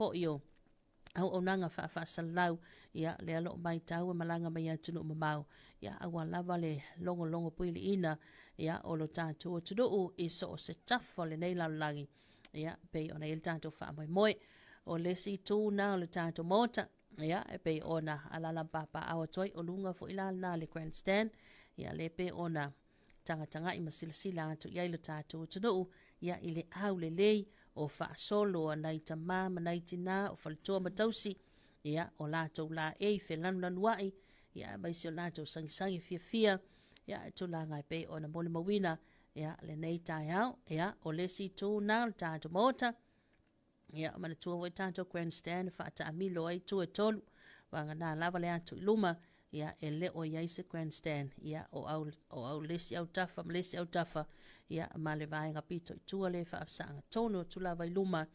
Foi o auaunaga faafaasalalau, ia, lea o lo o matau e malaga mai atunuu mamao, ia, aua lava le logologo puiliina, ia, o lo tatou atunuu i so o se tafa o lenei lalolagi, ia, pei ona i ai le tatou faamoemoe. O le isi itu lena o le tatou Maota, ia, e pei ona alaala ma papaaao atu ai, o luga foi la lena o le grandstand, ia, lea e pei ona tagatagai ma silasila atu i ai lo tatou atunuu, ia, i le aulelei o faasolo a nai tamā ma nai tinā o faletua ma tausi, ia, o latou laei felanulanuai, ia, aemaise o latou sagisagi fiafia, ia, i tulaga e pei ona molimauina, ia, lenei taeao. Ia, o le isi itu lena o le tatou Maota. Ia, manatua foi tatou grandstand e faataamilo ai itu e tolu, vagana lava le atu i luma, ia, e le o i ai se grandstand, ia, o au, o au le isi autafa ma le isi autafa, ia, ma le vaega pito i tua lea e faafesaga tonu atu lava i luma,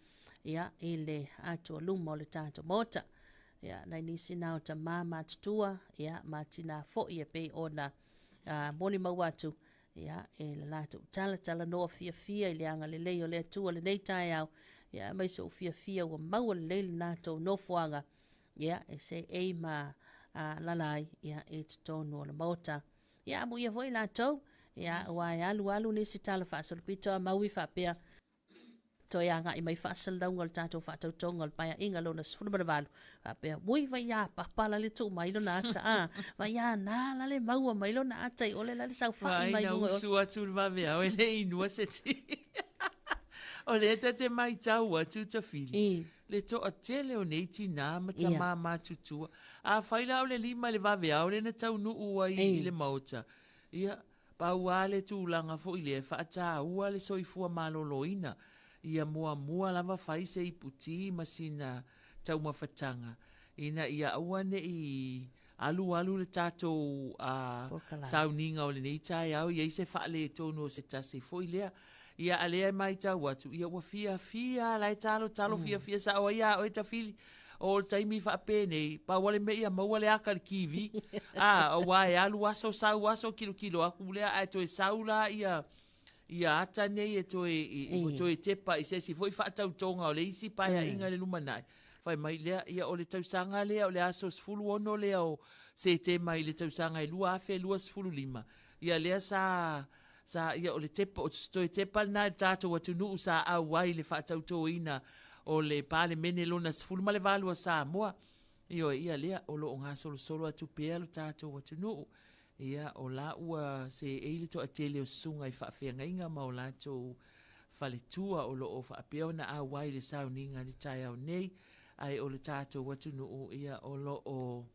ia, i le atu a luma o le tatou Maota. Ia, nai nisi na o tamā matutua, ia, ma tinā foi e pei ona molimau atu, ia, e la latou talatalanoa fiafia i le agalelei o le Atua lenei taeao, ia, aemaise o fiafia ua maua lelei le latou nofoaga, ia, e seei ma alaala ai, ia, i totonu o le Maota. Ia, amuia foi latou, ia, aua e alu alu nisi tala faasolopito a maui faapea, toe agai mai faasalalauga o le tatou faatautoga o le Paeaiga lona 18, faapea, ui, vai a papa la le tuu mai lona ata, a, vai a nā la le maua mai lona ata i ole la le saofai mai luga. Vai na usu atu le vaveao e le inua se ti. O lea ta te maitau atu Tafili, le toatele o nei tinā ma tamā matutua. Afai la o le lima i le vaveao lea na taunuu ai i le Maota, ia, Pau lava le tulaga foi lea e faataua le soifua maloloina, ia muamua lava fai se iputi ma sina taumafataga ina ia aua ne i alualu le tatou sauniga o lenei taeao i ai se faaletonu o se tasi foi lea. Ia a lea e maitau atu, ia ua fiafia lava, la e talotalo fiafia sao ai ia oe Tafili. O le taimi faapenei, pau lava le mea ia maua le aka i le TV, a, aua e alu aso sau aso kilokilo atu lea ae toe sau la ia ia ata nei e toe, ua toe tepa i se isi foi faatautoga o le isi paeaiga i le lumanai. Fai mai lea, ia o le tausaga lea o le aso 16 lea o Setema i le tausaga e 2025, ia lea sa Sa ia o le tepa, o se toe tepa lena i le tatou atunuu sa auai i le faatautoina o le Palemene lona 18 a Samoa. Ioe, ia lea, o lo o gasolosolo atu pea lo tatou atunuu. Ia, o la ua seei le toatele o susuga i faafeagaiga ma o latou faletua o lo o faapea ona auai i le sauniga i le taeao nei, ae o le tatou atunuu, ia, o lo o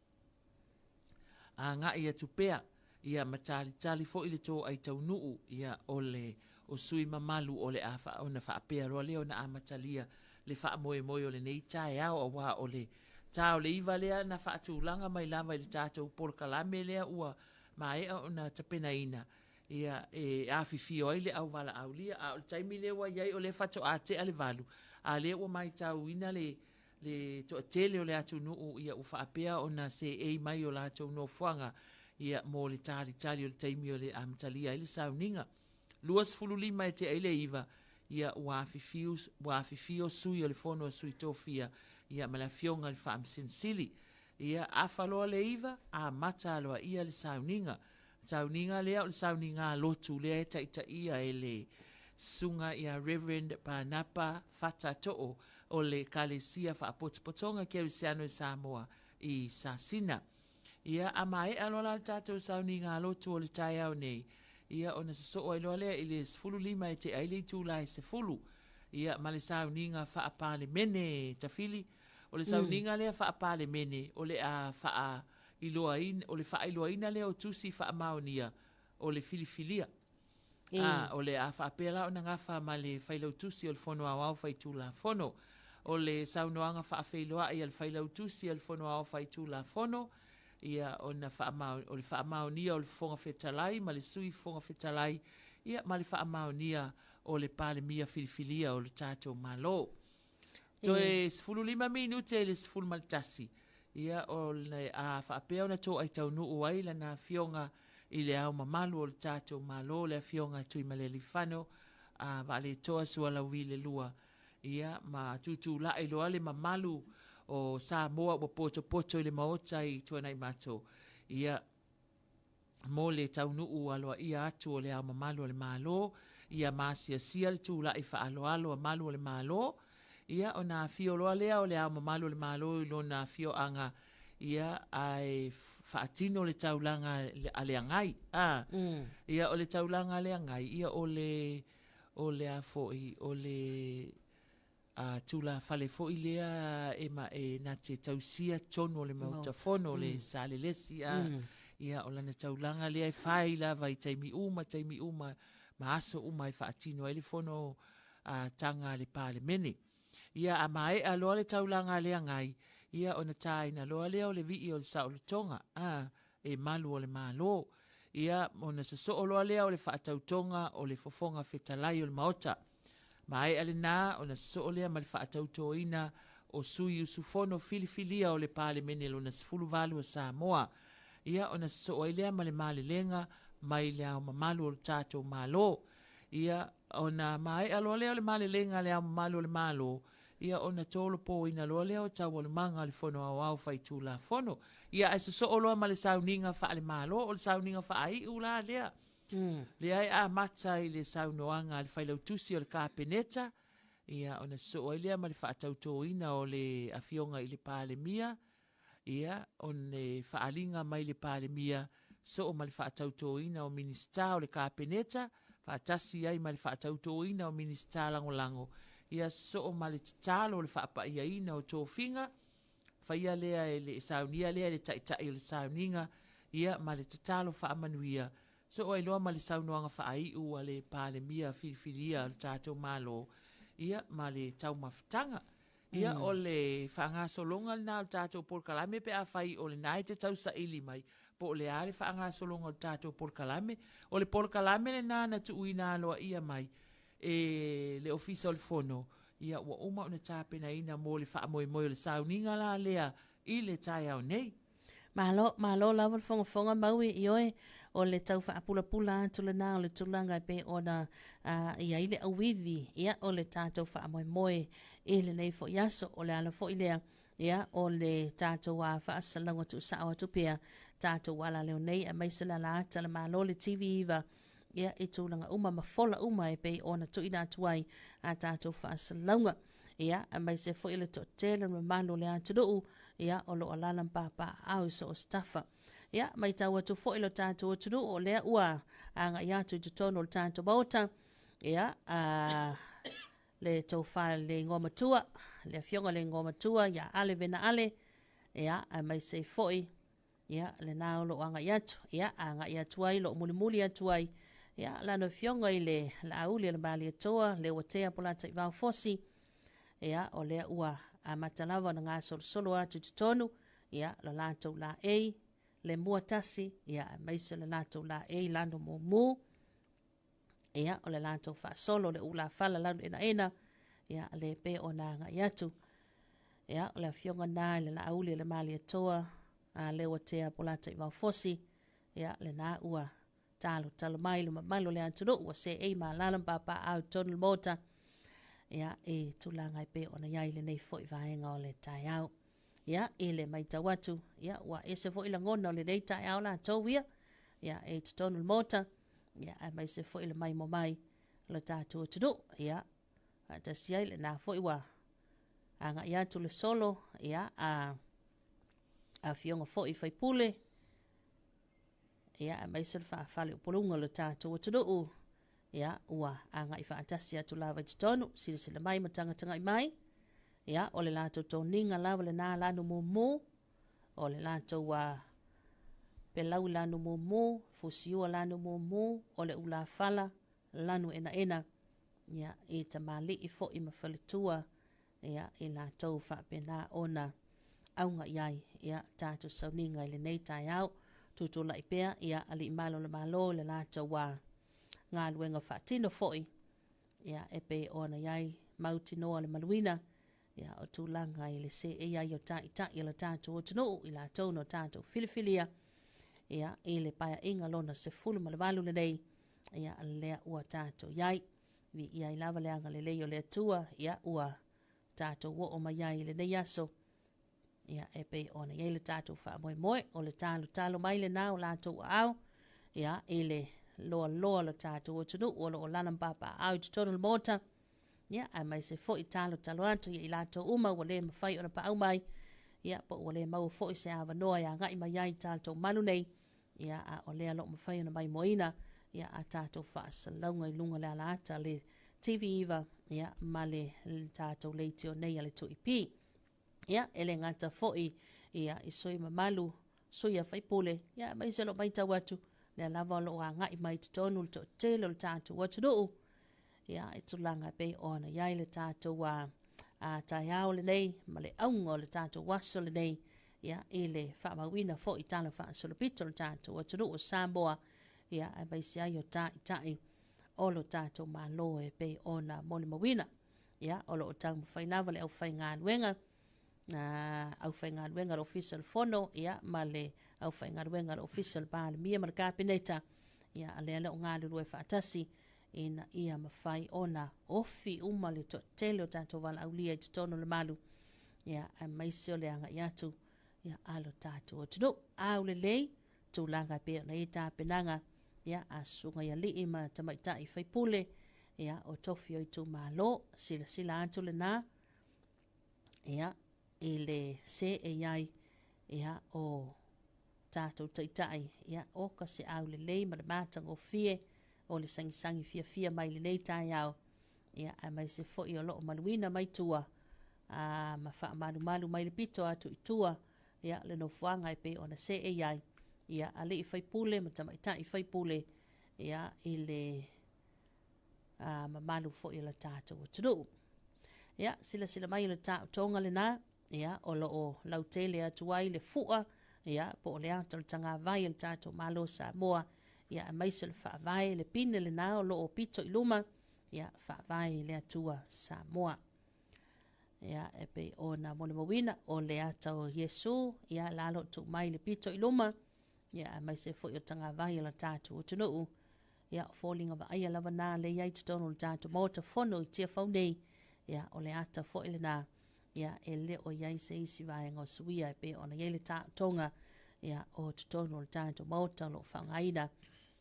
agai atu pea, ia ma talitali foi le toai taunuu, ia o le o sui mamalu o le a ona faapea loa lea ona amatalia le faamoemoe o lenei taeao, aua o le ta o le iva lea na faatulaga mai lava i le tatou polokalame lea ua maea ona tapenaina, ia e afifio ai le auvalaaulia. A o le taimi lea ua i ai o lea faatoa tea le valu, a lea ua maitauina le le toatele o le atunuu ia ua faapea ona seei mai o latou nofoaga ia mo le talitali o le taimi o le amatalia ai le sauniga. 25 e tea i le iva, ia ua afifio, ua afifio sui o le Fono a Sui Tofia ia ma le Afioga i le Faamasino Sili. Ia afa loa le iva, amata aloaia le sauniga. Sauniga lea o le sauniga lotu lea e taitaia e le Susuga ia Reverend Panapa Fata Too o le Ekalesia Faapotopotoga Kerisiano i Samoa i Sasina. Ia, a maea loa la le tatou sauniga lotu o le taeao nei, ia ona sosoo ai loa lea i le 15 e tea ai le itula e 10, ia ma le sauniga faa-Palemene Tafili. O le sauniga lea faa-Palemene o le a faailoaina, o le faailoaina lea o tusi faamaonia o le filifilia. A, o le a faapea la ona gafa ma le Failautusi o le Fono Aoao Faitulafono. O le saunoaga faafeiloai a le Failautusi a le Fono Aoao Faitulafono, ia, ona faamao, o le faamaonia o le Fofoga Fetalai ma le Sui Fofoga Fetalai, ia, ma le faamaonia o le Palemia filifilia o le tatou Malo. Toe 15 minute i le 11, ia, o le a faapea ona toai taunuu ai lana Afioga i Le Ao Mamalu o le tatou Malo, le Afioga Tuimalealiifano a Vaaletoa Sualauvi le Lua. Ia, ma tutulai loa le mamalu o Samoa ua potopoto i le Maota i Tuanaimato, ia, mo le taunuu aloaia atu o Le Ao Mamalu o le Malo, ia maasiasia le tulai faaaloalo a Malu o le Malo, ia ona afio loa lea o Le Ao Mamalu o le Malo i lona afioaga, ia ae faatino le taulaga a le agai. A, mm. Ia o le taulaga a le agai, ia o le o le a foi, o le a tulafale foi lea e, ma, e na te tausia tonu o le Maota Fono, mm. le Salelesi, a, mm. ia, o lana taulaga lea e fai lava i taimi uma, taimi uma, ma aso uma e faatino ai le fono a taga a le Palemene. Ia, a maea loa le taulaga a le agai, ia, ona tāina loa lea o le vii o le saolotoga, a, e malu o le Malo. Ia, ona sosoo loa lea o le faatautoga o le Fofoga Fetalai o le Maota. Maea lena ona sosoo lea ma le faatautoina o sui usufono filifilia o le Palemene lona 18 o Samoa. Ia, ona sosoo ai lea ma le malelega mai le Ao Mamalu o le tatou Malo. Ia, ona maea loa lea o le malelega a le Ao Mamalu o le Malo, ia ona tolopoina loa lea o taualumaga o le Fono Aoao Faitulafono. Ia ae sosoo loa ma le sauniga faale-Malo, o le sauniga faaiu la lea. Mm. Lea e amata i le saunoaga a le Failautusi o le Kapeneta, ia ona sosoo ai lea ma le faatautoina o le Afioga i le Palemia, Ia, o le faaaliga mai le Palemia soo ma le faatautoina o Minisita o le Kapeneta, faatasi ai ma le faatautoina o Minisita Lagolago, ia soo ma le tatalo o le faapaiaina o tofiga, faia lea e le saunia lea e le Taitai o le sauniga, ia ma le tatalo faamanuia, soo ai loa ma le saunoaga faaiu a le Palemia filifilia o le tatou Malo, ia ma le taumafataga. Ia, mm. o le faagasologa lena o le tatou polokalame pe afai o lena e te tausaili mai po o le a le faagasologa o le tatou polokalame. O le polokalame lena na tuuina aloaia mai e le Ofisa o le Fono, ia ua uma ona tapenaina mo le faamoemoe o le sauniga la lea i le taeao nei. Malo, malo lava le fogafoga Maui, ioe, o le tau faapulapula atu lena o le tulaga e pei ona i ai le auivi, ia, o le tatou faamoemoe i lenei foi aso. O le ala foi lea, ia, o le tatou faasalalauga tuusao atu pea, tatou alaleo nei, aemaise le alaata le Malo le TV9, ia, i tulaga uma ma fola uma e pei ona tuuina atu ai a tatou faasalalauga. Ia, aemaise foi le toatele o le mamalu o le atunuu, ia, o lo o alaala ma papaaao i so o se tafa. Ia, matau atu foi lo tatou atunuu o lea ua agai atu i totonu o le tatou Maota, ia, a, le tofa i le igoa matua, le afioga i le igoa matua ia Ale Vena Ale, ia, aemaise foi Ia, lena o loo agai atu, ia, agai atu ai, loo mulimuli atu ai, ia, lana afioga i le Laauli o le Malietoa, Leuatea Polataivao Fosi, ia, o lea ua amata lava ona gasolosolo atu i totonu, ia, lo latou laei, le mua tasi, ia, aemaise le latou laei lanu mumu, Ia, o le latou faasolo le ulafala lanu enaena, ia, le pe ona agai atu. Ia, o le afioga na i le Laauli o le Malietoa, a Leuatea Polataivao Fosi, ia, lena ua talotalo mai le mamalu o le atunuu ua seei ma alaala ma papaaao i totonu o le Maota, ia, i tulaga e pei ona i ai lenei foi vaega o le taeao. Ia, i le matau atu, ia, ua ese foi lagona o lenei taeao latou ia, ia, e i totonu o le Maota, ia, aemaise foi le maimoa mai o le tatou atunuu, ia, faatasi ai lena foi ua agai atu le solo, ia, a afioga foi i faipule, ia, aemaise le faafaleupoluga o le tatou atunuu, ia, ua agai faatasi atu lava i totonu, silasila mai ma tagatagai mai, ia, o le latou toniga lava lena lanu mumu, o le latou a pelau lanu mumu, fusiua lanu mumu, o le ulafala lanu enaena, ia, i tamalii foi ma faletua, ia, i latou faapena ona auga i ai, ia, tatou sauniga i lenei taeao. Tutulai pea, ia, alii malo o le Malo i le latou a galuega faatino foi, ia, e pei ona i ai mautinoa le maluina, ia, o tulaga i le seei ai o taitai o le tatou atunuu i latou na tatou filifilia, ia, i le paeaiga lona 18 lenei, ia, lea ua tatou i ai. Viia ai lava le agalelei o le Atua, ia, ua tatou oo mai ai i lenei aso, ia, e pei ona i ai le tatou faamoemoe, o le talotalo mai lena o latou aao, ia, i le loaloa o le tatou atunuu o lo o alaala ma papaaao i totonu o le Maota, ia, aemaise foi talotalo atu ia i latou uma ua le mafai ona paau mai, ia, po ua le maua foi se avanoa e agai mai ai i tatou malu nei, ia, a o lea o lo o mafai ona maimoaina, ia, a tatou faasalalauga i luga o le alaata le TV9, ia, ma le tatou leitio nei a le 2EP. Ia, e le gata foi, ia, i sui mamalu, sui a faipule, ia, aemaise o lo o matau atu, lea lava o lo o agai mai i totonu le toatele o le tatou atunuu, ia, i tulaga e pei ona i ai le tatou a, a taeao lenei ma le auga o le tatou aso lenei, ia, i le faamauina foi i tala faasolopito o le tatou atunuu o Samoa, ia, aemaise ai o taitai o lo tatou Malo e pei ona molimauina. Ia, o lo o taumafai lava le aufaigaluega, aufaigaluega a le Ofisa o le Fono, ia, ma le aufaigaluega a le Ofisa o le Palemia ma le Kapeneta, ia, a lea o lo o galulue faatasi ina ia mafai ona ofi uma le toatele o tatou valaaulia i totonu o le malu, ia, aemaise o le agai atu, ia, a lo tatou atunuu. Aulelei tulaga e pei ona i ai tapenaga, ia, a susuga i alii ma tamaitai faipule, ia, o tofi o itumalo, silasila atu lena, ia, i le se e i ai, ia, o tatou taitai, ia, oka se aulelei ma le matagofie o le sagisagi fiafia mai lenei taeao, ia, aemaise foi o lo o maluina mai tua, a, ma faamalumalu mai le pito atu i tua, ia, le nofoaga e pei ona see i ai, ia, alii faipule ma tamaitai faipule, ia, i le a, mamalu foi o le tatou atunuu. Ia, silasila mai o le taotoga lena, ia, o lo o lautele atu ai le fua, ia, po o le ata o le tagavai o le tatou Malo o Samoa, ia, aemaise o le faavae, le pine lena o lo o pito i luma, ia, faavae i le Atua Samoa. Ia, e pei ona molimauina, o le ata o Iesu, ia, la lo o tuu mai le pito i luma, ia, aemaise foi o le tagavai o le tatou atunuu, ia, o foliga vaaia lava na lea i ai totonu o le tatou Maota Fono i Tiafau nei, ia, o le ata foi lena, ia, e le o i ai se isi vaega o suia e pei ona i ai le taotoga, ia, o totonu o le tatou Maota o lo o faaaogaina,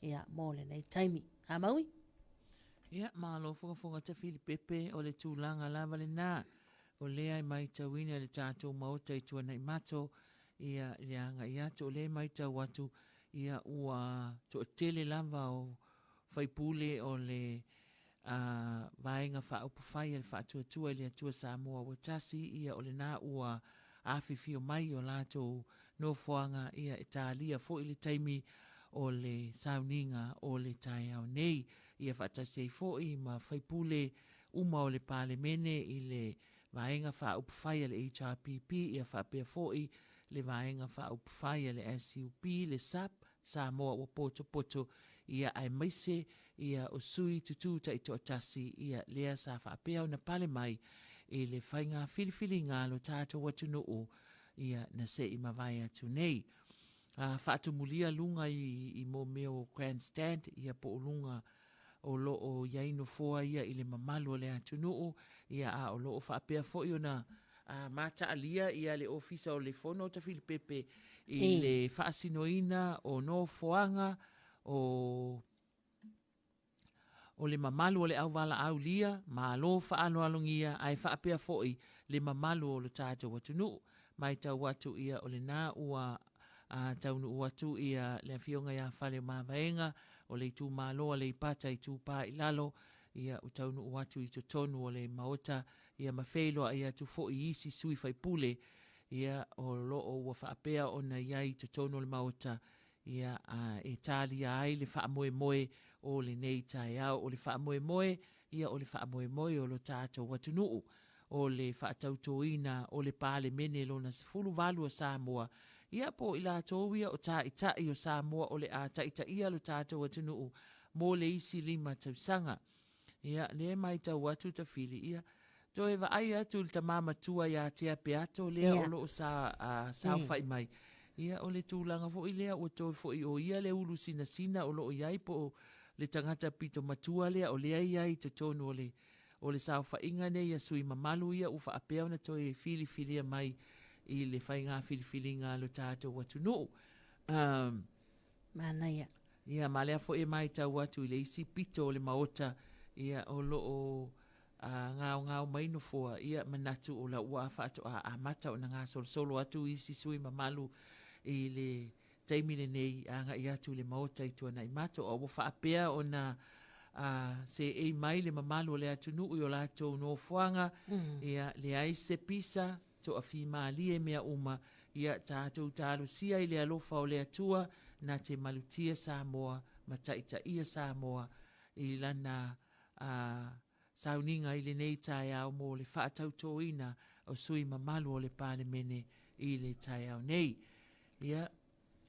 ia, mo lenei taimi. A Maui? Ia, malo fogafoga Tafilipepe, o le tulaga lava lena, o lea e maitauina i le tatou Maota i Tuanaimato, ia, le agai atu, o lea e maitau atu, ia, ua toatele lava o faipule o le a Vaega Faaupufai a le Faatuatua i le Atua Samoa ua tasi, ia o lena ua afifio mai i o latou nofoaga, ia e talia foi le taimi o le sauniga o le taeao nei, ia faatasi ai foi ma faipule uma o le Palemene i le Vaega Faaupufai a le HRPP, ia faapea foi le Vaega Faaupufai a le SUP, le sap, Samoa ua potopoto, ia aemaise ia o sui tutū taitoatasi, ia lea sa faapea ona pale mai i le faiga filifiliga a lo tatou atunuu, ia na se i mavae atu nei. A faatumulia luga i, i mo mea o grandstand, ia po o luga o lo o i ai nofoa ia i le mamalu o le atunuu, ia a o lo o faapea foi ona a mataalia ia le Ofisa o le Fono o Tafilipepe i le faasinoina o nofoaga o o le mamalu o le auvalaaulia, malo faaaloalogia ae faapea foi le mamalu o lo tatou atunuu. Maitau atu ia o lena ua a taunuu atu ia le Afioga ia Faleomavaega o le itumalo Aleipata Itupa i Lalo, ia ua taunuu atu i totonu o le Maota ia ma feiloai atu foi i isi sui faipule ia o lo o ua faapea ona i ai i totonu o le Maota ia a e talia ai le faamoemoe o lenei taeao. O le faamoemoe, ia o le faamoemoe o lo tatou atunuu, o le faatautoina o le Palemene lona 18 o Samoa, ia po o i latou ia o Taitai o Samoa o le a taitaia lo tatou atunuu mo le isi 5 tausaga. Ia, lea e maitau atu Tafili, ia, toe vaai atu i le tama matua ia Tea Peato lea o lo o sa, a, saofai mai. Ia, o le tulaga foi lea ua toe foi o ia le ulu sinasina o lo o i ai po o le tagata pito matua lea o lea e i ai i totonu o le o le saofaiga nei a sui mamalu ia ua faapea ona toe filifilia mai i le faiga filifiliga a lo tatou atunuu. Um, Manaia. Ia, ma lea foi e matau atu i le isi pito o le maota, ia, o lo o a gaogao mai nofoa, ia, manatu o la ua faatoa amata ona gasolosolo atu isi sui mamalu i le taimi lenei agai atu i le Maota i Tuanaimato, a ua faapea ona a seei mai le mamalu o le atunuu i o latou nofoaga, mm. ia, leai se pisa, toafimalie mea uma, ia tatou talosia i le alofa o le Atua na te malutia Samoa ma taitaia Samoa i lana a, sauniga i lenei taeao mo le faatautoina o sui mamalu o le Palemene i le taeao nei. Ia,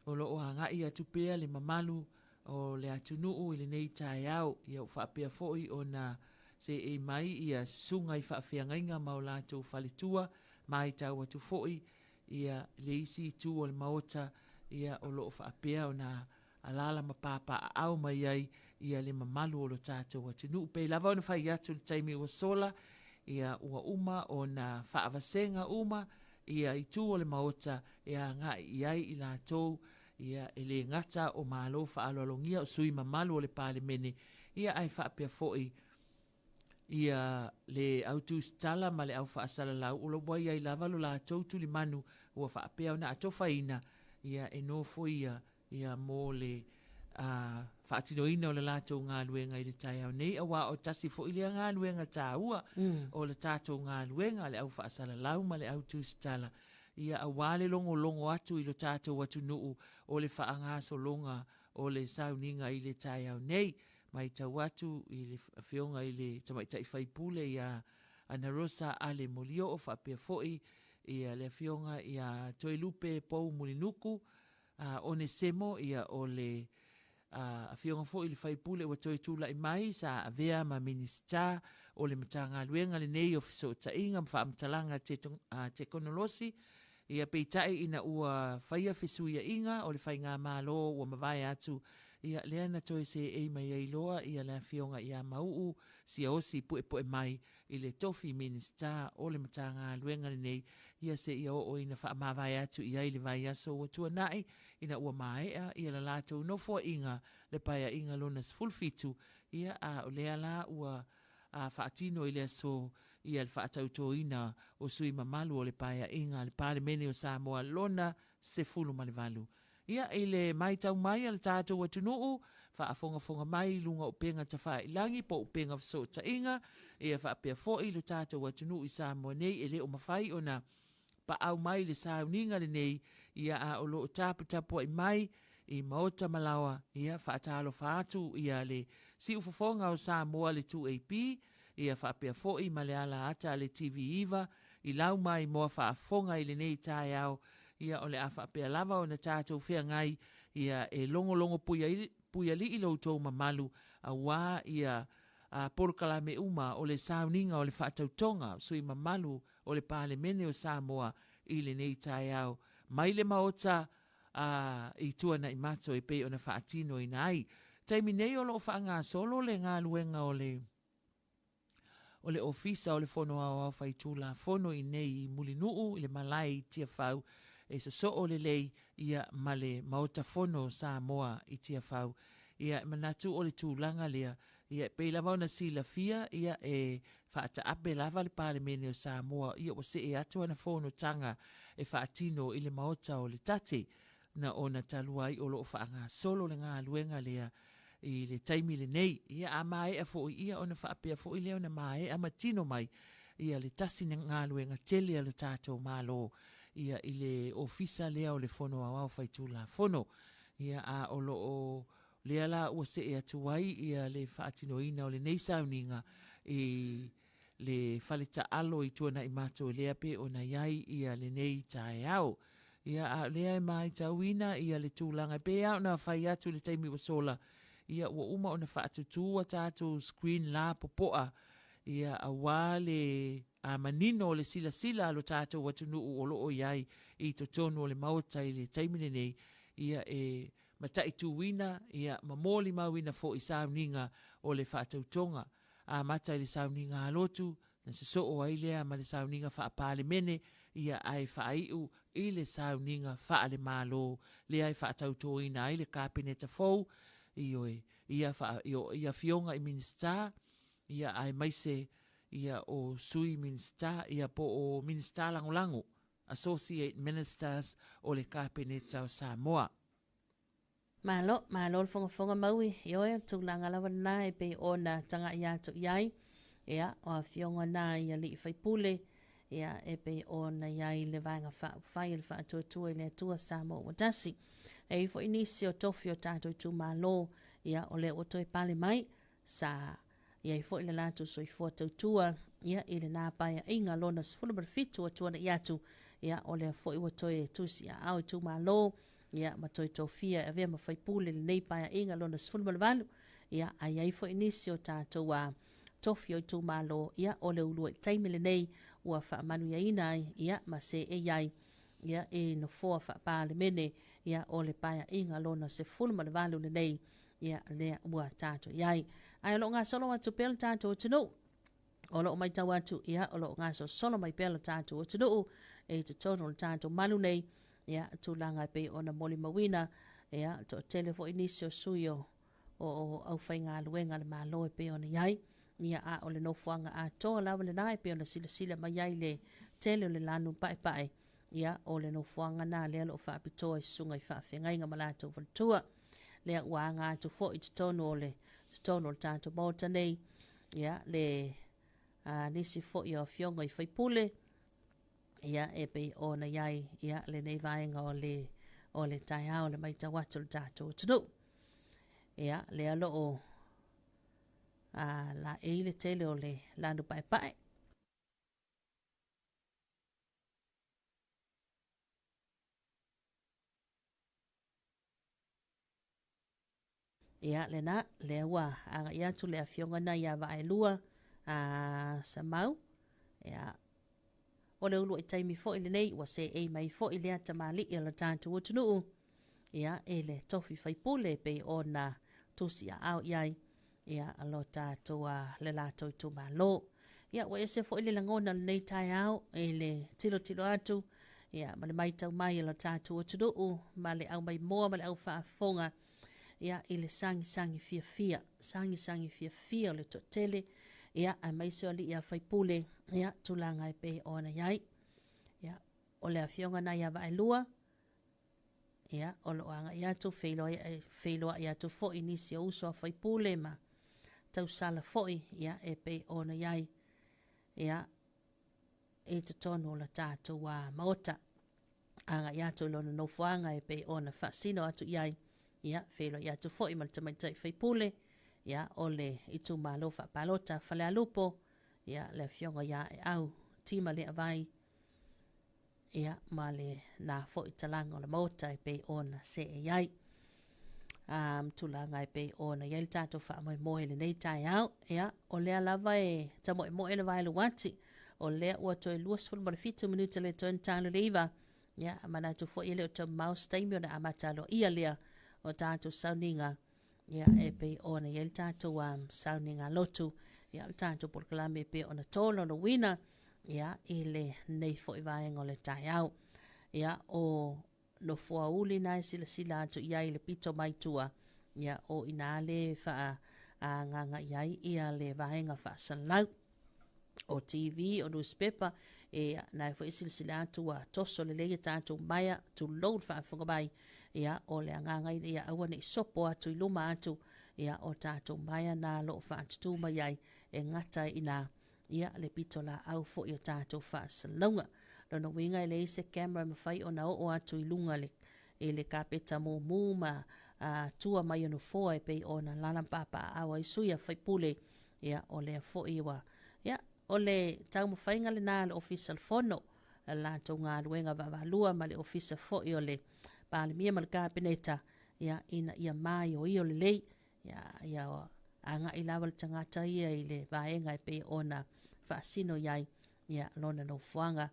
o lo o agai atu pea le mamalu o le atunuu i lenei taeao, ia ua faapea foi ona seei mai ia susuga i faafeagaiga ma o latou faletua, matau atu foi ia le isi itu o le Maota, ia o lo o faapea ona alaala ma papaaao mai ai ia le mamalu o lo tatou atunuu. Pei lava ona fai atu i le taimi ua sola, ia ua uma ona faavasega uma ia itu o le Maota e agai i ai i latou, ia e le gata o Malo faaaloalogia o sui mamalu o le Palemene, ia ae faapea foi ia le au tusitala ma le au faasalalau o lo ua i ai lava lo latou tulimanu ua faapea ona atofaina ia e nofoia ia mo le a, faatinoina o le latou galuega i le taeao nei, auā o tasi foi lea galuega taua mm. o le tatou galuega, le au faasalalau ma le au tusitala, ia auā le logologo atu i lo tatou atunuu o le faagasologa o le sauniga i le taeao nei. Matau atu i le afioga i le tamaitai faipule ia Anarosa Ale Molioo faapea foi ia le afioga ia Toelupe Pou Mulinuku, a Onesemo, ia o le a, afioga foi i le faipule ua toe tulai mai sa avea ma Minisita o le Matagaluega lenei o Fesootaiga ma Faamatalaga Tekonolosi, ia peitai ina ua faia fesuiaiga o le faigamalo ua mavae atu, ia lea na toe seei mai ai loa ia le afioga ia Mauu Siaosi Puepuemai i le tofi Minisita o le Matagaluega lenei, ia seia oo ina faamavae atu i ai le vaiaso ua tuanai ina ua maea ia la latou nofoaiga le Paeaiga lona 17, ia a o lea la ua a faatino i le aso ia le faatautoina o sui mamalu o le Paeaiga a le Palemene o Samoa lona 18. Ia, i le matau mai a le tatou atunuu, faafogafoga mai i luga o upega tafailagi po o upega fesootaiga, ia faapea foi lo tatou atunuu i Samoa nei e le o mafai ona paau mai le sauniga lenei, ia a o lo o taputapuai mai i maota ma laoa, ia faatalofa atu ia le siufofoga o Samoa le 2AP, ia faapea foi ma le alaata a le TV9 i lau mai moa faafofoga i lenei taeao, ia o le a faapea lava ona tatou feagai, ia e logologo puialii lo outou mamalu auā ia a polokalame uma o le sauniga o le faatautoga o sui mamalu o le Palemene o Samoa i lenei taeao mai le Maota a i Tuanaimato e pei ona faatinoina ai. Taimi nei o lo o faagasolo le galuega o le o le Ofisa o le Fono Aoao Faitulafono i nei i Mulinuu i le malae i Tiafau e sosoo lelei ia ma le Maota Fono o Samoa i Tiafau. Ia e manatu o le tulaga lea, ia e pei lava ona silafia ia e faataape lava le Palemene o Samoa ia ua see atu ana fonotaga e faatino i le Maota o le Tate na ona talu ai o lo o faagasolo le galuega lea i le taimi lenei. Ia a maea foi ia ona faapea foi lea ona maea ma tino mai ia le tasi galuega tele a le tatou Malo ia i le ofisa lea o le Fono Aoao Faitulafono. Ia a o lo o lea la ua see atu ai ia le faatinoina o lenei sauniga i le fale taalo i Tuanaimato lea pei ona i ai ia lenei taeao. Ia, a o lea e matauina ia le tulaga, e pei lava ona fai atu i le taimi ua sola, ia ua uma ona faatutu a tatou screen la popoa, ia auā le a manino o le silasila a lo tatou atunuu o lo o i ai i totonu o le Maota i le taimi lenei, ia e. mataituina ia ma molimauina foi sauniga o le faatautoga. Amata i le sauniga a lotu, na sosoo ai lea ma le sauniga faa-Palemene, ia ae faaiu i le sauniga faale-Malo lea e faatautoina ai le Kapeneta fou, ioe, ia faa, i afioga i Minisita, ia aemaise ia o Sui Minisita, ia po o Minisita Lagolago, Associate Ministers, o le Kapeneta o Samoa. Malo, malo le fogafoga Maui, ioe, o le tulaga lava lena e pei ona tagai atu i ai, ia, o afioga na i alii faipule, ia, e pei ona i ai le Vaega Faaupufai o le Faatuatua i le Atua Samoa ua Tasi. E i ai foi nisi o tofi o tatou itumalo, ia, o lea ua toe pale mai, sa i ai foi le latou soifua tautua, ia, i lena paeaiga lona 17 ua tuanai atu, ia, o lea foi ua toe tusiaao itumalo, ia, ma toe tofia e avea ma faipule lenei paeaiga lona 18, ia, a i ai foi nisi o tatou a tofi o itumalo, ia, o le uluai taimi lenei ua faamanuiaina ai, ia, ma seei ai, ia, i nofoa faa-Palemene, ia, o le paeaiga lona 18 lenei, ia, lea ua tatou i ai. Ae o lo o gasolo atu pea le tatou atunuu, o lo o matau atu, ia, o lo o gasolosolo mai pea le tatou atunuu e i totonu o le tatou malu nei, ia, tulaga e pei ona molimauina, ia, toatele foi nisi o sui o o aufaigaluega a le Malo e pei ona i ai, ia, a o le nofoaga atoa lava lena e pei ona silasila mai ai le tele o le lanu paepae, ia, o le nofoaga na lea o lo o faapitoa i susuga i faafeagaiga ma latou faletua. Lea ua aga atu foi i totonu o le totonu o le tatou Maota nei, ia, le a, nisi foi o afioga i faipule, ia, e pei ona i ai, ia, lenei vaega o le o le taeao le matau atu o le tatou atunuu. Ia, lea o lo o a, laei le tele o le lanu paepae. Ia, lena, lea ua agai atu le afioga na ia Vaaelua a Samau. Ia, o le uluai taimi foi lenei ua seei mai foi lea tamalii o le tatou atunuu, ia, i le tofi faipule e pei ona tusiaao i ai, ia, lo tatou, le latou itumalo. Ia, ua ese foi le lagona o lenei taeao i le tilotilo atu, ia, ma le matau mai o le tatou atunuu ma le au maimoa ma le au faafofoga, ia, i le sagisagi fiafia, sagisagi fiafia o le toatele, ia, aemaise o alii a faipule, ia, tulaga e pei ona i ai. Ia, o le afioga na ia Vaaelua, ia, o lo o agai atu, feiloai, feiloai atu foi nisi o uso a faipule ma tausala foi, ia, e pei ona i ai, ia, i totonu o le tatou Maota. Agai atu i lona nofoaga e pei ona faasino atu i ai, ia, feiloai atu foi ma le tamaitai faipule, ia, o le itumalo faapalota Falealupo, ia, le afioga ia Aeau Tima Leavai, ia, ma lena foi talaga o le Maota e pei ona see i ai. Tulaga e pei ona i ai le tatou faamoemoe i lenei taeao. Ia, o lea lava e tamoemoe le vae luati, o lea ua toe 27 minute le toe talo le iva. Ia, manatu foi e le o taumamao se taimi ona amata aloaia lea o tatou sauniga. Ia, e pei ona i ai le tatou sauniga lotu, ia, le tatou polokalame e pei ona tolaulauina, ia, i lenei foi vaega o le taeao. Ia, o nofoauli na e silasila atu i ai i le pito mai tua, ia, o i ina le faaagaga i ai ia le vaega faasalalau o TV, o newspaper, e na e foi silasila atu ua toso lelei a tatou maea, tulou le faafofoga mai, ia, o le agaga ina ia aua ne i sopo atu i luma atu, ia, o tatou maea na lo o faatutu mai ai, e gata ai i ina, ia, le pitolaau foi o tatou faasalalauga. Lona uiga e leai se camera e mafai ona oo atu i luga i le kapeta mumu ma tua mai o nofoa e pei ona alaala ma papaaao ai sui a faipule. Ia, o lea foi ua, ia, o le taumafaiga lena a le Ofisa o le Fono, le latou galuega vaavaalua ma le Ofisa foi o le Palemia ma le Kapeneta, ia, ina ia maioio lelei, ia, ia agai lava le tagata ia i le vaega e pei ona faasino i ai, ia, lona nofoaga,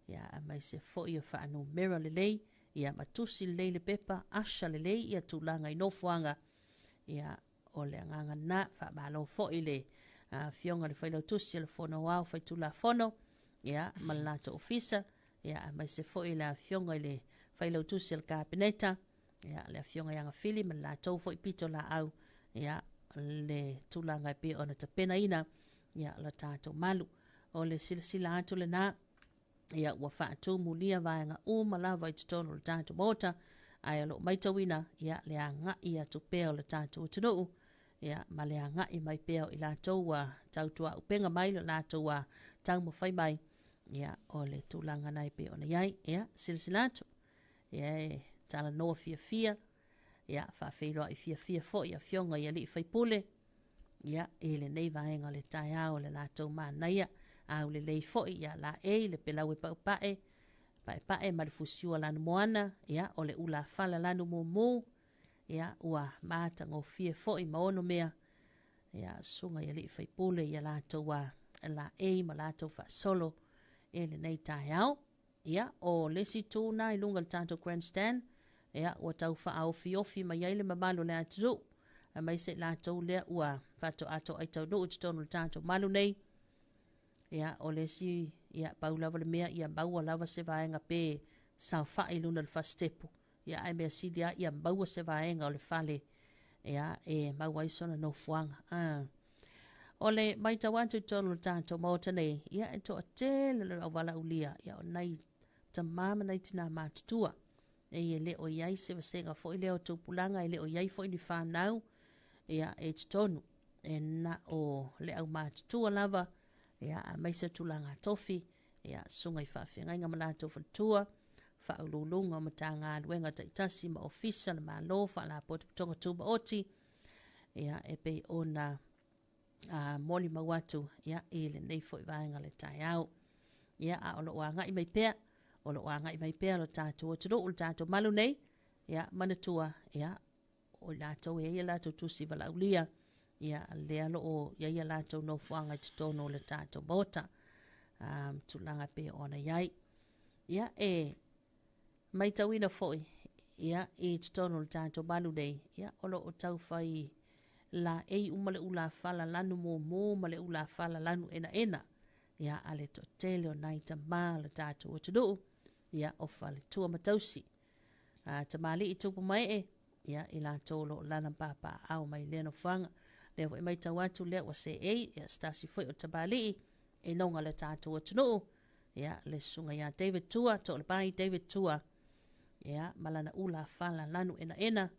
ia, aemaise foi o faanumera lelei, Ia, ma tusi lelei le pepa, asha lelei ia tulaga i nofoaga. Ia, o le agaga lena. Faamalo foi le Afioga i le Failautusi o le Fono Aoao Faitulafono, ia, ma le latou ofisa, ia, aemaise foi le Afioga i le Failautusi a le Kapeneta, ia, le Afioga ia Gafili ma le latou foi pitolaau, ia, le tulaga e pei ona tapenaina, ia, le tatou malu. O le silasila atu lena, ia, ua faatumulia vaega uma lava i totonu o le tatou Maota, ae o lo o maitauina, ia, le agai atu pea o le tatou atunuu, ia, ma le agai mai pea o i latou ua tautuaupega mai lo latou ua taumafai mai, ia, o le tulaga na e pei ona i ai. Ia, silasila atu, ia, e talanoa fiafia, ia, faafeiloai fiafia foi afioga i alii faipule, ia, i lenei vaega o le taeao o le latou manaia, aulelei foi, ia, laei le pelau e paupae, paepae ma le fusiua lanumoana, ia, o le ulafala lanumumu, ia, ua matagofie foi ma ono mea, ia, susuga i alii faipule ia latou a laei ma latou faasolo i lenei taeao. Ia, o le isi itu na i luga o le tatou grandstand, ia, ua tau faaofiofi mai ai le mamalu o le atunuu, aemaise i latou lea ua faatoa toai taunuu i totonu o le tatou malu nei. Ia, o le isi, ia, pau lava le mea, ia maua lava se vaega pe saofai i luna o le fasitepu, ia, ae mea sili lava ia maua se vaega o le fale, ia, e maua ai sona nofoaga. O le matau atu i totonu o le tatou Maota nei, ia, e toatele o le auvalaaulia, ia, o nai tamā ma nai tinā matutua. E le o i ai se vasega foi lea o tupulaga, e le o i ai foi ni fanau, ia, e totonu, e na o le aumatutua lava, ia, aemaise tulaga tofi, ia, susuga i faafeagaiga ma latou faletua, faauluuluga o Matagaluega taitasi ma Ofisa o le Malo, Faalapotopotoga Tumaoti, ia, e pei ona molimau atu, ia, i lenei foi vaega o le taeao. Ia, a o lo o agai mai pea, o lo o agai mai pea lo tatou atunuu, le tatou malu nei, ia, manatua, ia, o i latou e i ai a latou tusi valaaulia, ia, lea lo o i ai a latou nofoaga i totonu o le tatou Maota, tulaga e pei ona i ai. Ia, e matauina foi, ia, i totonu o le tatou malu nei, ia, o lo o taufai laei uma le ulafala lanu mumu ma le ulafala lanu enaena, ia, a le toatele o nai tamā o le tatou atunuu, ia, o faletua ma tausi, tamalii tupu mae, ia, i latou o lo o lana papaaao mai lea nofoaga. Lea foi matau atu lea ua seei, ia, se tasi foi o tamalii e noga le tatou atunuu, ia, le susuga ia David Tua, Toalepai David Tua, ia, ma lana ula fala lanu enaena,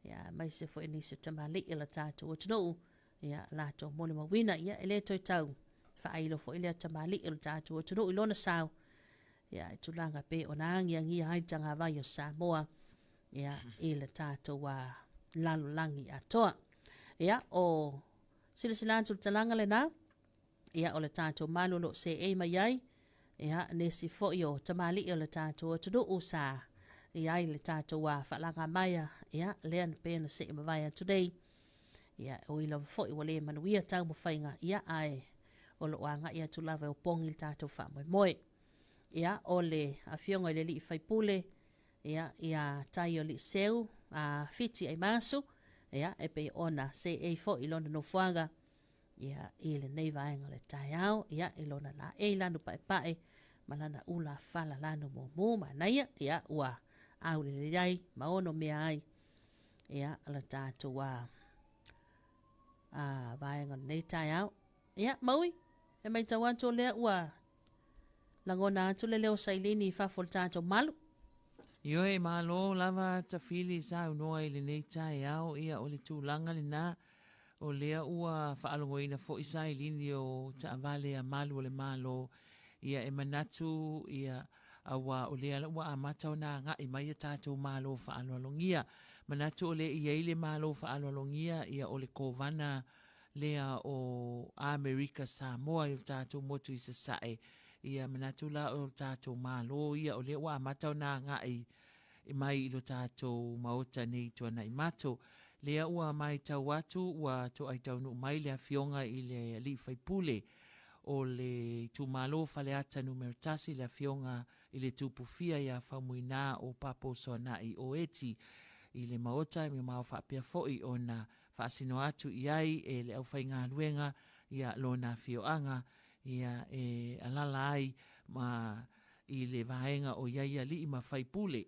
ia, aemaise foi nisi o tamalii o le tatou atunuu, ia, latou molimauina, ia, e le toe tau faailo foi lea tamalii o le tatou atunuu i lona sao, ia, i tulaga pei ona agiagia ai le tagavai o Samoa, ia, i le tatou lalolagi atoa. Ia, o silasila atu le talaga lena, ia, o le tatou malu o lo o seei mai ai, ia, nisi foi o tamalii o le tatou atunuu sa i ai le tatou faalaga maea, ia, lea na pei ona see mavae atu nei, ia, o i lava foi ua le manuia taumafaiga, ia, ae o lo o agai atu lava e opogi le tatou faamoemoe. Ia, o le afioga i le alii faipule, ia, ia Tai o Liiseu, Fiti Aimasu, ia, e pei ona seei foi i lona nofoaga, ia, i lenei vaega o le taeao, ia, i lona laei lanu paepae ma lana ula fala lanu mumu manaia, ia, ua aulelei ai ma ono mea ai, ia, la tatou vaega o lenei taeao. Ia, Maui, e matau atu o lea ua lagona atu le leo sailini i fafo o le tatou malu. Ioe, malo lava Tafili saunoa i lenei taeao, ia o le tulaga lena, o lea ua faalogoina foi sailini o taavale a malu o le Malo, ia e manatu ia auā o lea ua amata ona agai mai a tatou Malo faaaloalogia. Manatu o lea e i ai le Malo faaaloalogia, ia o le Kovana lea o Amerika Samoa i o tatou motu i Sasae, ia manatu la o tatou Malo ia o lea ua amata ona agai mai i lo tatou Maota nei i Tuanaimato. Lea ua maitau atu ua toai taunuu mai le afioga i le alii faipule o le itumalo Faleata numera 1, le afioga i le Tupufia ia Faumuina o Papo Soanai o Eti i le Maota e mamao faapea foi ona faasino atu i ai e le aufaigaluega ia lona afioaga ia e alala ai ma i le vaega o i ai alii ma faipule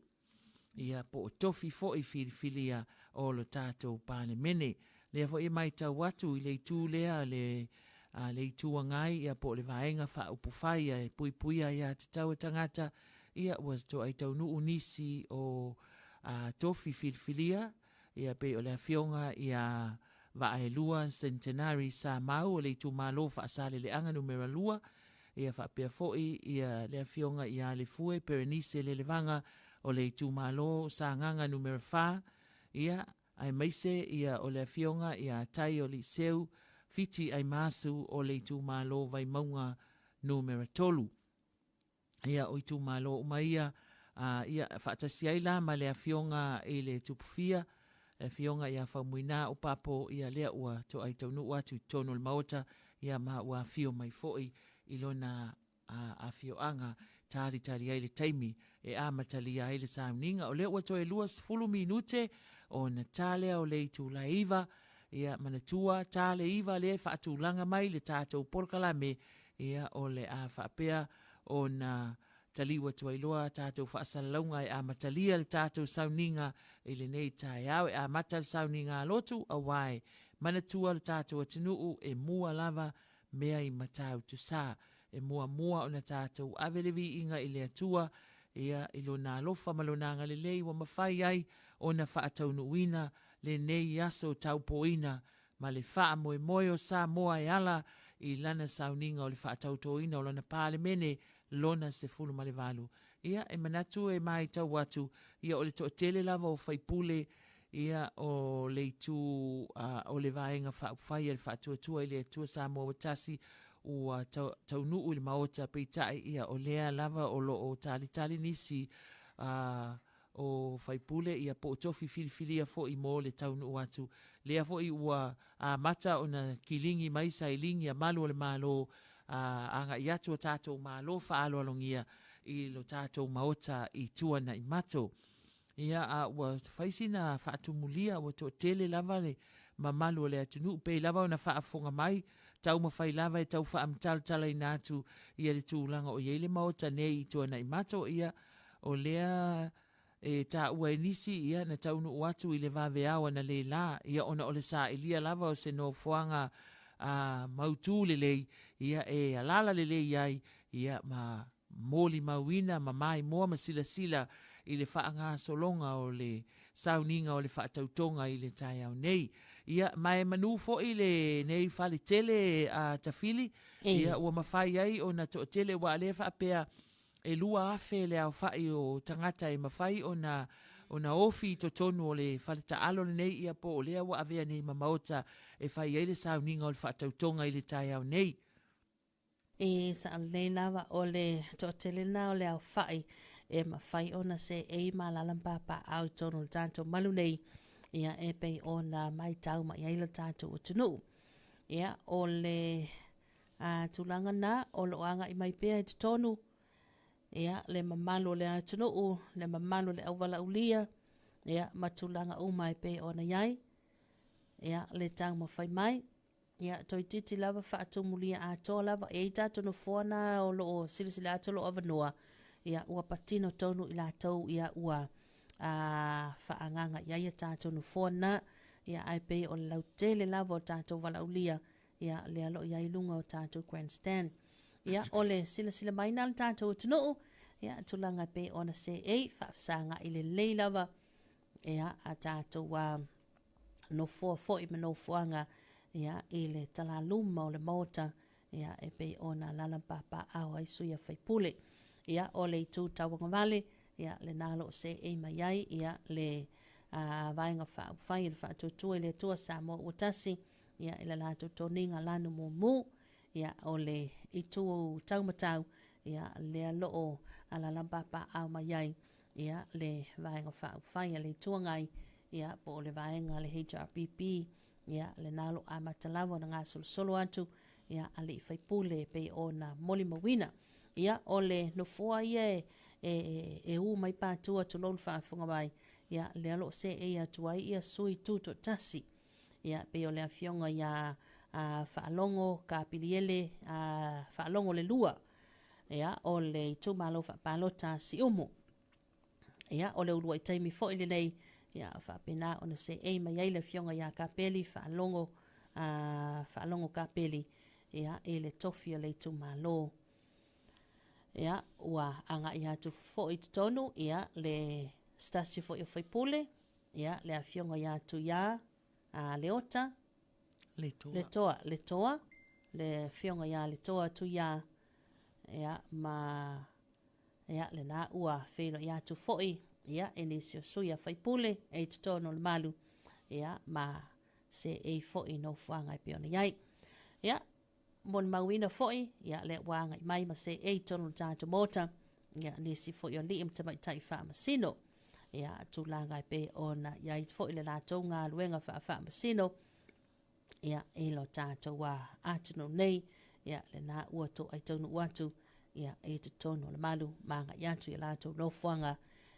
ia po o tofi foi filifilia o lo tatou Palemene. Lea foi e matau atu i le itu lea le a le Itu Agai ia po o le Vaega Faaupufai e Puipuia Aia Tatau a Tagata, ia ua toai taunuu nisi o a, tofi filifilia, ia pei o le afioga ia Vaaelua Centenary Samau o le itumalo Faasaleleaga numera 2, ia faapea foi ia le afioga ia Lefue Perenise Lelevaga o le itumalo Sagaga numera 4, ia aemaise ia o le afioga ia Tai o Liseu Fiti Aimaasu o le itumalo Vaimauga numera 3. Ia o itumalo uma ia, a, ia faatasi ai la ma le afioga i le Tupufia, le afioga ia Faumuina Opapo, ia lea ua toai taunuu atu i totonu o le Maota, ia ma ua afio mai foi i lona a afioaga talitali ai le taimi e amatalia ai le sauniga. O lea ua toe 20 minute ona ta lea o le itula e 9, ia manatua ta le 9 lea e faatulaga mai le tatou polokalame, ia o le a faapea ona taliu atu ai loa tatou faasalalauga e amatalia le tatou sauniga i lenei taeao. E amata le sauniga a lotu, auā e manatua le tatou atunuu e mua lava mea i Matautu-sa. E muamua ona tatou ave le viiga i le Atua, ia, i Lona alofa ma Lona agalelei ua mafai ai ona faataunuuina lenei aso taupoina ma le faamoemoe o Samoa e ala i lana sauniga o le faatautoina o lana Palemene lona 18. Ia, e manatu e maitau atu, ia, o le toatele lava o faipule Ia, o le itu o le Vaega Faaupufai a le Faatuatua i le Atua Samoa ua Tasi ua taunuu i le Maota, peitai, ia, o lea lava o lo o talitali nisi o faipule, ia, po o tofi filifilia foi mo le taunuu atu. Lea foi ua amata ona kiligi mai sailigi a malu o le Malo agai atu o tatou Malo faaaloalogia i lo tatou Maota i Tuanaimato. Ia, a ua fai sina faatumulia, ua toatele lava le mamalu o le atunuu, pei lava ona faafofoga mai, taumafai lava e tau faamatalatalaina atu ia le tulaga o i ai le Maota nei i Tuanaimato. Ia, o lea e taua e nisi, ia, na taunuu atu i le vaveao analeila, ia, ona o le sailia lava o se nofoaga a mautū lelei, ia, e alala lelei ai, ia, ma molimauina ma maimoa ma silasila i le faagasologa o le sauniga o le faatautoga i le taeao nei. Ia, ma e manu foi lenei fale tele a Tafili, ia, ua mafai ai ona toatele, aua o lea e faapea e 2,000 le aofai o tagata e mafai ona ona ofi i totonu o le fale taalo lenei, ia po o lea ua avea nei ma maota e fai ai le sauniga o le faatautoga i le taeao nei. E sao lelei lava o le toatele lena o le aofai e mafai ona seei ma alaala ma papaaao i totonu o le tatou malu nei, ia e pei ona matau mai ai lo tatou atunuu. Ia, o le a, tulaga na o lo o agai mai pea i totonu, ia, le mamalu o le atunuu, le mamalu o le auvalaulia, ia, ma tulaga uma e pei ona i ai, ia, le taumafai mai. Ia, toeitiiti lava faatumulia atoa lava. E i ai tatou nofoa na o lo o silasila atu o lo o avanoa, ia, ua patino tonu i latou, ia, ua a, faaagaga i ai a tatou nofoa na. Ia, ae pei o le lautele lava o tatou valaaulia, ia, lea o lo o i ai i luga o tatou grandstand. Ia, o le silasila mai na le tatou atunuu, ia, tulaga e pei ona seei, faafesagai lelei lava, ia, a tatou a, nofoa foi ma nofoaga ia, i le talaluma o le Maota ia, e pei ona alaala ma papaaao ai sui a faipule. Ia, o le itu tauagavale, ia, lena o lo o seei mai ai ia, le a, Vaega Faaupufai o le Faatuatua i le Atua Samoa ua Tasi, ia, i le latou toniga lanu mumu. Ia, o le itu taumatau, ia, lea lo o alaala ma papaaao mai ai ia, le Vaega Faaupufai a le Itu Agai, ia, po o le vaega a le HRPP, ia, lena o lo o amata lava ona gasolosolo atu, ia, alii faipule e pei ona molimauina. Ia, o le nofoa ia e, e, e u mai patua tulou le faafofoga mai, ia, lea o lo o seei atu ai ia sui tutoatasi. Ia, pei o le afioga ia a, Faalogo Kapiliele a, Faalogo le Lua, ia, o le itumalo faapalota Siumu. Ia, o le uluai taimi foi lenei, ia, faapena ona seei mai ai le afioga ia Kapeli Faalogo, a, Faalogo Kapeli, ia, i le tofi o le itumalo. Ia, ua agai atu foi i totonu, ia, le se tasi foi o faipule, ia, le afioga ia Tuia a, Leota, Letoa. Letoa, Letoa, le afioga ia Letoa Tuia, ia, ma, ia, lena ua feiloai atu foi, ia, i nisi o sui a faipule e i totonu o le malu, ia, ma seei foi i nofoaga e pei ona i ai. Ia, molimauina foi, ia, lea ua agai mai ma seei i totonu o le tatou Maota, ia, nisi foi o alii ma tamaitai faamasino, ia, tulaga e pei ona i ai foi le latou galuega faafaamasino, ia, i lo tatou atunuu nei, ia, lena ua toai taunuu atu, ia, i totonu o le malu ma agai atu i latou nofoaga,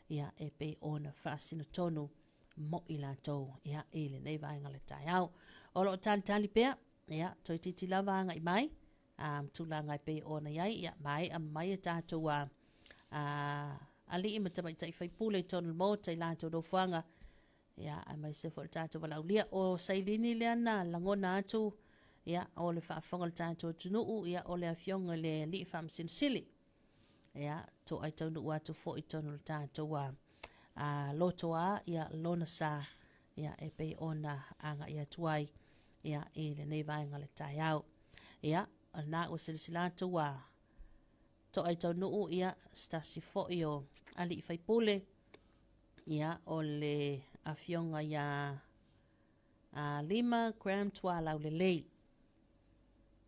ia, e pei ona faasino tonu mo i latou, ia, i lenei vaega o le taeao. O lo o talitali pea, ia, toeitiiti lava agai mai, a, tulaga e pei ona i ai, ia, maea mai e tatou a, a, alii ma tamaitai faipule i totonu o le Maota i latou nofoaga, ia, aemaise foi le tatou valaaulia. O sailini lea na lagona atu, ia, o le faafofoga o le tatou atunuu, ia, o le afioga i le Alii Faamasino Sili, ia, toai taunuu atu foi i totonu o le tatou a, a, lotoa, ia, lona sa, ia, e pei ona agai atu ai, ia, i lenei vaega o le taeao. Ia, o lena ua silasila atu ua toai taunuu, ia, se tasi foi o alii faipule, ia, o le afioga ia a, Lima Graham Tualaulelei.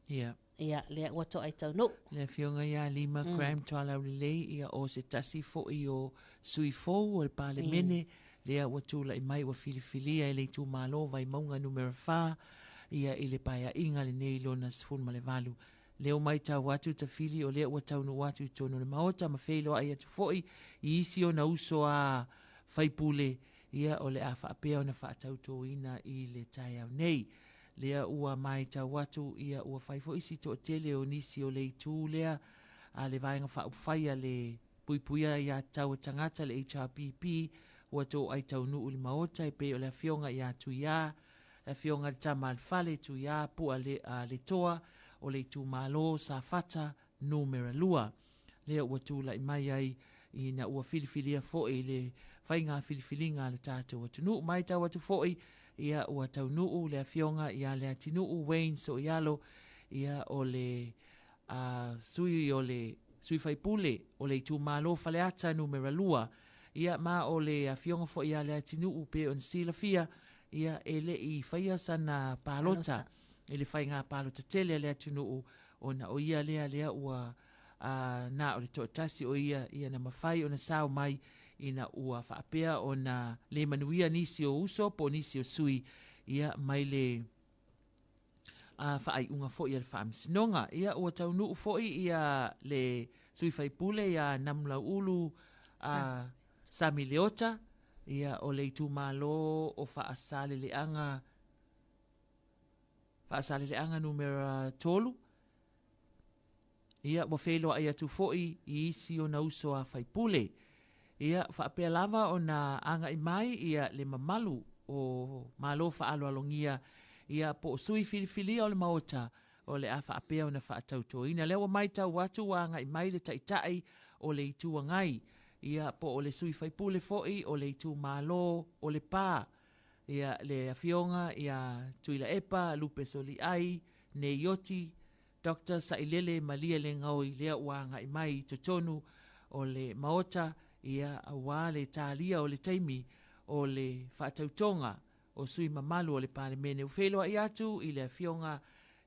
Ia. Ia, lea ua toai taunuu. Le afioga ia Lima Graham Tualaulelei, ia o se tasi foi o sui fou o le Palemene, lea ua tulai mai ua filifilia e le itumalo Vaimauga numera 4, ia i le paeaiga lenei lona 18. Lea ua matau atu Tafili o lea ua taunuu atu i totonu o le Maota ma feiloai atu foi i isi ona uso a faipule, ia o le a faapea ona faatautoina i le taeao nei. Lea ua matau atu ia ua fai foi si toatele o nisi o le itu lea a le Vaega Faaupufai a le Puipuia Aiatatau a Tagata le HRPP ua toai taunuu i le Maota e pei o le afioga ia Tuiā, le afioga i le Tama a le Fale, Tuiā Pua le, a, Letoa o le itumalo Safata Numera 2. Lea ua tulai mai ai ina ua filifilia foi le faiga filifiliga a le tatou atunuu. Matau atu foi ia ua taunuu le afioga ia Leatinuu Wayne Soialo ia o le a, sui o le sui faipule o le itumalo Faleata Numera 2. Ia ma o le afioga foi ia Leatinuu pe ona silafia ia e le i faia sana palota i le faiga palota tele a le atunuu ona o ia lea lea ua a, na o le toatasi o ia ia na mafai ona sao mai ina ua faapea ona le manuia nisi o uso po o nisi o sui ia mai le a, faaiuga foi a le Faamasinoga. Ia ua taunuu foi ia le sui faipule ia Namulauulu a, Sami Leota ia o le itumalo o Faasaleleaga Faasaleleaga numera 3. Ia, ua feiloai atu foi i isi ona uso a faipule. Ia, faapea lava ona agai mai ia le mamalu o Malo faaaloalogia, ia po o sui filifilia o le Maota o le a faapea ona faatautoina. Lea ua matau atu ua agai mai le Taitai o le Itu Agai, ia po o le sui faipule foi o le itumalo o Lepa, ia le Afioga ia Tuilaepa Lupe Soliai Neioti Doctor Sailele Malielegaoi lea ua agai mai i totonu o le Maota, ia, aua le talia o le taimi o le faatautoga o sui mamalu o le Palemene. Ua feiloai atu i le Afioga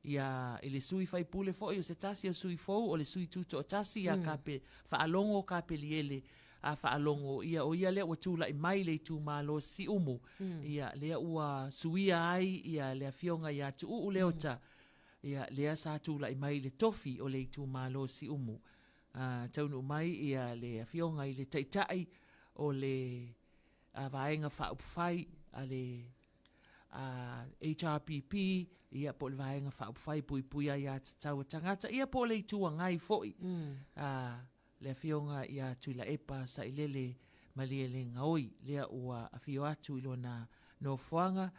ia, i le sui faipule foi o se tasi o sui fou o le sui tutoatasi ia Kape, Faalogo Kapeliele a Faalogo, ia o ia lea ua tulai mai le itumalo Siumu, ia lea ua suia ai ia le Afioga ia Tuuu Leota, ia lea sa tulai mai i le tofi o le itumalo Siumu. taunuu mai ia le Afioga i le Taitai o le Vaega Faaupufai a le HRPP, ia po o le Vaega Faaupufai Puipui Aiatatau a Tagata, ia po o le Itu Agai foi, le Afioga ia Tuilaepa Sailele Malielegaoi, lea ua afio atu i lona nofoaga,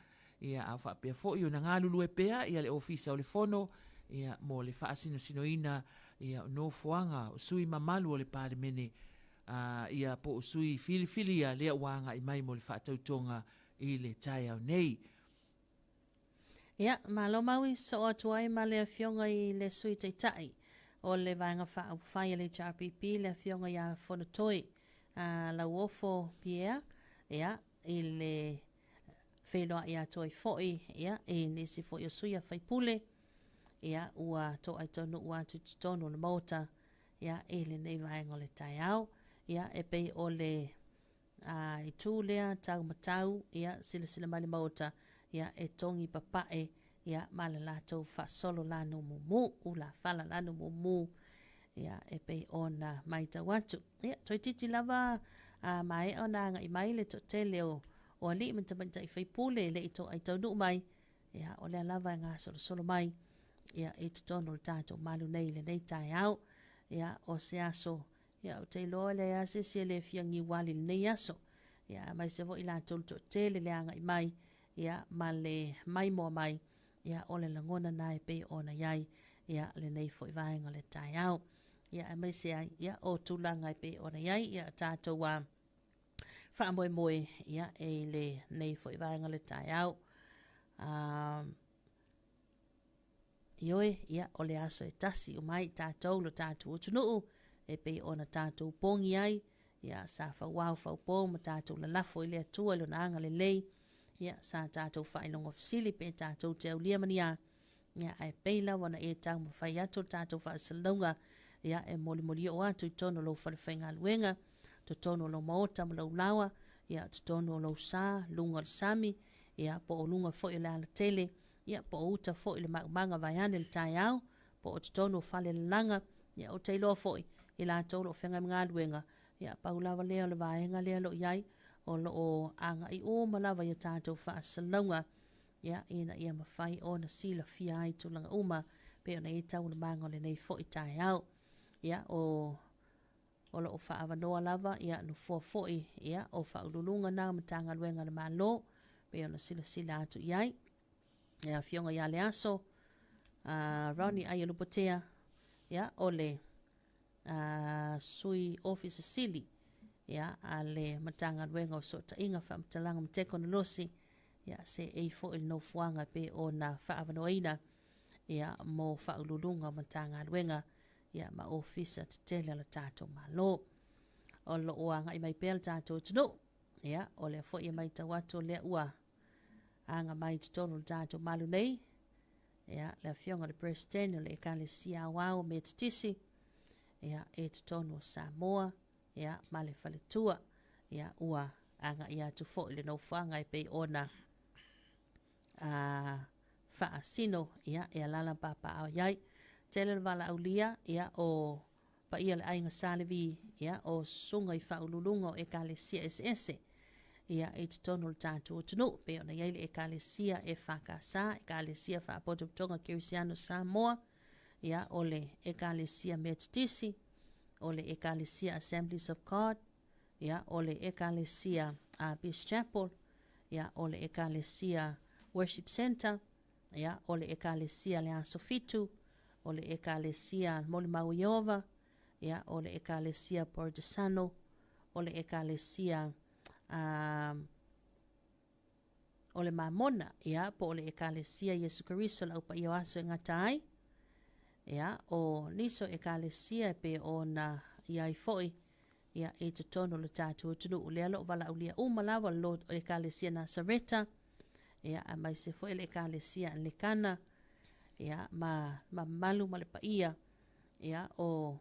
ia a o faapea foi ona galulue pea ia le Ofisa o le Fono ia mo le faasinosinoina ia o nofoaga o sui mamalu o le Palemene ia po o sui filifilia lea ua agai mai mo le faatautoga i le taeao nei. Ia, malo Maui, soo atu ai ma le Afioga i le Sui Taitai o le Vaega Faaupufai a le HRPP, le Afioga ia Fonotoe Lauofo Pierre, ia, i le feiloai atu ai foi ia, i nisi foi o sui a faipule, ia, ua toai taunuu atu i totonu o le Maota, ia, i lenei vaega o le taeao. Ia, e pei o le a itu lea tau matau, ia, silasila mai le Maota, ia, e togi papae, ia, ma le latou faasolo lanu mumu, ulafala lanu mumu, ia, e pei ona matau atu. Ia, toeitiiti lava a maea ona agai mai le toatele o, o alii ma tamaitai faipule e le i toai taunuu mai, ia, o lea lava e gasolosolo mai, ia, i totonu o le tatou malu nei i lenei taeao. Ia, o se aso Ia, ou te iloa e leai lava se isi e le fia niuali i lenei aso. Ia, aemaise foi i latou le toatele le agai mai, ia, ma le maimoa mai, ia, o le lagona na e pei ona i ai, ia, lenei foi vaega o le taeao. Ia, aemaise ai, ia, o tulaga e pei ona i ai, ia, tatou a faamoemoe, ia, e i lenei foi vaega o le taeao. Ioe, ia, o le aso e tasi uma ai tatou lo tatou atunuu, e pei ona tatou pogi ai, ia, sa fauao faupo ma tatou lalafo i le Atua i lona agalelei, ia, sa tatou faailoga fesili pe tatou te aulia ma ni a, ia, ae pei lava ona e taumafai atu le tatou faasalalauga, ia, e molimoli oo atu i totonu o lou falefaigaluega, totonu o lou maota ma lou laoa, ia, totonu o lou sa, luga o le sami, ia, po o luga foi o le alatele, ia po o uta foi i le maumaga vaeane le taeao, po o totonu o falelalaga, ia ou te iloa foi i latou o lo o feagai ma galuega, ia pau lava lea o le vaega lea o lo o i ai, o lo o agai uma lava i a tatou faasalalauga, ia ina ia mafai ona silafia ai tulaga uma pei ona i ai taualumaga o lenei foi taeao. Ia o O lo o faaavanoa lava ia nofoa foi ia o Faauluuluga na o Matagaluega a le Malo pei ona silasila atu i ai. Le Afioga ia Leaso Ronnie Aialupotea, ia, o le Sui Ofisa Sili ia, a le Matagaluega o Fesootaiga, Faamatalaga ma Tekonolosi, ia, seei foi i le nofoaga pei ona faaavanoaina ia, mo Faauluuluga o Matagaluega ia, ma Ofisa tetele a le tatou Malo. O lo o agai mai pea le tatou atunuu, ia, o lea foi e matau atu o lea ua aga mai i totonu o le tatou malu nei, ia, le Afioga i le Peresetene o le Ekalesia Aoao Metotisi, ia, i totonu o Samoa, ia, ma le faletua, ia, ua agai atu foi le nofoaga e pei ona a faasino, ia, e alala ma papaaao i ai. Tele le valaaulia, ia, o paia o le aiga Sa Levi, ia, o susuga i faauluuluga o ekalesia eseese, ia, i totonu o le tatou atunuu, pei ona i ai le ekalesia EFKS, ekalesia Faapotopotoga Kerisiano Samoa, ia, o le ekalesia Metotisi, o le ekalesia Assemblies of God, ia, o le ekalesia Peace Chapel, ia, o le ekalesia Worship Center, ia, o le ekalesia Le Aso Fitu, o le ekalesia Molimau Ieova, ia, o le ekalesia Portesano, o le ekalesia o le Mamona, ia, po o le ekalesia Iesu Keriso le Au Paia o Aso e Gata Ai, ia, o nisi o ekalesia e pei ona i ai foi, ia, i totonu o le tatou atunuu. Lea o lo o valaaulia uma lava le ekalesia Nasareta, ia, aemaise foi le ekalesia Anglikana, ia, ma mamalu ma le paia, ia, o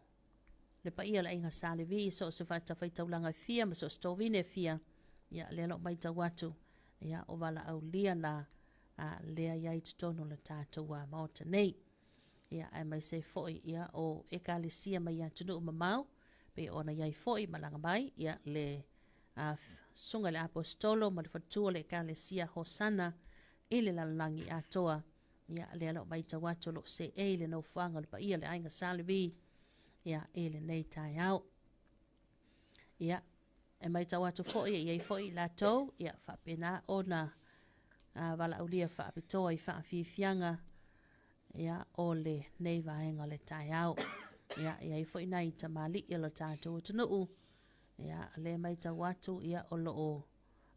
le paia o le aiga Sa Levi i so o se fatafaitaulaga e fia ma so o se tovine e fia, ia, lea o lo o matau atu, ia, o valaaulia na a lea i ai i totonu o le tatou Maota nei. Ia, aemaise ai foi ia o Ekalesia mai atunuu mamao, pei ona i ai foi malaga mai ia le Susuga i le Aposetolo ma le faletua o le Ekalesia Hosana i le lalolagi atoa. Ia, lea o lo o matau atu o lo o seei le nofoaga o le paia o le Aiga Sa Levi ia, i lenei taeao. Ia, e matau atu foi e i ai foi i latou, ia, faapena ona valaaulia faapitoa i faafiafiaga ia, o lenei vaega o le taeao. Ia, e i ai foi nai tamalii o lo tatou atunuu, ia, lea e matau atu, ia, o lo o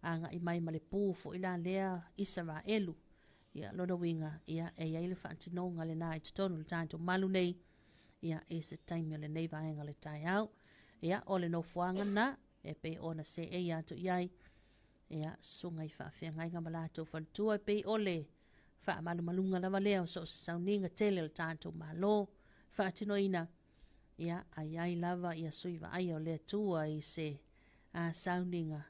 agai mai ma le pu foi la lea Isaraelu. Ia, lona uiga, ia, e i ai le faatinoga lena i totonu o le tatou malu nei, ia, i se taimi o lenei vaega o le taeao. Ia, o le nofoaga na, e pei ona seei atu i ai, ia, susuga i faafeagaiga ma latou faletua, e pei o le faamalumaluga lava lea o so o se sauniga tele o le tatou Malo faatinoina, ia, a i ai lava ia sui vaaia o le Atua i se sauniga,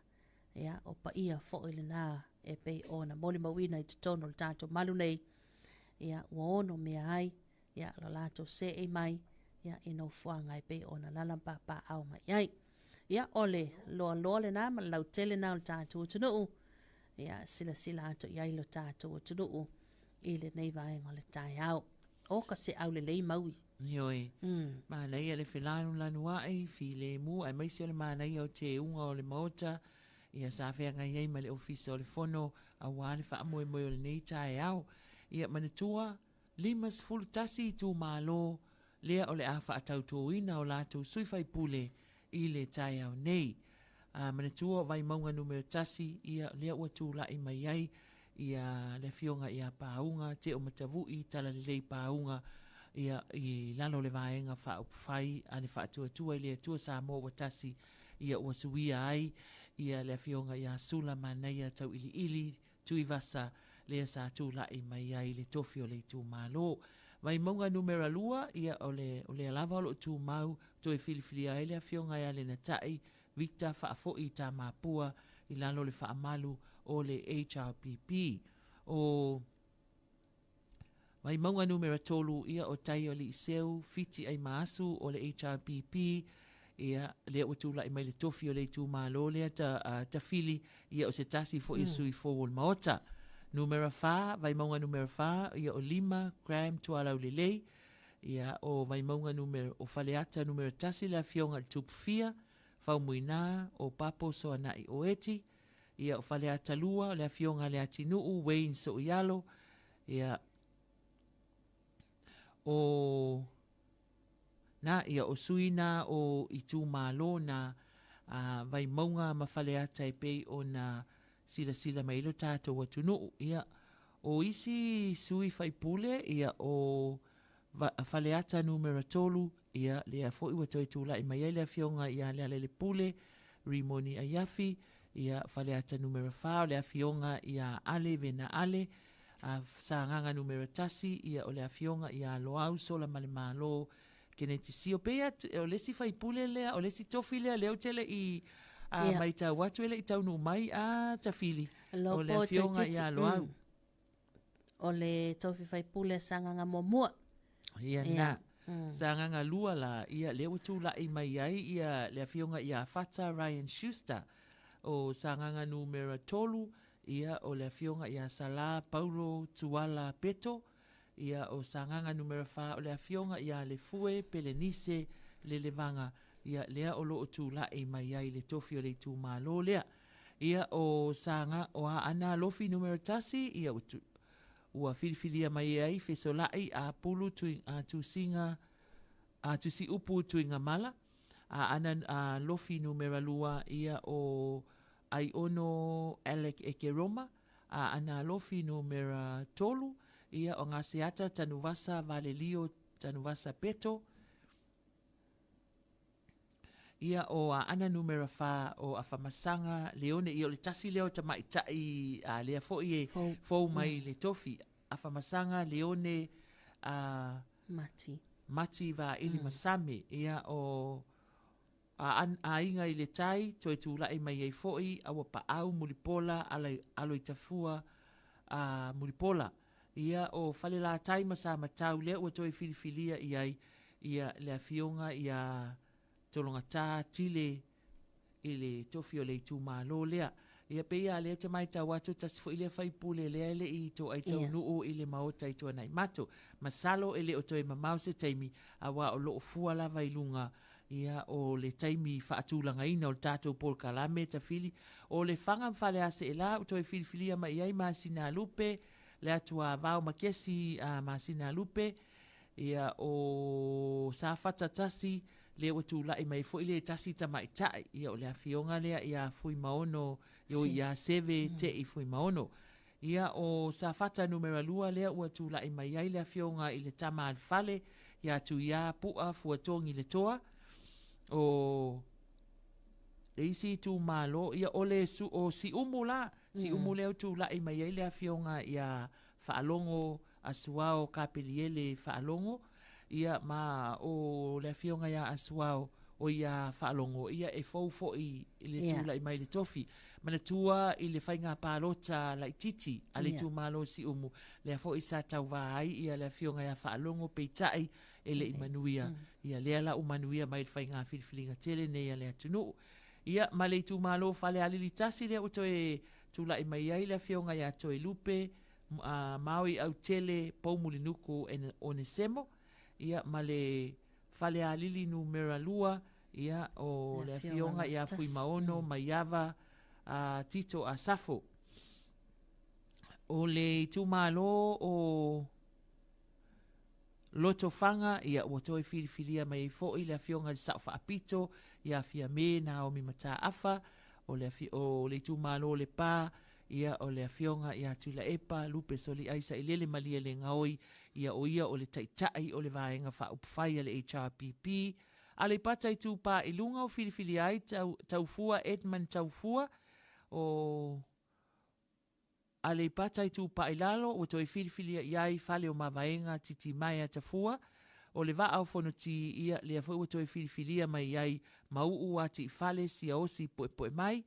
ia, o paia foi lena e pei ona molimauina i totonu o le tatou malu nei, ia, ua ono mea ai, ia, lo latou seei mai, ia, i nofoaga e pei ona alaala ma papaaao mai ai. Ia, o le loaloa lena ma le lautele lena o le tatou atunuu, ia, silasila atu i ai lo tatou atunuu i lenei vaega o le taeao. O ka seau lelei maui. Ioe. Manaia le felanulanuai, filemu, aemaise o le manaia o teuga o le Maota, ia sa feagai ai ma le Ofisa o le Fono aua le faamoemoe o lenei taeao. Ia manatua, 51 itumalo lea o le a faatautoina o latou sui faipule i le taeao nei. A manatua o Vaimauga numera 1, ia lea ua tulai mai ai ia le afioga ia Pauga Teomatavui Talalelei Pauga ia i lalo o le Vaega Faaupufai a le Faatuatua i le Atua Samoa ua Tasi, ia ua suia ai ia le afioga ia Sula Manaia Tauiliili Tuivasa lea sa tulai mai ai le tofi o le itumalo. Vaimauga numera 2, ia o le o lea lava o lo o tumau toe filifilia ai le afioga ia Lenatai Victor Faafoi Tamapua i lalo o le faamalu o le HRPP. O Vaimauga numera 3, ia o Taialiiseu Fiti Aimaasu o le HRPP, ia lea ua tulai mai le tofi o le itumalo lea ta, uh, Tafili, ia o se tasi foi o sui fou o le Maota. Numera 4, Vaimauga numera 4, ia o Lima Graham Tualaulelei, ia o Vaimauga numera, o Faleata numera 1 le afioga i le Tupufia, Faumuina, o Papo Soanai Oeti, ia o Faleata 2 o le afioga i Leatinuu Wayne Soialo, ia o na ia o sui na o itumalo na a Vaimauga ma Faleata e pei ona silasila mai ai lo tatou atunuu. Ia o isi sui faipule ia o Faleata numera 3, ia lea foi ua toe tulai mai ai le afioga ia Lealailepule Rimoni Aiafi, ia Faleata numera 4 o le afioga ia Ale Vena Ale, a Sagaga numera 1, ia o le afioga ia Loau Solamalemalo Keneti Sio. Pei o le isi faipule lea, o le isi tofi lea lea ou te le i a maitau atu e le i taunuu mai a Tafili, o le afioga ia Loau. O le tofi faipule a Sagaga muamua. Ia na. Sagaga 2 la, ia lea ua tulai mai ai ia le afioga ia Fata Ryan Schuster. O Sagaga numera 3, ia o le afioga ia Sala Paulo Tuala Peto. Ia o Sagaga numera 4, o le afioga ia Lefue Pelenise Lelevaga, ia lea o lo o tulai mai ai le tofi o le itumalo lea. Ia o Saga, o Aana Alofi numera 1, ia ua, ua filifilia mai ai Fesolai Apulu Tui, a, Tusiga, a, Tusiupu Tuigamala. Aana Alofi numera 2, ia o Aiono Alec Ekeroma. Aana Alofi numera 3, ia o Gaseata Tanuvasa Valelio Tanuvasa Peto. Ia o Aana numera 4 o Afamasaga Leone, ia o le tasi lea o tamaitai a lea foi e fou, fou mai le tofi. Afamasaga Leone a Mati. Mati Vaili Masame, ia o Aiga i le Tai, toe tulai mai ai foi Auapaau Mulipola Aloitafua a Mulipola. Ia, o Falelatai ma Samatau lea ua toe filifilia i ai ia le Afioga ia Tologata Tile i le tofi o le itumalo lea. Ia pei lava lea e te matau atu tasi foi lea faipule lea e le i toai taunuu i le maota i Tuanaimato. Masalo e le o toe mamao se taimi aua o lo o fua lava i luga ia o le taimi faatulagaina o le tatou polokalame tafili. O Lefaga ma Faleaseela ua toe filifilia mai i ai Masinalupe, Leatuavao Makesi a Masinalupe, Ia, o Safata tasi, lea ua tulai mai foi le tasi tamaitai, ia o le afioga lea ia Fuimaono, oi ia Seve Tei Fuimaono. Ia, o Safata numera 2 lea ua tulai mai ai le afioga i le tama a le fale, ia Tuia Pu'a Fuatogi Letoa. O le isi itumalo, ia o le o Siumu la, Siumu lea ua tulai mai ai le afioga ia Faalogo Asuao Kapeliele Faalogo, ia ma o le afioga ia Asuao o ia Faalogo, ia e fou foi i le tulai mai i le tofi. Manatua i le faiga palota laitiiti a le itumalo o Siumu, lea foi sa tauva ai ia le afioga ia Faalogo peitai e le i manuia, ia lea la ua manuia mai i le faiga filifiliga tele nei a le atunuu. Ia ma le itumalo o Falealili 1 lea ua toe tulai mai ai le afioga ia Toelupe Maui Autele Poumulinuku Onesemo, ia ma le Falealili numera 2, ia o le afioga ia Fuimaono Maiava Tito Asafo. O le itumalo o Lotofaga, ia ua toe filifilia mai ai foi le afioga i le Sao Faapito ia Fiame Naomi Mataafa, o le, o le itumalo o Lepa, ia o le afioga ia Tuilaepa Lupe Soliai Sailele Malielegaoi, ia o ia o le Taitai o le Vaega Faaupufai a le HRPP. Aleipata Itupa i Luga o filifilia ai Tau, Taufua Edmund Taufua, o Aleipata Itupa i Lalo ua toe filifilia i ai Faleomavaega Titimaea Tafua, o le Vaa o Fonoti, ia lea foi ua toe filifilia mai ai Mauu Atiifale Siaosi Puepuemai,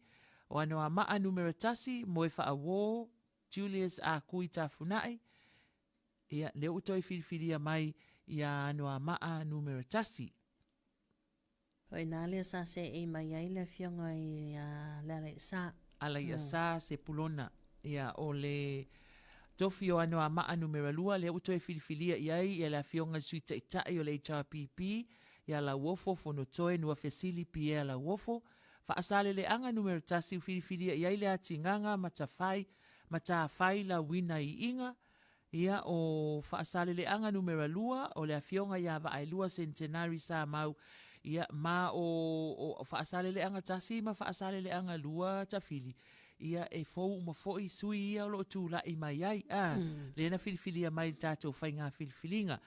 o Anoamaa Numera 1, Moefaauo Julius Akui Tafunai, ia lea ua toe filifilia mai ia Anoamaa Numera 1. O i ina lea sa seei mai ai le afioga i Lealaisa. Alaiasa Sepulona, ia, o le tofi o Anoamaa Numera 2, lea ua toe filifilia i ai ia le afioga i le Sui Taitai o le HRPP, ia Lauofo Fonotoe Nuafesili Pierre Lauofo. Faasaleleaga Numera 1, ua filifilia i ai le Atigaga Matafai, Matafai Lauina Iiga, Ia, o Faasaleleaga Numera 2, o le Afioga ia Vaaelua Centenary Samau, ia, ma o, o Faasaleleaga 1 ma Faasaleleaga 2 Tafili, ia, e fou uma foi sui ia o lo o tulai mai ai, a, mm. lea na filifilia mai i le tatou faiga filifiliga.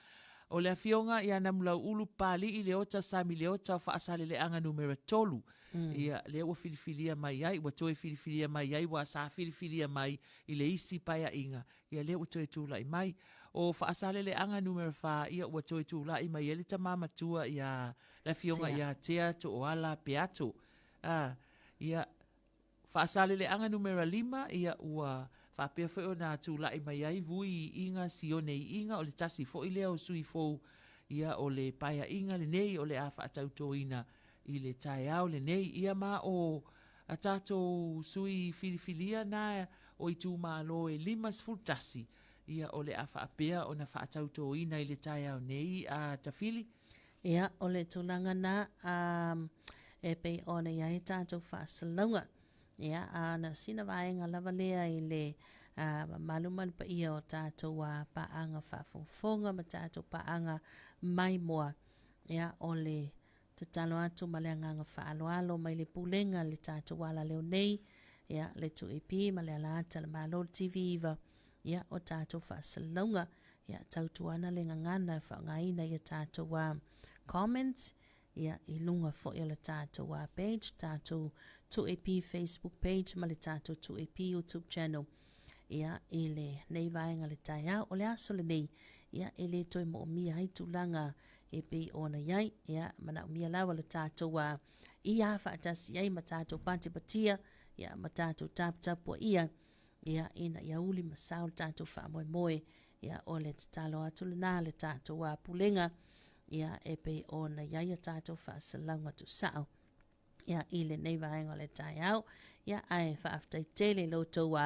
O le Afioga ia Namulauulu Papalii Leota Sami Leota o Faasaleleaga Numera 3, mm. ia, lea ua filifilia mai ai, ua toe filifilia mai ai, ua sa filifilia mai i le isi paeaiga, ia lea ua toe tulai mai. O Faasaleleaga Numera 4, ia ua toe tulai mai ai le tama matua ia le afioga ia Tea Tooala Peato. A, ia, Faasaleleaga Numera 5, ia ua faapea foi ona tulai mai ai Vui Iiga Sione Iiga, o le tasi foi lea o sui fou ia o le paeaiga lenei o le a faatautoina i le taeao lenei. Ia ma o a tatou sui filifilia na o itumalo e 51, ia o le a faapea ona faatautoina i le taeao nei a Tafili. Ia, o le tulaga na, a, e pei ona i ai tatou faasalauga. Ia, a na sina vaega lava lea i le a, mamalu ma le paia o tatou a, paaga faafogafoga ma tatou paaga maimoa. Ia, o le Tatalo atu ma le agaga faaaloalo mai le Pulega le tatou alaleo nei, ia, le 2AP ma le alaata le Malo le TV9, ia, o tatou faasalalauga, ia, tautuana le gagana e faaaogaina ia tatou a comments, ia, i luga foi o le tatou a page, tatou 2AP Facebook page ma le tatou 2AP YouTube channel, ia, i lenei vaega le taeao. O le aso lenei, ia, e le toe moomia ai tulaga e pei ona i ai, ia, manaomia lava le tatou a ia faatasi ai ma tatou patipatia, ia, ma tatou taputapuaia, ia, ina ia uli ma sao le tatou faamoemoe Ia, o le tatalo atu lena le tatou Pulega, ia, e pei ona i ai a tatou faasalalauga tuusao, ia, i lenei vaega o le taeao. Ia, ae faafetai tele i lo outou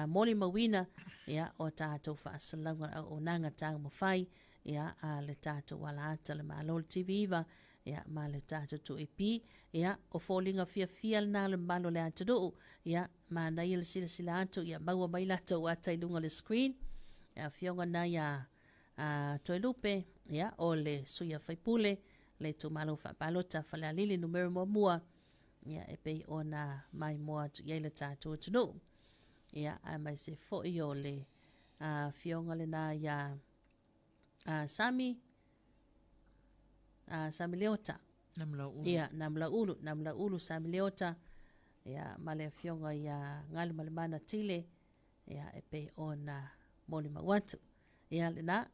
molimauina, ia, o tatou faasalalauga auaunaga taumafai, ia, a le tatou alaata le Malo le TV9, ia, ma le tatou 2AP. Ia, o foliga fiafia lena le mamalu o le atunuu, ia, manaia le silasila atu, ia maua mai latou ata i luga o le screen. Ia, afioga na ia Toelupe, ia, o le sui a faipule, le itumalo faapalota Falealili numera 1, ia, e pei ona maimoa atu i ai le tatou atunuu. Ia, aemaise foi o le afioga lena ia Sami, Sami Leota. Namulauulu. Ia, Namulauulu, Namulauulu Sami Leota, ia, ma le afioga ia Galumalemana Tile, ia, e pei ona molimau atu. Ia, lena,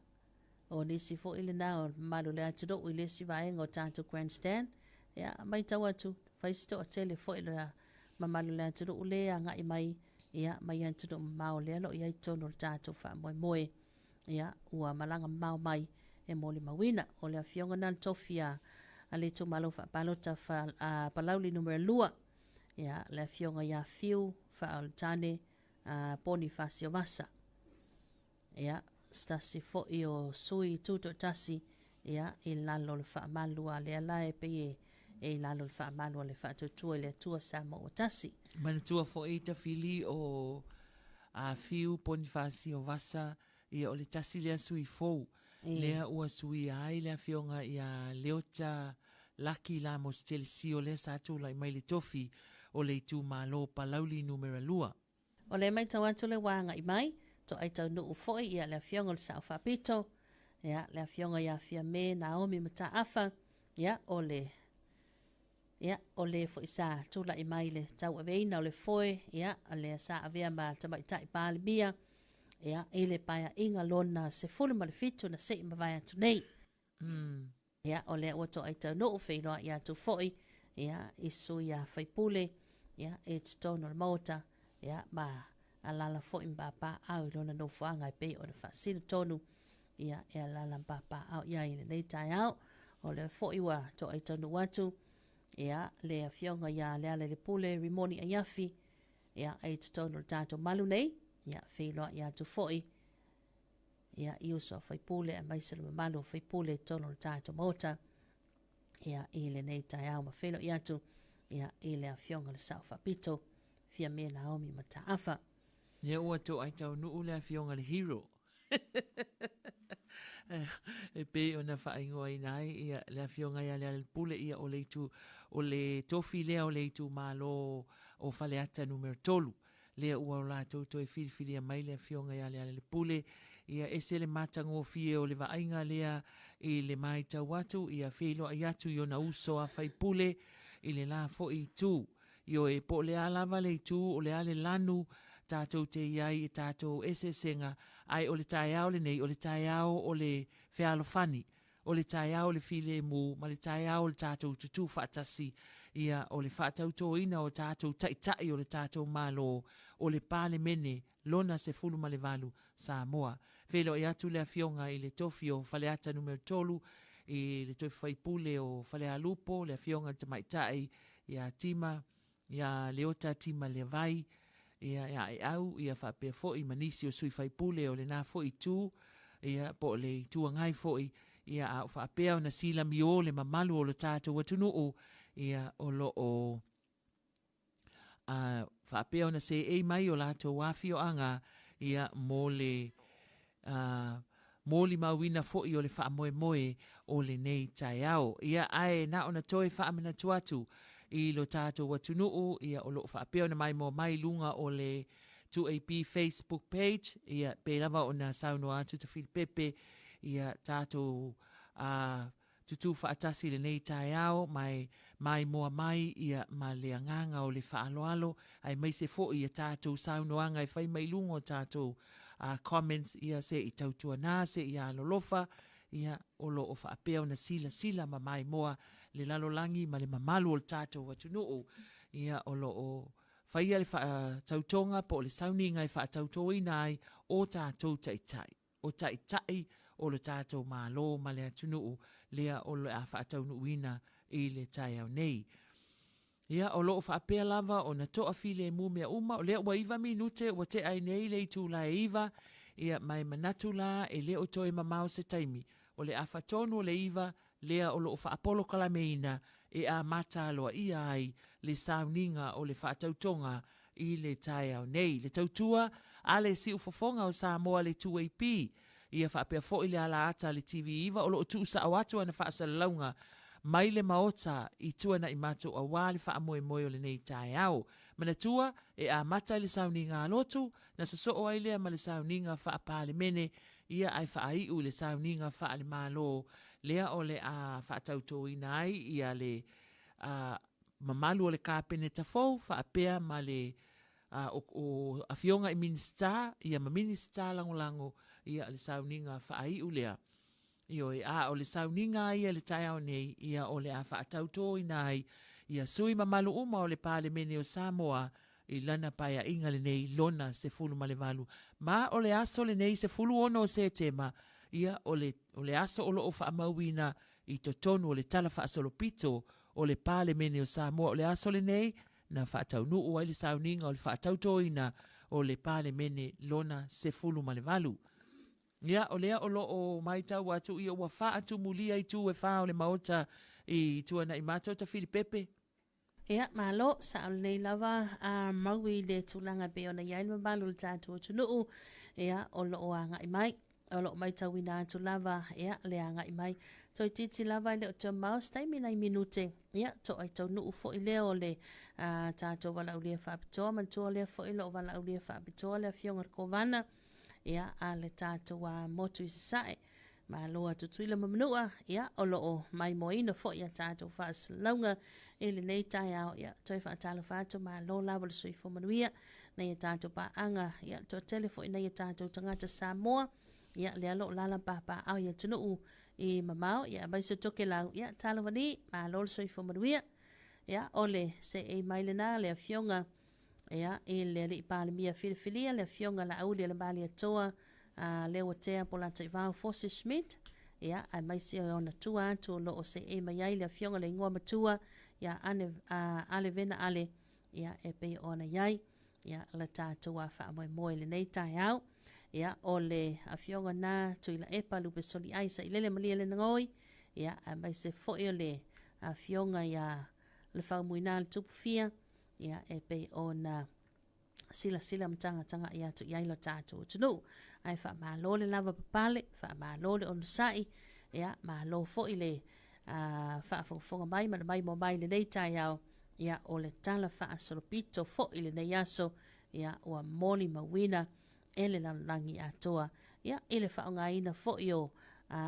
o nisi foi lena o mamalu o le atunuu i le isi vaega o tatou grandstand, ia, matau atu, fai si toatele foi le mamalu o le atunuu le agai mai, ia, mai atunuu mamao lea o lo o i ai totonu o le tatou faamoemoe. Ia, ua malaga mamao mai e molimauina. O le afioga na le tofi a le itumalo faapalota Palauli numera 2, ia, le afioga ia Fiu Faaolotane Ponifasio Vasa. Ia, se tasi foi o sui tutoatasi, ia, i lalo o le faamalu a lea la e pei e i lalo o le faamalu a le Faatuatua i le Atua Samoa ua tasi. Manatua foi Tafili o Fiu Ponifasio Vasa, ia o le tasi lea sui fou, lea ua suia ai le afioga ia Leota Laki Lamos Telesio lea sa tulai mai le tofi o le itumalo Palauli numera 2. O lea e matau atu le ua agai mai, toai taunuu foi ia le afioga o le Sao Faapito, ia le afioga ia Fiame Naomi Mataafa, ia o le ia o le foi sa tulai mai le tauaveina o le foe, ia lea sa avea ma tamaitai Palemia, ia i le paeaiga lona 17 na sei mavae atu nei. Ia, o lea ua toai taunuu feiloai atu foi, ia, i sui a faipule, ia, i totonu o le Maota, ia, ma alala foi ma papaaao i lona nofoaga e pei ona faasino tonu, ia, e alala ma papaaao i ai i lenei taeao. O lea foi ua toai taunuu atu, ia, le afioga ia Lealailepule Rimoni Aiafi, ia, i totonu o le tatou malu nei, ia, feiloai atu foi, ia, i uso a faipule aemaise le mamalu o faipule i totonu o le tatou Maota, ia, i lenei taeao ma feiloai atu, ia, i le afioga le Sao Faapito, Fiame Naomi Mataafa. Ia ua toai taunuu le afioga le hero. E pei ona faaigoaina ai ia le afioga ia Lealailepule, ia o le itu o le tofi lea o le itumalo o Faleata numera 3. Lea ua o latou toe filifilia mai le afioga ia Lealailepule, ia ese le matagofie o le vaaiga lea i le matau atu, ia feiloai atu i ona uso a faipule i le la foi itu. Ioe, po o le a lava le itu, o le a le lanu tatou te i ai i tatou eseesega, ae o le taeao lenei, o le taeao o le fealofani, o le taeao o le filemu ma le taeao o le tatou tutū faatasi, ia, o le faatautoina o tatou taitai o le tatou Malo, o le Palemene lona 18 Samoa. Feiloai atu le Afioga i le Tofi o Faleata Numera 3, i le Tofi Faipule o Falealupo, le Afioga i le Tamaitai ia Tima, ia Leota Tima Levai, ia ia Aeau, ia faapea foi ma nisi o sui faipule o lena foi itu, ia po o le Itu Agai foi, ia a o faapea ona silamiō le mamalu o lo tatou atunuu, ia o lo o a faapea ona seei mai o latou afioaga, ia mo le a molimauina foi o le faamoemoe o lenei taeao. Ia, ae na ona toe faamanatu atu i lo tatou atunuu, ia, o lo o faapea ona maimoa mai i luga o le 2AP Facebook page, ia, pei lava ona saunoa atu Tafilipepe, ia, tatou a tutū faatasi i lenei taeao ma e maimoa mai ia ma le agaga o le faaaloalo aemaise foi ia tatou saunoaga e fai mai i luga o tatou comments ia se i tautuanā se i alolofa ia o lo o faapea ona silasila ma maimoa le lalolagi ma le mamalu o le tatou atunuu ia o lo o faia le faatautoga po o le sauniga e faatautoina ai o tatou taitai. o Taitai o lo tatou Malo ma le atunuu lea o le a faataunuuina i le taeao nei. Ia, o lo o faapea lava ona toafilemu mea uma, o lea ua 9 minute ua tea ai nei le itula e 9, ia, ma e manatu la e le o toe mamao se taimi, o le afa tonu o le 9 lea o lo o faapolokalameina e amata aloaia ai le sauniga o le faatautoga i le taeao nei. Le tautua a le siufofoga o Samoa le 2AP, ia faapea foi le alaata a le TV9 o lo o tuusao atu ana faasalalauga mai le Maota i Tuanaimato aua le faamoemoe o lenei taeao. Manatua, e amata i le sauniga a lotu, na sosoo ai lea ma le sauniga faa-Palemene, ia ae faaiu i le sauniga faale-Malo lea o le a faatautoina ai ia le a, mamalu o le Kapeneta fou faapea ma le a, o, o afioga i Minisita ia ma Minisita Lagolago ia le sauniga faaiu lea. Ioe, a o le sauniga a ia i le taeao nei, ia o le a faatautoina ai ia sui mamalu uma o le Palemene o Samoa i lana paeaiga lenei lona 18. Ma o le aso lenei 16 o Setema, ia o le, o le aso o lo o faamauina i totonu o le Tala Faasolopito o le Palemene o Samoa. O le aso lenei na faataunuu ai le sauniga o le faatautoina o le Palemene lona 18. Ia, o lea o lo o matau atu, ia ua faatumulia itu e fa o le Maota i Tuanaimato Tafilipepe. Ia, malo, sao lelei lava a mau i le tulaga e pei ona i ai le mamalu o le tatou atunuu, ia, o lo o agai mai, o lo o maitauina atu lava, ia, le agai mai. Toeitiiti lava e le o toe mamao se taimi nai minute, ia, toai taunuu foi lea o le a, tatou valaaulia faapitoa, manatua lea foi o lo o valaaulia faapitoa le afioga i le Kovana, ia, a le tatou a, motu i Sasae. Malo a Tutuila ma Manua, ia, o lo o maimoaina foi a tatou faasalalauga i lenei taeao. Ia, toe faatalofa atu, malo lava le soifua manuia nai a tatou paaga, ia, le toatele foi nai a tatou tagata Samoa, ia, lea lo o lala papaaao i atunuu i mamao, ia, aemaise o Tokelau, ia, talofa ni, malo le soifua manuia. Ia, o le seei mai lena le afioga Ia, i le Alii Palemia filifilia le Afioga Laauli Alemalietoa, a Leuatea Polataivao Fosi Schmidt, ia, aemaise o ona tua atu o lo o seei mai ai le Afioga le Igoa Matua ia Ane, a, Ale Vena Ale, ia, e pei ona i ai, ia, le tatou a faamoemoe i lenei taeao. Ia, o le Afioga na Tuilaepa Lupesoliai Sailele Malielegaoi, ia, aemaise foi o le Afioga ia Lefaumuina le Tupufia, ia, e pei ona silasila ma tagatagai atu i ai lo tatou atunuu. Ae faamalo le lava papale, faamalo le onosai, ia, malo foi le faafogafoga mai ma le maimoa mai lenei taeao, ia, o le tala faasolopito foi lenei aso, ia, ua molimauina e le lalolagi atoa, ia, i le faaaogaina foi o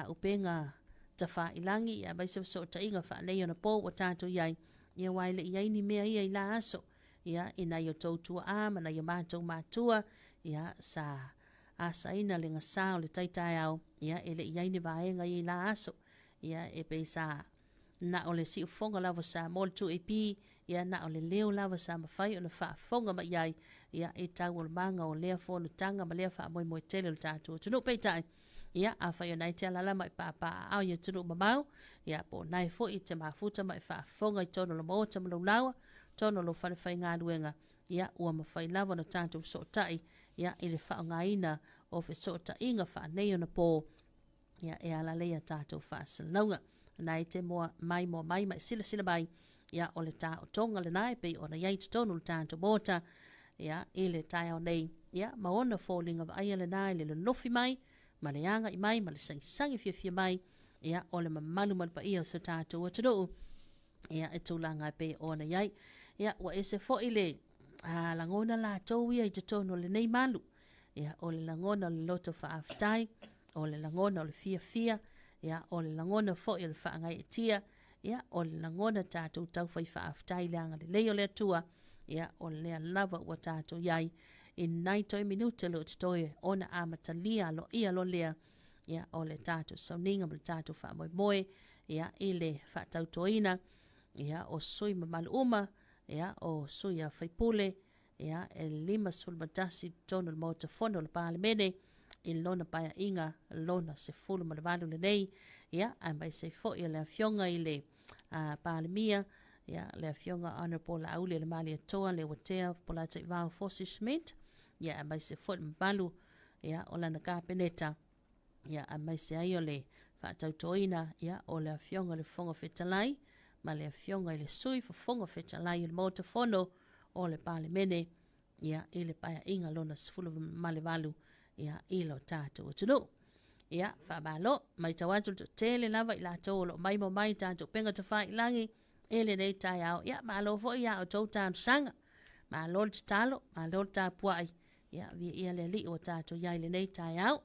upega tafailagi, ia, aemaise o fesootaiga faaneionapo ua tatou i ai, ia, aua e le i ai ni mea ia i la aso, ia, i nai o tou tuaa ma nai o matou matua, ia, sa asaina le gasa o le tai taeao, ia, e le i ai ni vaega ia i la aso, ia, e pei sa na o le siufofoga lava o Samoa le 2AP, ia na o le leo lava sa mafai ona faafofoga mai ai, ia, i taualumaga o lea fonotaga ma lea faamoemoe tele o le tatou atunuu. Peitai, ia, afai o na e te alaala ma e paapaaao i atunuu mamao, ia, po o na e foi e te mafuta ma e faafofoga i totonu o le maota ma lou laoa, totonu o lou falefaigaluega, ia, ua mafai lava ona tatou fesootai, ia, i le faaaogaina o fesootaiga faaneionapo, ia, e ala lea ia tatou faasalalauga. Na e te moa mai moa mai ma e silasila mai, ia, o le taotoga lena e pei ona i ai i totonu o le tatou maota, ia, i le taeao nei, ia, ma ona foliga vaaia lena i le lolofi mai, ma le agai mai, ma le sagisagi fiafia mai, ia, o le mamalu ma le paia o so tatou atunuu, ia, e tulaga e pei ona i ai. Ia, ua ese foi le a, lagona latou ia i totonu o lenei malu, ia, o le lagona o le loto faafetai, o le lagona o le fiafia, ia, o le lagona foi o le faagaeetia, ia, o le lagona tatou taufai faafetai i le agalelei o le Atua, ia, o lea lava ua tatou i ai i nai toe minute lo o totoe ona amatalia aloaia loa lea, ia, o le tatou sauniga ma le tatou faamoemoe, ia, i le faatautoina, ia, o sui mamalu uma, ia, o sui a faipule, ia, e 51 i totonu o le Maota Fono o le Palemene. i lona paeaiga lona 18 lenei, ia, aemaise ai foi o le Afioga i le Palemia, ia, le Afioga Honourable Laaulialemalietoa Leuatea Polataivao Fosi Schmidt, ia, aemaise foi le mamalu, ia, o lana Kapeneta, ia, aemaise ai o le faatautoina, ia, o le Afioga i le Fofoga Fetalai ma le Afioga i le Sui Fofoga Fetalai o le Maota Fono o le Palemene, ia, i le paeaiga lona 18, ia, i lo tatou atunuu. Ia, faamalo, matau atu le toatele lava i latou o lo o maimoa mai i tatou upega tafailagi i lenei taeao. Ia, malo foi ia outou talosaga. Malo le tatalo, malo le tapuai. Ia, viia le Alii ua tatou i ai i lenei taeao.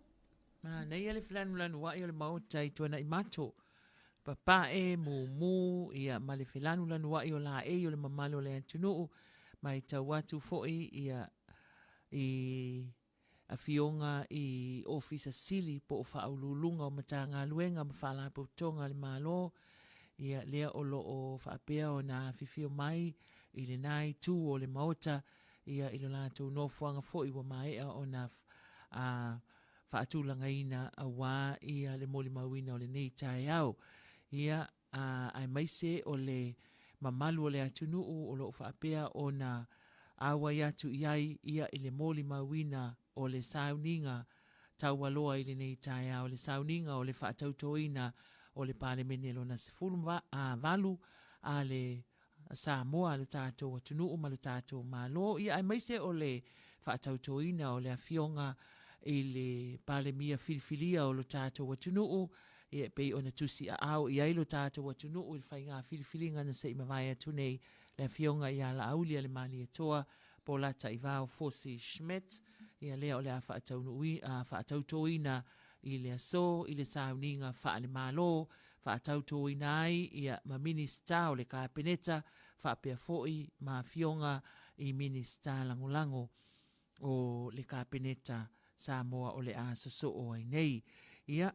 Manaia le felanulanuai o le Maota i Tuanaimato. Papae, mumu, ia, ma le felanulanuai o laei o le mamalu o le atunuu. Matau atu foi ia, i afioga i Ofisa Sili po o Faauluuluga o Matagaluega ma Faalapotopotoga a le Malo, ia, lea o lo o faapea ona afifio mai i lena itu o le Maota, ia, i lo latou nofoaga foi ua maea ona a, faatulagaina aua ia le molimauina o lenei taeao. Ia, a, aemaise o le mamalu o le atunuu o lo o faapea ona auai atu i ai ia i le molimauina o le sauniga taualoa i lenei taeao, le sauniga o le faatautoina o le Palemene lona 18 a le Samoa, lo tatou atunuu ma lo tatou Malo, ia aemaise o le faatautoina o le Afioga i le Palemia filifilia o lo tatou atunuu, ia e pei ona tusiaao i ai lo tatou atunuu i le faiga filifiliga na se i mavae atu nei, le Afioga ia Laauli-a-le-Malietoa Polataivao Fosi Schmidt, ia lea o le a faatautoina i le aso i le sauniga faale-Malo, faatautoina ai ia ma Minisita o le Kapeneta faapea foi ma afioga i Minisita Lagolago o le Kapeneta Samoa o le a sosoo ai nei. Ia,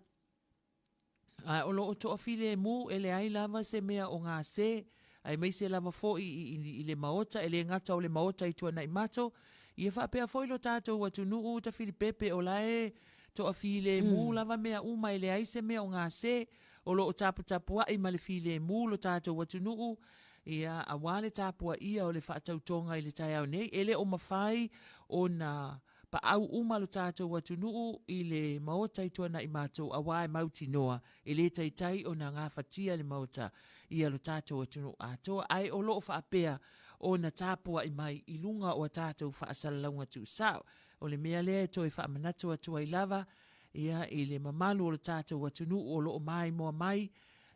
a o lo o toafilemu e leai lava se mea o gase, aemaise lava foi i, i, i le Maota, e le gata o le Maota i Tuanaimato, ia faapea foi lo tatou atunuu Tafilipepe o la e toafilemu lava mea uma e leai se mea o gase, o lo o taputapuai ma le filemu lo tatou atunuu, ia, aua le tapuaia o le faatautoga i le taeao nei, e le o mafai ona paau uma lo tatou atunuu i le Maota i Tuanaimato aua e mautinoa e le taitai ona gafatia le Maota ia lo tatou atunuu atoa, ae o lo o faapea ona tapuai mai i luga o a tatou faasalalauga tuusao. O le mea lea e toe faamanatu atu ai lava ia i le mamalu o le tatou atunuu o lo o maimoa mai,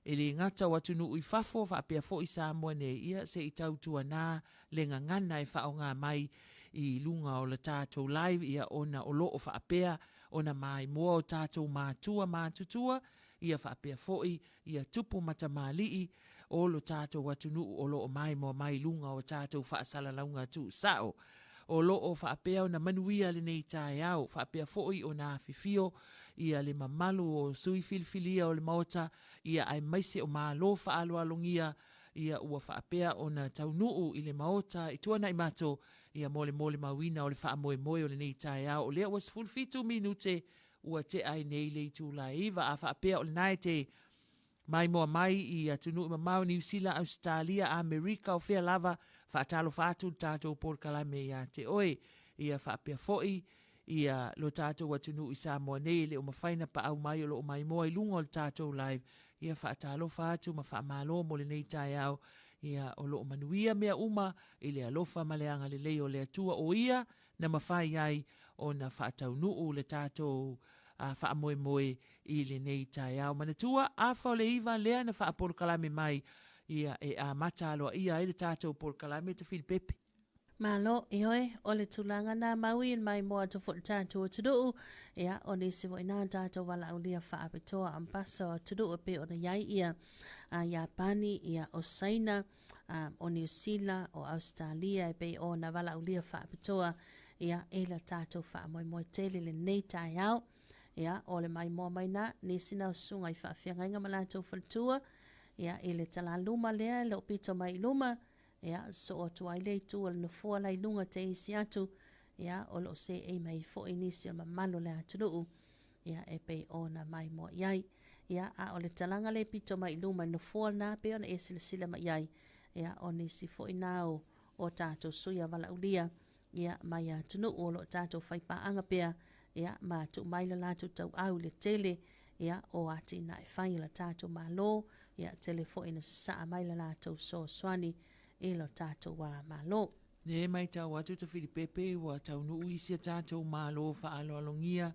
e le gata o atunuu i fafo faapea foi Samoa nei, ia se i tautuana le gagana e faaaoga mai i luga o le tatou live, ia ona o lo o faapea ona maimoa o tatou matua matutua, ia faapea foi ia tupu ma tamalii o lo tatou atunuu o lo o maimoa mai i luga o tatou faasalalauga tuusao. O lo o faapea ona manuia lenei taeao, faapea foi ona afifio ia le mamalu o sui filifilia o le Maota, ia aemaise o Malo faaaloalogia, ia ua faapea ona taunuu i le Maota i Tuanaimato, ia mo le molimauina o le faamoemoe o lenei taeao. O lea ua 17 minute ua tea ai nei le itula e 9, a faapea o lena e te maimoa mai i atunuu mamao, Niu Sila, Ausetalia, Amerika, o fea lava, faatalofa atu le tatou polokalame ia te oe. Ia faapea foi ia lo tatou atunuu i Samoa nei e le o mafai na paau mai o lo o maimoa i luga o le tatou live. Ia faatalofa atu ma faamalo mo lenei taeao. Ia o lo o manuia mea uma i le alofa ma le agalelei o le Atua o ia na mafai ai ona faataunuu le tatou faamoemoe i lenei taeao. Manatua, afa o le 9 lea na faapolokalame mai, ia e amata aloaia ai le tatou polokalame Tafilipepe. Malo, ioe, o le tulaga na maui i maimoa atu foi le tatou atunuu, ia, o nisi foi na tatou valaaulia faapitoa ambasa o atunuu e pei ona i ai ia a Iapani, ia, o Saina, a, o Niu Sila, o Ausetalia e pei ona valaaulia faapitoa, ia, i le tatou faamoemoe tele lenei taeao. Ia, o le maimoa mai na, nisi na o susuga i faafeagaiga ma latou faletua, ia, i le talaluma lea e le o pito mai i luma, ia, sosoo atu ai le itu o le nofoa la i luga te isi atu, ia, o lo o seei mai foi nisi o mamalu o le atunuu. Ia, e pei ona maimoa i ai. Ia, a o le talaga le pito mai i luma i le nofoa lena pei ona e silasila mai i ai, ia, o nisi foi na o, o tatou sui a valaaulia, ia, mai atunuu o lo o tatou faipaaga pea, ia, ma tuu mai le latou tauau i le tele, ia, o atinae fai a le tatou Malo, ia, tele foi ina sasaa mai le latou fesoasoani i lo tatou Malo. E matau atu Tafilipepe ua taunuu isi a tatou Malo faaaloalogia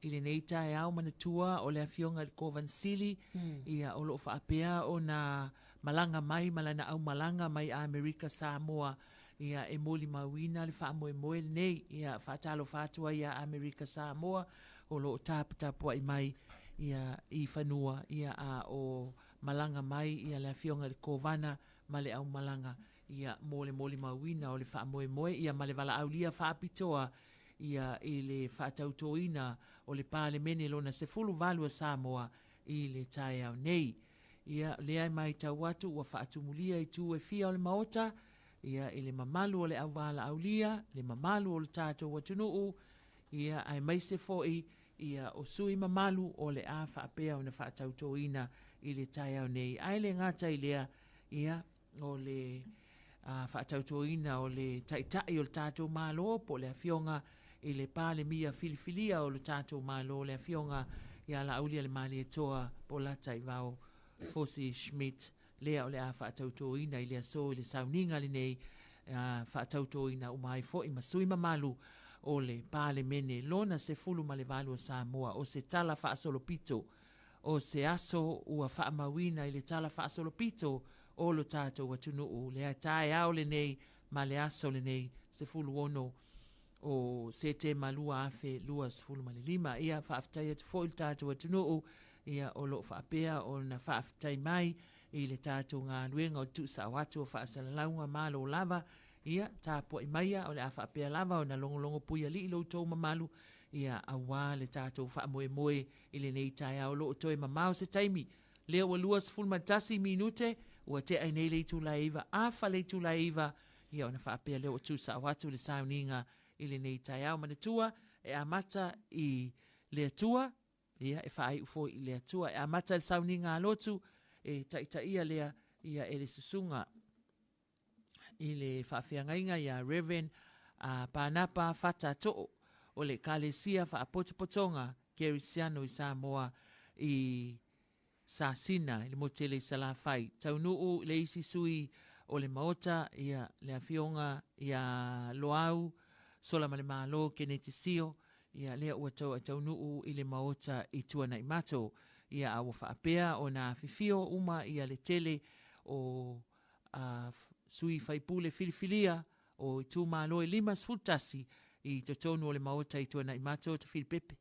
i lenei taeao manatua o le Afioga i le Kovana Sili, ia o lo o faapea ona malaga mai ma lana aumalaga mai Amerika Samoa, ia e molimauina le faamoemoe lenei. Ia faatalofa atu ai ia Amerika Samoa o lo o taputapuai mai ia i fanua, ia a o malaga mai ia le Afioga i le Kovana ma le aumalaga ia mo le molimauina o le faamoemoe ia ma le valaaulia faapitoa ia i le faatautoina o le Palemene lona 18 a Samoa i le taeao nei. Ia, lea e matau atu ua faatumulia itu e fia o le Maota, ia, i le mamalu o le auvalaaulia, le mamalu o le tatou atunuu, ia, aemaise foi ia o sui mamalu o le a faapea ona faatautoina i le taeao nei. Ae le gata i lea, ia, o le faatautoina o le Taitai o le tatou Malo po o le Afioga i le Palemia filifilia o le tatou Malo, le Afioga ia Laaulialemalietoa Polataivao Fosi Schmidt, lea o le a faatautoina i le aso i le sauniga lenei, faatautoina uma ai foi ma sui mamalu o le Palemene lona 18 o Samoa. O se tala faasolopito o se aso ua faamauina i le tala faasolopito o lo tatou atunuu, le taeao lenei ma le aso lenei 16 o Setema 2025. Ia, faafetai atu foi i le tatou atunuu, ia, o lo o faapea ona faafetai mai i le tatou galuega o le tuusao atu o faasalalauga malo lava. Ia, tapuai maia, o le a faapea lava ona logologo puialii lo outou mamalu, ia, aua le tatou faamoemoe i lenei taeao. O lo o toe mamao se taimi, lea ua 21 minute, ua tea ai nei le itula e 9, afa le itula e 9, ia ona faapea lea ua tuusao atu le sauniga i lenei taeao. Manatua, e amata i le Atua, ia e faaiu foi i le Atua. E amata i le sauniga a lotu, e taitaia lea ia e le susuga i le faafeagaiga ia Reverend Panapa Fata To'o o le Ekalesia Faapotopotoga Kerisiano i Samoa i Sasina i le motele i Salafai. Taunuu le isi sui o le Maota, ia le Afioga ia Loau Solamalemalo Keneti Sio, ia lea ua taunuu i le Maota i Tuanaimato. Ia a ua faapea ona afifio uma ia le tele o sui faipule filifilia o itumalo e 51 i totonu o le Maota i Tuanaimato Tafilipepe.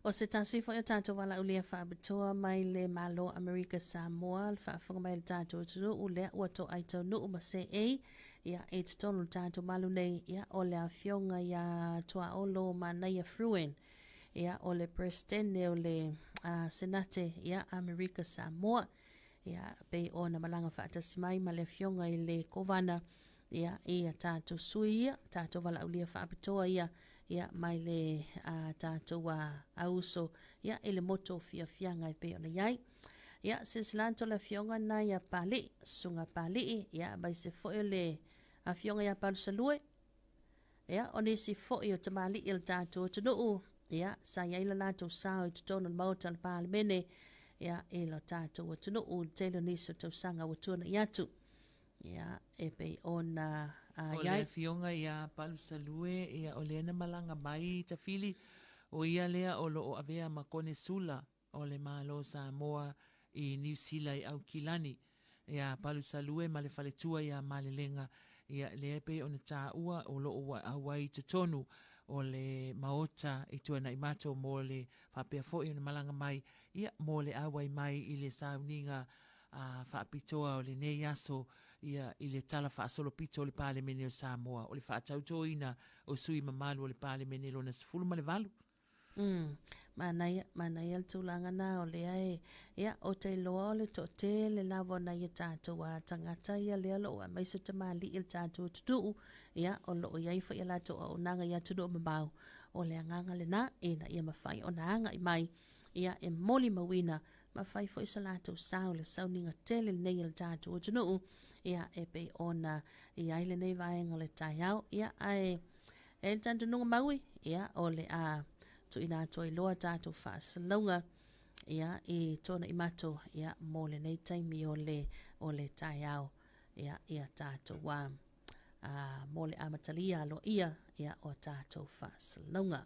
O se tasi foi o tatou valaaulia faapitoa mai le Malo Amerika Samoa, le faafofoga mai a le tatou atunuu lea ua toai taunuu ma seei, ia, i totonu o le tatou malu nei, ia, o le afioga ia Tuaolo Manaia Fruin, ia, o le Peresetene o le Senate, ia, Amerika Samoa, ia, pei ona malaga faatasi mai ma le afioga i le Kovana, ia, i a tatou sui ia, tatou valaaulia faapitoa ia, ia, mai le a tatou a, auso, ia, i le motu o Fiafiaga e pei ona i ai. Ia, silasila atu le afioga na ia Pali'i, Susuga Pali'i, ia, aemaise foi o le afioga ia Palusalue, ia, o nisi foi o tamalii o le tatou atunuu, ia, sa i ai le latou sao i totonu o le Maota o le Palemene, ia, i lo tatou atunuu i le tele o nisi o tausaga ua tuanai atu. Ia, e pei ona a O le afioga ia Palusalue, ia, o lea na malaga mai i Tafili, o ia lea o lo o avea ma Konesula o le Malo o Samoa i Niu Sila i Aukilani. Ia Palusalue ma le faletua ia Malelega, ia, lea e pei ona taua o lo o ua auai i totonu o le Maota i Tuanaimato mo le faapea foi ona malaga mai, ia, mo le auai mai i le sauniga a faapitoa o lenei aso ia i le Tala Faasolopito o le Palemene o Samoa o le faatautoina o sui mamalu o le Palemene lona 18. Manaia, manaia le tulaga na o lea e, ia, o te iloa o le toatele lava o nai o tatou a tagata ia lea o lo o aemaise o tamalii o le tatou atunuu, ia, o lo o i ai foi a latou auaunaga i atunuu mamao. O le agaga lena ina ia mafai ona agai mai, ia, e molimauina ma fai foi se latou sao i le sauniga tele lenei a le tatou atunuu, ia, e pei ona i ai lenei vaega o le taeao. Ia, ae e le talitonuga maui, ia, o le a tuuina atu ai loa tatou faasalalauga, ia, i Tuanaimato, ia, mo lenei taimi o le, o le taeao, ia, ia tatou a, a, mo le amatalia aloaia, ia, o tatou faasalalauga.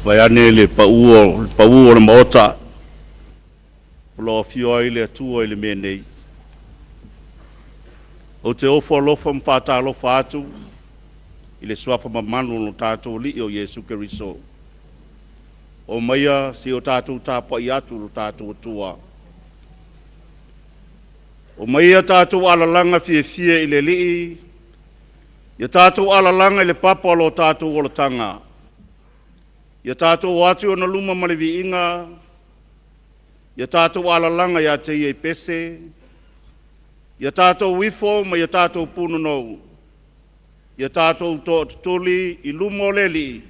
Vaeane le pau o le Maota, o lo o afio ai le Atua i le mea nei. Ou te ofo alofa ma faatalofa atu i le suafa mamalu o lo tatou Alii o Iesu Keriso. O maia se i o tatou tapuai atu lo tatou Atua. O maia tatou alalaga fiafia i le Alii, ia tatou alalaga i le papa o lo tatou olataga. Ia tatou o atu i ona luma ma le viiga, ia tatou alalaga ia te ia i pese, ia tatou ifo ma ia tatou punonou, ia tatou tootutuli i luma o le Alii,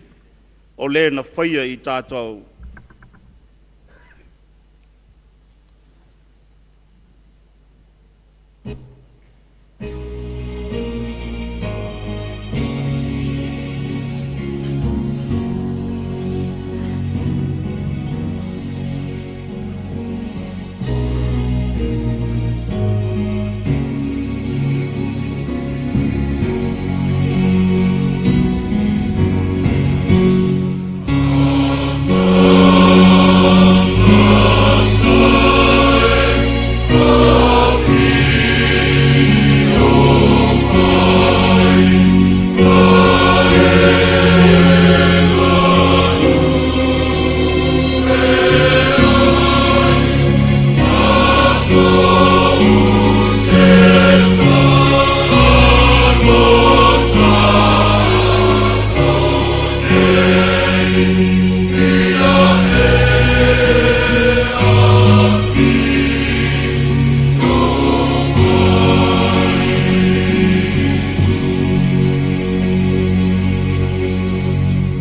o le na faia i tatou.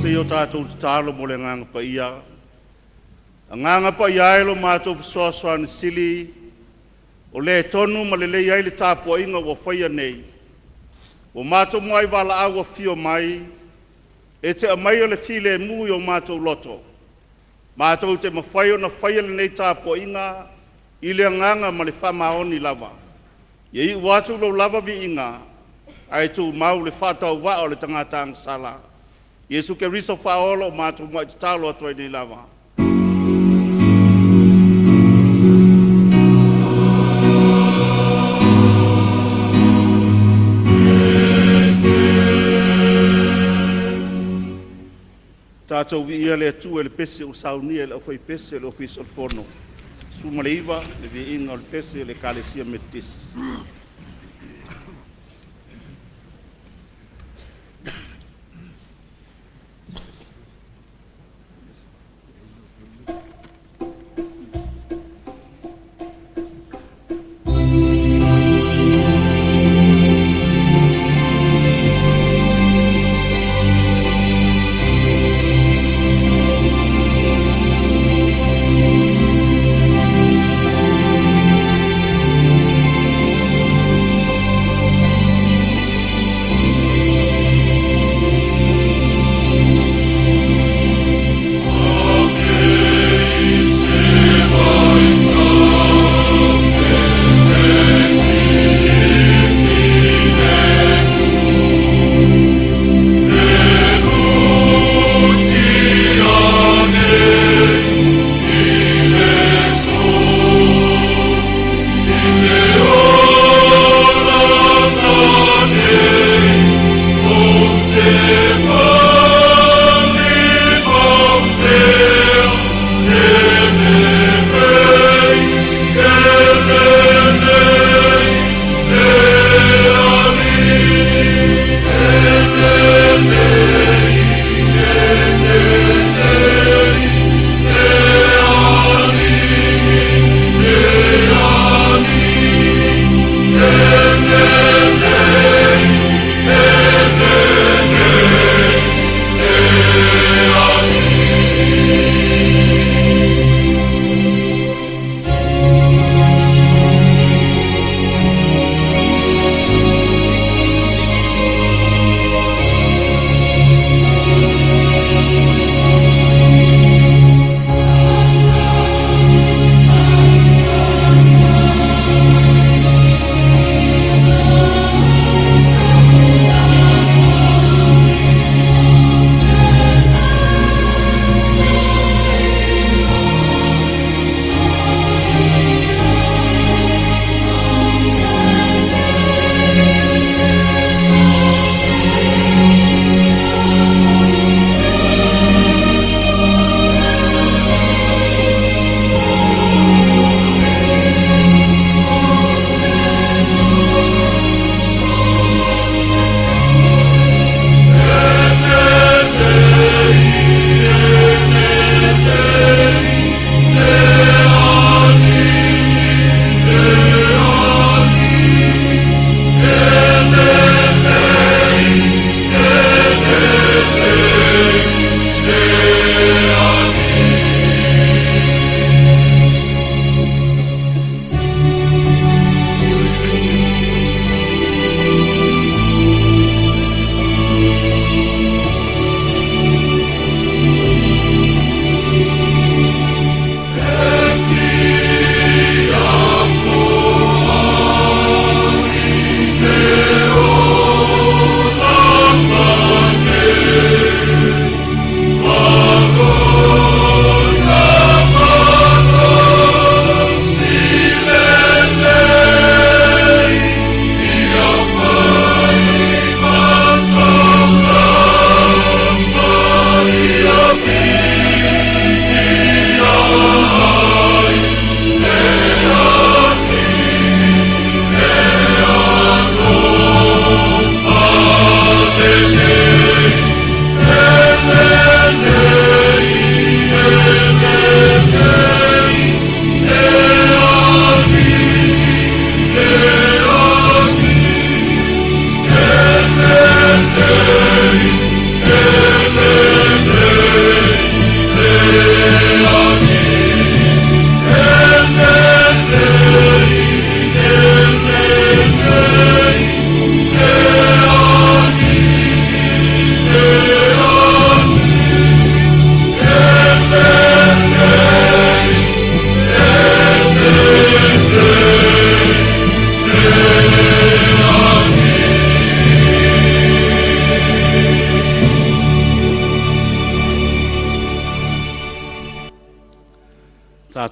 Se i o tatou tatalo mo le Agaga Paia. Agaga Paia e, lo matou fesoasoani sili, o lea e tonu ma lelei ai le tapuaiga ua faia nei, ua matou muai valaau afio mai e te aumaia le filemu i o matou loto, matou te mafai ona faia lenei tapuaiga i le agaga ma le faamaoni lava. Ia iu atu lou lava viiga ae tumau le faatauvaa o le tagata agasala. Iesu Keriso Faaola o matou muai tatalo atu ai nei lava. Tatou viia le Atua i le pese ua saunia e le aufaipese o le Ofisa o le Fono. 19, le viiga o le pese a le Ekalesia Metotisi.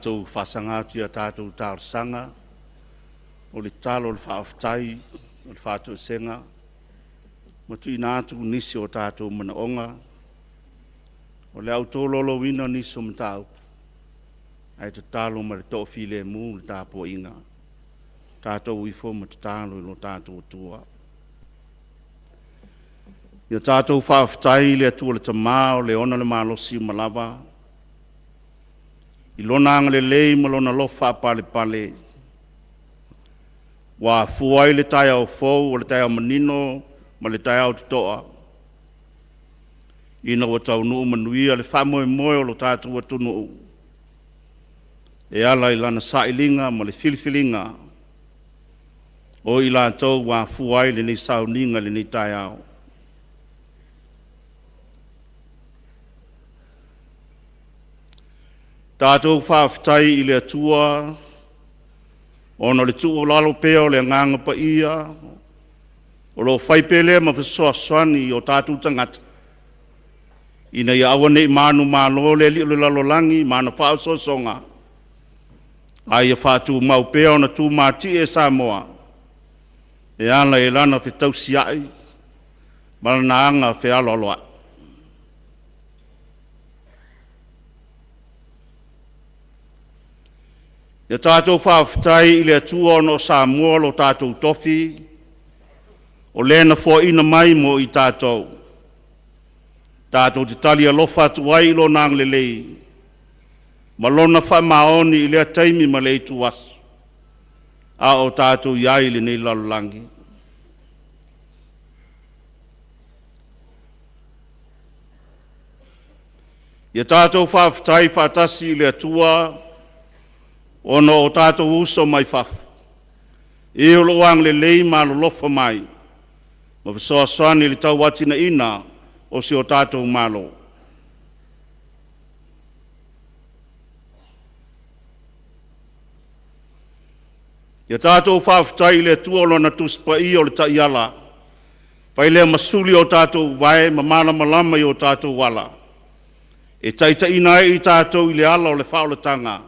tatou faasaga atu i a tatou talosaga, o le tatalo, o le faafetai, o le faatoesega, ma tuuina atu nisi o tatou manaoga. O le a ou tolaulauina nisi o mataupu, ae tatalo ma le toafilemu le tapuaiga. Tatou o ifo ma tatalo i lo tatou Atua. Ia tatou faafetai i le Atua le Tama o le ona le malosi uma lava, i Lona agalelei ma Lona alofa faapalepale ua afua ai le taeao fou, o le taeao manino ma le taeao totoa, ina ua taunuu manuia le faamoemoe o lo tatou atunuu e ala i lana sailiga ma le filifiliga o i latou ua afua ai lenei sauniga i lenei taeao. Tatou faafetai i le Atua ona o le tuualalo pea o le Agaga Paia o lo o fai pea lea ma fesoasoani i o tatou tagata, ina ia aua ne i manumalo le alii o le lalolagi ma ana faaosoosoga, a ia faatumau pea ona tumatie Samoa e ala i lana fetausiai ma lana aga fealoaloai. Ia tatou faafetai i le Atua ona o Samoa lo tatou tofi, o le na foaina mai mo i tatou, tatou te tali alofa atu ai i Lona agalelei ma Lona faamaoni i lea taimi ma lea ituaso, a o tatou i ai i lenei lalolagi. Ia tatou faafetai faatasi i le Atua ona o tatou uso mai fafo, e o lo o agalelei ma alolofa mai ma fesoasoani i le tauatiaeina o si o tatou Malo. Ia tatou faafetai i le Atua o Lana Tusi Paia o le Taiala, fai lea ma suli o tatou uae ma malamalama i o tatou ala, e taitaiina ai i tatou i le ala o le faaolataga,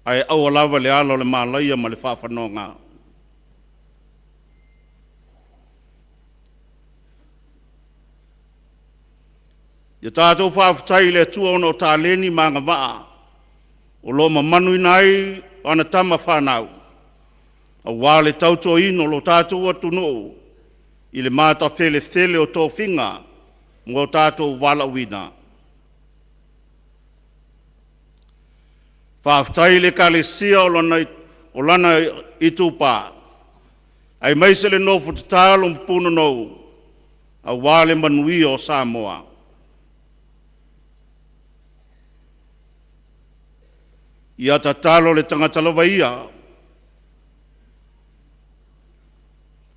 ae aua lava le ala o le malaia ma le faafanoga. Ia tatou faafetai i le Atua ona o taleni ma agavaa o lo o mamanuina ai ana tama fanau, aua le tautuaina o lo tatou atunuu i le matafelefele o tofiga mo tatou valaauina. Faafetai i le Ekalesia o lana itupa, aemaise le nofo tatalo ma punonou aua le manuia o Samoa. Ia tatalo le tagata lava ia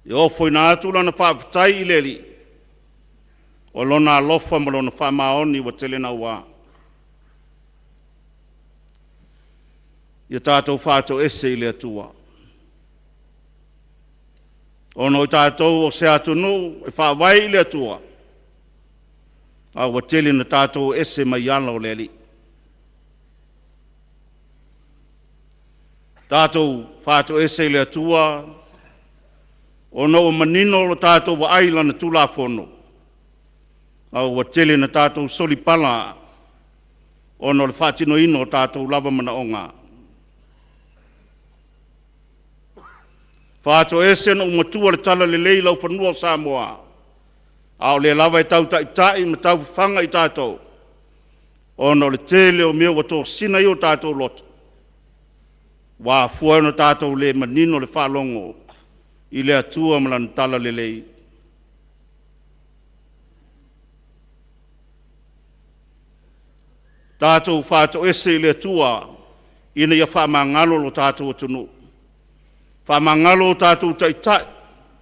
e ofoina atu lana faafetai i le Alii, o Lona alofa ma Lona faamaoni ua tele naua. Ia tatou faatoese i le Atua, ona o tatou o se atunuu e faavae i le Atua, a ua tele ina tatou ese mai ala o le Alii. Tatou faatoese i le Atua ona ua manino lo tatou vaai i Lana Tulafono, a ua tele ina tatou solipala ona o le faatinoina o tatou lava manaoga. Faatoese ona ua matua le talalelei i laufanua o Samoa, a o lea lava e tau taitai ma tau fafaga i tatou, ona o le tele o mea ua tosina ai o tatou loto, ua afua ai ona tatou le manino le faalogo i le Atua ma Lana talalelei. Tatou faatoese i le Atua ina ia faamagalo lo tatou atunuu, faamagalo o tatou taitai,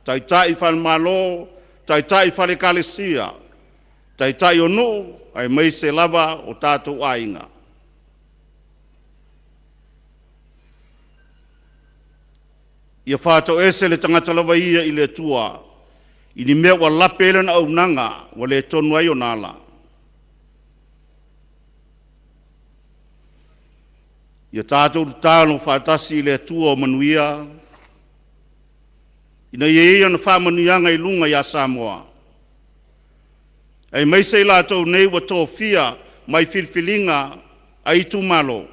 taitai faale-Malo, taitai faale-Ekalesia, taitai o nuu, aemaise lava o tatou aiga. Ia faatoese le tagata lava ia i le Atua i ni mea ua lape ai lana auaunaga ua le tonu ai ona ala. Ia tatou tatalo faatasi i le Atua o manuia, ina ia i ai ana faamanuiaga i luga ia Samoa, aemaise i latou nei ua tofia mai filifiliga a itumalo,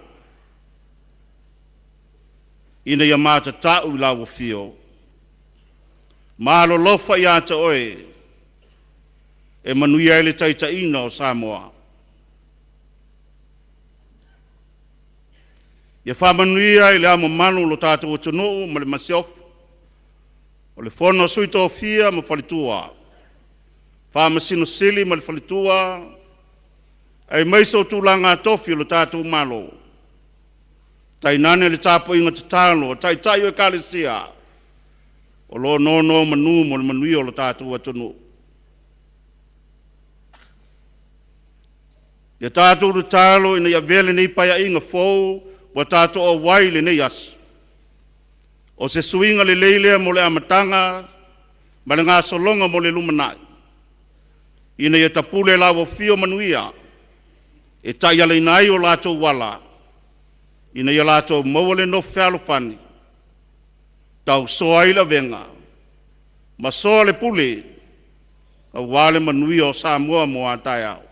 ina ia matatau i lau afio ma alolofa ia te Oe e manuia ai le taitaiga o Samoa. Ia faamanuia i Le Ao Mamalu o lo tatou atunuu ma le Masiofo, o le Fono a Sui Tofia ma Faletua, Faamasino Sili ma le Faletua, aemaise o tulaga tofi o le tatou Malo, tainane le tapuaiga tatalo a Taitai o Ekalesia o lo o nonomanu mo le manuia o le tatou atunuu. Ia tatou tatalo ina ia avea lenei Paeaiga fou ua tatou auai i lenei aso, o se suiga lelei lea mo le amataga ma le gasologa mo le lumanai, ina ia tapule i lau afio manuia e taialaina ai o latou ala, ina ia latou maua le nofo fealofani, tausoa ai le avega ma soa le pule aua le manuia o Samoa mo a taeao.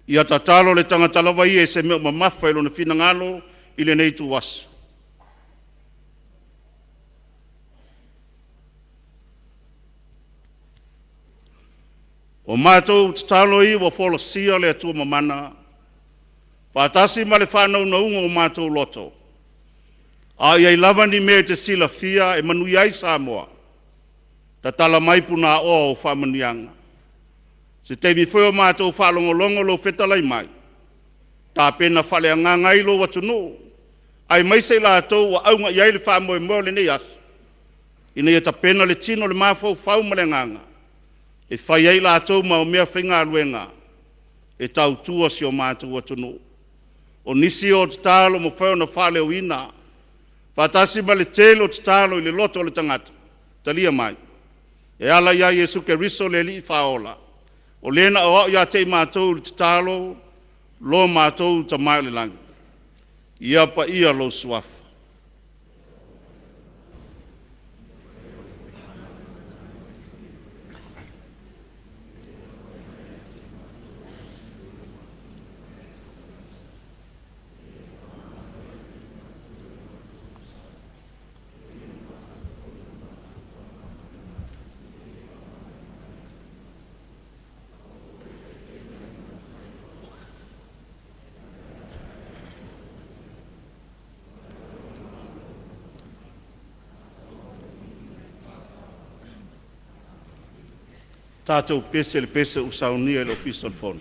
Ia tatalo le tagata lava ia i se mea o mamafa i lona finagalo i lenei ituaso. O matou tatalo ia ua folasia le Atua Mamana, faatasi ma le faanaunauga o matou loto, a o i ai lava ni mea e te silafia e manuia ai Samoa, tatala mai punaoa o faamanuiaga. Se taimi foi o matou faalogologo i lou fetalai mai, tapena faaleagaga ai lou atunuu, aemaise i latou ua auga i ai le faamoemoe o lenei aso, ina ia tapena le tino, le mafaufau ma le agaga, e fai ai latou ma meafaigaluega e tautua si o matou atunuu. O nisi o tatalo ua mafai ona faaleoina, faatasi ma le tele o tatalo i le loto o le tagata, talia mai, e ala ia Iesu Keriso le Alii Faaola, o Le na aoao ia te i matou i le tatalo, Lo matou Tama i le lagi, ia paia lou Suafa. Tatou pese i le pese ua saunia e le Ofisa o le Fono.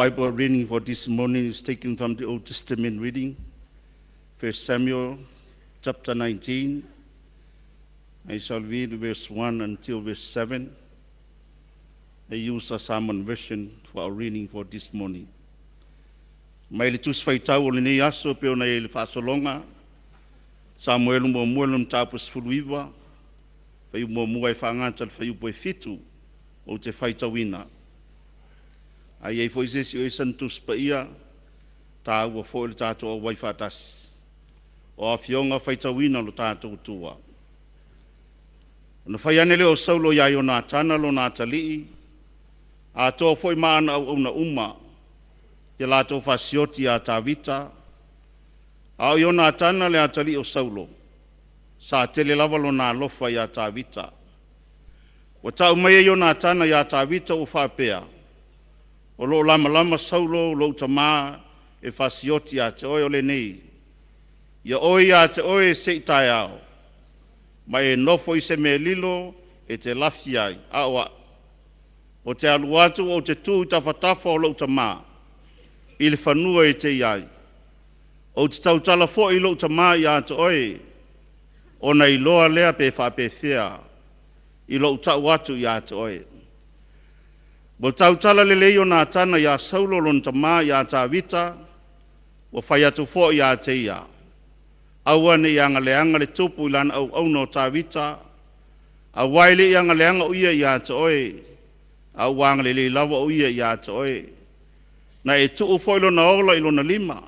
Bible reading for this morning is taken from the Old Testament reading, 1 Samuel chapter 19. I shall read verse 1 until verse 7. I use a Samoan version for our reading for this morning. Mai le tusi faitau o lenei aso pei ona i ai le faasologa, Samuelu muamua lona mataupu e 19, fuaiupu muamua e faagata i le fuaiupu e 7, ou te faitauina. A i ai foi se isi o i ai sana Tusi Paia, e taua foi lo tatou auai faatasi. O afioga faitauina o lo tatou Atua. Ona fai ane lea o Saulo ia Ionatana lona atalii, atoa foi ma ana auauna uma, ia latou fasioti ia Tavita. A o Ionatana le atalii o Saulo, sa tele lava lona alofa ia Tavita. Ua tau mai e Ionatana ia Tavita ua faapea, O lo o lamalama Saulo lou tamā e fasioti ia te oe o lenei. Ia oi ia te oe se i taeao, ma e nofo i se mea lilo e te lafi ai, a o a'u, ou te alu atu ou te tu i tafatafa o lou tamā, i le fanua e te i ai. Ou te tautala foi i lou tamā ia te oe, ona iloa lea pe faapefea i lou tau atu ia te oe. Ua tautala lelei Ionatana iā Saulo lona tamā iā Tavita, ua fai atu foi ia te ia, Aua ne i agaleaga le tupu i lana auauna o Tavita, aua e le i agaleaga o ia ia te oe, a ua agalelei lava o ia ia te oe. Na e tuu foi lona ola i lona lima,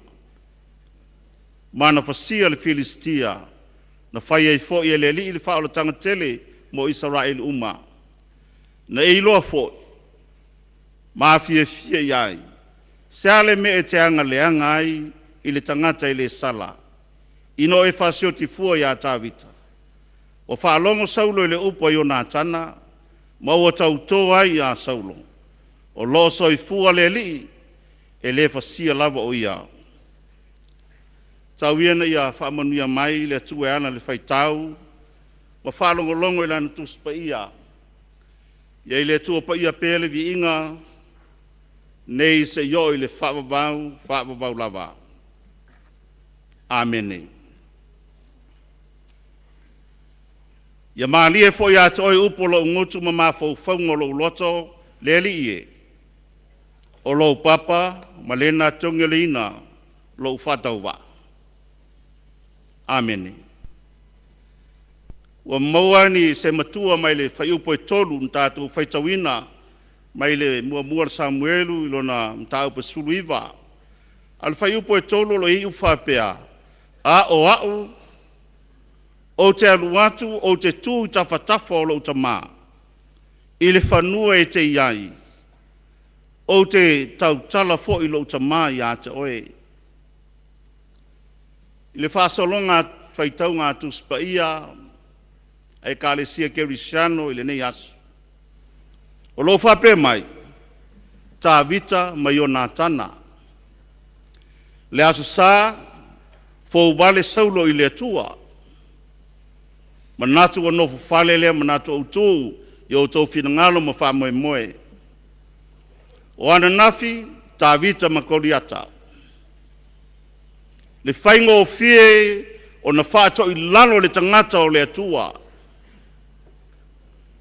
ma na fasia le Filisitia, na fai ai foi e le Alii le faaolataga tele mo Isaraelu uma. Na e iloa foi, ma fiafia i ai, se a le mea e te agaleaga ai i le tagata e le sala, ina o e fasioti fua iā Tavita? Ua faalogo Saulo i le upu a Ionatana, ma ua tautō ai iā Saulo, O lo o soifua le Alii, e le fasia lava o ia. Tau ia ina ia faamanuia mai le Atua e ala i le faitau ma faalogologo i Lana Tusi Paia. Ia i le Atua Paia pea le viiga, nei seia oo i le faavavau, faavavau lava. Amene. Ia malie foi ia te oe upu o lou gutu ma mafaufauga o lou loto, le Alii e, o lou papa ma lena togileina lou faatauvaa. Amene. Ua maua ni se matua mai le fuaiupu e 3 na tatou faitauina mai le muamua o Samuelu i lona mataupu e 19. A o le fuaiupu e 3 o lo o i ai upu faapea, A o a'u ou te alu atu ou te tu i tafatafa o lou tamā, i le fanua e te i ai, ou te tautala foi i lou tamā ia te oe. I le faasologa faitauga a Tusi Paia a Ekalesia Kerisiano i lenei aso, o lo o faapea mai, Tavita ma Ionatana. Le Aso Sa, fouvale Saulo i le Atua. Manatu ua nofo fale lea manatu autū i outou finagalo ma faamoemoe. O ananafi, Tavita ma Koliata. Le faigofie ona faatoilalo le tagata o le Atua,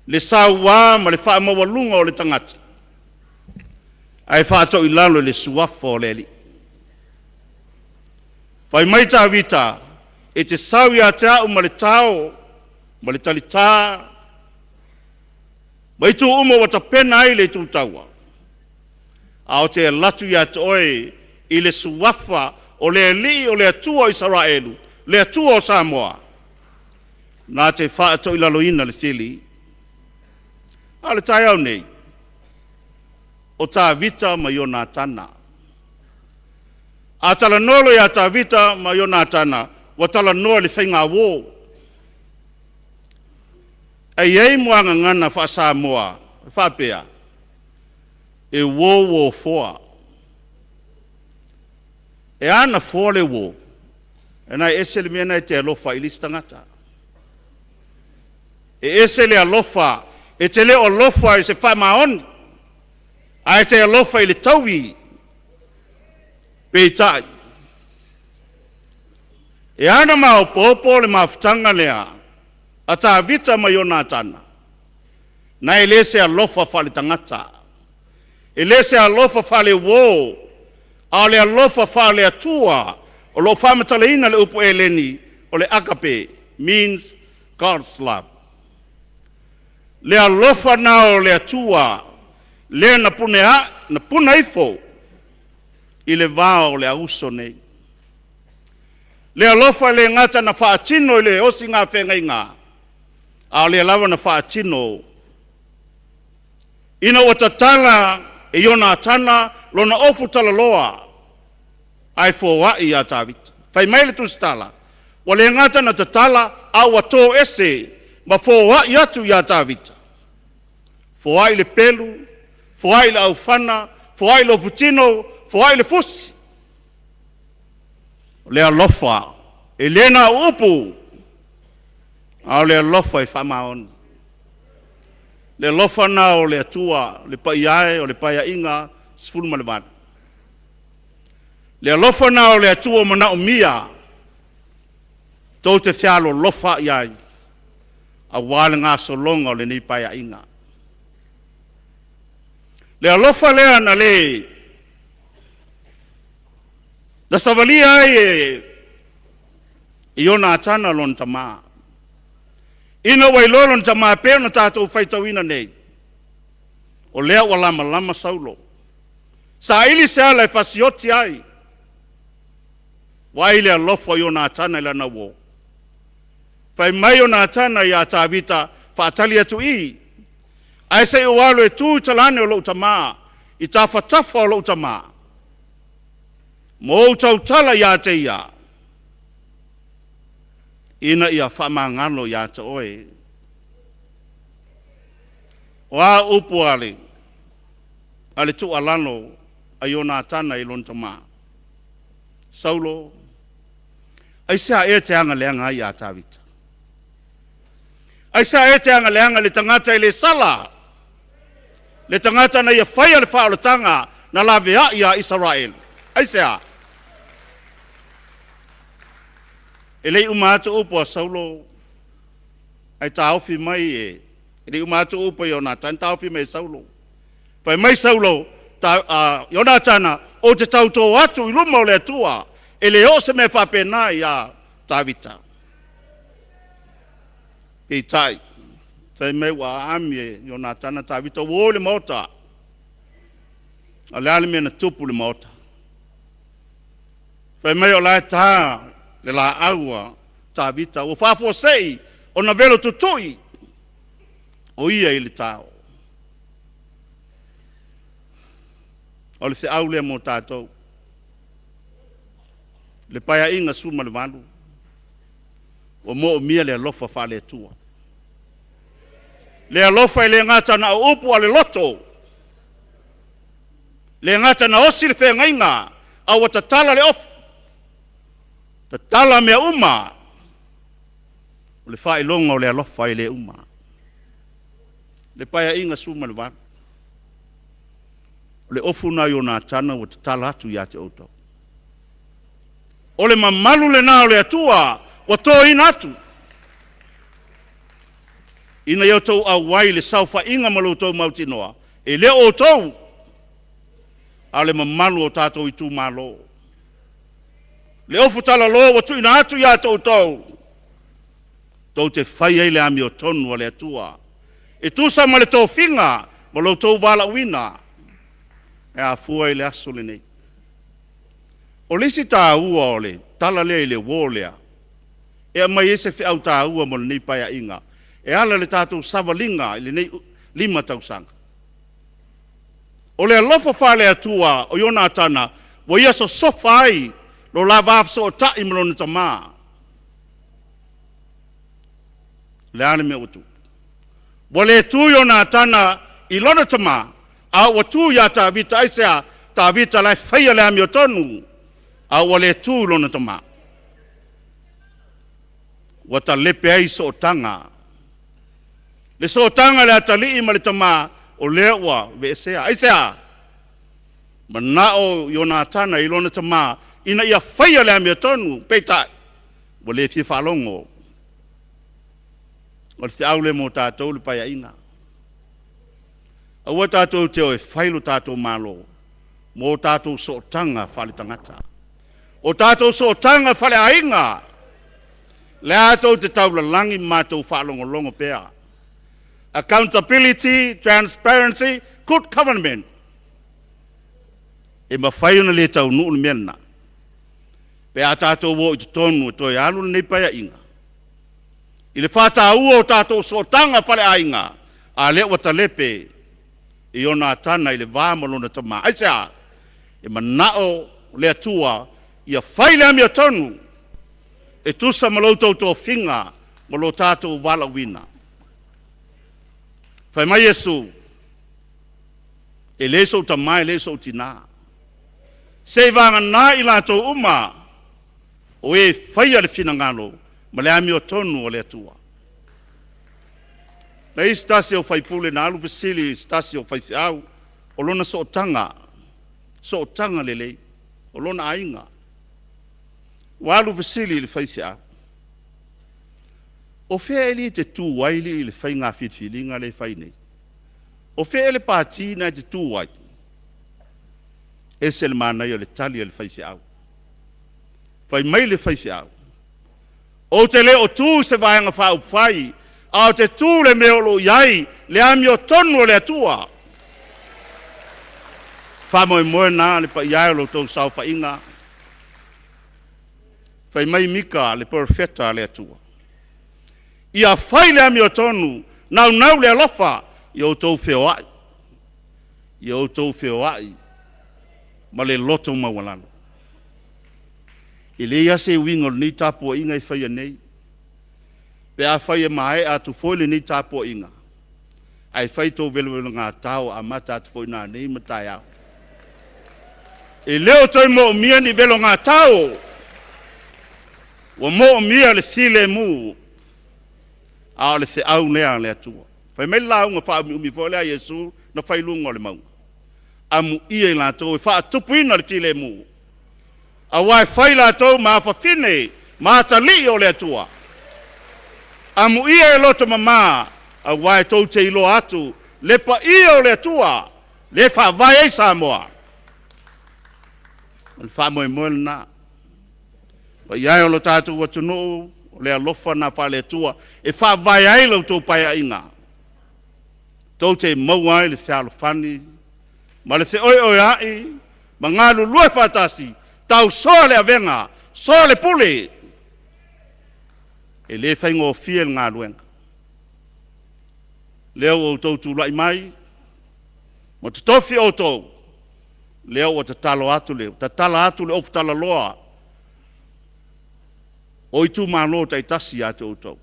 le sauā ma le faamaualuga o le tagata, ae faatoilalo i le suafa o le Alii. Fai mai Tavita, e te sau ia te au ma le tao, ma le talitā, ma itu uma ua tapena ai le itu taua. A o te alu atu ia te oe i le suafa o le Alii o le Atua o Isaraelu, le Atua o Samoa, na te faatoilaloina le fili. A o le taeao nei, o Tavita ma Ionatana. A talanoa loa ia Tavita ma Ionatana, ua talanoa i le faigauō. E i ai muagagana faa-Samoa e faapea, e uo uo foa. E a na foa le uo? E na e ese le mea na e te alofa ai i le isi tagata. E ese le alofa, e te le o alofa i se faamaoni, ae te alofa i le taui. Peitai, e ana maopoopo le mafutaga lea a Tavita ma Ionatana, na e le se alofa faaletagata, e le se alofa faaleuō, a o le alofa faale-Atua o lo o faamatalaina le upu Eleni o le agape, means God's love. Le alofa na o le Atua, lea na pune a, na puna ifo i le va o le auso nei. Le alofa le gata na faatino i le osiga feagaiga, a o lea lava na faatino ina ua tatala e Ionatana lona ofu talaloa ae foai iā Tavita. Fai mai le tusitala, ua le gata na tatala, a ua tō ese ma foai atu iā Tavita. Foai le pelu, foai le aufana, foai le ofutino, foai le fusi. O le alofa, e le na o upu, a o le alofa e faamaoni. Le alofa na o le Atua, le paia e o le Paeaiga 18. Le alofa na o le Atua o manaomia tou te fealolofa i ai, aua le gasologa o lenei Paeaiga. Le alofa lea na le na savalia ai e Ionatana lona tamā. Ina ua iloa lona tamā pei ona tatou faitauina nei, o lea ua lamalama Saulo. Saili se ala e fasioti ai, vaai le alofa o Ionatana i lana uō. Fai mai Ionatana iā Tavita, faatali atu i, ae se i ou alu e tu i talane o lou tamā, i tafatafa o lou tamā, ma ou tautala iā te ia, ina ia faamagalo iā te oe. O a upu a le, a le tuualalo a Ionatana i lona tamā? Saulo, aisea ea te agaleaga ai iā Tavita? Aisea ea te agaleaga i le tagata e le sala, le tagata na ia faia le faaolataga na laveai iā Isaraelu? Aisea? E le i uma atu upu a Saulo, ae taofi mai e, e le i uma atu upu a Ionatana, taofi mai e Saulo. Fai mai Saulo, ta, Ionatana, ou te tautō atu i luma o le Atua, e le oo se mea faapena iā Tavita. Peitai, fai mai ua aami e Ionatana Tavita, ua o i le maota. A o le a le mea na tupu i le maota? Fai mai o la e ta le laau a Tavita, ua faafuasei ona velo tutui o ia i le tao. O le feau lea mo tatou. Le Paeaiga 18, ua moomia le alofa faale-Atua. Le alofa e le gata na o upu a le loto, le gata na osi le feagaiga, a ua tatala le ofu, tatala mea uma. O le faailoga o le alofa e le uma. Le Paeaiga 18, o le ofu na Ionatana ua tatala atu ia te outou. O le mamalu lena o le Atua ua toina atu, ina ia outou auai i le saofaiga ma lo outou mautinoa, e le o outou, a o le mamalu o tatou itumalo. Le ofu talaloa ua tuuina atu ia te outou, tou te fai ai le amiotonu a le Atua, e tusa ma le tofiga ma lo outou valaauina e afua i le aso lenei. O le isi taua o le tala lea i le uō lea, e aumai ai se feau taua mo lenei paeaiga, e ala i le tatou savaliga i lenei 5 tausaga. O le alofa faale-Atua o Ionatana ua ia sosofa ai lo la va fesootai ma lona tamā. O le a le mea ua tupu? Ua le tu Ionatana i lona tamā, a ua tu iā Tavita. Aisea? Tavita la e faia le amiotonu, a ua le tu i lona tamā. Ua talepe ai sootaga. Le sootaga a le atalii ma le tamā, o lea ua veesea. Aisea? Manao Ionatana i lona tamā ina ia faia le amiotonu, peitai, ua le fia faalogo. O le feau lea mo tatou le Paeaiga. Aua tatou te o e fai lo tatou Malo mo tatou sootaga faaletagata. O tatou sootaga faaleaiga, lea tou te taulalagi ma matou faalogologo pea. Accountability, transparency, good government. E mafai ona le taunuu le mea lena, pe a tatou o i totonu e toe alu lenei Paeaiga i le faataua o tatou sootaga faaleaiga, a lea ua talepe Ionatana i le va ma lona tama. Aisea? E manao le Atua ia fai le amiotonu e tusa ma lo outou tofiga ma lo tatou valaauina. Fai mai Iesu, E le sou tama e le sou tinā, seivagana i latou uma o e faia le finagalo ma le amiotonu o le Atua. Na i ai se tasi o faipule na alu fesili i se tasi o faifeau o lona sootaga, sootaga lelei, o lona aiga. Ua alu fesili i le faifeau, O fea alii e te tu ai alii i le faiga filifiliga lea e fai nei? O fea ea le pati na e te tu ai? Ese le manaia o le tali a le faifeau. Fai mai le faifeau, Ou te le o tu i se Vaega Faaupufai, a ou te tu i le mea o lo o i ai le amiotonu o le Atua. Faamoemoe na le paia e o lo outou saofaiga. Fai mai Mika le perofeta a le Atua, Ia fai le amiotonu, naunau le alofa, ia outou feoai, ia outou feoai ma le loto maualalo. E leai lava se uiga o lenei tapuaiga e faia nei, pe afai e maea atu foi lenei tapuaiga, ae fai tou velovelogatao amata atu foi nanei ma taeao. E le o toe moomia ni velogatao, ua moomia le filemu, a o le feau lea a le Atua. Fai mai le lauga faaumiumi foi lea a Iesu na fai i luga o le mauga, amuia i latou e faatupuina le filemu, aua e fai latou ma afafine ma atalii o le Atua. Amuia e loto mama, aua e tou te iloa atu le paia o le Atua, lea e faavae ai Samoa. O le faamoemoe lena. Paia e o lo tatou atunuu, o le alofa lena faale-Atua e faavae ai la outou paeaiga, tou te maua ai le fealofani ma le feoeoea'i ma galulue faatasi, tausoa le avega, soa le pule. E le faigofie le galuega. Lea ua outou tulai mai ma totofi outou, lea ua tatalo atu le, tatala atu le ofutalaloa o itumalo taitasi ia te outou.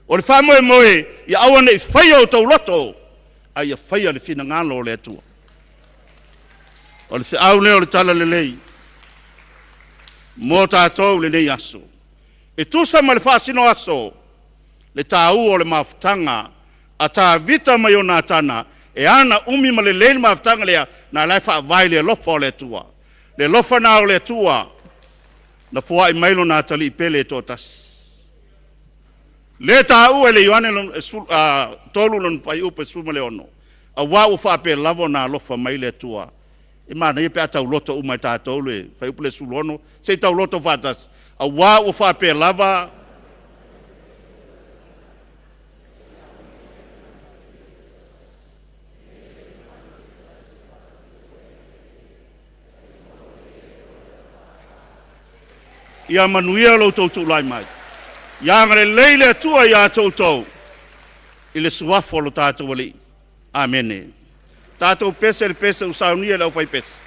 O le faamoemoe, ia aua ne i faia outou loto, a ia faia le finagalo o le Atua. O le feau lea o le talalelei mo tatou lenei aso. E tusa ma le faasinoaso, le taua o le mafutaga a Tavita ma Ionatana, e ana umi ma lelei le mafutaga lea, na la e faavae i le alofa o le Atua. Le alofa na o le Atua, na foai mai lona atalii pele e toatasi. Le taua e le Ioane 3 lona fuaiupu e 16, aua ua faapea lava ona alofa mai le Atua. E manaia pe a tauloto uma e tatou le fuaiupu lea 16, se i tauloto faatasi, aua ua faapea lava Ia manuia lo outou tulai mai. Ia agalelei le Atua ia te outou i le suafa o lo tatou Alii. Amene. Tatou pese le pese ua saunia e le aufaipese.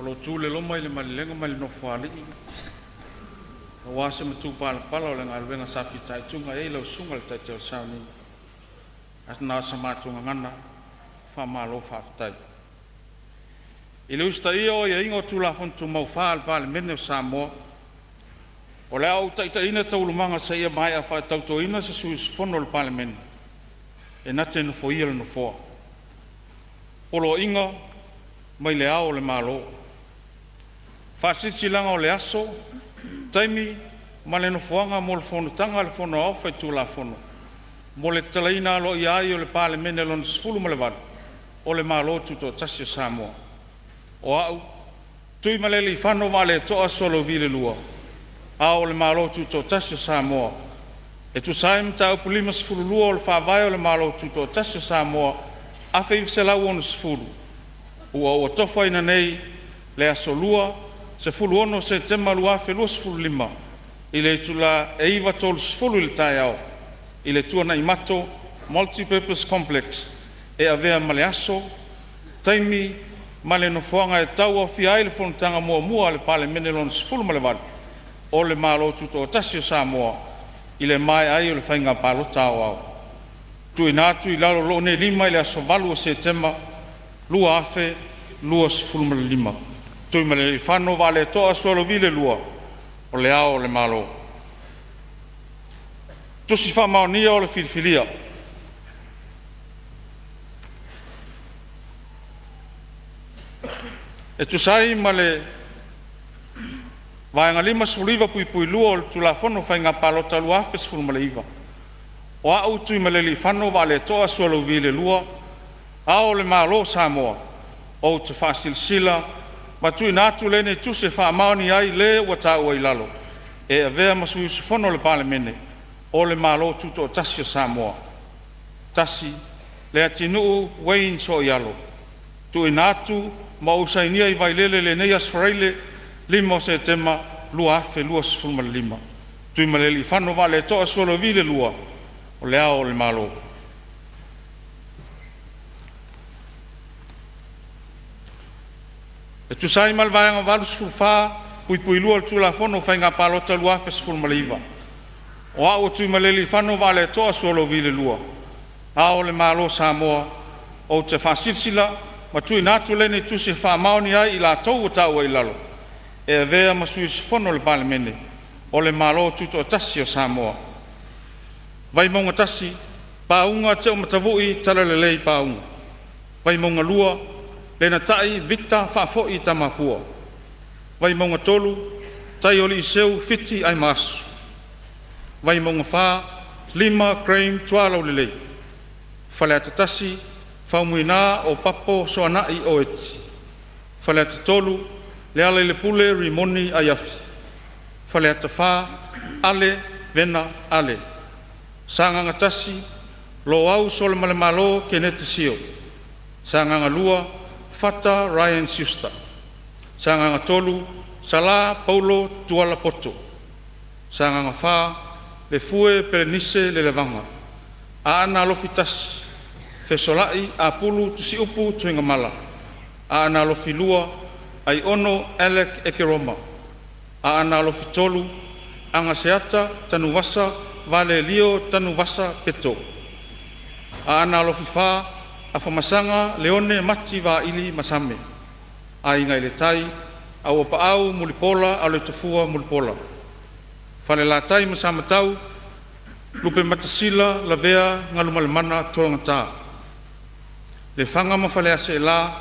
O lo tu le loma i le malilega ma le nofoalii, aua se matupalapala o le galuega sa fitaituga ai lau susuga i le taitai o le sauniga. Na o sa matou gagana, faamalo faafetai. I le usitaia o aiaiga o Tulafono Tumau 4 a le Palemene o Samoa, o le a ou taitaiina taualumaga seia maea faatautoina se sui usufono o le Palemene e na te nofoia le Nofoa. Poloaiga mai Le Ao o le Malo. Faasilasilaga o le Aso, Taimi ma le Nofoaga mo le Fonotaga a le Fono Aoao Faitulafono mo le tatalaina aloaia ai o le Palemene Lona XVIII o le Malo Tutoatasi o Samoa. O A'u, TUIMALEALIIFANO VAALETOA SUALAUVI II, Ao o le Malo Tutoatasi o Samoa, e tusa ai ma Mataupu 52 o le Faavae o le Malo Tutoatasi o Samoa 1960, ua ou atofaina nei le aso Lua, 16 Setema 2025, i le itula e 9:30 i le taeao, i le Tuanaimato Multi-Purpose Complex, e avea ma le aso, taimi ma le nofoaga e tauaofia ai le Fonotaga muamua a le Palemene Lona XVIII o le Malo Tutoatasi o Samoa, i le maea ai o le Faiga Palota Aoao. TUUINA ATU i lalo o lou nei lima i le aso 8 Setema 2025. Tuimalealiifano Vaaleto'a Sualauvi II, O Le Ao o le Malo. Tusi Faamaonia o le Filifilia. E tusa ai ma le Vaega 59(2) o le Tulafono o Faiga Palota 2019, o A'u Tuimalealiifano Vaaleto'a Sualauvi II, Ao o le Malo o Samoa, ou te faasilasila ma tuuina atu lenei Tusi e faamaonia ai le ua taua i lalo e avea ma sui usufono o le Palemene o le Malo Tutoatasi o Samoa. 1. Leatinuu Wayne Sooialo. TUUINA ATU ma ou sainia i Vailele i lenei aso Faraile 5 o Setema 2025. TUIMALEALIIFANO VAALETOA SUALAUVI II, O Le Ao o le Malo. E tusa ai ma le Vaega 84(2) o le Tulafono o Faiga Palota 2019, o A'u Tuimalealiifano Vaaleto'a Sualauvi II, Ao o le Malo o Samoa, ou te faasilasila ma tuuina atu lenei Tusi e faamaonia ai i latou ua taua i lalo e avea ma sui usufono o le Palemene o le Malo Tutoatasi o Samoa: 1. Vaimauga 1, Pauga Tiaumatavu'i Talalelei Pauga. Vaimauga 2, Lenatai Victor Faafoi Tamapua. Vaimauga 3, Taioliiseu Fiti Aimaasu. Vaimauga 4, Lima Graeme Tualaulelei. Faleata 1, Faumuina Opapa Soanai Oeti. Faleata 3, Lealailepule Rimoni Aiafi. Faleata 4, Ale Vena Ale. Sagaga 1, Loau Solamalemalo Keneti Sio. Sagaga 2, Fata Ryan Schuster. Sagaga 3, Sala Paulo Tuala Poto. Sagaga 4, Lefue Pelenise Lelevaga. Aana Alofi 1, Fesolai Apulu Tusiupu Tuigamala. Aana Alofi 2, Aiono Alec Ekeroma. Aana Alofi 3, Agaseata Tanuvasa Valelio Tanuvasa Peto. Aana Alofi 4, Afamasaga Leone Mati Vaili Masame. Aiga i le Tai, Auapaau Mulipola Aloitafua Mulipola. Falelatai ma Samatau, Lupematasila Lavea Galumalemana Tologata. Lefaga ma Faleaseela,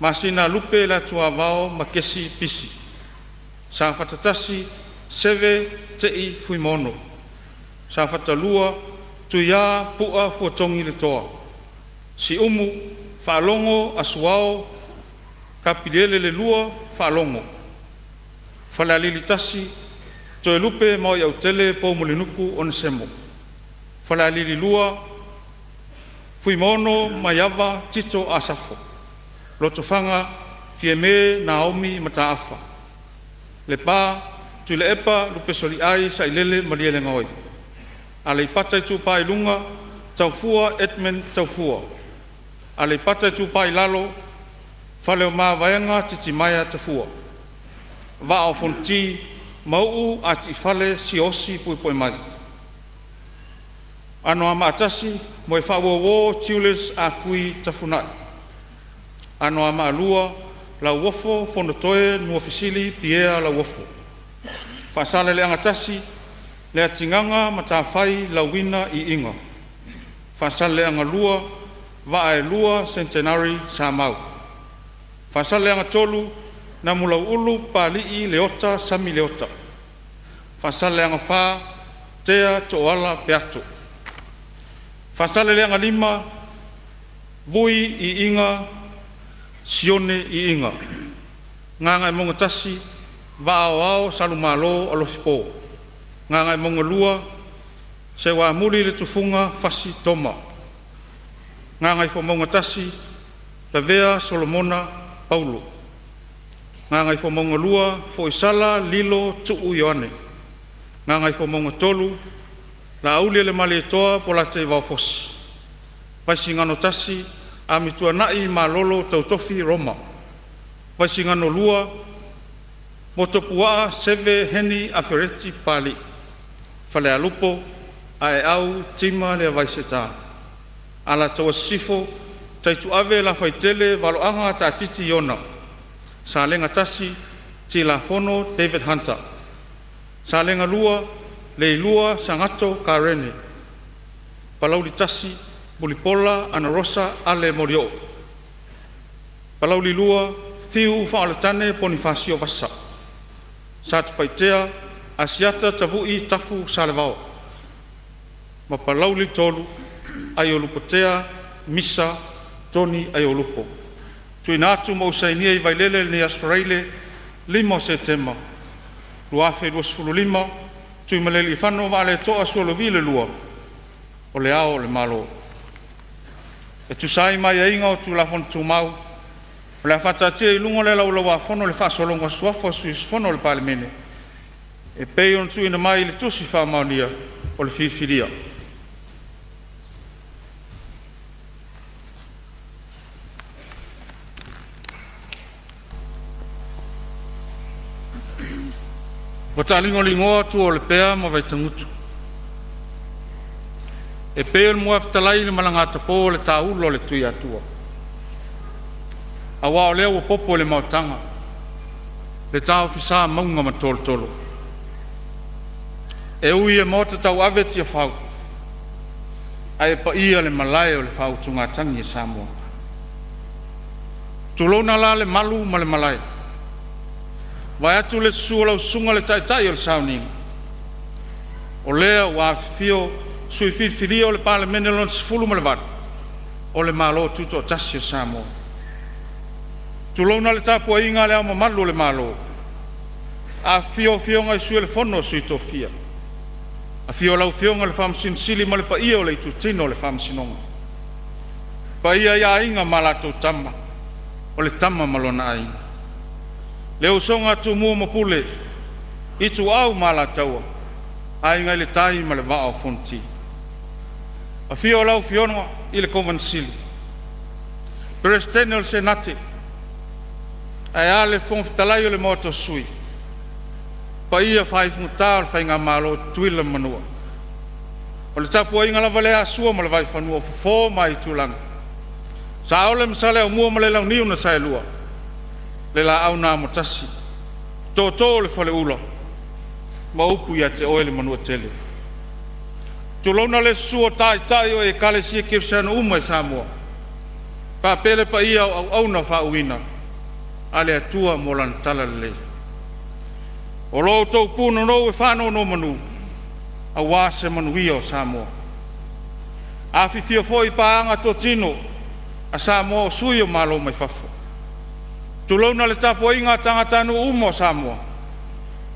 Masina Lupe le Atuavao ma Kesi Pisi. Safata 1, Seve Tei Fuimono. Safata 2, Tuia Pu'a Fuatogi le Toa. Siumu, Faalogo Asuao Kapiliele le Lua Faalogo. Falealili 1, Toelupe Maoiautele Poumulinuku Onesemo. Falealili 2, Fuimaono Maiava Tito Asafo. Lotofaga, Fiame Naomi Mataafa. Lepa, Tuilaepa Lupesoliai Sailele Malielegaoi. Aleipata Itupa i Luga, Taufua Edmund Taufua. Aleipata Itupa i Lalo, Faleomavaega Titimaea Tafua. Vaa o Fonoti, Mauu Atiifale Siaosi Puepuemai. Anoamaa 1, Moefaa Julius Akui Tafunai. Anoamaa 2, Lauofo Fonotoe Nuafesili Pierre Lauofo. Faasaleleaga 1, Leatigaga Matafai Lauina Iiga. Faasaleleaga 2, Vaa e Lua Centenary Samau. Faasaleleaga 3, Namulauulu Papalii Leota Sami Leota. Faasaleleaga 4, Tea Tooala Peato. Faasaleleaga 5, Vui Iiga Sione Iiga. Gagaemauga 1, Vaa Aoao Salumalo Alofi Paul. Gagaemauga 2, Seuamuli le Tufuga Fasi Toma. Gagaifomauga 1, Lavea Solomona Paulo. Gagaifomauga 2, Foisala Lilo Tuu Ioane. Gagaifomauga 3, Laaulialemalietoa Polatei Vaofosi. Vaisigano 1, Amituanai Malolo Tautofi Roma. Vaisigano 2, Motuopuaa Seve Heni Afereti Papalii. Falealupo, Aeau Tima Leavaiseta. Alataua Sisifo, Taituave Lafaitele Valoaga Taatiti Iona. Salega 1, Tilafono David Hunter. Salega 2, Leilua Sagato Karene. Palauli 1, Mulipola Anarosa Ale Molioo. Palauli 2, Fiu Faaoletane Ponifasio Vasa. Satupaitea, Asiata Tavui Tafu Salevao. Ma Palauli 3, Aiolupotea Misa Toni Aiolupo. Tuuina atu ma ou sainia i Vailele lenei Aso Faraile 5 o Setema 2025, Tuimalealiifano Vaaleto'a Sualauvi II, O Le Ao o le Malo. E tusa ai ma aiaiga o Tulafono Tumau, o le a faataatia i luga o le Laulau-a-Fono le faasologa o suafa o sui usufono o le Palemene e pei ona tuuina mai i le Tusi Faamaonia o le Filifilia. Ua taaligoligoa tua o Lepea ma Vaitagutu e pei o le muafetalai i le malagatapo o le taula o le Tuiatua, aua o lea ua popo i le maotaga le taofisa mauga ma tolotolo. E ui e maota tauave Tiafau, ae paia le malae o le faautugatagi a Samoa. Tulouna la le malu ma le malae, vaeatu le susu o lau susuga i le Taitai o le Sauniga, o lea ua afifio sui filifilia o le Palemene Lona XVIII o le Malo Tutoatasi o Samoa. Tulouna le tapuaiga a Le Ao Mamalu o le Malo, afifio Afioga i Sui o le Fono a Sui Tofia, afio lau Afioga i le Faamasino Sili ma le paia o le Itutino o le Faamasinoga. Paia ia Aiga ma latou Tama, o le Tama ma lona Aiga, le usoga a Tumua ma Pule, Ituau ma Alataua, Aiga i le Tai ma le Vaa o Fonoti. Afio lau Afioga i le Kovana Sili, Peresetene o le Senate, ae a le Fofoga Fetalai o le Maota o Sui, paia faaifogata o le Faigamalo a Tutuila ma Manua. O le tapuaiga lava lea a Sua ma le Vaifanua, Fofo ma Aitulagi, Saole ma Saleaaumua ma le Launiu na Saelua, le Laau na Amotasi, Tootoo o le Faleula ma upu ia te oe le Manuatele. Tulouna le susu o Taitai o Ekalesia Kerisiano uma i Samoa, faapea le paia o auauna faauuina a le Atua mo Lana Talalelei. O lo outou punonou e faanonomanu aua se manuia o Samoa. Afifio foi paaga totino a Samoa o sui o Malo mai fafo. Tulouna le tapuaiga a tagatanuu uma o Samoa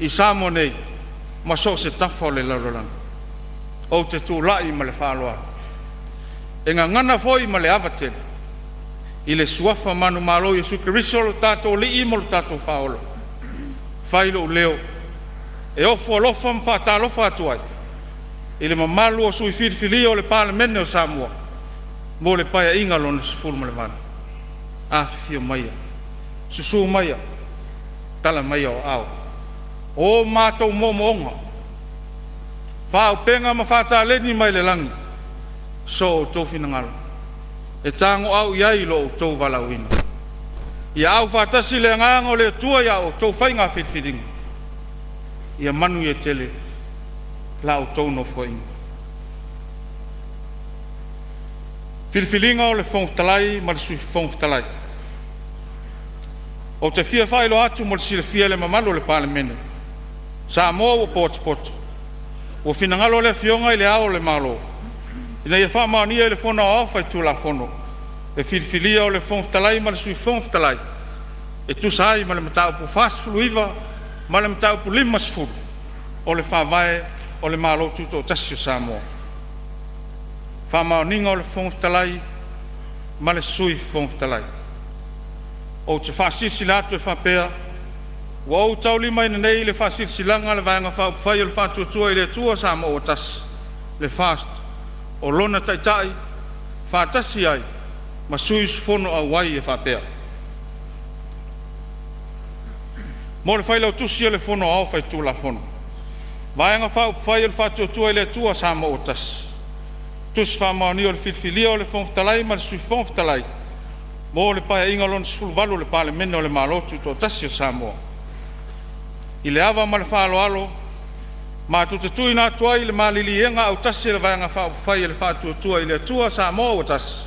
i Samoa nei ma so o se tafa o le lalolagi. Ou te tulai ma le faaaloalo, e gagana foi ma le ava tele i le Suafa manumalo o Iesu Keriso o lo tatou Alii ma lo tatou Faaola, fai lou leo e ofo alofa ma faatalofa atu ai i le mamalu o sui filifilia o le Palemene o Samoa mo le Paeaiga Lona XVIII. Afifio maia, susu maia, tala maia o aao, o matou moomooga, faaauupega ma faataleni mai le lagi, so outou finagalo e tagoau i ai lo outou valaauina. Ia aufaatasi le Agaga o le Atua i a outou faiga filifiliga. Ia manuia tele la outou Nofoaiga. Filifiliga o le Fofoga Fetalai ma le Sui Fofoga Fetalai. Ou te fia faailoa atu mo le silafia e le mamalu o le Palemene, Samoa ua potopoto, ua finagalo le Afioga i Le Ao o le Malo, ina ia faamaonia e le Fono Aoao Faitulafono le filifilia o le Fofoga Fetalai ma le Sui Fofoga Fetalai e tusa ai ma le Mataupu 49 ma le Mataupu 50 o le Faavae o le Malo Tutoatasi o Samoa. Faamaoniga o le Fofoga Fetalai ma le Sui Fofoga Fetalai. Ou te faasilasila atu e faapea, ua ou taulimaina nei le Faasilasilaga a le Vaega Faaupufai o le Faatuatua i le Atua Samoa ua Tasi le FAST, o lona Taitai faatasi ai ma sui usufono auai e faapea: Mo le Failautusi o le Fono Aoao Faitulafono, Vaega Faaupufai o le Faatuatua i le Atua Samoa ua Tasi, Tusi Faamaonia o le Filifilia o le Fofoga Fetalai ma le Sui Fofoga Fetalai mo le Paeaiga Lona XVIII o le Palemene o le Malo Tutoatasi o Samoa. I le ava ma le faaaloalo matou te tuuina atu ai le maliliega autasi a le Vaega Faaupufai a le Faatuatua i le Atua Samoa ua Tasi,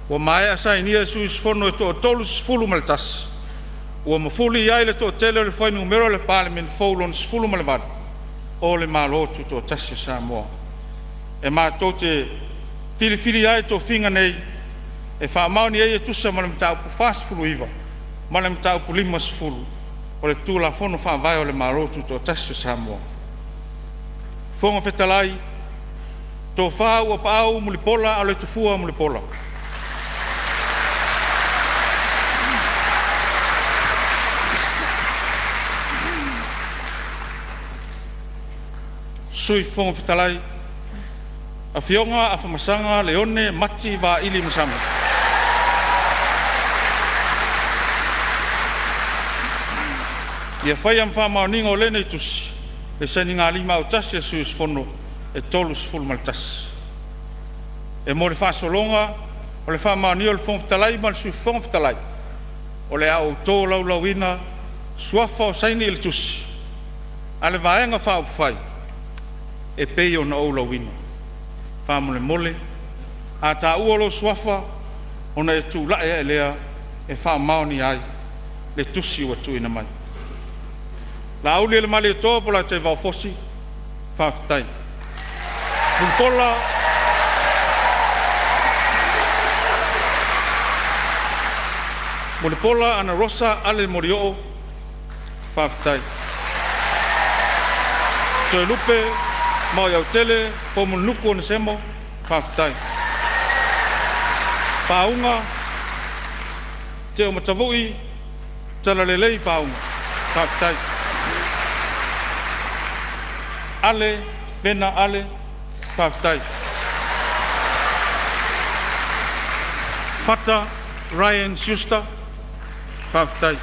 ua maea sainia e sui usufono e toa-31, ua mafuli i ai le toatele o le fuainumera o le Palemene fou Lona XVIII o le Malo Tutoatasi o Samoa. E matou te filifilia ai tofiga nei e faamaoni ai e tusa ma le Mataupu 49 ma le Mataupu 50 o le Tulafono Faavae o le Malo Tutoatasi o Samoa. Fofoga Fetalai, Tofa AUAPAAU Mulipola Aloitafua Mulipola. Sui Fofoga Fetalai, Afioga Afamasaga Leone Mati Vaili Masama. Ia faia ma faamaoniga o lenei tusi le sainigalima autasi a sui usufono e 31. E mo le faasologa o le faamaonia e le Fofoga Fetalai ma le Sui Fofoga Fetalai, o le a ou tolaulauina suafa o saini i le tusi a le Vaega Faaupufai e pei ona ou lauina. Faamolemole, a taua lou suafa ona e tulai a'e lea e faamaonia ai le Tusi ua tuuina mai. Laaulialemalietoa Polataivao Fosi, faafetai. Mulipola Mulipola Anarosa Ale Molioo, faafetai. Toelupe Maoiautele Poumulinuku Onesemo, faafetai. Pauga Teomatavui Talalelei Pauga, faafetai. Ale Vena Ale, faafetai. Fata Ryan Schuster, faafetai.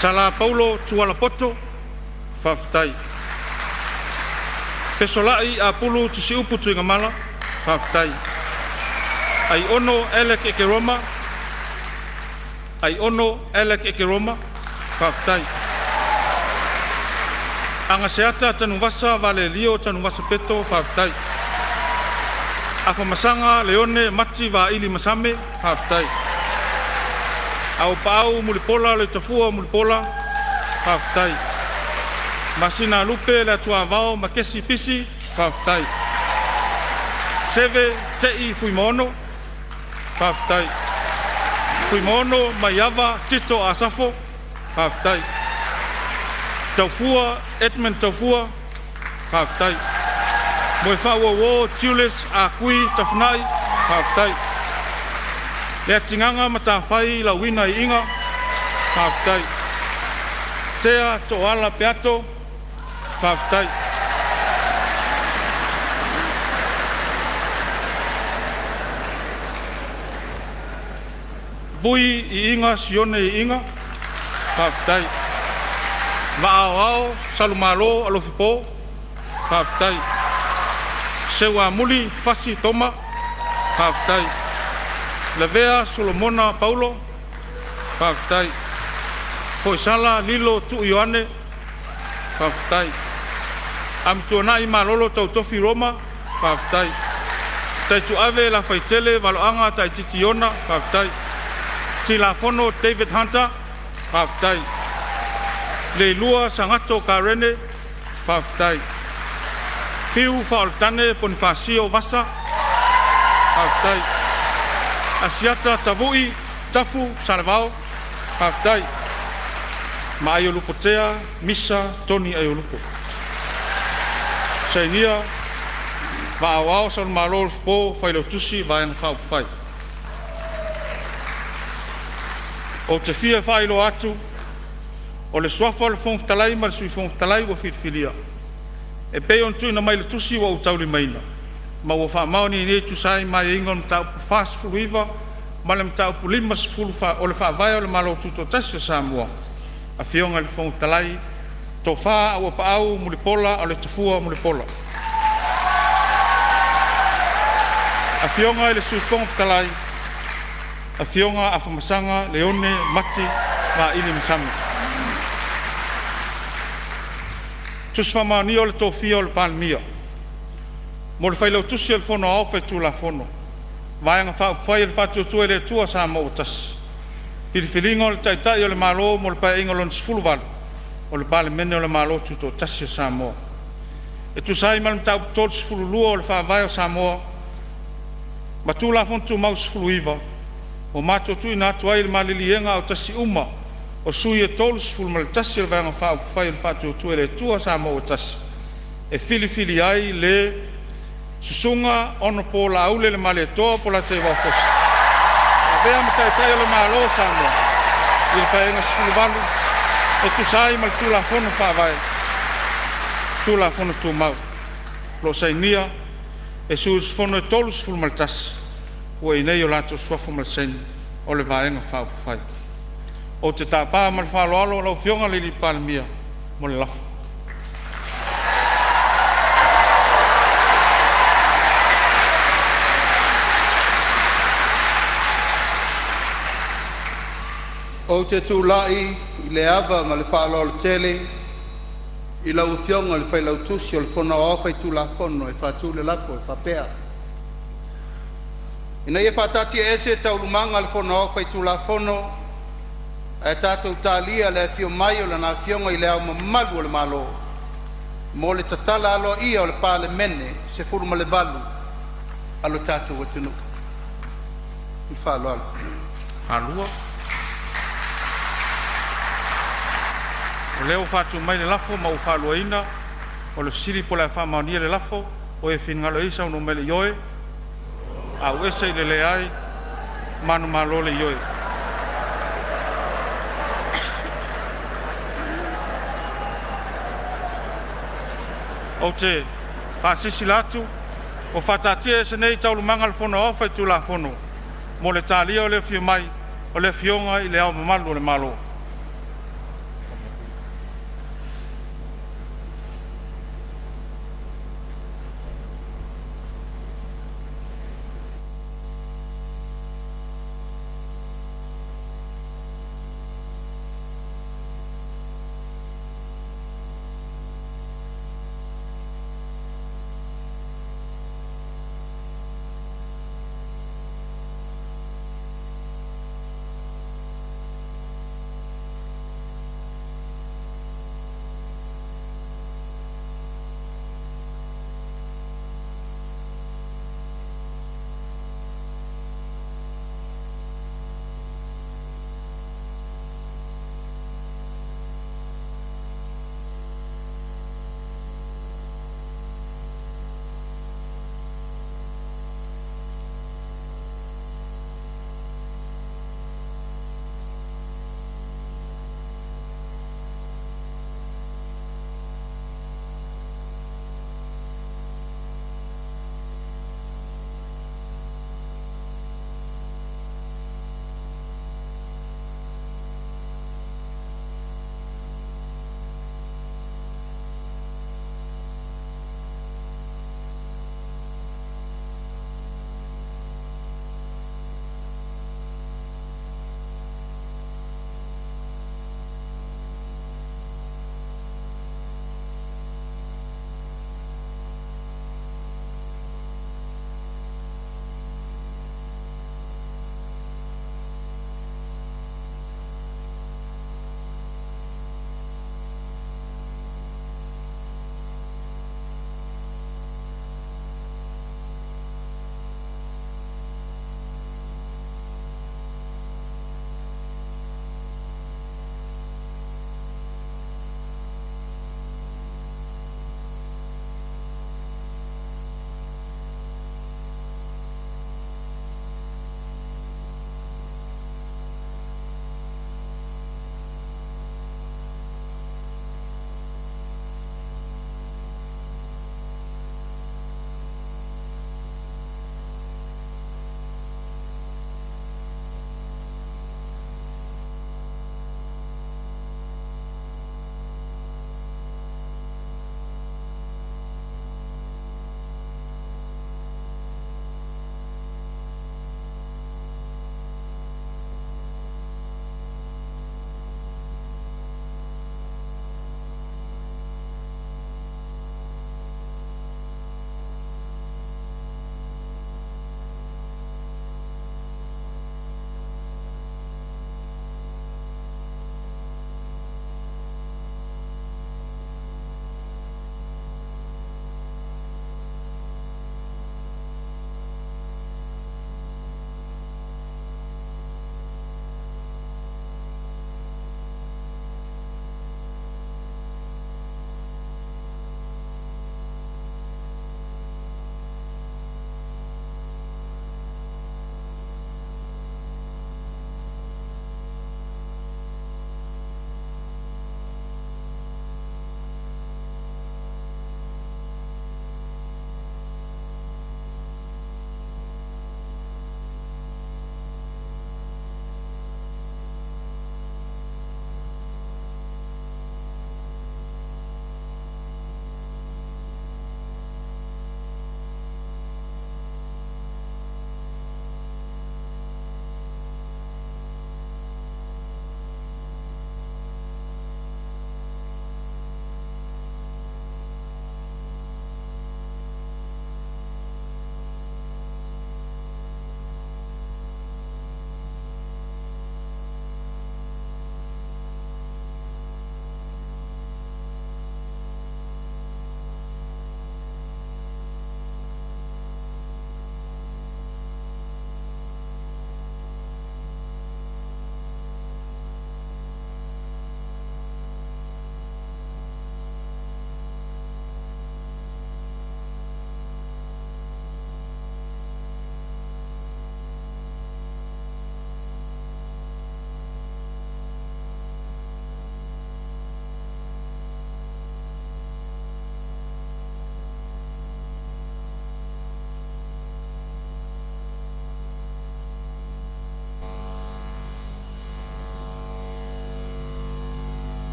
Sala Paulo Tualapoto, faafetai. Fesolai Apulu Tusiupu Tuigamala, faafetai. Aiono Alec Ekeroma, Aiono Alec Ekeroma, faafetai. Agaseata Tanuvasa Valelio Tanuvasa Peto, faafetai. Afamasaga Leone Mati Vaili Masame, faafetai. Auupaau Mulipola Loitafua Mulipola, faafetai. Masinalupe Leatuavao Makesi Pisi, faafetai. Seve Te'i Fuimaono, faafetai. Fuimaono Maiava Tito Asafo, faafetai. Taufua Edmund Taufua, faafetai. Moefaauouo Julius Akui Tafunai, faafetai. Leatigaga Matafai Lauina Iiga, faafetai. Tea Toala Peato, faafetai. Vui Iiga Sione Iiga, faafetai. Vaa Salumalo Alofi Po, faafetai. Seuamuli Fasi Toma, faafetai. Lavea Solomona Paulo, faafetai. Foisala Lilo Tuu Ioane, faafetai. Amituanai Malolo Tautofi Roma, faafetai. Taituave Lafaitele Valoaga Taititi Iona, faafetai. Tilafono David Hunter, faafetai. Leilua Sagato Karene, faafetai. Fiu Faaoletane Ponifasio Vasa, faafetai. Asiata Tavui Tafu Salevao, faafetai. Ma Aiolupotea Misa Tony Aiolupo. Sainia Vaa Saulemalo Alofipo Failautusi Vaega Faaupufai. Ou te fia faailoa atu, o le suafa o le Fofoga Fetalai ma le Sui Fofoga Fetalai ua filifilia e pei ona tuuina mai i le Tusi ua ou taulimaina, ma ua faamaonia nei e tusa ai ma aiaiga o le Mataupu 49 ma le Mataupu 50 o le Faavae o le Malo Tutoatasi o Samoa, Afioga i le Fofoga Fetalai, Tofa Auuapaau Mulipola Aloitafua Mulipola. Afioga i le Sui Fofoga Fetalai, Afioga Afamasaga Leone Mati Vaili Masame. Tusi Faamaonia o le Tofia o le Palemia. Mo le Failautusi o le Fono Aoao Faitulafono, Vaega Faaupufai a le Faatuatua i le Atua Samoa ua Tasi, Filifiliga o le Taitai o le Malo mo le Paeaiga Lona XVIII o le Palemene o le Malo Tutoatasi o Samoa. E tusa ai ma le Mataupu 32 o le Faavae o Samoa ma Tulafono Tumau 19, ua matou tuuina atu ai le maliliega autasi uma o sui e 31 o le Vaega Faaupufai o le Faatuatua i le Atua Samoa ua Tasi, e filifili ai le Susuga Hon Laaulialemalietoa Polataivao Fosi e avea ma Taitai o le Malo o Samoa i le Paeaiga XVIII e tusa ai ma le Tulafono Faavae, Tulafono Tumau. O lo o sainia e sui usufono e 31 ua i inei o latou suafa ma le saini o le Vaega Faaupufai. Ou te tapa ma le faaaloalo lau Afioga i le Palemia mo le lafo. Ou te tulai i le ava ma le faaaloalo tele i lau Afioga i le Failautusi o le Fono Aoao Faitulafono e faatu le lafo e faapea, Ina ia faataatiaese Taualumaga a le Fono Aoao Faitulafono ae tatou talia le afio mai o Lana Afioga i Le Ao Mamalu o le Malo mo le tatala aloaia o le Palemene 18 a lo tatou atunuu. Ma le faaaloalo. O lea ua faatu mai le lafo ma ua faaluaina. O le fesili po o le a faamaonia le lafo. O e finagalo ai saunoa mai i le ioe, auese i le leai, manumalo le ioe. Ou te faasilasila atu ua faataatiaese nei Taualumaga a le Fono Aoao Faitulafono mo le talia o le afio mai o le Afioga i Le Ao Mamalu o le Malo.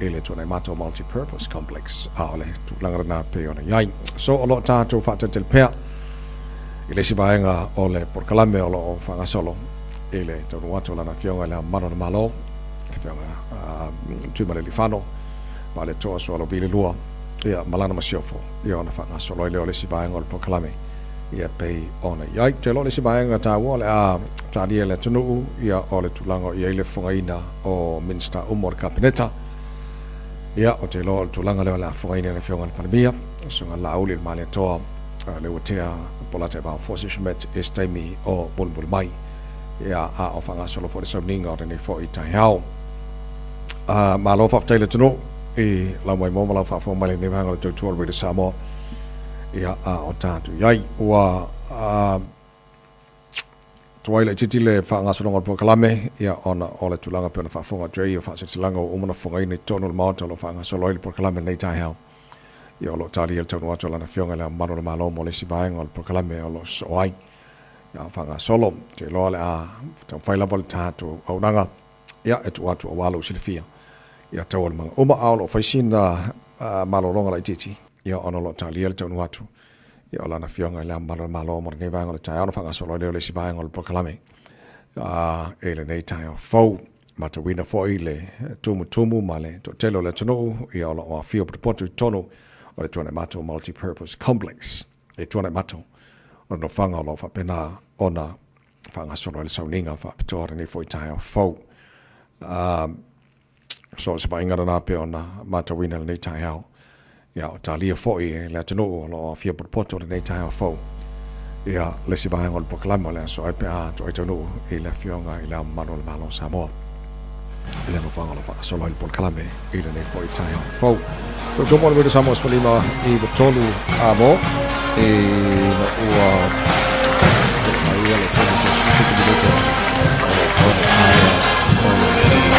i le Tuanaimato Multi-Purpose Complex, a o le tulaga lena pei ona i ai. So o lo o tatou faatalitali pea i le isi vaega o le polokalame o lo o faagasolo i le taunuu atu o Lana Afioga i Le Ao Mamalu o le Malo, le Afioga Tuimalealiifano Vaaletoa Sualauvi le Lua, ia, ma lana masiofo, ia ona faagasolo ai lea o le isi vaega o le polokalame, ia pei ona i ai. Ou te iloa o le isi vaega taua o le a talia e le atunuu, ia o le tulaga o i ai le fofogaina o Minisita uma o le Kapeneta. Ia, ou te iloa o le tulaga lea o le a fofogaina e le Afioga i le Palemia, le Susuga Laauli le Malietoa, Leuatea Polataivao Fosi Schmidt i se taimi o mulimuli mai. Ia, a o faagasolo foi le sauniga o lenei foi taeao. Malo faafetai i le atunuu i lau maimoa ma lau faafofoga mai i lenei vaega o le tautua o le Radio Samoa. Ia, a o tatou i ai, ua tuai laitiiti le faagasologa o le polokalame, ia, ona o le tulaga pei ona faafofoga atu ai o faasilasilaga ua uma ona fofogaina i totonu o le Maota o lo o faagasolo ai le polokalame i lenei taeao. Ia, o lo o talia le taunuu atu a Lana Afioga i Le Ao Mamalu o le Malo mo le isi vaega o le polokalame o lo o sosoo ai. Ia, a o faagasolo, ou te iloa o le a taumafai lava le tatou auaunaga, ia, e tuu atu aua lou silafia ia taualumaga uma, a o lo o fai sina malologa laitiiti, ia, ona o lo o talia le taunuu atu ia o Lana Afioga i Le Ao Mamalu o le Malo mo lenei vaega o le taeao, ona faagasolo ai lea o le isi vaega o le polokalame i lenei taeao fou. Matauina foi le tumutumu ma le toatele o le atunuu ia o lo o afio potopoto i totonu o le Tuanaimato Multi-Purpose Complex i Tuanaimato, o le nofoaga o lo o faapena ona faagasolo ai le sauniga faapitoa o lenei foi taeao fou. So o se vaaiga lena pei ona matauina i lenei taeao. Ia, o talia foi e le atunuu o lo o afio potopoto i lenei taeao fou. Ia, le isi vaega o le polokalame o le aso ai pe a toai taunuu i le Afioga i Le Ao Mamalu o le Malo o Samoa i le nofoaga o lo o faagasolo ai le polokalame i lenei foi taeao fou. Tautua mo le Radio Samoa 15 i 3 a mo i na ua mai ia le tolu te 17 minute o lo o ona taea o le tolu.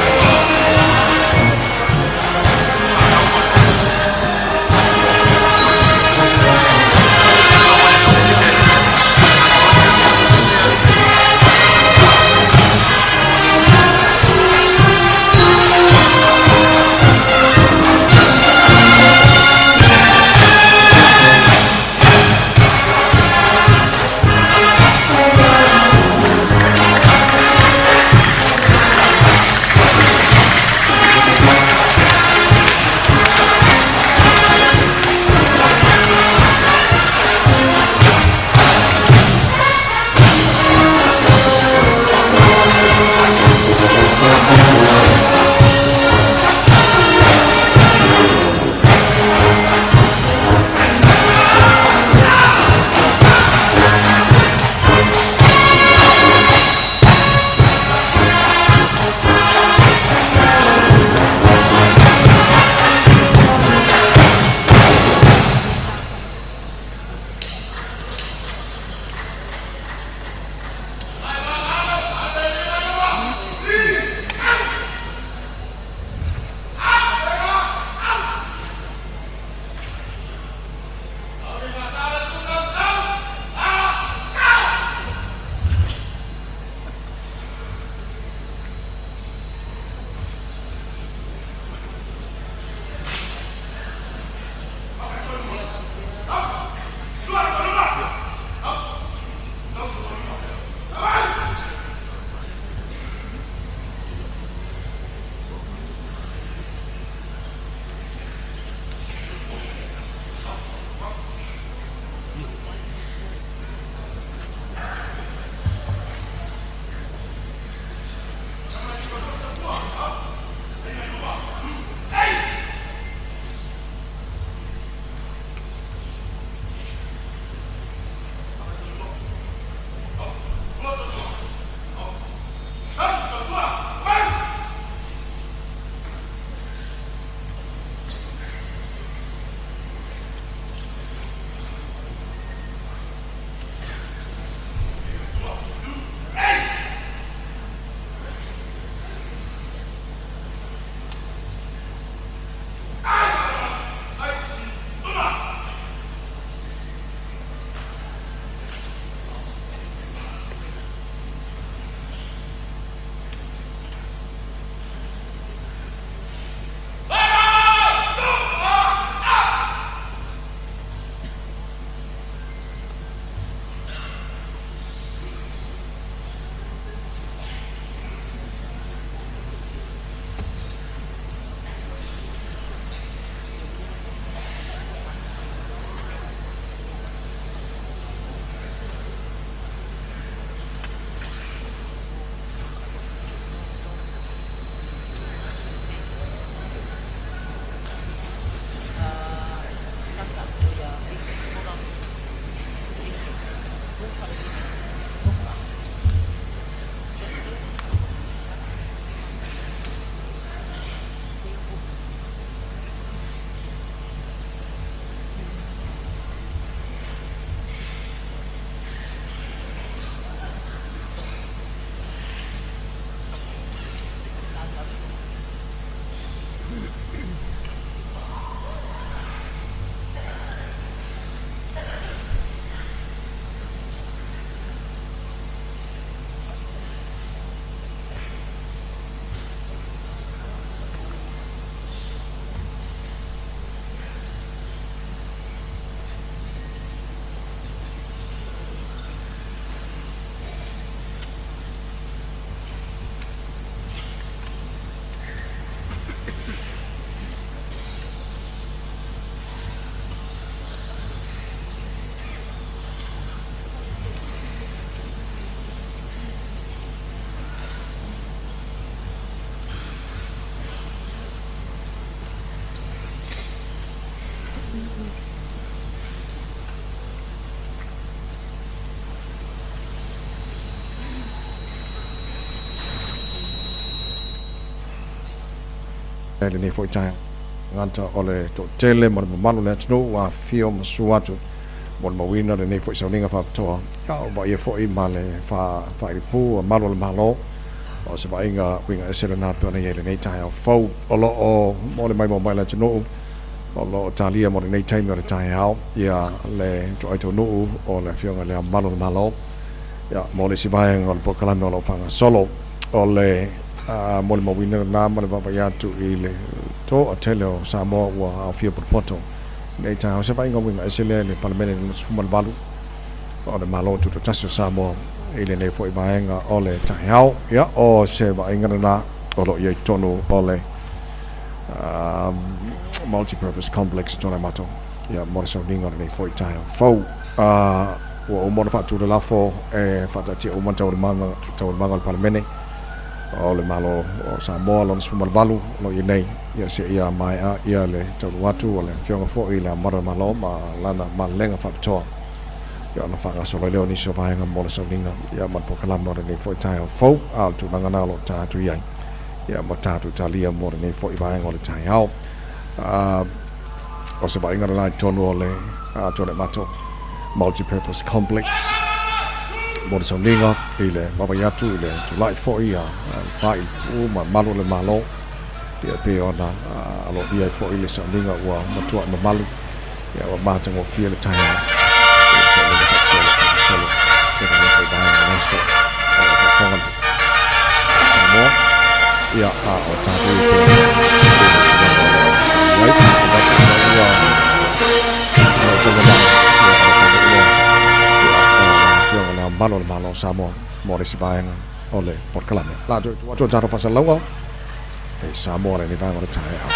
faapea i lenei foi taeao. Gata o le toatele ma le mamalu o le atunuu ua afifio ma susu atu molimauina lenei foi sauniga faapitoa, ia o vaaia foi ma le faailipu a malu o le Malo. O se vaaiga uiga ese lena pei ona i ai lenei taeao fou. O lo o mo le maimoa mai le atunuu, o lo o talia mo lenei taimi o le taeao ia le toai taunuu o le Afioga i Le Ao Mamalu o le Malo, ia mo le isi vaega o le polokalame o lo o faagasolo. O le molimauina lena ma le vaavaai atu i le toatele o Samoa ua aofia potopoto nei taeao. Se vaaiga uiga ese lea i le Palemene lona 18 o le Malo Tutoatasi o Samoa i lenei foi vaega o le taeao. Ia, o se vaaiga lena o lo o i ai totonu o le Multi-Purpose Complex i Tuanaimato, ia, mo le sauniga o lenei foi taeao fou. Ua uma ona faatu le lafo e faataatia uma taualumaga o le Palemene o le Malo o Samoa lona 18 o lo o i ai nei, ia seia maea ia le taunuu atu o le Afioga foi i Le Ao Mamalu o le Malo ma lana malelega faapitoa, ia ona faagasolo ai lea o nisi o vaega mo le sauniga ia ma le polokalame o lenei foi taeao fou. A o le tulaga lena o lo o ta atu i ai ia ma tatou talia mo lenei foi vaega o le taeao. O se vaaiga lena i totonu o le Tuanaimato Multi-Purpose Complex mo le sauniga i le vaavaai atu i le tulai foi a le faailupu ma malu o le Malo, ia pei ona aloaia ai foi le sauniga ua matuai mamalu, ia ua matagofie le taeao i le sauniga faapitoa o lo o faagasolo i lenei foi vaega o le aso. O lo o faafofoga Samoa, ia, a o tatou i pei ona tulaga o lo o i ai. Tatou atu ina ua o tauga mai, ia, o le taunuu loa, ia, o lana Afioga i Le Ao Mamalu o le Malo o Samoa mo le isi vaega o le polokalame. O le a toe tuu atu a tatou faasalalauga i Samoa lenei vaega o le taeao.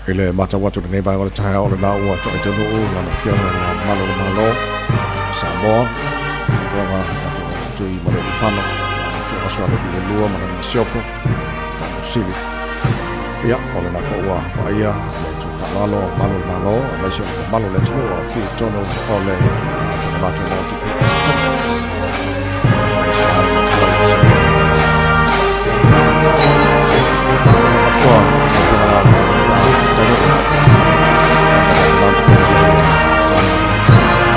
I le matau atu i lenei vaega o le taeao, o lena ua toaitaunuu lana Afioga i Le Ao Mamalu o le Malo o Samoa, le Afioga ia Tuimalealiifano Vaaletoa Sualauvi le II ma lana masiofo, Faamasino Sili. Ia, o lena foi ua vaaia le itu faaaloalo o malu o le Malo, aemaise o le mamalu o le atunuu o aofia i totonu o le Tuanaimato Multi-Purpose Complex. Ma nisi vaega o le sauniga. Vaega faapitoa, le Afioga i Le Ao Mamalu pe a taunuu. Whanganui Mountain i ai le sauniga o lenei taeao.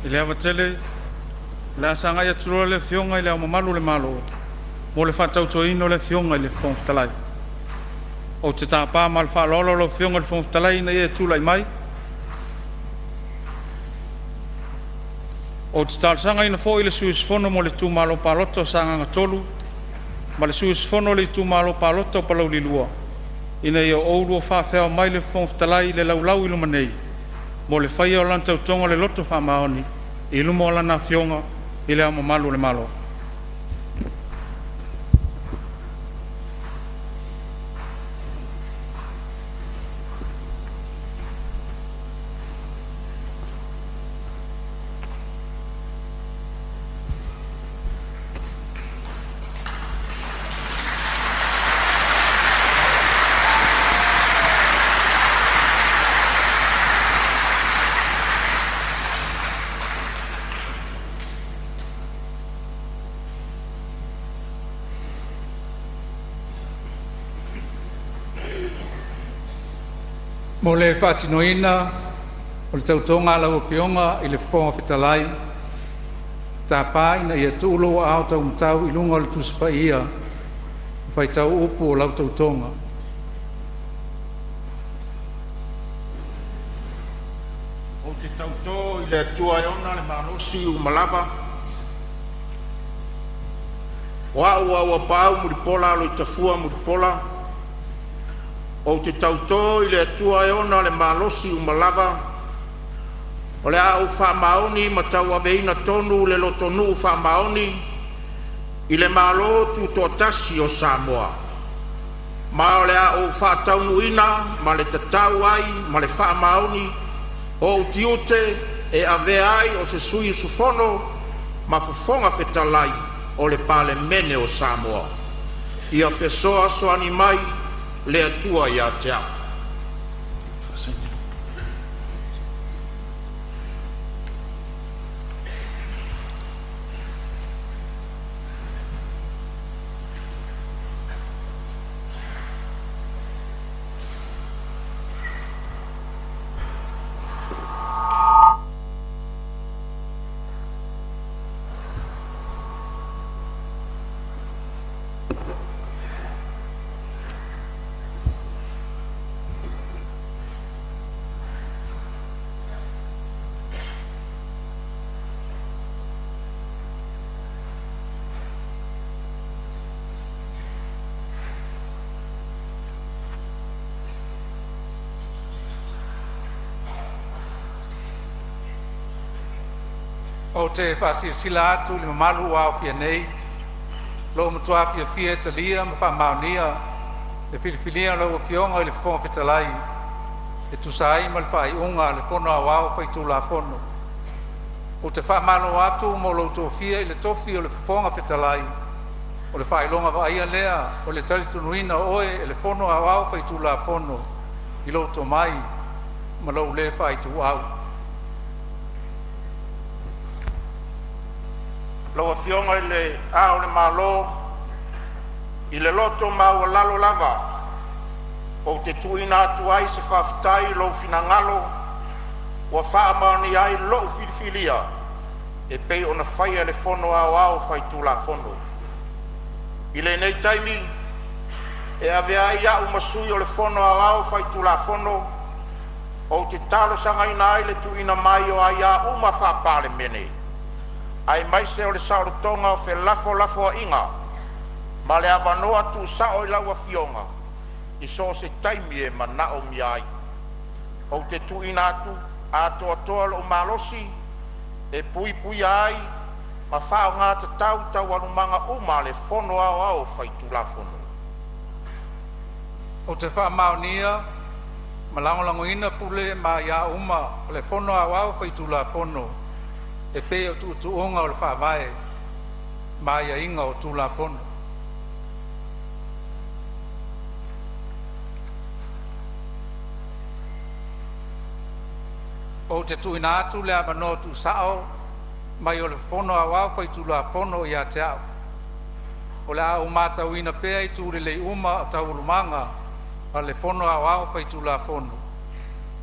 I le ava tele, o le a sagai atu loa le Afioga i Le Ao Mamalu o le Malo mo le faatautoina o le Afioga i le Fofoga Fetalai. Ou te tapa ma le faaaloalo lau Afioga i le Fofoga Fetalai ina ia e tulai mai. Ou te talosagaina foi le sui usufono mo le Itumalo Palota o Sagaga 3 ma le sui usufono o le Itumalo Palota o Palauli 2, ina ia oulua faafeao mai le Fofoga Fetalai i le laulau i luma nei mo le faia o lana Tautoga i le loto faamaoni i luma o Lana Afioga i Le Ao Mamalu o le Malo. Mo le faatinoina o le Tautoga a lau Afioga i le Fofoga Fetalai, e tapa ina ia tuu lou aao taumatau i luga o le Tusi Paia ma faitau upu o lau Tautoga. Ou te tauto i le Atua e ona le malosi uma lava, o a'u Auapaau Mulipola Aloitafua Mulipola, ou te tauto i le Atua e ona le malosi uma lava, o le a ou faamaoni ma tauaveina tonu le lotonuu faamaoni i le Malo Tutoatasi o Samoa, ma o le a ou faataunuuina ma le tatau ai ma le faamaoni o'u tiute e avea ai o se sui usufono ma Fofoga Fetalai o le Palemene o Samoa. Ia fesoasoani mai le Atua ia te a'u. Ou te faasilasila atu i le mamalu ua aofia nei, ua ou matua fiafia e talia ma faamaonia le filifilia o lau Afioga i le Fofoga Fetalai e tusa ai ma le faaiuga a le Fono Aoao Faitulafono. Ou te faamalo atu mo lou tofia i le tofi o le Fofoga Fetalai, o le faailoga vaaia lea o le talitonuina o oe e le Fono Aoao Faitulafono i lou tomai ma lou le faaituau. Lau Afioga i Le Ao o le Malo, i le loto maualalo lava ou te tuuina atu ai se faafetai i lou finagalo ua faamaonia ai lo'u filifilia e pei ona faia e le Fono Aoao Faitulafono. I lenei taimi e avea ai a'u ma Sui o le Fono Aoao Faitulafono, ou te talosagaina ai le tuuina mai o aia uma faa-Palemene, aemaise o le saolotoga o felafolafoaiga ma le avanoa tuusao i lau Afioga i so o se taimi e manaomia ai. Ou te tuuina atu atoatoa lo'u malosi e puipuia ai ma faaaoga tatau Taualumaga uma a le Fono Aoao Faitulafono. Ou te faamaonia ma lagolagoina Pule ma Aia uma o le Fono Aoao Faitulafono e pei o tuutuuga o le Faavae ma aiaiga o Tulafono. Ou te tuuina atu le avanoa tuusao mai o le Fono Aoao Faitulafono ia te a'u. O le a ou matauina pea itu lelei uma o Taualumaga a le Fono Aoao Faitulafono.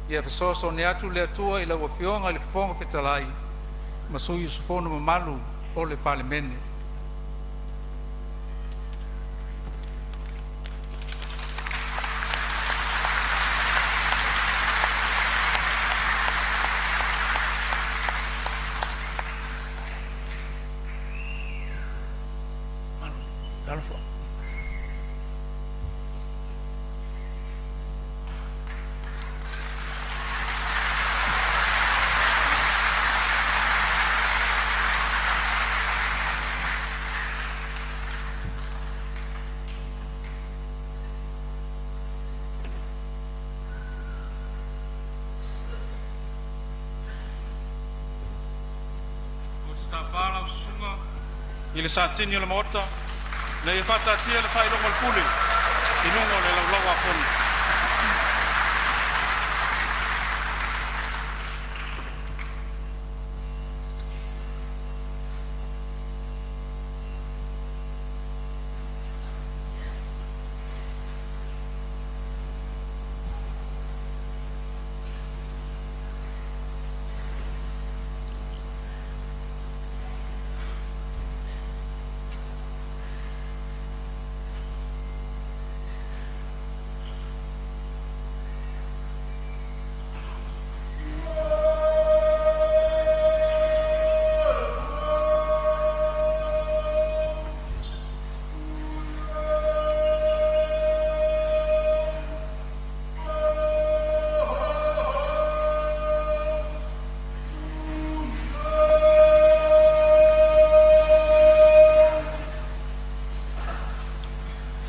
Ia fesoasoani atu le Atua i lau Afioga i le Fofoga Fetalai Ma sui usufono mamalu o le Palemene. Ou te tapa lau Susuga i le Satini o le Maota ina ia faataatia le Faailoga o le Pule i luga o le Laulau a Fono.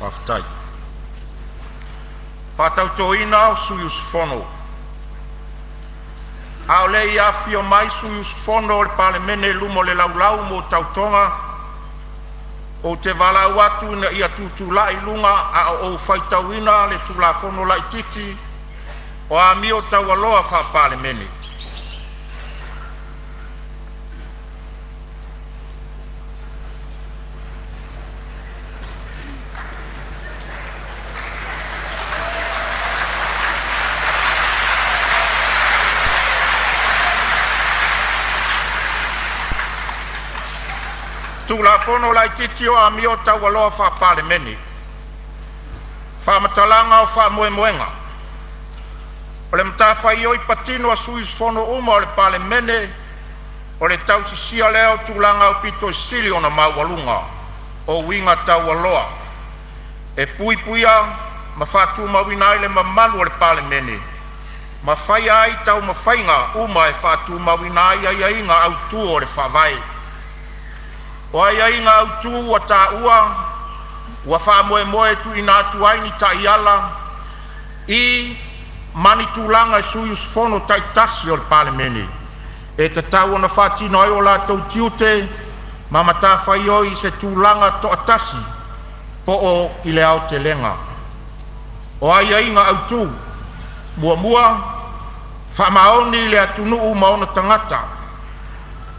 Faafetai. Faatautoina o sui usufono. A o le i afifio mai sui usufono o le Palemene i luma o le Laulau mo Tautoga, ou te valaau atu ina ia tutulai i luga a o ou faitauina le Tulafono Laitiiti o Amio Taualoa Faa-Palemene. Tulafono Laitiiti o Amio Taualoa Faa-Palemene. Faamatalaga o Faamoemoega O le matafaioi patino a sui usufono uma o le Palemene o le tausisia lea o tulaga aupito sili ona maualuga o uiga taualoa e puipuia ma faatumauina ai le mamalu o le Palemene, ma faia ai taumafaiga uma e faatumauina ai aiaiga autu o le Faavae. O aiaiga autu ua taua ua faamoemoe e tuuina atu ai ni taiala i ma ni tulaga i sui usufono taitasi o le Palemene e tatau ona faatino ai o latou tiute ma matafaioi i se tulaga to'atasi po o i le aotelega. O aiaiga autu: 1. Faamaoni i le atunuu ma ona tagata.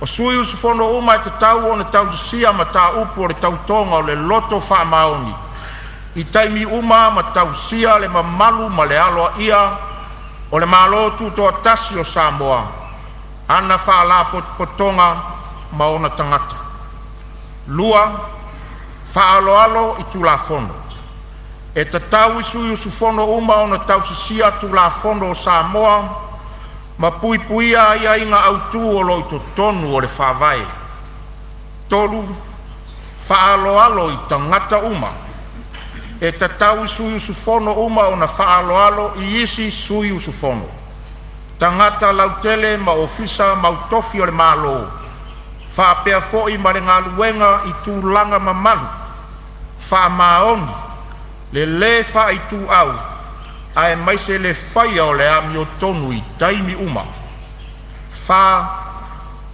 O sui usufono uma e tatau ona tausisia mataupu o le Tautoga o le Loto Faamaoni i taimi uma ma tausia le mamalu ma le aloaia o le Malo Tutoatasi o Samoa, ana Faalapotopotoga ma ona tagata. 2. Faaaloalo i Tulafono. E tatau i sui usufono uma ona tausisia Tulafono o Samoa ma puipuia aiaiga autu o lo o i totonu o le Faavae. 3. Faaaloalo i tagata uma. E tatau i sui usufono uma ona faaaloalo i isi sui usufono, tagata lautele ma ofisa ma tofi o le Malo, faapea foi ma le galuega i tulaga mamalu, faamaoni, le le faaituau aemaise le faia o le amiotonu i taimi uma. 4.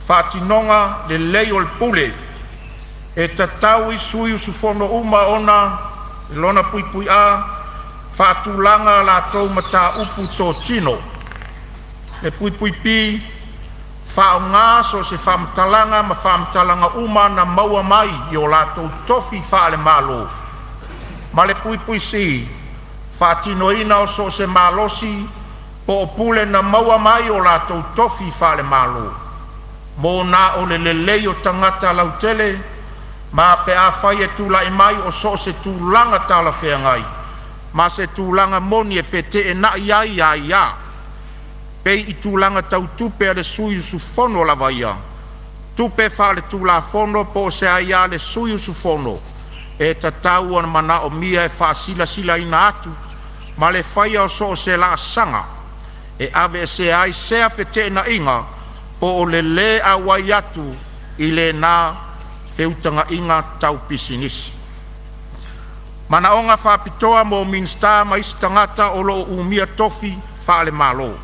Faatinoga lelei o le pule. E tatau i sui usufono uma ona: (a). Faatulaga a latou mataupu totino. (b). Faaaoga so o se faamatalaga ma faamatalaga uma na maua mai i o latou tofi faale-Malo, ma le (c). Faatinoina so o se malosi po o pule na maua mai o latou tofi faale-Malo. mo na o le lelei o tagata lautele, ma pe afai e tulai mai o so o se tulaga talafeagai ma se tulaga moni e feteenai ai aia pei i tulaga tau tupe a le sui usufono lava ia, tupe faaletulafono po o se aia a le sui usufono e tatau ona manaomia e faasilasilaina atu ma le faia o so o se laasaga e aveesea ai sea feteenaiga po o le lē auai atu i lena feutagaiga tau pisinisi. Manaoga Faapitoa mo Minisita ma isi Tagata o lo o Umia Tofi Faale-Malo.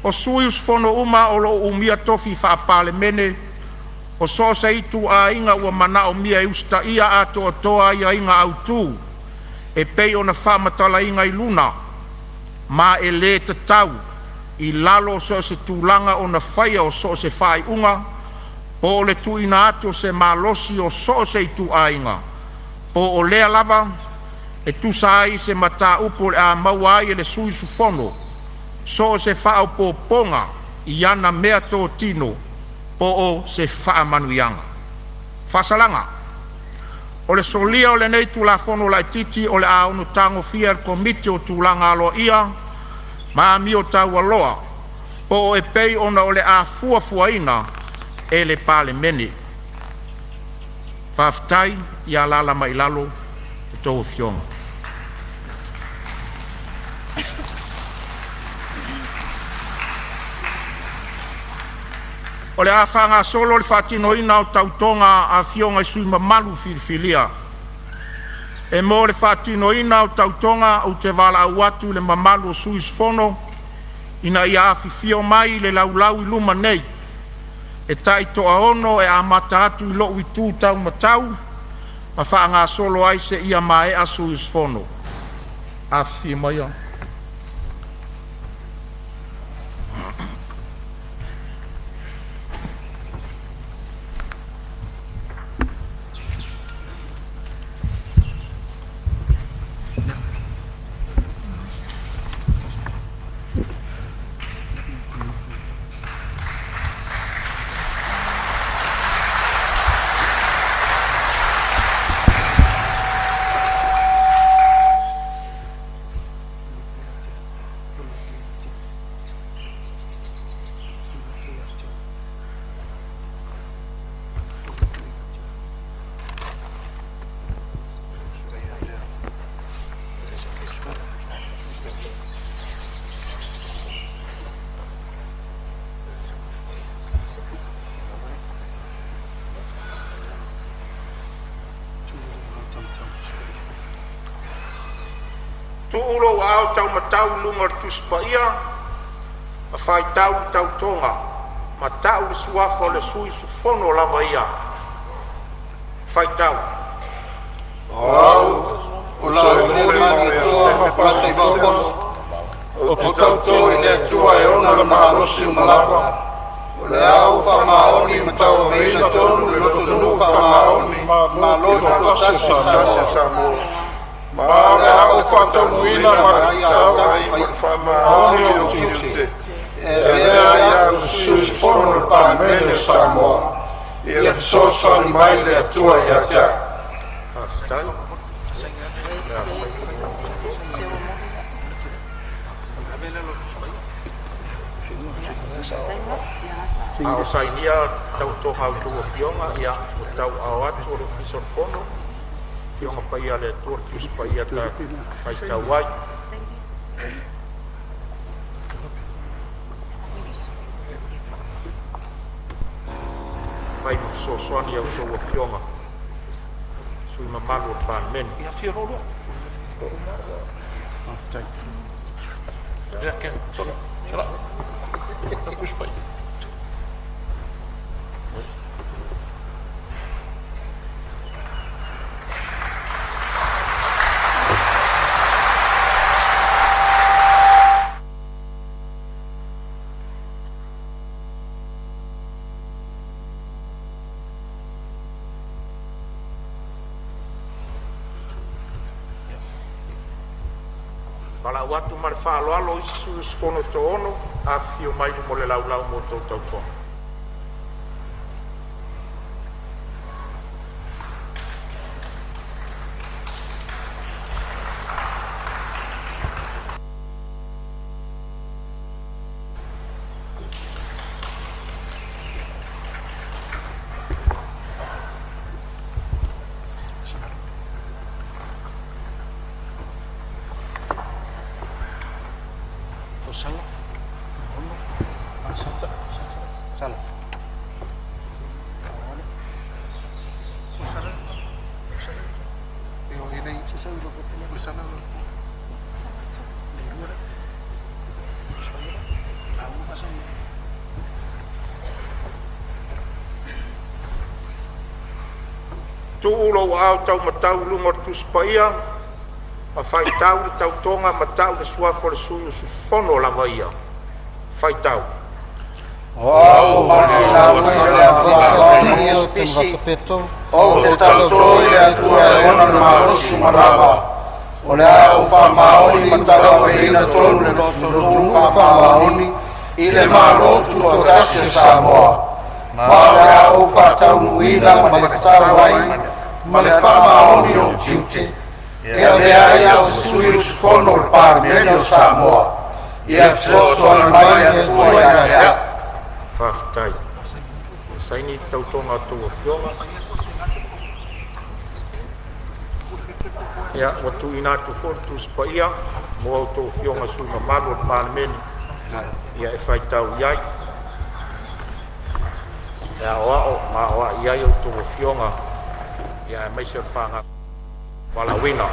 O sui usufono uma o lo o umia tofi faa-Palemene o so o se ituaiga ua manaomia e usitaia atoatoa aiaiga autu e pei ona faamatalaina i luga, ma e le tatau i lalo o so o se tulaga ona faia so o se faaiuga po o le tuuina atu o se malosi o so o se ituaiga, po o lea lava e tusa ai se mataupu o le a maua ai e le sui usufono so o se faaopoopoga i ana meatotino po o se faamanuiaga. Faasalaga: O le solia o lenei Tulafono Laitiiti o le a ono tagofia e le Komiti o Tulaga Aloaia ma Amio Taualoa po o e pei ona o le a fuafuaina e le Palemene. Faafetai. Ia alaala mai i lalo a outou afioga. O le a faagasolo le faatinoina o tautoga a Afioga i sui usufono mamalu filifilia. E mo le faatinoina o tautoga, ou te valaau atu i le mamalu o sui usufono ina ia afifio mai i le laulau i luma nei e taitoaono e amata atu i lo'u itu taumatau ma faagasolo ai seia maea sui usufono. Afifio maia. Tuu lou aao taumatau i luga o le Tusi Paia ma faitau le tautoga ma tau le suafa o le sui usufono lava ia. Faitau. O Au o Laaulialemalietoa Mafalasa Ivao Fono, ou te tauto i le Atua e ona le malosi uma lava, o le a ou faamaoni ma tauaveina tonu le lotonuu faamaoni i le Malo Tutoatasi o Samoa, ma o le a ou faataunuuina ma le faamaoni lou tiute e avea ai au ma sui usufono o le Palemene o Samoa. Ia fesoasoani mai le Atua ia te a'u. Faafetai. A o sainia tautoga a outou afioga, ia, ua tauaaoina atu e le Ofisa o le Fono Afioga Paia a le Atua, le Tusi Paia ta te faitau ai. Fai ma fesoasoani i a outou afioga sui usufono mamalu o le Palemene. Valaau atu ma le faaaloalo isi sui usufono e toaono, afifio mai i luma o le laulau mo a outou tautoga. Tuu lou aao taumatau i luga o le Tusi Paia ma faitau le tautoga ma tau le suafa o le sui usufono lava ia. Faitau. O Au o Ou te tauto i le Atua e ona le malosi uma lava, o le a ou faamaoni ma tauaveina tonu le lototunu'u faamaoni i le Malo Tutoatasi o Samoa, ma o le a ou faataunuuina ma le tatau ai ma le faamaoni lo'u tiute e avea ai au ma sui usufono o le Palemene o Samoa. Ia fesoasoani mai le Atua ia te a'u. Faafetai. Saini le tautoga a outou afioga. Ia, ua tuuina atu foi le Tusi Paia mo a outou afioga i sui usufono mamalu o le Palemene ia e faitau i ai e aoao ma aoai ai a outou afioga aemaise o le valaauina. Ou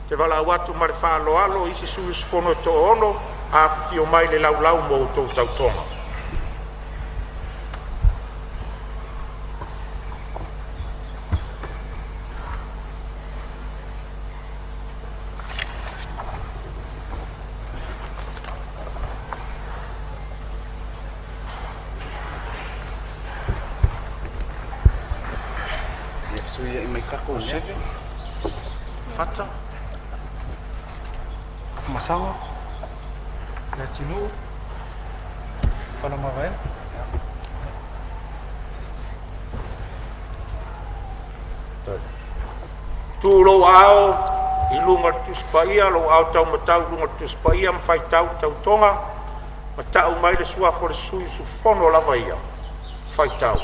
te valaau atu ma le faaaloalo i isi sui usufono e toaono, afifio mai i le laulau mo a outou tautoga. Fata, Afamasaga, Leatinuu, Faleomavaega. Tuu lou aao i luga o le Tusi Paia, lou aao taumatau i luga o le Tusi Paia ma faitau le tautoga ma tau mai le suafa o le sui usufono lava ia. Faitau.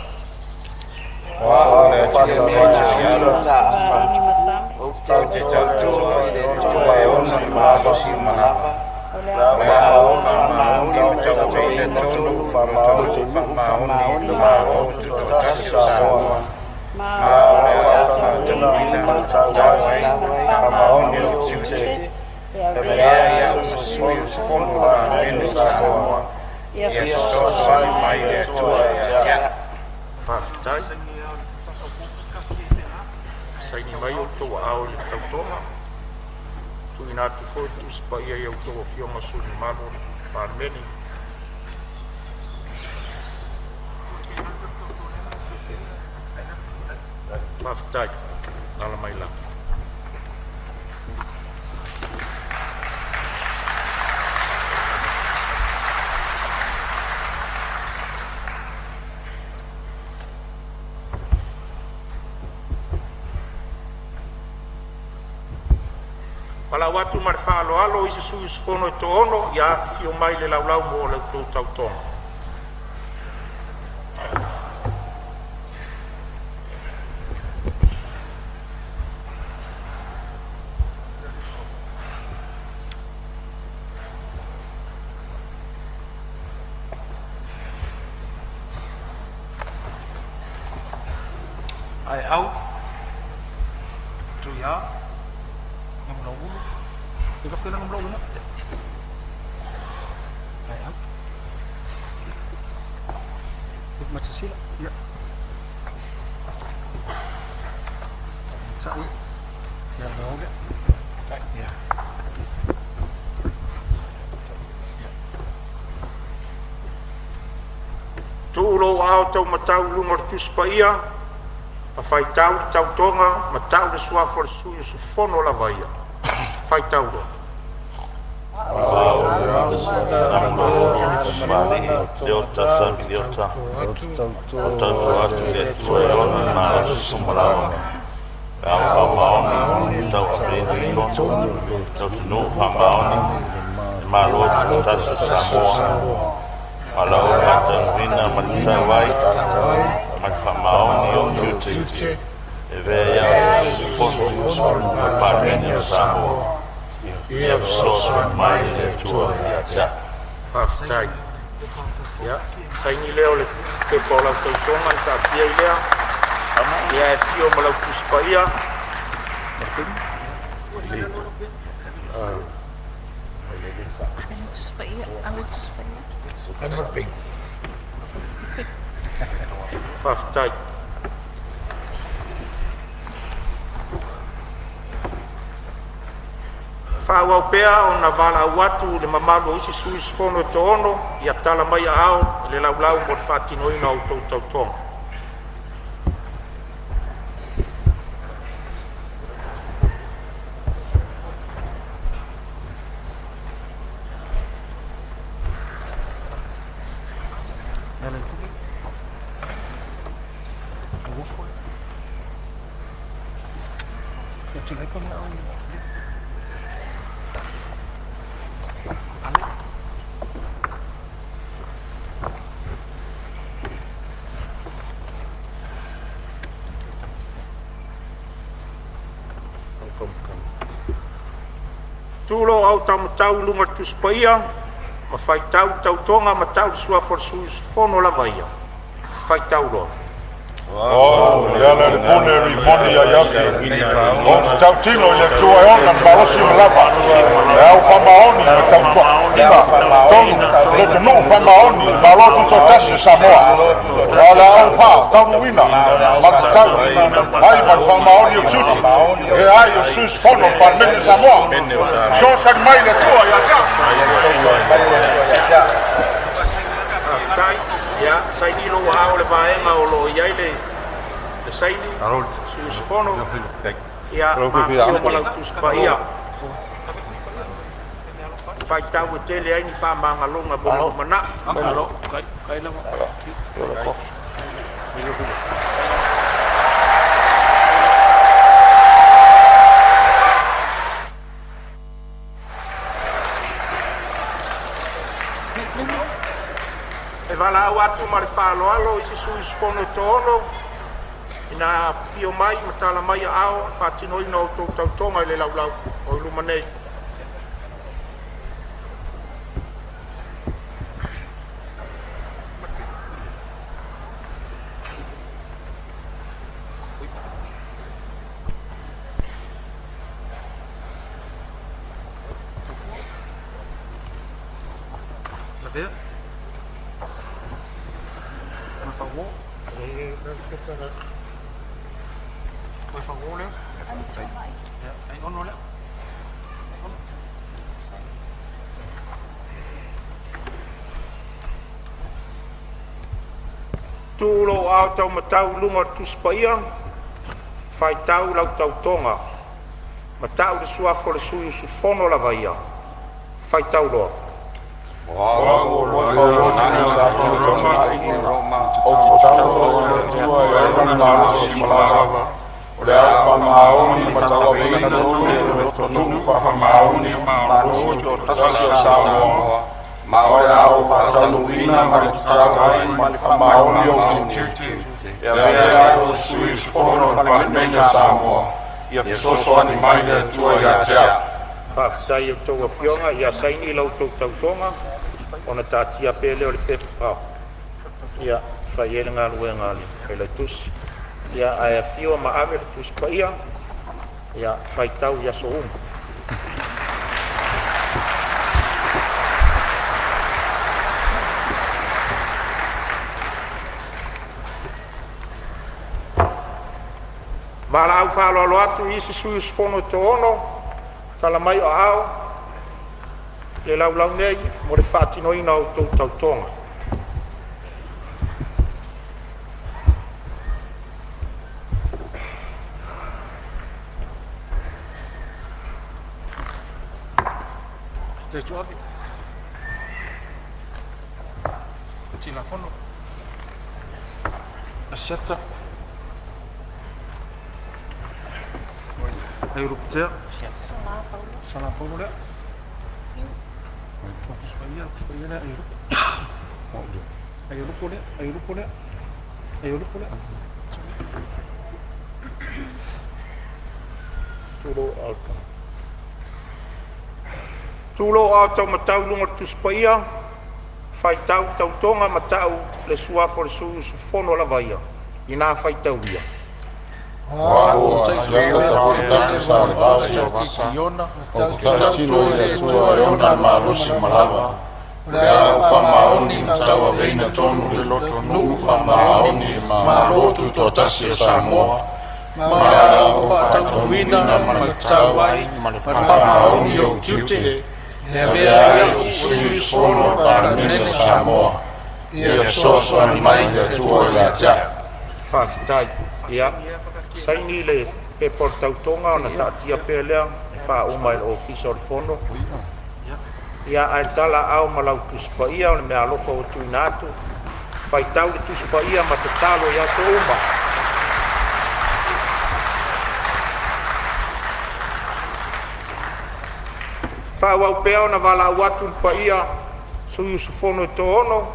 Ou te tauto i le Atua e ona le malosi uma lava, o le a ou faamaoni ma tauaveina tonu le lotonu'u faamaoni i le Malo Tutoatasi o Samoa, ma o le a ou faataunuuina ma le tatau ai ma le faamaoni lou tiute e avea ai au ma sui usufono o le Palemene o Samoa. Ia fesoasoani mai le Atua ia te a'u. Faafetai. Saini mai outou aao i le tautoga. Tuuina atu foi le Tusi Paia i a outou afioga i sui usufono mamalu o le Palemene. Faafetai. Alaala mai lalo. Valaau atu ma le faaaloalo isi sui usufono e toaono ia afifio mai i le Laulau mo a outou tautoga. Aeau, Tuia, Gamlauulu, e faapena Gamlauulu. Aeau. Matasila. Ia. Tai. Ia Vaoga. Ia. Tuu lou aao taumatau i luga o le Tusi Paia ma faitau le tautoga ma tau le suafa o le sui usufono lava ia. Faitau loa. Ou te tauto atu i le Atua e ona le malosi uma lava, pe a ou faamaoni ma tauaveina tonu le lotonuu faamaoni i le Malo Tutoatasi o Samoa, ma lau faataunuuina ma le tatau ai ma le faamaoni i ou tiute e avea ai au ma sui usufono o le Palemene o Samoa. Ia fesoasoani mai le Atua ia te a'u. Faafetai. Ia, saini lea o le pepa o lau tautoga na taatia ai lea. Ia e afio ma lau Tusi Paia. Faafetai. Faaauau pea ona valaau atu i le mamalu o isi sui usufono e toaono, ia tala mai aao i le Laulau mo le faatinoina o a outou tautoga. Tu lou autaimatau i luga o le Tusi Paia ma faitau le tautoga ma tau le suafa o le sui usufono lava ia. Faitau loa. O le ala i le pule e riponi ai afi, ou te tautino i le Atua e ona le malosi ma lava, e au faamaoni ma tautuaina tonu le atunuu faamaoni i le Malo Tutoatasi o Samoa, a o le a ou faataunuuina ma le tatau ai ma le faamaoni o tiute e ai o sui usufono o le Palemene o Samoa. Fesoasoani mai le Atua ia te au. Faafetai. Ia, saini lou aao i le vaega o lo o i ai le saini sui usufono. Ia, ma afifio ma lau Tusi Paia. Faitau e tele ai ni faamagaloga mo le lumanai. E valaau atu ma le faaaloalo i isi sui usufono e toaono ina ia afifio mai ma tala mai aao i le faatinoina o a outou tautoga i le Laulau o i luma nei. Tu lou aotaumatau i luga o le Tusi Paia, faitau lau tautoga ma tau le suafa o le sui usufono lava ia. Faitau loa. Ou te tauto i le Atua e ona le malosi ma lava, o le a ou faamaoni ma tauaveina tiute o le atunuu faamaoni i le Malo Tutoatasi o Samoa, ma o le a ou faataunuuina ma le tatau ai ma le faamaoni ou tiute e avea ai o se sui usufono o le Palemene o Samoa. Ia fesoasoani mai le Atua ia te a'u. Faafetai i a outou afioga, ia saini la outou tautoga ona taatia pea lea o le pepa ia fai ai le galuega a le Failautusi. Ia ae afio ma ave le Tusi Paia ia faitau i aso uma. Valaau faaaloalo atu i isi sui usufono e toaono, tala mai o aao i le laulau nei mo le faatinoina o a outou tautoga. Tuu lou aao taumatau i luga o le Tusi Paia, faitau le tautoga ma tau le suafa o le sui usufono lava ia, ina faitaulia. O Au o Asiata Salevao Ou te tautino i le Atua e ona le malosi ma lava, o le a ou faamaoni ma tauaveina tonu le lotonuu faamaoni i le Malo Tutoatasi o Samoa, ma o le a ou faatautoina ma le tatau ai ma le faamaoni ou tiute e avea ai o sui usufono o le Palemene o Samoa. Ia fesoasoani mai le Atua ia te a'u. Faafetai. Ia, saini le pepa o le tautoga ona taatia pea lea e faauma e le Ofisa o le Fono. Ia, ae talaaao ma lau Tusi Paia o le meaalofa ua tuuina atu. Faitau le Tusi Paia ma tatalo i aso uma. Faaauau pea ona valaau atu i le paia o sui usufono e toaono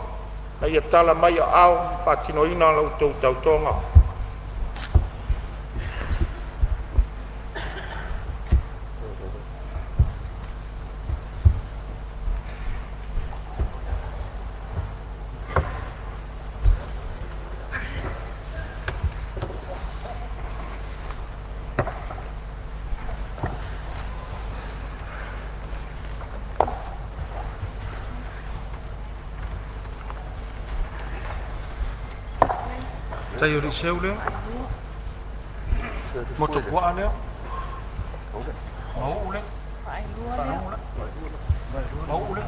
ina ia tala mai aao mo le faatinoina o la outou tautoga. Tai o Liceu lea, Motuopuaa lea, Mauu lea, Mauu lea.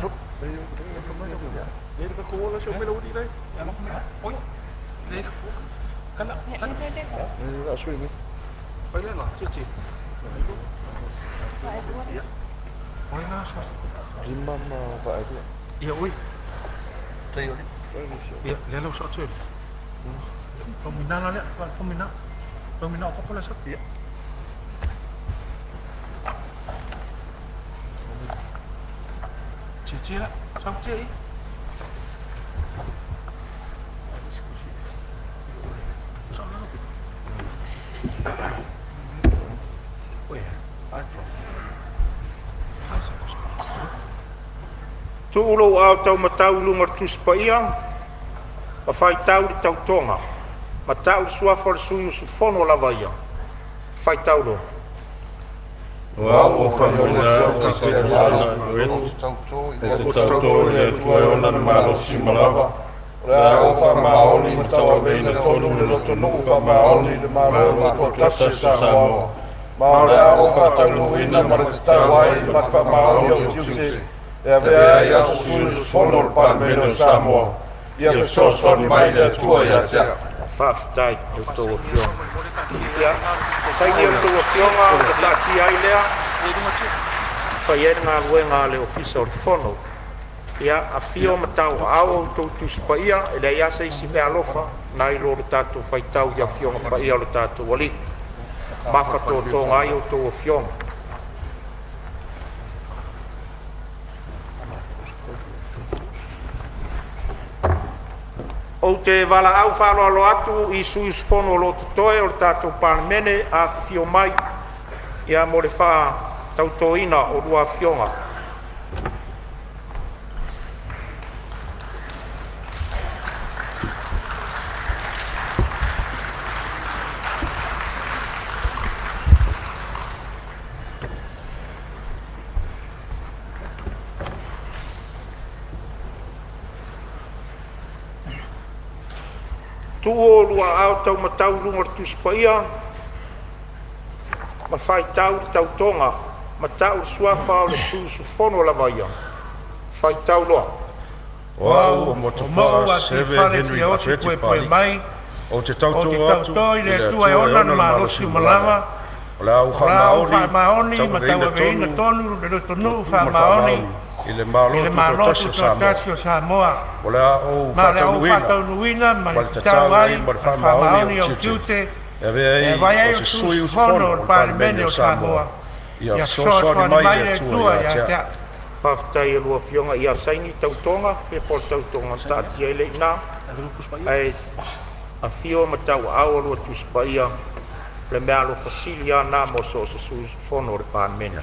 Tuu lou aao taumatau i luga o le Tusi Paia ma faitau le tautoga ma tau le suafa o le sui usufono lava ia. Faitau loa. O Au o Faimalotoa Loreto, ou te tauto i le Atua e ona le malosi ma lava, o le a ou faamaoni ma tauaveina tonu le lotonuu faamaoni i le Malo Tutoatasi o Samoa, ma o le a ou faatautoina ma le tatau ai ma le faamaoni ou tiute e avea ai o se sui usufono o le Palemene o Samoa. Ia fesoasoani mai le Atua ia te a'u. Faafetai i a outou afioga. Ia, saini a outou afioga ona taatia ai lea e fai ai le galuega a le Ofisa o le Fono. Ia, afio ma tauaao outou Tusi Paia, e leai lava se isi meaalofa nai lo le tatou faitau i Afioga Paia o le tatou Alii. Mafatotoga ai outou afioga. Ou te valaau faaaloalo atu i sui usufono o lo o totoe o le tatou Palemene, afifio mai ia mo le faatautoina o lua afioga. Tuu oulua aao taumatau i luga o le Tusi Paia ma faitau le tautoga ma tau le suafa o le sui usufono lava ia. Faitau loa. O Au o O Mauu Motuopuaa Seve Atiufale Henry Siaosi Afueti Puepue Papalii, Mai, ou te ou tautō te atu tauto i i le le Atua e Atua e ona ona le le malosi malosi ma ma lava, lava, o le a ou o le a ou faamaoni ma faamaoni ma tauaveina tauaveina tonu tonu le lotonuu lotu ma le faamaoni faamaoni i le i Malo le Malo Tutoatasi o Samoa, Tutoatasi o Samoa, o le a ou ma o le a ou faataunuuina faataunuuina ma ma le le tatau tatau ai ai ma le ma le faamaoni faamaoni ou ou tiute tiute e avea e ai avea o ai o se sui sui usufono usufono o o le le Palemene Palemene o o Samoa. Samoa. Ia Ia fesoasoani fesoasoani mai mai le le Atua Atua ia ia te te a'u. a'u. Faafetai i a lua Afioga, ia saini tautoga, pepa o le tautoga ona taatia ai lea i ina, ae afio ma tauaao a lua Tusi Paia, o le meaalofa sili lava lena mo so o se sui usufono o le Palemene.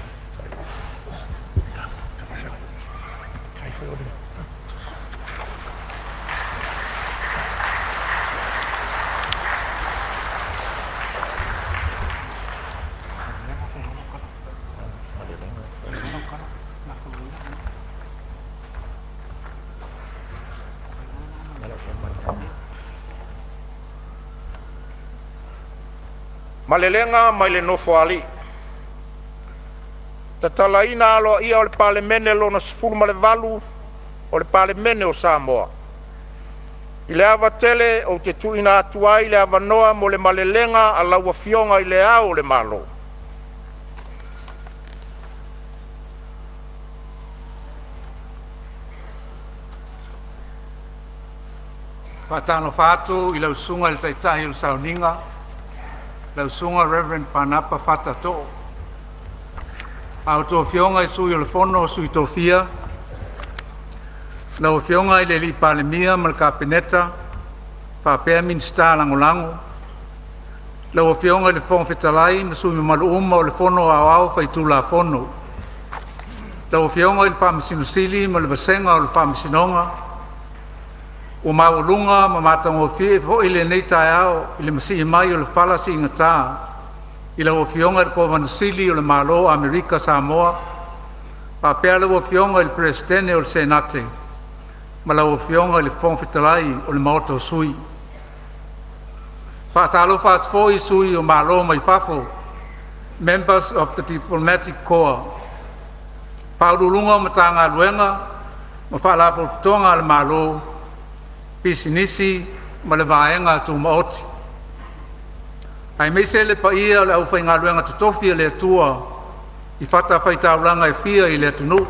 Malelega mai le Nofoalii. Tatalaina aloaia o le Palemene Lona XVIII o le Palemene o Samoa. I le ava tele ou te tuuina atu ai le avanoa mo le malelega a lau Afioga i Le Ao o le Malo. E faatalofa atu i lau Susuga i le Taitai o le Sauniga, lau Susuga Reverend Panapa Fata Too. A outou Afioga i Sui o le Fono a Sui Tofia, lau Afioga i le Palemia ma le Kapeneta faapea Minisita Lagolago, lau Afioga i le Fofoga Fetalai ma sui usufono mamalu uma o le Fono Aoao Faitulafono, lau Afioga i le Faamasino Sili ma le vasega o le Faamasinoga. Ua maualuga ma matagofie foi lenei taeao i le masii mai o le fala siigata i lau Afioga i le Kovana Sili o le Malo o Amerika Samoa faapea lau Afioga i le Peresetene o le Senate ma lau Afioga i le Fofoga Fetalai o le Maota o Sui. E faatalofa atu foi i sui o Malo mai fafo, Members of the Diplomatic Corps, Faauluuluga o Matagaluega ma Faalapotopotoga a le Malo, Pisinisi ma le Vaega Tumaoti, aemaise le paia o le aufaigaluega totofi a le Atua i fatafaitaulaga e fia i le atunuu,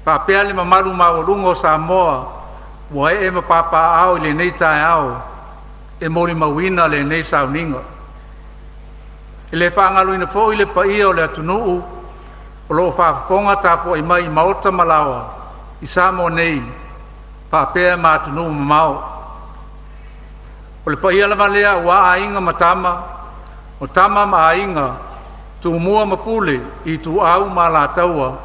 faapea le mamalu maualuga o Samoa ua ee ma papaaao i lenei taeao e molimauina lenei sauniga. E le faagaloina foi le paia o le atunuu o lo o faafofoga tapuai mai i maota ma laoa i Samoa nei faapea ma atunuu mamao. O le paia lava lea aua Aiga ma Tama, o Tama ma Aiga, Tumua ma Pule, Ituau ma Alataua,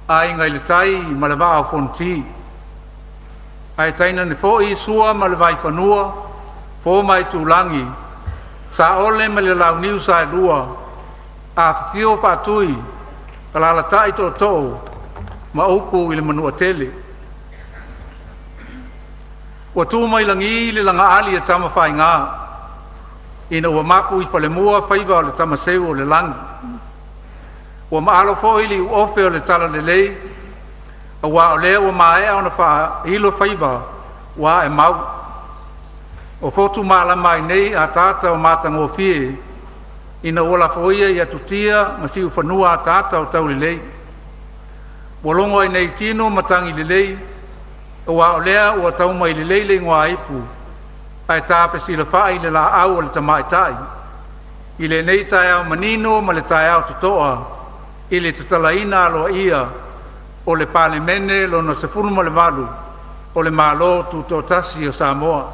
Aiga i le Tai ma le Vaa o Fonoti, ae tainane foi Sua ma le Vaifanua, Fofo ma Aitulagi, Saole ma le Launiu Saelua, afifio Faatui, alaalatai Tootoo ma upu i le Manuatele. Ua tu mai lagi le lagaali a Tamafaiga ina ua mapu i falemua faiva o le tamaseu o le lagi. Ua maalo foi le iuofe o le talalelei aua o lea ua maea ona faailo faiva ua aemau o fotu malama ai nei ataata o matagofie ina ua lafoia i atutia ma siufanua ataata o taulelei. Ua logo ai nei tino matagi lelei aua o lea ua taumai lelei le igoaipu ae tafesilafai le laau a le tamaitai i lenei taeao manino ma le taeao totoa i le tatalaina aloaia o le Palemene Lona XVIII o le Malo Tutoatasi o Samoa.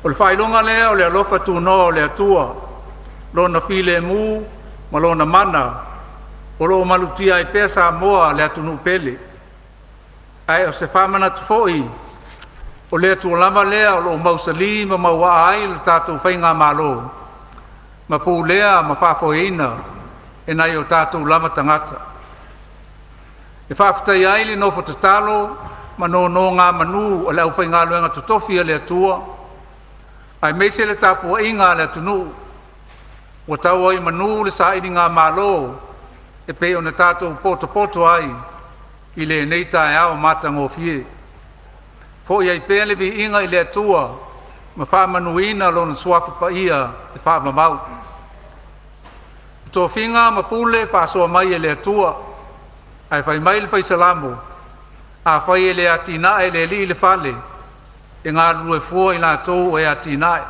O le faailoga lea o le alofa tunoa o le Atua, Lona filemu ma Lona mana o lo o malutia ai pea Samoa le atunuu pele. Ae o se faamanatu foi o le Atua lava lea o lo o mausali ma mauaa ai le tatou faigamalo ma pulea ma faafoeina e nai o tatou lava tagata. E faafetaia ai le nofo tatalo ma nonogamanu a le aufaigaluega totofi a le Atua aemaise le tapuaiga a le atunuu ua tau ai i manu le sailigamalo e pei ona tatou potopoto ai i lenei taeao matagofie. Foi ai pea le viiga i le Atua ma faamanuina Lona Suafa Paia e faavavau. O tofiga ma pule faasoa mai e le Atua, ae fai mai le fai Salamo, “Afai e le atinae e le Alii le fale, e galulue fua i latou e atinae.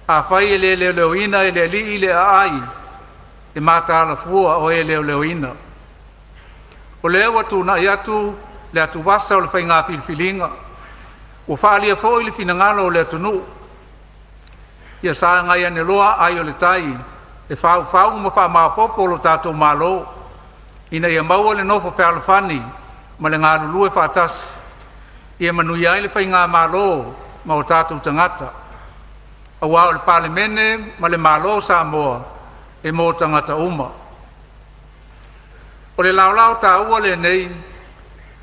Afai e le leoleoina e le Alii le aai, e mataala fua o e leoleoina. O lea ua tuunai atu le atuvasa o le faiga filifiliga, ua faaalia foi le finagalo o le atunuu. Ia sagai ane loa ai o le tai e faufau ma faamaopopo lo tatou Malo, ina ia maua le nofo fealofani ma le galulue faatasi ia manuia ai le faigamalo ma o tatou tagata. Aua o le Palemene ma le Malo o Samoa, e mo tagata uma. O le laolao taua lenei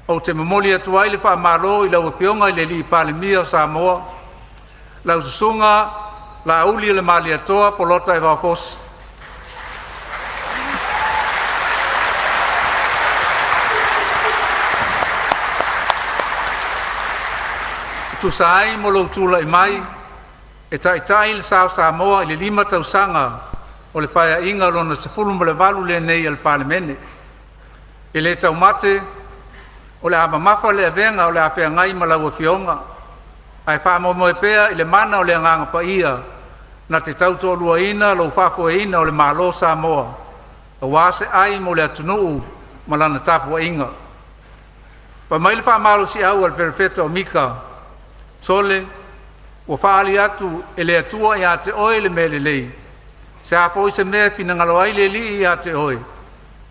ou te momoli atu ai le faamalo i lau Afioga i le Palemia o Samoa, lau Susuga Laaulialemalietoa Bolota Evao Fosi. E tusa ai mo lou tulai mai e taitai le sa o Samoa i le 5 tausaga o le Paeaiga Lona 18 lenei a le Palemene. E le taumate o le a mamafa le avega o le a feagai ma lau Afioga, ae faamoemoe pea i le mana o le Agaga Paia na te tautoaluaina lou faafoeina o le Malo o Samoa aua se ai mo le atunuu ma lana tapuaiga. Fai mai le faamalosiau a le Perofeta o Mika, “Sole, ua faaali atu e le Atua ia te oe le mea lelei. Se a foi se mea e finagalo ai le Alii ia te oe,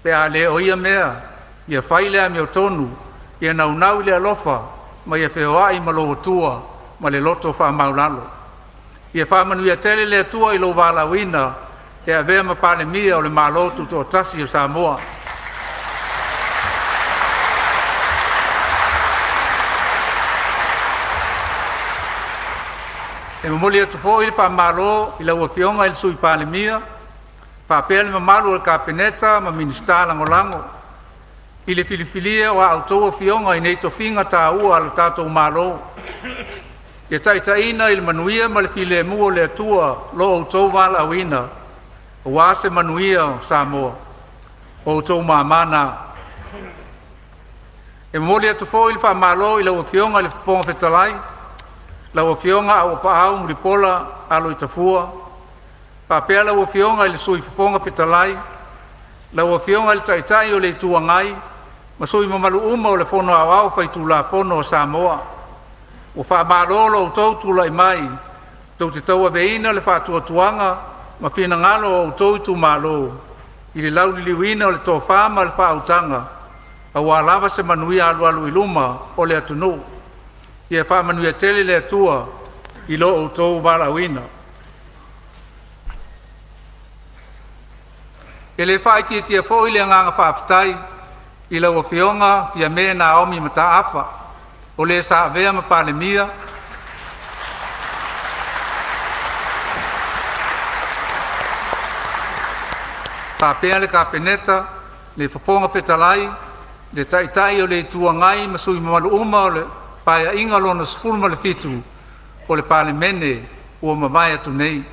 pe a le o ia mea, ia fai le amiotonu, ia naunau i le alofa ma ia feoai ma lou Atua ma le loto faamaualalo. Ia faamanuia tele le Atua i lou valaauina e avea ma Palemia o le Malo Tutoatasi o Samoa.” E momoli atu foi le faamalo i lau Afioga i le Sui Palemia faapea le mamalu o le Kapeneta ma Minisita Lagolago i le filifilia o a outou afioga i nei tofiga taua a le tatou Malo. Ia taitaiina i le manuia ma le filemu o le Atua lo outou valaauina aua se manuia o Samoa. O outou mama na. E momoli atu foi le faamalo i lau Afioga i le Fofoga Fetalai, lau Afioga Auuapaau Mulipola Aloitafua, faapea lau Afioga i le Sui Fofoga Fetalai, lau Afioga i le Taitai o le Itu Agai ma sui usufono mamalu uma o le Fono Aoao Faitulafono a Samoa. Ua faamalo lo outou tulai mai tou te tauaveina le faatuatuaga ma finagalo o outou itumalo i le lauliliuina o le tofa ma le faautaga aua lava se manuia alualu i luma o le atunuu. Ia faamanuia tele le Atua i lo outou valaauina. E le faaitiitia foi le agaga faafetai i lau Afioga Fiame Naomi Mataafa, o le sa avea ma Palemia, faapea le Kapeneta, le Fofoga Fetalai, le Taitai o le Itu Agai ma sui usufono mamalu uma o le Paeaiga Lona XVII o le Palemene ua mavae atu nei.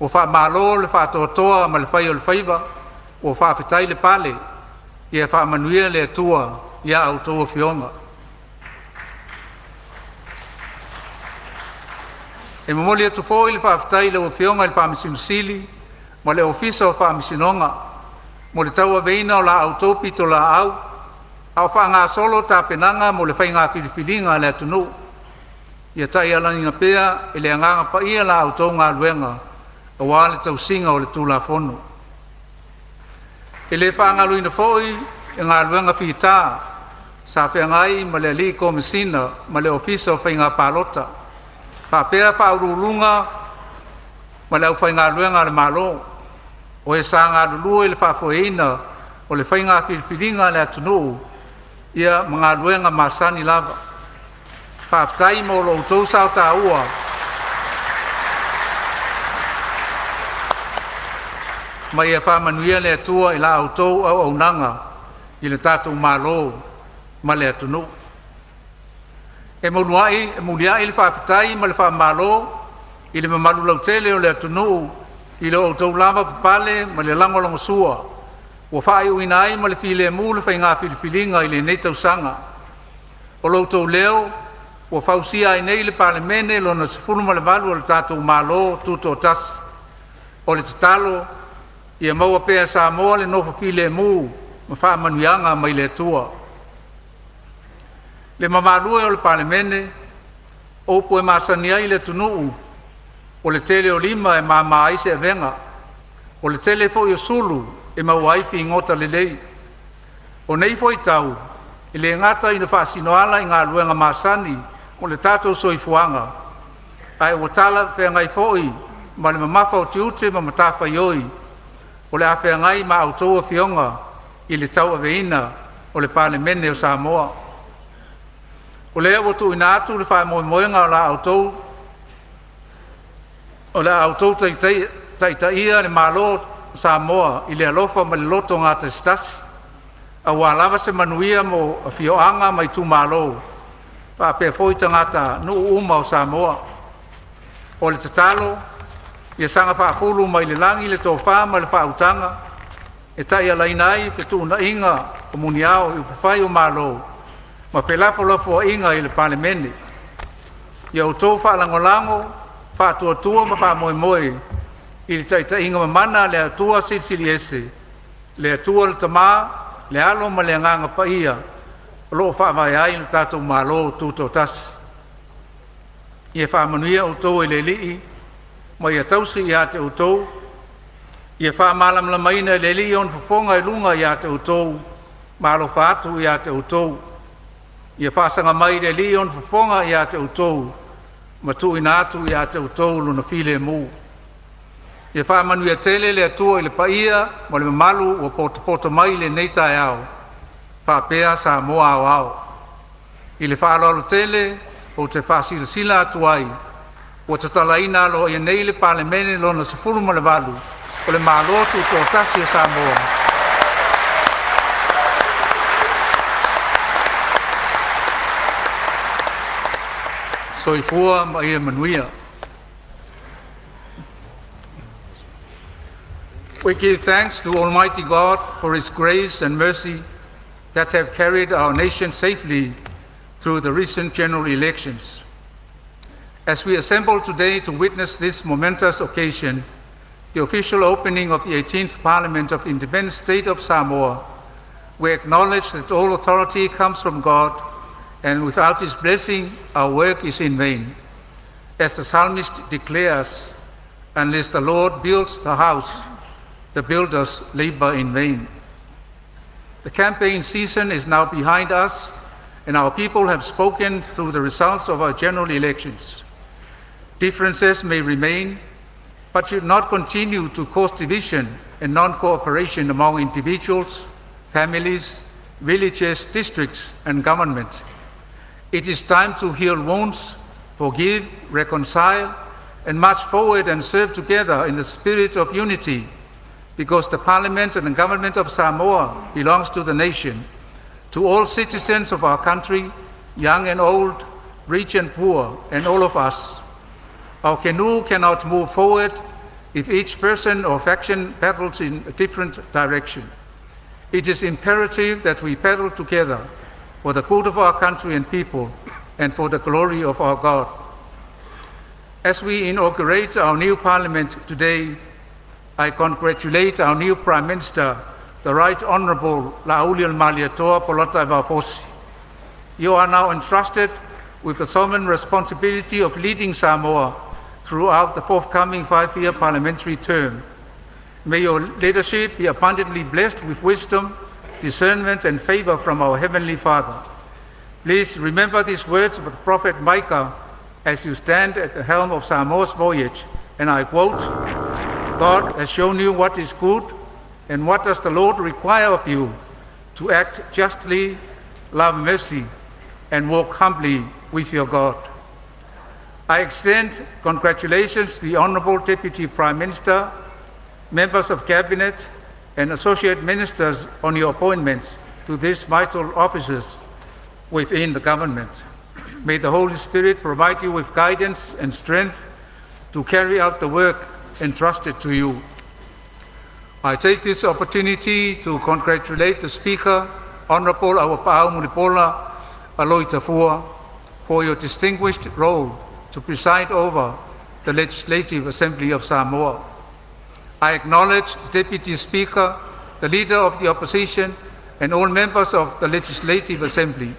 Ua faamalo le faatoatoa ma le fai o le faiva, ua faafetai le pale. Ia faamanuia le Atua ia outou afioga. E momoli atu foi le faafetai i lau Afioga i le Faamasino Sili ma le Ofisa o Faamasinoga mo le tauaveina o la outou pitolaau a o faagasolo tapenaga mo le faiga filifiliga a le atunuu. Ia taialagia pea e le Agaga Paia la outou galuega aua le tausiga o le Tulafono. E le faagaloina foi le galuega fita sa feagai ma le Alii Komesina ma le Ofisa o Faiga Palota faapea Faauluuluga ma le aufaigaluega a le Malo, o e sa galulue i le faafoeina o le faiga filifiliga a le atunuu ia ma galuega masani lava. Faafetai mo lo outou sao taua ma ia faamanuia le Atua i la outou auaunaga i le tatou Malo ma le atunuu. E muliai le faafetai ma le faamalo i le mamalu lautele o le atunuu i lo outou lavapapale ma le lagolagosua ua faaiuina ai ma le filemu le faiga filifiliga i lenei tausaga. O lo outou leo ua fausia ai nei le Palemene Lona XVIII o le tatou Malo Tutoatasi. O le tatalo ia maua pea e Samoa le nofo filemu Ma faamanuiaga mai le Atua. Le mamalu e o le Palemene, o upu e masani ai le atunuu, o le tele o lima e mama ai se avega, o le tele foi o sulu e maua ai figota lelei. O nei foi tau, e le gata ina faasinoala i galuega masani o le tatou soifuaga, ae ua talafeagai foi ma le mamafa o tiute ma matafaioi o le a feagai ma a outou afioga i le tauaveina o le Palemene o Samoa. O lea ua tuuina atu le faamoemoega o le a outou taitaia le Malo o Samoa i le alofa ma le loto gatasitasi, aua lava se manuia mo afioaga ma itumalo faapea foi tagatanuu uma o Samoa. O le tatalo ia saga faafulu mai le lagi le tofa ma le faautaga e taialaina ai fetuunaiga o muniao i upufai o Malo ma felafolafoaiga i le Palemene. Ia outou faalagolago, faatuatua ma faamoemoe i le taitaiga mamana a le Atua Silisili Ese, le Atua le Tama, le Alo ma le Agaga Paia o loo faavae ai lo tatou Malo Tutoatasi. Ia faamanuia outou e le Alii ma ia tausi ia te outou, ia faamalamalamaina e le Alii ona fofoga i luga ia te outou ma alofa atu ia te outou, ia faasaga mai le Alii ona fofoga ia te outou ma tuuina atu ia te outou lona filemu. Ia faamanuia tele le Atua i le paia ma le mamalu ua potopoto mai i lenei taeao faapea Samoa aoao. I le faaaloalo tele ou te faasilasila atu ai ua tatalaina aloaia nei le Palemene Lona XVIII o le Malo Tutoatasi o Samoa. Soifua ma ia manuia. We give thanks to Almighty God for His grace and mercy that have carried our nation safely through the recent general elections. As we assemble today to witness this momentous occasion, the official opening of the 18th Parliament of the Independent State of Samoa, we acknowledge that all authority comes from God, and without His blessing, our work is in vain. As the psalmist declares, unless the Lord builds the house, the builders labor in vain. The campaign season is now behind us, and our people have spoken through the results of our general elections. Differences may remain, but should not continue to cause division and non cooperation among individuals, families, villages, districts, and government. It is time to heal wounds, forgive, reconcile, and march forward and serve together in the spirit of unity, because the Parliament and the Government of Samoa belongs to the nation, to all citizens of our country, young and old, rich and poor, and all of us. Our canoe cannot move forward if each person or faction paddles in a different direction. It is imperative that we paddle together for the good of our country and people and for the glory of our God. As we inaugurate our new parliament today, I congratulate our new Prime Minister, the Right Honorable Laaulialemalietoa Polataivao Fosi. You are now entrusted with the solemn responsibility of leading Samoa throughout the forthcoming 5-year parliamentary term. May your leadership be abundantly blessed with wisdom, discernment, and favor from our Heavenly Father. Please remember these words of the prophet Micah as you stand at the helm of Samoa's voyage, and I quote, God has shown you what is good, and what does the Lord require of you? To act justly, love mercy, and walk humbly with your God. I extend congratulations to the Honorable Deputy Prime Minister, members of Cabinet, and associate ministers on your appointments to these vital offices within the government. May the Holy Spirit provide you with guidance and strength to carry out the work entrusted to you. I take this opportunity to congratulate the Speaker, Honorable Auapaau Mulipola Aloitafua, Tafua, for your distinguished role to preside over the Legislative Assembly of Samoa. I acknowledge the Deputy Speaker, the Leader of the Opposition, and all members of the Legislative Assembly.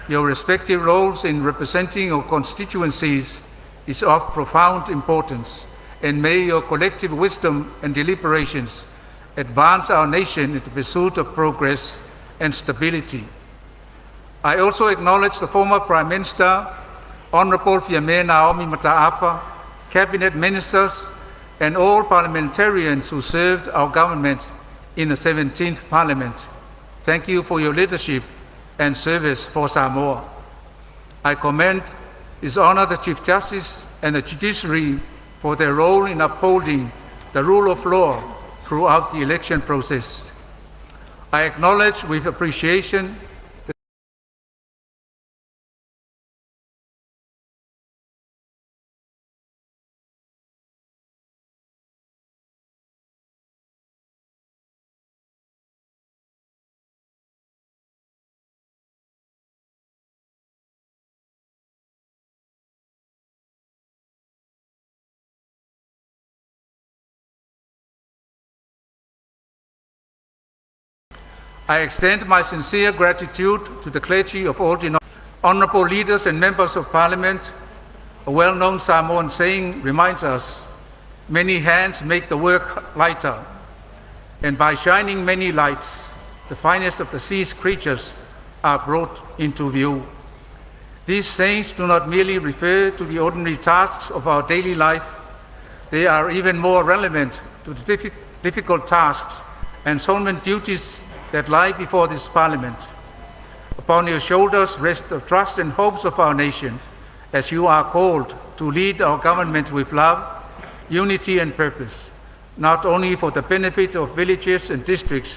Your respective roles in representing your constituencies is of profound importance, and may your collective wisdom and deliberations advance our nation in the pursuit of progress and stability. I also acknowledge the former Prime Minister, Honorable Fiame Naomi Mataafa, Cabinet Ministers, and all parliamentarians who served our government in the 17th Parliament. Thank you for your leadership and service for Samoa. I commend His Honor the Chief Justice and the Judiciary for their role in upholding the rule of law throughout the election process. I acknowledge with appreciation I extend my sincere gratitude to the clergy of all denominations, honorable leaders and members of parliament. A well-known Samoan saying reminds us, many hands make the work lighter. And by shining many lights, the finest of the sea's creatures are brought into view. These sayings do not merely refer to the ordinary tasks of our daily life, they are even more relevant to the difficult tasks and solemn duties that lie before this Parliament. Upon your shoulders rest the trust and hopes of our nation as you are called to lead our government with love, unity, and purpose, not only for the benefit of villages and districts,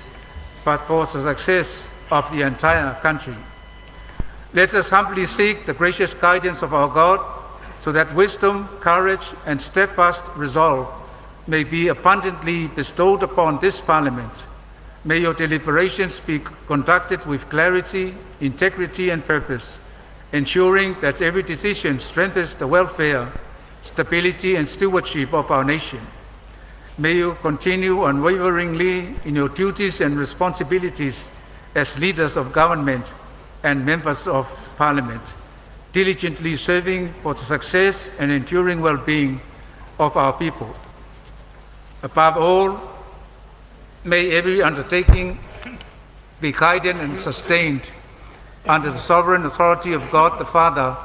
but for the success of the entire country. Let us humbly seek the gracious guidance of our God so that wisdom, courage, and steadfast resolve may be abundantly bestowed upon this Parliament. May your deliberations be conducted with clarity, integrity, and purpose, ensuring that every decision strengthens the welfare, stability, and stewardship of our nation. May you continue unwaveringly in your duties and responsibilities as leaders of government and members of parliament, diligently serving for the success and enduring well-being of our people. Above all, may every undertaking be guided and sustained under the sovereign authority of God the Father,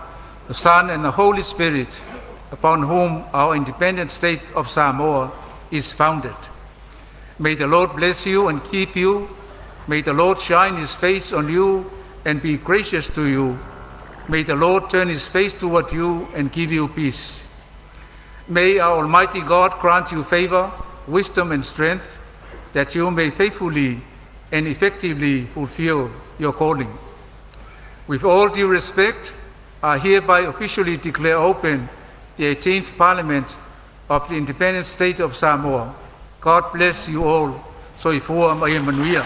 the Son, and the Holy Spirit, upon whom our independent state of Samoa is founded. May the Lord bless you and keep you. May the Lord shine his face on you and be gracious to you. May the Lord turn his face toward you and give you peace. May our Almighty God grant you favor, wisdom, and strength, that you may faithfully and effectively fulfill your calling. With all due respect, I hereby officially declare open the 18th Parliament of the Independent State of Samoa. God bless you all. Soifua ma ia manuia.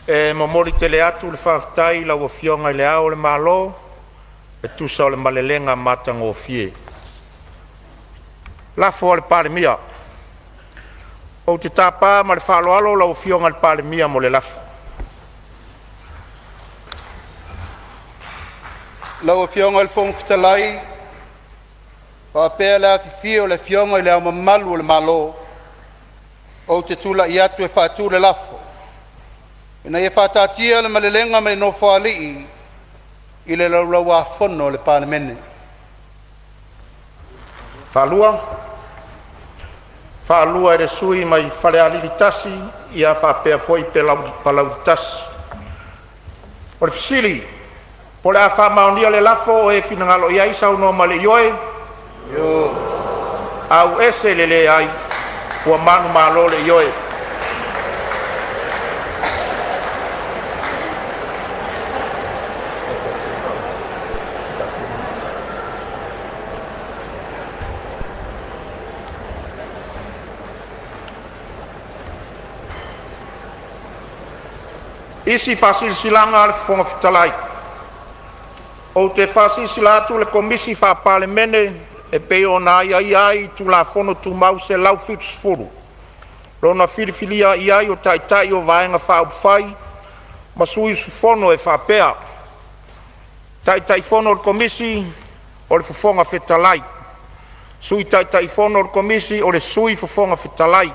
E momoli tele atu le faafetai i lau Afioga i Le Ao o le Malo e tusa o le malelega matagofie. Lafo a le Palemia. Ou te tapa ma le faaaloalo lau Afioga i le Palemia mo le lafo. Lau Afioga i le Fofoga Fetalai, faapea le afifio o le Afioga i Le Ao Mamalu o le Malo, ou te tulai atu e faatu le lafo, Ina ia faataatia le malelega ma le Nofoalii i le Laulau-a-Fono a le Palemene. Faalua e le sui usufono mai Falealili 1 faapea foi Palauli 1. O le fesili, po o le a faamaonia le lafo, o e finagalo ai saunoa ma le ioe, auese le leai. Ua manumalo le ioe. Isi Faasilasilaga a le Fofoga Fetalai. Ou te faasilasila atu le Komisi Faa-Palemene e pei ona aiaia ai i le Tulafono Tumau 170, lona filifilia ai o Taitai o Vaega Faaupufai ma sui usufono e faapea: Taitaifono o le Komisi o le Fofoga Fetalai, Sui Taitaifono o le Komisi o le Sui Fofoga Fetalai.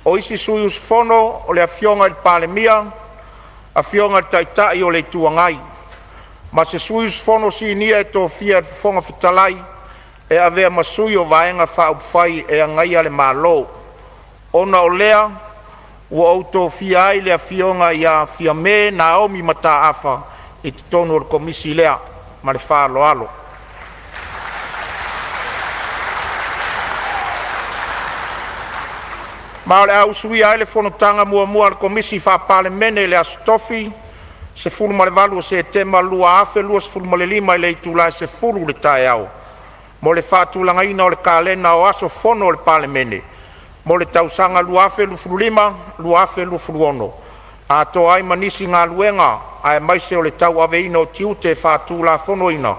O isi sui usufono o le Afioga i le Palemia, Afioga i le Taitai o le Itu Agai, ma se sui usufono sinia e tofia e le Fofoga Fetalai e avea ma sui o Vaega Faaupufai e Agaia le Malo. Ona o lea, ua ou tofia ai le Afioga FIAME Naomi Mataafa i totonu o le Komisi lea. Ma le faaaloalo. Ma o le a usuia ai le fonotaga muamua a le Komisi Faa-Palemene i le Aso Tofi, 18 Setema 2025 i le itula e 10:00 i le taeao, mo le faatulagaina o le kalena o aso fono o le Palemene mo le tausaga 2025/2026, atoa ai ma nisi galuega aemaise o le tauaveina o tiute faatulafonoina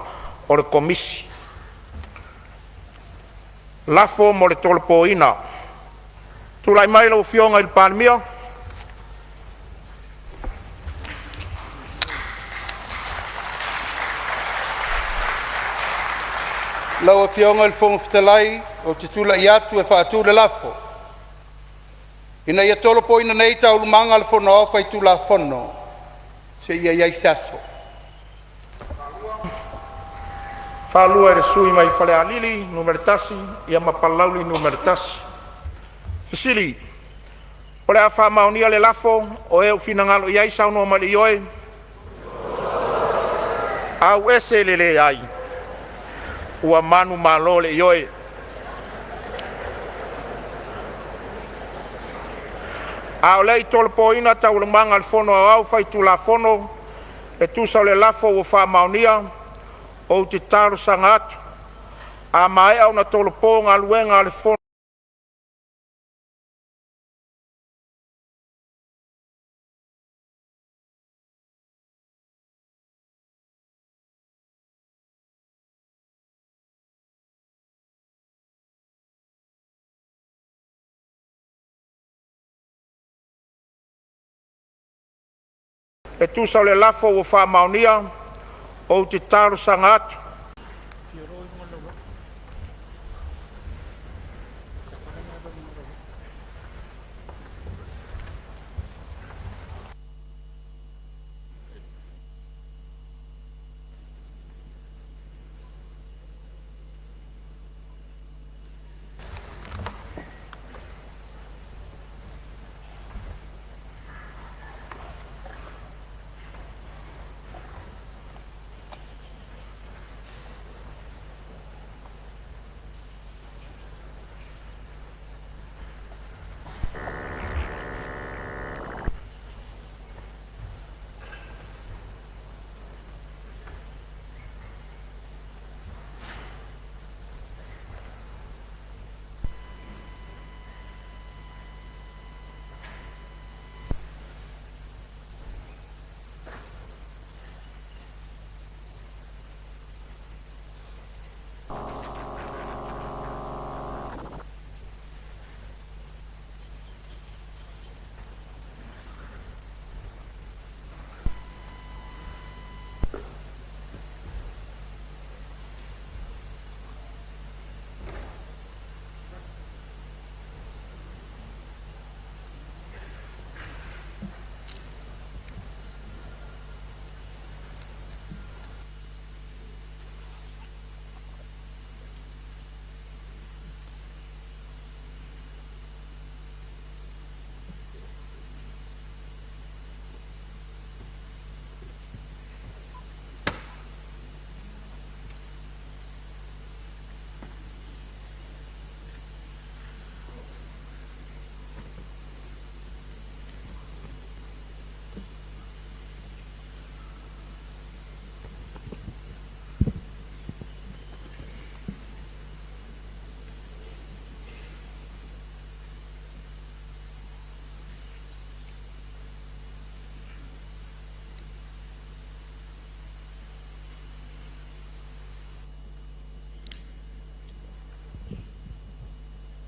o le Komisi. Lafo mo le Tolopoina. Tulai mai lau Afioga i le Palemia. Lau Afioga i le Fofoga Fetalai, ou te tulai atu e faatu le lafo, Ina ia tolopoina nei Taualumaga a le Fono Aoao Faitulafono seia i ai se aso. Faafetai i le sui usufono mo Falealili 1 ma Palauli 2. O le a faamaonia le lafo. O e ua finagalo ai saunoa mai i le ioe, auese le leai. Ua manumalo le ioe. A o le i tolopoina Taualumaga a le Fono Aoao Faitulafono e tusa o le lafo ua faamaonia, ou te talosaga atu, a maea ona tolopo Galuega a le Fono E tusa o le lafo ua faamaonia, ou te talosaga atu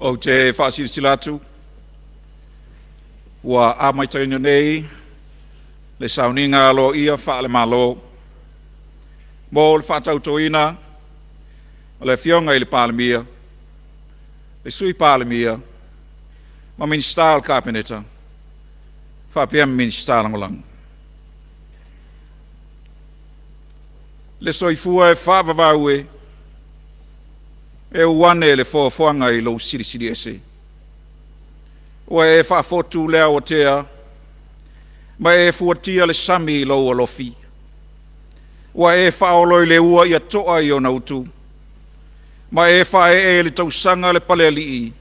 Ou te faasilasila atu ua amataina nei le Sauniga Aloaia faale-Malo mo le faatautoina o le Afioga i le Palemia, le Sui Palemia ma Minisita o le Kapeneta faapea ma Minisita Lagolago. Le soifua e faavavau e, e uu ane le foafoaga i lou silisiliese. Ua e faafotu le aoatea ma e fuatia le sami i lou alofi. Ua e faaolo i le ua ia to'a i ona utu, ma e faaee i le tausaga le palealii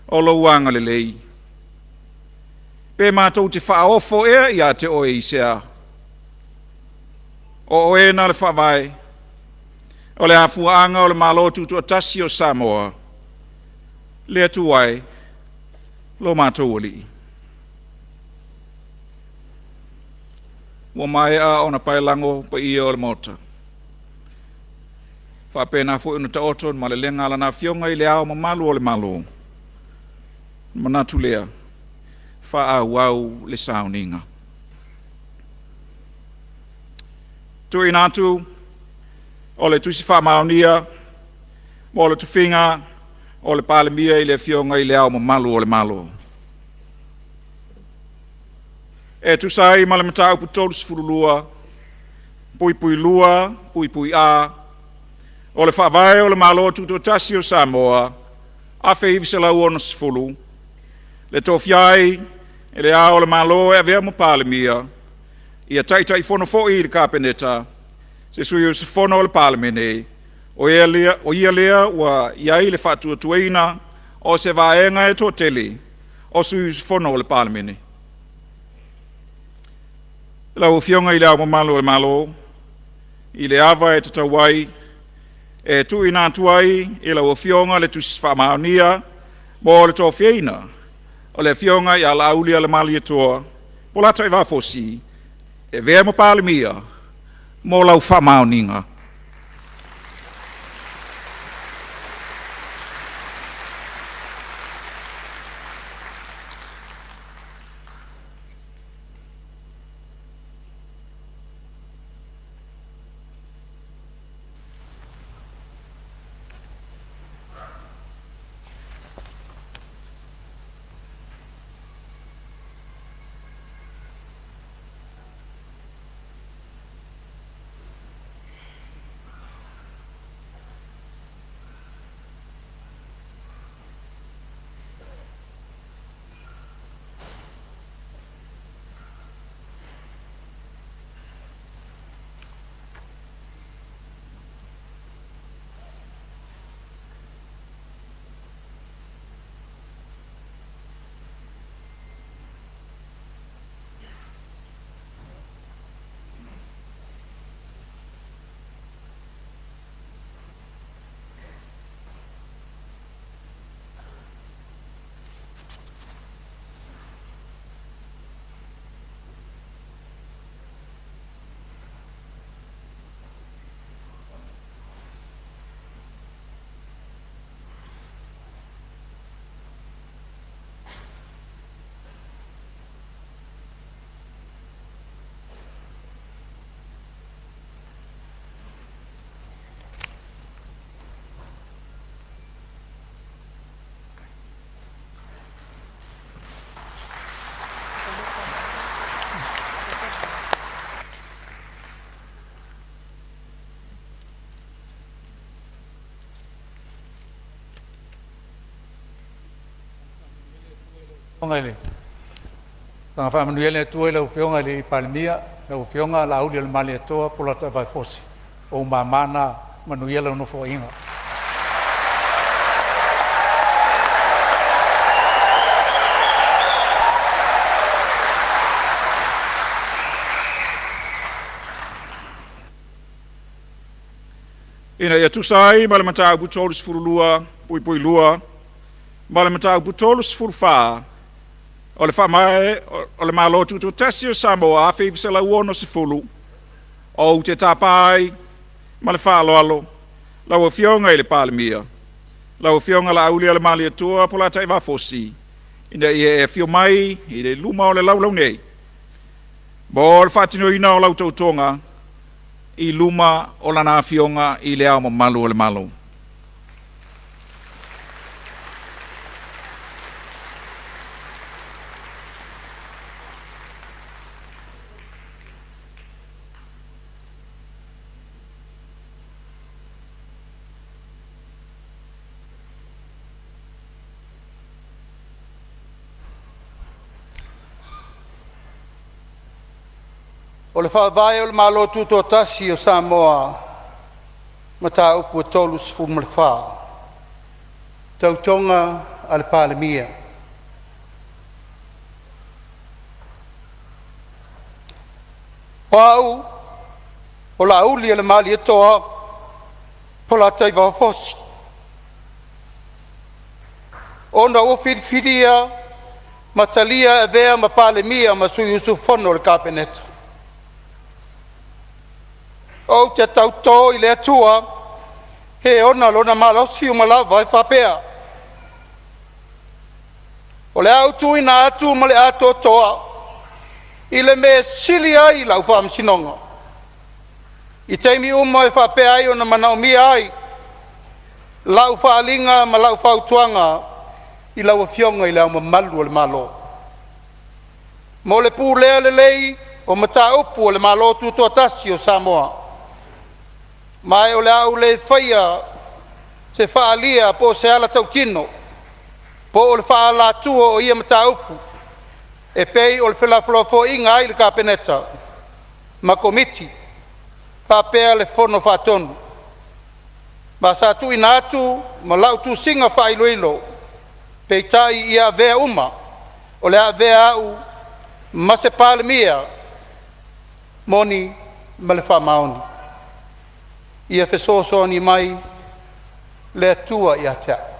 o lou agalelei. Pe matou te faaofo ea ia te oe i se a? O Oe na le Faavae, o le afuaaga o le Malo Tutoatasi o Samoa, le Atua e, lo matou Alii. Ua maea ona paelago paia o le Maota, faapena foi ona taoto le malelega a Lana Afioga i Le Ao Mamalu o le Malo. Ona manatu lea, faaauau le sauniga. Tuuina atu o le Tusi Faamaonia mo le tofiga o le Palemia i le Afioga i Le Ao Mamalu o le Malo. E tusa ai ma le Mataupu 32(2)(a) o le Faavae o le Malo Tutoatasi o Samoa 1960, le tofia ai e Le Ao o le Malo e avea ma Palemia, ia Taitaifono foi i le Kapeneta, se sui usufono o le Palemene, o ia lea ua i ai le faatuatuaina o se vaega e toatele o sui usufono o le Palemene. Lau Afioga i Le Ao Mamalu o le Malo, i le ava e tatau ai, e tuuina atu ai i lau Afioga le Tusi Faamaonia mo le tofiaina o le Afioga ia Laaulialemalietoa Bolataivao Fosi e avea ma Palemia mo lau faamaoniga. Saga faamanuia le Atua i lau Afioga i le Palemia, lau Afioga Laaulialemalietoa Polataivao Fosi, o ou mama na, manuia lau nofoaiga. Ina ia tusa ai ma le Mataupu 32(2) ma le Mataupu 34 o le Faavae o le Malo Tutoatasi o Samoa 1960, ou te tapa ai ma le faaaloalo lau Afioga i le Palemia, lau Afioga Laaulialemalietoa Polataivao Fosi, ina ia e afio mai i le luma o le laulau nei, mo le faatinoina o lau tautoga i luma o Lana Afioga i Le Ao Mamalu o le Malo. O le Faavae o le Malo Tutoatasi o Samoa, Mataupu 34, Tautoga a le Palemia. O Au, o Laaulialemalietoa Polataivao Fosi, ona ua filifilia ma talia e avea ma Palemia ma sui usufono o le Kapeneta, ou te tauto i le Atua e ona lona malosi uma lava e faapea, o le a ou tuuina atu ma le atoatoa i le mea e sili ai lau faamasinoga i taimi uma e faapea ai ona manaomia ai lau faaaliga ma lau fautuaga i lau Afioga i Le Ao Mamalu o le Malo, mo le pulea lelei o mataupu a le Malo Tutoatasi o Samoa. Ma o le a ou le faia se faaalia po o se ala tautino po o le faaalatua o ia mataupu e pei o felafolafoaiga ai le Kapeneta ma Komiti faapea le Fono Faatonu. Ma sa tuuina atu ma lau tusiga faailoilo, peitai ia avea uma o le a avea au ma se Palemia moni ma le faamaoni. Ia fesoasoani mai le Atua ia te a'u.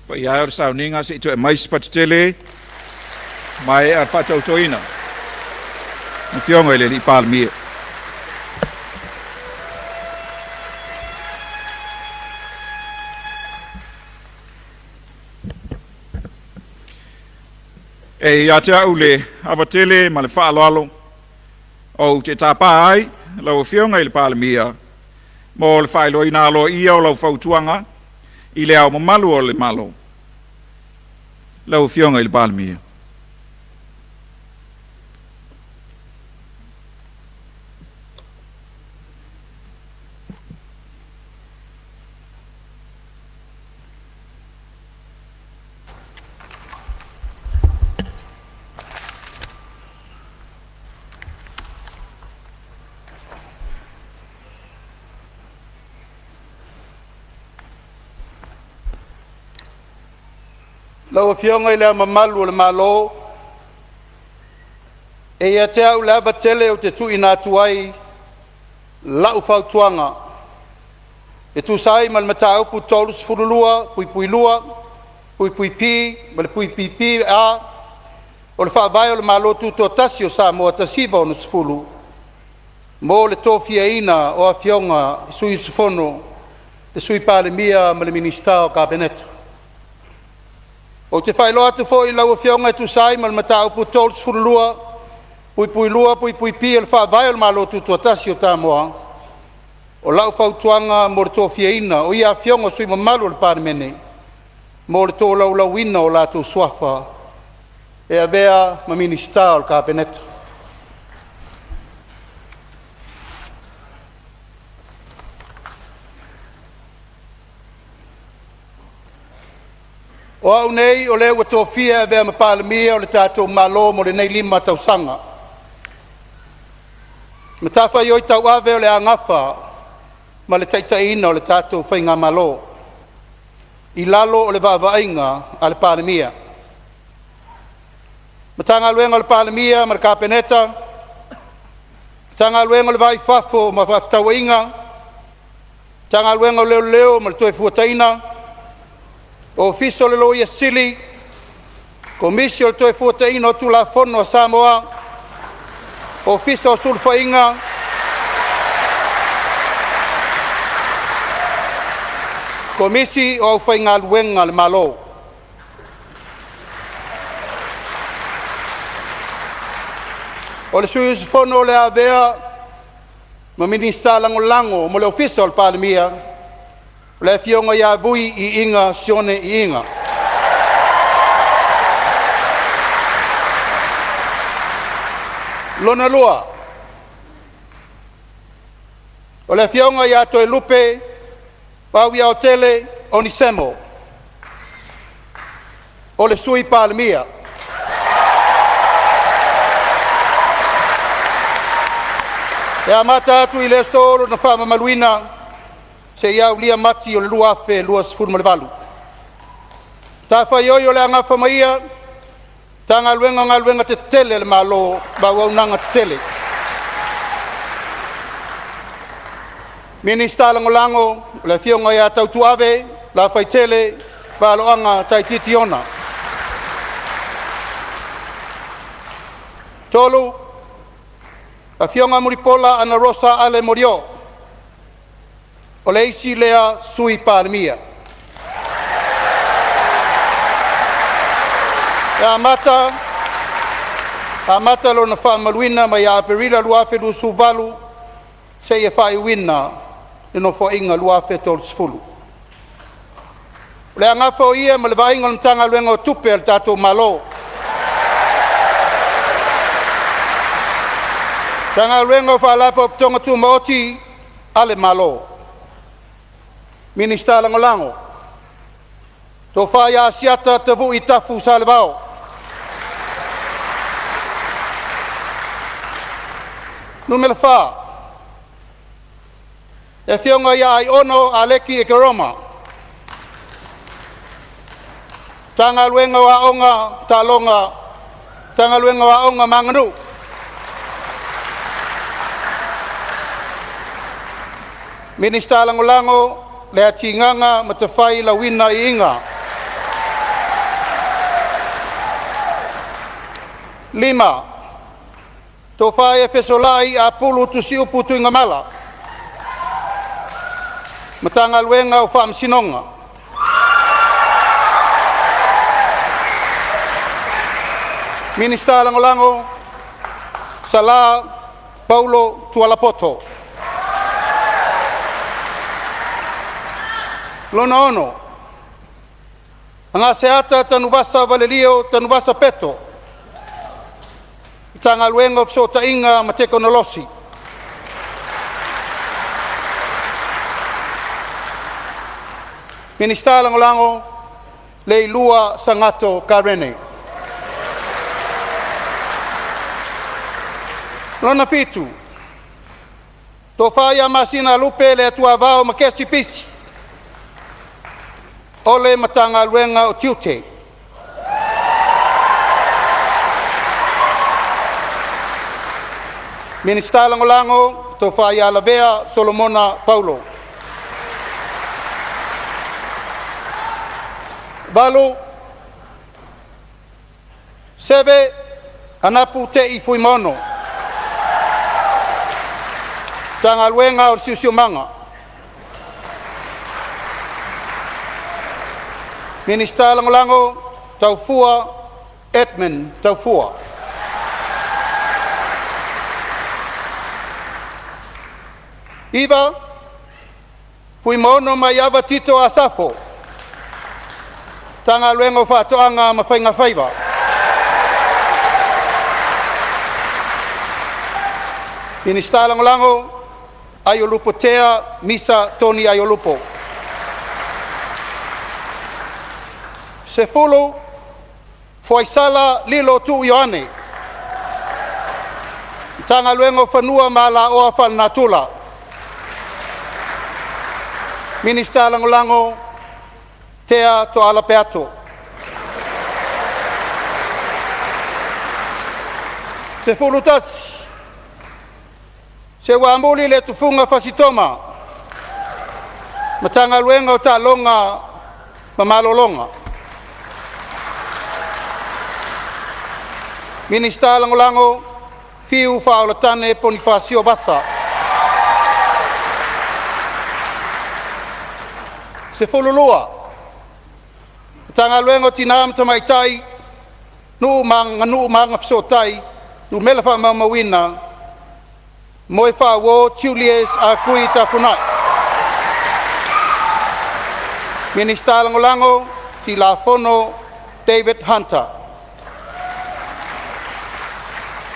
Paia e o le sauniga, se i toe aumai se pati tele mai a le faatautoina le Afioga i le Alii Palemia. E ia te au le ava tele ma le faaaloalo ou te tapa ai lau Afioga i le Palemia mo le faailoaina aloaia o lau fautuaga i Le Ao Mamalu o le Malo. Lau Afioga i le Palemia. Lau Afioga i Le Ao Mamalu o le Malo, e ia te au le ava tele ou te tuuina atu ai lau fautuaga e tusa ai ma le Mataupu 32(2)(p) ma le (pp) (a) o le Faavae o le Malo Tutoatasi o Samoa 1960 mo le tofiaina o Afioga i Sui Usufono, le Sui Palemia ma le Minisita o Kapeneta. Ou te faailoa atu foi i lau Afioga e tusa ai ma le Mataupu 32(2)(p) o le Faavae o le Malo Tutoatasi o Samoa, O lau fautuaga mo le tofiaina o ia afioga o sui mamalu o le Palemene mo le tolaulauina o latou suafa e avea ma Minisita o le Kapeneta. O au nei o le ua tofia e avea ma Palemia o le tatou Malo mo lenei 5 tausaga. Matafaioi tauave o le a gafa ma le taitaiina o le tatou faigamalo i lalo o le vaavaaiga a le Palemia. Matagaluega o le Palemia ma le Kapeneta, Matagaluega o le Va i Fafo ma Fefaatauaiga, Matagaluega o Leoleo ma le Toefuataiga, Ofisa o le Loia Sili, Komisi o le Toefuataiga o Tulafono a Samoa, Ofisa o Sulufaiga Komisi o Aufaigaluega a le Malo. O le sui usufono o le a avea ma Minisita Lagolago mo le Ofisa o le Palemia, o le Afioga ia Vui Iiga Sione Iiga. Lona lua, o le Afioga ia Toelupe Pouyatele Onesemo, o le Sui Palemia. E amata atu i le aso lona faamamaluina seia aulia Mati o le 2028. Matafaioi o le a nafa ma ia, Matagaluega o Galuega Tetele a le Malo ma Auaunaga Tetele. Minisita Lagolago, o le Afioga ia Tautuave Lafaitele Valoaga Taititi Ona. 3. Afioga Mulipola Anarosa Ale Molioo, o le isi lea Sui Palemia. E amata lona faamamaluina mai ia Aperila 2028 seia faaiuina le Nofoaiga 2030. O le a nafa o ia ma le vaaiga o le Matagaluega o Tupe a le tatou Malo, Matagaluega o Faalapotopotoga Tumaoti a le Malo. Minisita Lagolago: Tofa Asiata Tavui Tafu Salevao. 4. Le Afioga ia Aiono Aleki Ekeroma, Matagaluega o Aoga, Taaloga Matagaluega o Aoga ma Aganuu. Minisita Lagolago Leatigaga Matafai Lauina Iiga. 5. Tofa Fesolai Apulu Tusiupu Tuigamala. Matagaluega o Faamasinoga. Minisita Lagolago: Sala Paulo Tualapoto. 6. Agaseata Tanuvasa Valelio Tanuvasa Peto. Matagaluega o Fesootaiga ma Tekonolosi. Minisita Lagolago: Leilua Sagatto Karene. 7. Tofa Masina Lupe Leatuavao Makesi Pisi, o le Matagaluega o Tiute. Minisita Lagolago: Tofa Lavea Solomona Paulo. 8. Seve Anapu Tei Fuimaono, Matagaluega o le Siosiomaga. Minisita Lagolago: Taufua Edmund Taufua. 9. Fuimaono Maiava Tito Asafo. Matagaluega o Faatoaga ma Faiga Faiva. Minisita Lagolago, Aiolupo Tea Misa Tony Aiolupo. 10. Foaisala Lilo Tuu Ioane. Matagaluega o Fanua ma Alaoa Faalenatura. Minisita Lagolago, Tea Tooala Peato. 11. Seuamuli Letufuga Fasi Toma. Matagaluega o Taaloga ma Malologa. Minisita Lagolago, Fiu Faaolatane Ponifasio Vasa. 12. Matagaluega o Tinā ma Tamaitai, Nuu ma Aganuu ma Agafesootai, Numera Faamaumauina, Moefaauo Julius Akui Tafuna'i. Minisita Lagolago, Tilafono David Hunter.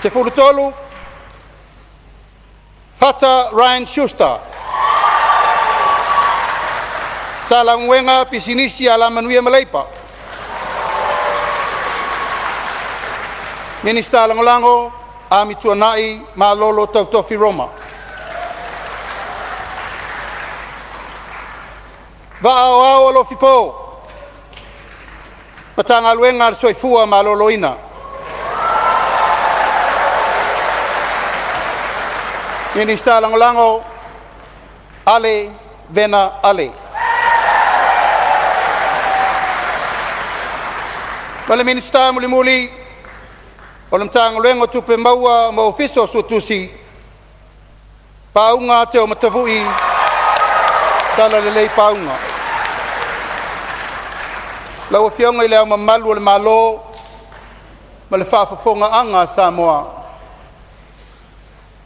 13. Fata Ryan Schuster. Matagaluega Pisinisi Alamanuia ma Leipa. Minisita Lagolago, Amituanai Malolo Tautofi Roma. Vaa o Ao Alofi Po, Matagaluega a le Soifua Maloloina. Minisita Lagolago, Ale Vena Ale. Ma le Minisita mulimuli o le Matagaluega o Tupe Maua ma Ofisa o Suetusi, Pauga Teomatavui Talalelei Pauga. Lau Afioga i le Ao Mamalu o le Malo ma le faafofogaaga a Samoa,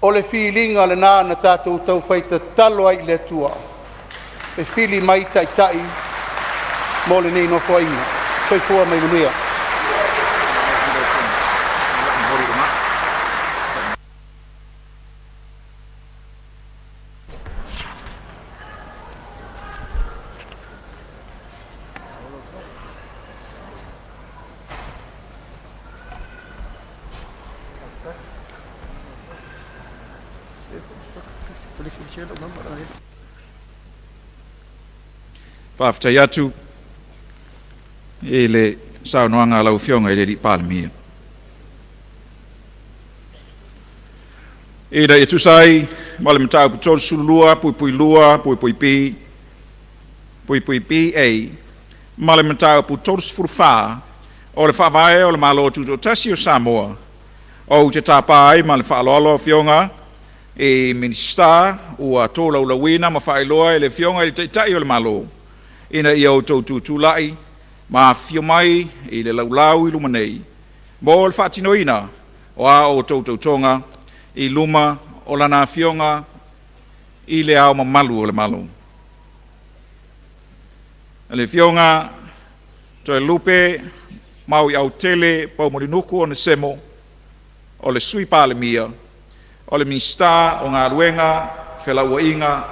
o le filiga lena na tatou taufai tatalo ai i le Atua e fili mai taitai mo lenei Nofoaiga. Soifua ma ia manuia. Faafetai atu i le saunoaga a lau Afioga i le Alii Palemia. Ina ia tusa ai ma le mataupu 32.2 puipui B puipui BA ma le mataupu 34 o le Faavae o le Malo Tutoatasi o Samoa, ou te tapa ai ma le faaaloalo Afioga i Minisita ua tolaulauina ma faailoa e le Afioga i le Taitai o le Malo, ina ia outou tutulai ma afifio mai i le laulau i luma nei mo le faatinoina o a outou tautoga i luma o Lana Afioga i Le Ao Mamalu o le Malo. Le Afioga Toelupe Mauiautele Poumulinuku Onesemo, o le Sui Palemia, o le Minisita o Galuega, Felauaiga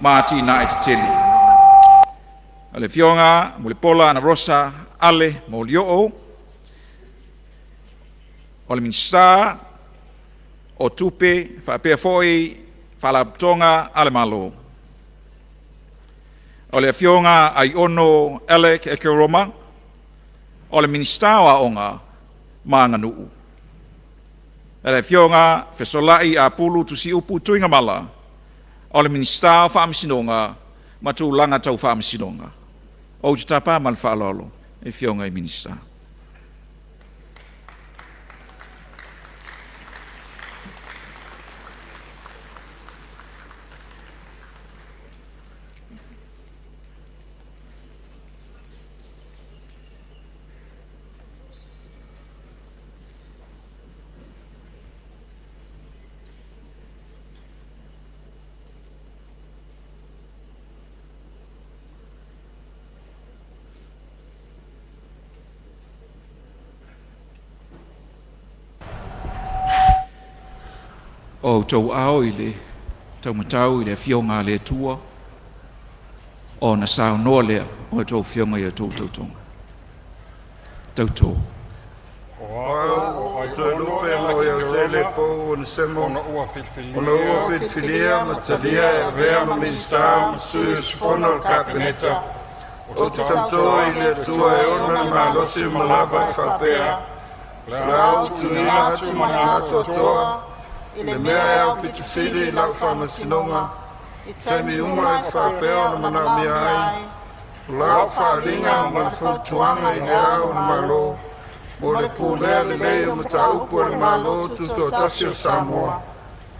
ma Atinae Tetele. Le Afioga Mulipola Anarosa Ale Molioo, o le Minisita o Tupe faapea foi Faalapotopotoga a le Malo. O le Afioga Aiono Alec Ekeroma, o le Minisita o Aoga ma Aganuu. Le Afioga Fesolai Apulu Tusiupu Tuigamala, o le Minisita o Faamasinoga ma Tulaga Tau Faamasinoga. Ou te tapa ma le faaaloalo i Afioga i Minisita. o outou aao i le taumatau i le afioga a le Atua ona saunoa lea o outou afioga i outou tautoga. Tautō. O au, o Toelupe Moeautele Pou Onesemo, ona ua filifilia ma talia e avea ma Minisita ma Sui Usufono o le Kapeneta, ou te tauto i le Atua e ona le malosi uma lava e faapea, o le a ou tuuina atu ma le atoatoa i le mea e aupito sili i lau faamasinoga i taimi uma e faapea ona manaomia ai o lau faaaliga ma le fautuaga i le Ao o le Malo mo le pulea lelei o mataupu a le Malo Tutoatasi o Samoa,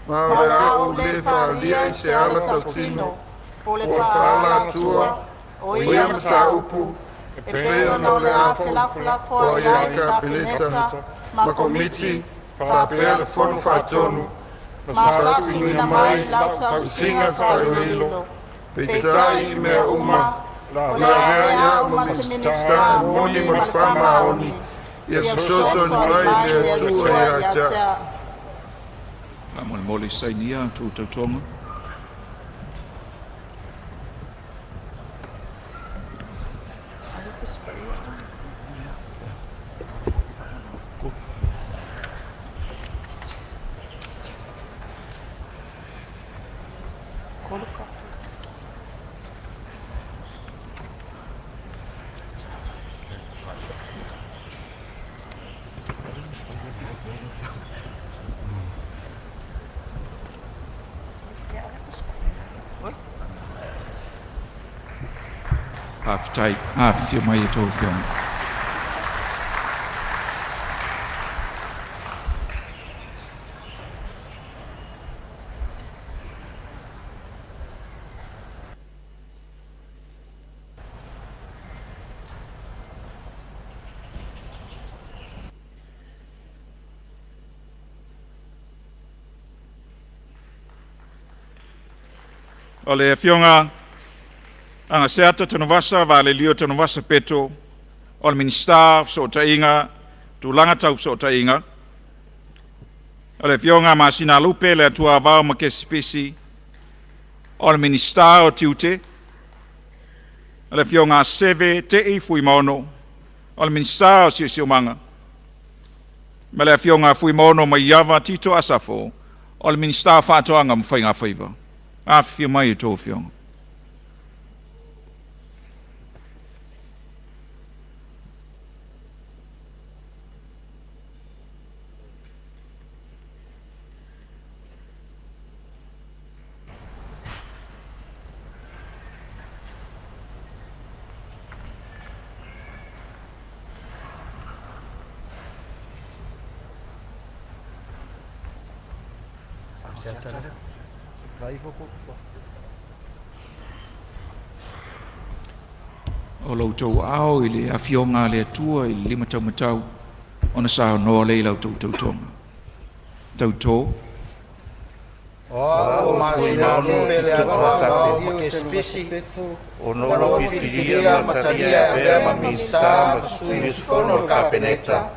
ma o le a ou lē faaalia i se ala tautino po o le faaalatua o ia mataupu e pei ona o le a felafolafoai ai le Kapeneta ma Komiti faapea le Fono Faatonu ma sa tuuina mai i lau tausiga faailoilo. Peitai i mea uma, o le a avea ai au ma Minisita e moni ma le faamaoni, ia fesoasoani mai le Atua ia te au. Faamolemole sainia a outou tautoga. Faafetai, afifio mai a outou afioga. O le Afioga Agaseata Tanuvasa Valelio Tanuvasa Peto, o le Minisita o Fesootaiga, Tulaga Tau Fesootaiga. O le Afioga Masinalupe Leatuavao Makesi Pisi, o le Minisita o Tiute. O le Afioga Seve Te'i Fuimaono, o le Minisita o Siosiomaga. Ma le Afioga Fuimaono Maiava Tito Asafo, o le Minisita o Faatoaga ma Faiga Faiva. Afifio mai a outou afioga. O lo outou aao i le afioga a le Atua i le limataumatau ona saunoa lea i la outou tautoga. Tautō. O au o Masinalupe Leatuavao Makesi Pisi, ona ua filifilia ma talia e avea ma Minisita ma Sui Usufono o le Kapeneta,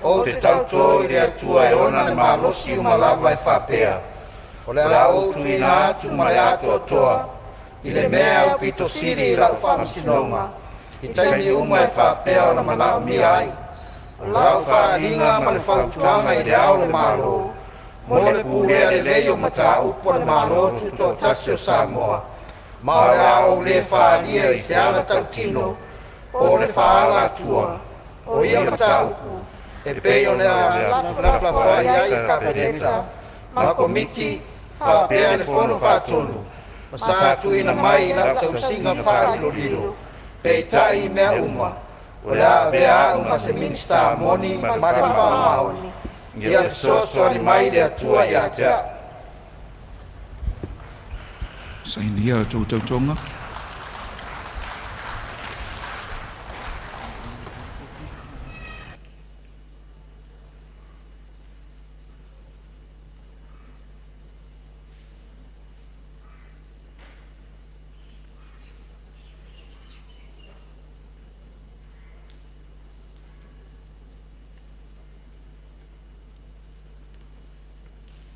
ou te tauto i le Atua e ona le malosi uma lava e faapea, o le a ou tuuina atu ma le atoatoa i le mea e aupito sili i lau faamasinoga i taimi uma e faapea ona manaomia ai o lau faaaliga ma le fautuaga i le Ao o le Malo mo le pulea lelei o mataupu a le Malo Tutoatasi o Samoa, ma o le a ou lē faaalia i se ala tautino po o le faaalatua o ia mataupu e pei ona felafolafoai ai le Kapeneta ma Komiti faapea le Fono Faatonu ma sa tuuina mai i lau tausiga faalilolilo. Peitai i mea uma, o le a avea au ma se Minisita moni ma le faamaoni, ia fesoasoani mai le Atua ia te au. Sainia a outou tautoga.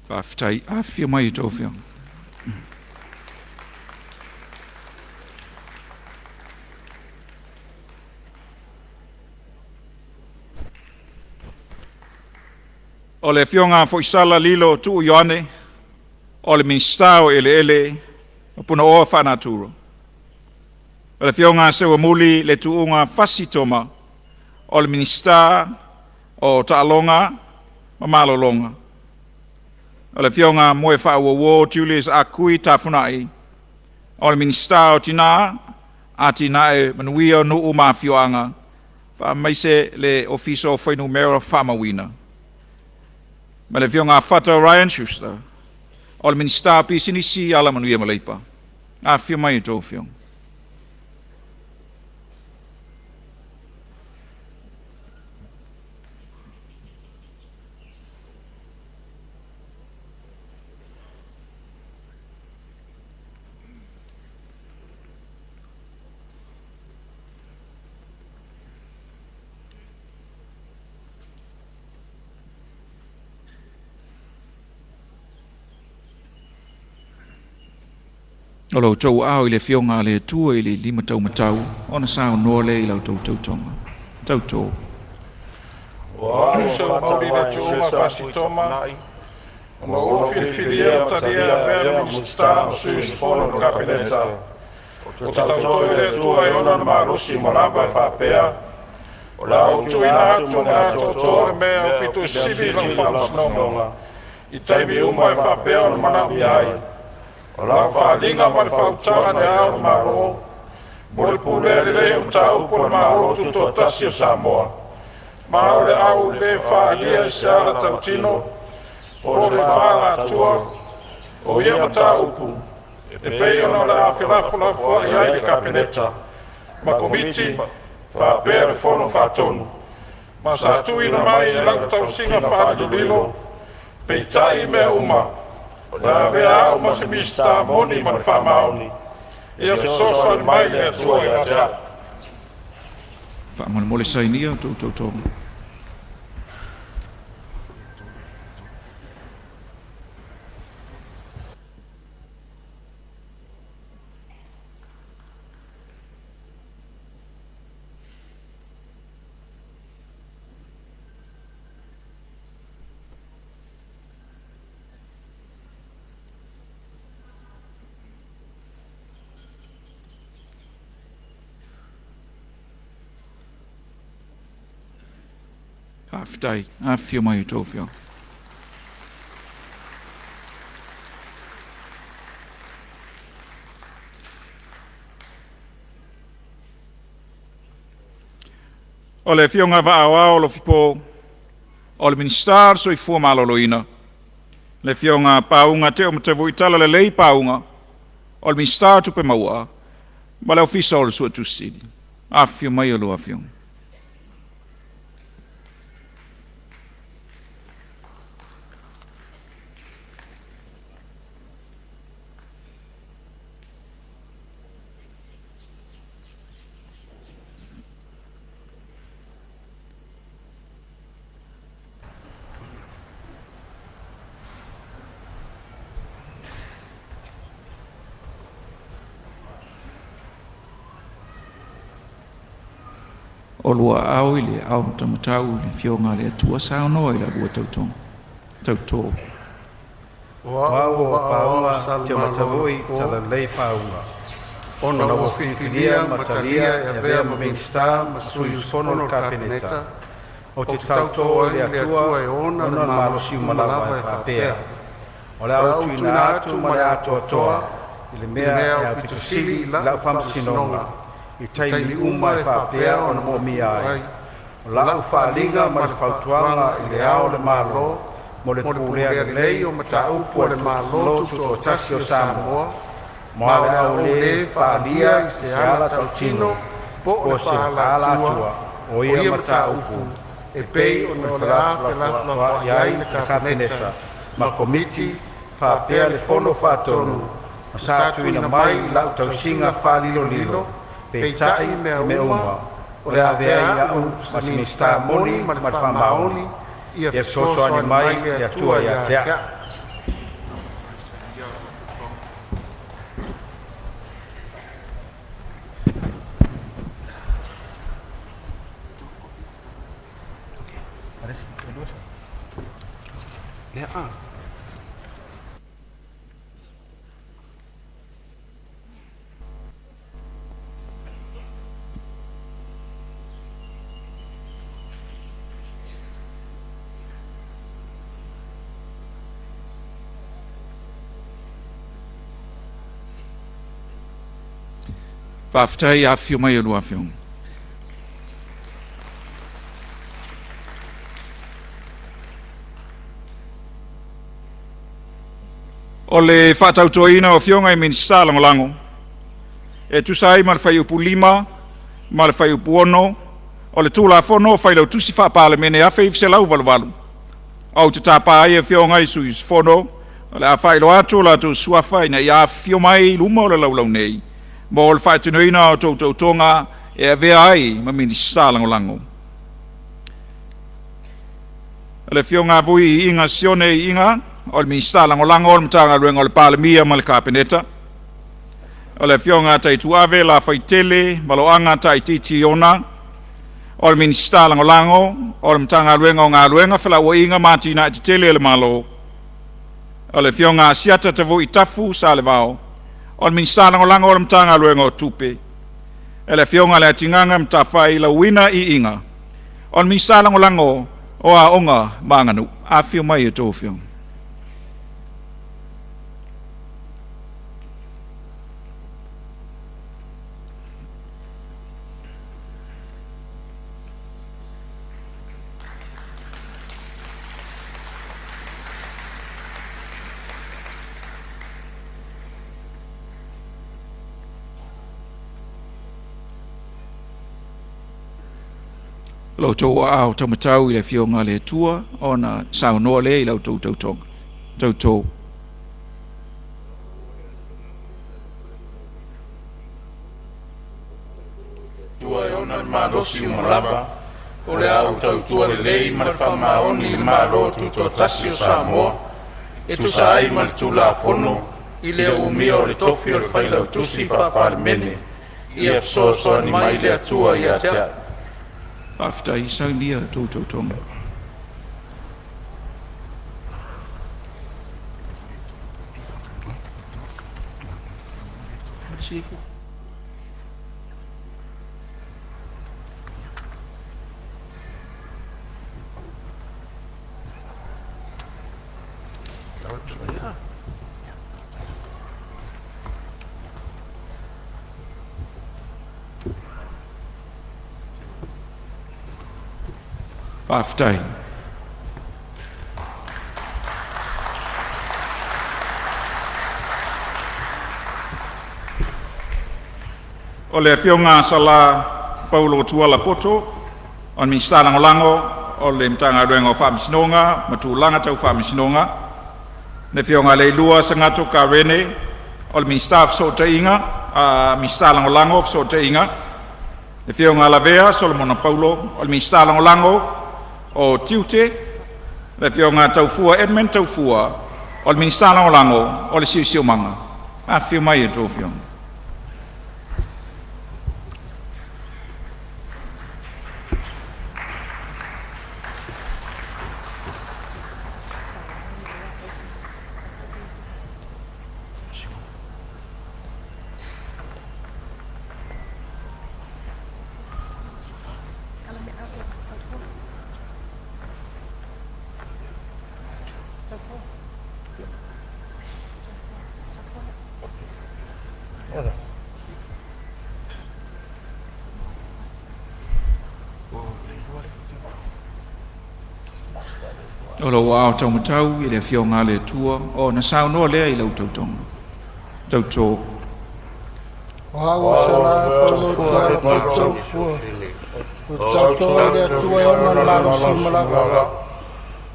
Faafetai, afifio mai a outou afioga. O le Afioga Foisala Lilo Tuu Ioane, o le Minisita o Eleele ma Punaoa Faanatura. O le Afioga Seuamuli Le Tuuga Fasi Toma, o le Minisita o Taaloga ma Malologa. O le Afioga Moefaauouo Julius Ah Kui Tafuna'i, o le Minisita o Tina, Atinae Manuia o Nuu ma Afioaga, faamaise le Ofisa o Fuainumera Faamauina. Ma le Afioga Fata Ryan Schuster, o le Minisita o Pisinisi, Alamanuia ma Leipa. Afifio mai a outou afioga. O lo outou aao i le Afioga a le Atua i le limataumatau, ona saunoa lea i la outou tautoga. Tautō. O au Seuamuli Le Tuuga Fasi Toma, ona ua filifilia ma talia e avea ma Minisita ma Sui Usufono o le Kapeneta, ou te tauto i le Atua e ona le malosi uma lava e faapea, o le a ou tuuina atu ma le atoatoa le mea e aupito sili i lau faamasinoga i taimi uma e faapea ona manaomia ai. O lau faaaliga ma le faautaga i Le Ao o le Malo mo le pulea lelei o mataupu a le Malo Tutoatasi o Samoa, ma o le a ou le faaalia i se ala tautino po o se faaalatua o ia mataupu e pei ona o le a felafolafoai ai le Kapeneta ma Komiti faapea le Fono Faatonu, ma sa tuuina mai i lau tausiga faalilolilo. Peitai i mea uma, o le a avea au ma se Minisita moni ma le faamaoni, ia fesoasoani mai le Atua ia te au. Faamolemole sainia outou tautoga. Faafetai, afifio mai a outou afioga. O le Afioga Vaaoao Alofipo, o le Minisita o le Soifua Maloloina, le Afioga Pauga Teomatavui Talalelei Pauga, o le Minisita o Tupe Maua ma le Ofisa o le Suetusi Sili. Afifio mai a lua afioga. O lua aao i le aao taumatau i le Afioga a le Atua saunoa i la lua tautoga. Tautō. O au o Pauga Teomatavui Talalelei Pauga, ona ua filifilia ma talia e avea ma Minisita ma Sui Usufono o le Kapeneta, ou te tautō ai i le Atua e ona le malosi uma lava e faapea, o le a ou tuuina atu ma le atoatoa i le mea e aupito sili i lau faamasinoga i taimi uma e faapea ona moomia ai. O lau faaaliga ma le fautuaga i Le Ao o le Malo mo le pulea lelei o mataupu a le Malo Tutoatasi o Samoa, ma o le a ou le faaalia i se ala tautino po o se faaalatua o ia mataupu e pei ona o le a felafolafoai ai le Kapeneta ma Komiti faapea le Fono Faatonu ma sa tuuina mai i lau tausiga faalilolilo. Peitai i mea uma, o le a avea ai au ma se Minisita moni ma le faamaoni, ia fesoasoani mai le Atua ia te au. Faafetai afifio mai e lua afioga. O le faatautoina o afioga i Minisita Lagolago e tusa ai ma le Fuaiupu 5 ma le Fuaiupu 6 o le Tulafono o Failautusi Faa-Palemene 1988, ou te tapa ai Afioga i sui usufono o le a faailoa atu o latou suafa ina ia afifio mai i luma o le laulau nei mo le faatinoina o outou tautoga e avea ai ma Minisita Lagolago. O le Afioga Vui Iiga Sione Iiga, o le Minisita Lagolago o le Matagaluega o le Palemia ma le Kapeneta. O le Afioga Taituave Lafaitele Maloaga Taitiiti Iona, o le Minisita Lagolago o le Matagaluega o Galuega, Felauaiga ma Atinae Tetele a le Malo. O le Afioga Asiata Tavui Tafu Salevao, o le Minisita Lagolago o le Matagaluega o Tupe. E le Afioga Leatigaga Matafai Lauina Iiga, o le Minisita Lagolago o Aoga ma Aganuu. Afifio mai a outou afioga. Lo outou aao taumatau i le Afioga a le Atua ona saunoa lea i la outou tautoga. Tauto. Atua e ona le malosi uma lava, o le a ou tautua lelei ma le faamaoni i le Malo Tutoatasi o Samoa, e tusa ai ma le Tulafono i le umia o le tofi o le Failautusi Faa-Palemene. Ia fesoasoani mai le Atua ia te a'u. Faafetai, saunia tou tautoga. Faafetai. O le Afioga Sala Paulo Tuala Poto, o le Minisita Lagolago o le Matagaluega o Faamasinoga ma Tulaga Tau Faamasinoga. Le Afioga Leilua Sagato Karene, o le Minisita o Fesootaiga, Minisita Lagolago o Fesootaiga. Le Afioga Lavea Solomona Paulo, o le Minisita Lagolago o Tiute. Le Afioga Taufua Edmund Taufua, o le Minisita Lagolago o le Siosiomaga. Afifio mai a outou afioga. O lou ao taumatau i le Afioga a le Atua ona saunoa lea i lau tautoga. Tauto. O au o Sala Paulo Tuala Poto, ou te tauto ai i le Atua e ona le malosi uma lava.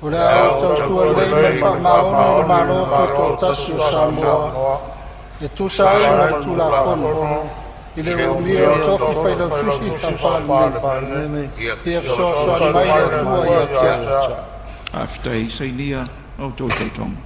O le a ou tautua lelei ma le faamaoni i le Malo Tutoatasi o Samoa, e tusa ai ma le Tulafono i le umia o tofi failautusi faa-Palemene. Ia fesoasoani mai le Atua ia te a'u. Faafetai, sainia outou tautoga.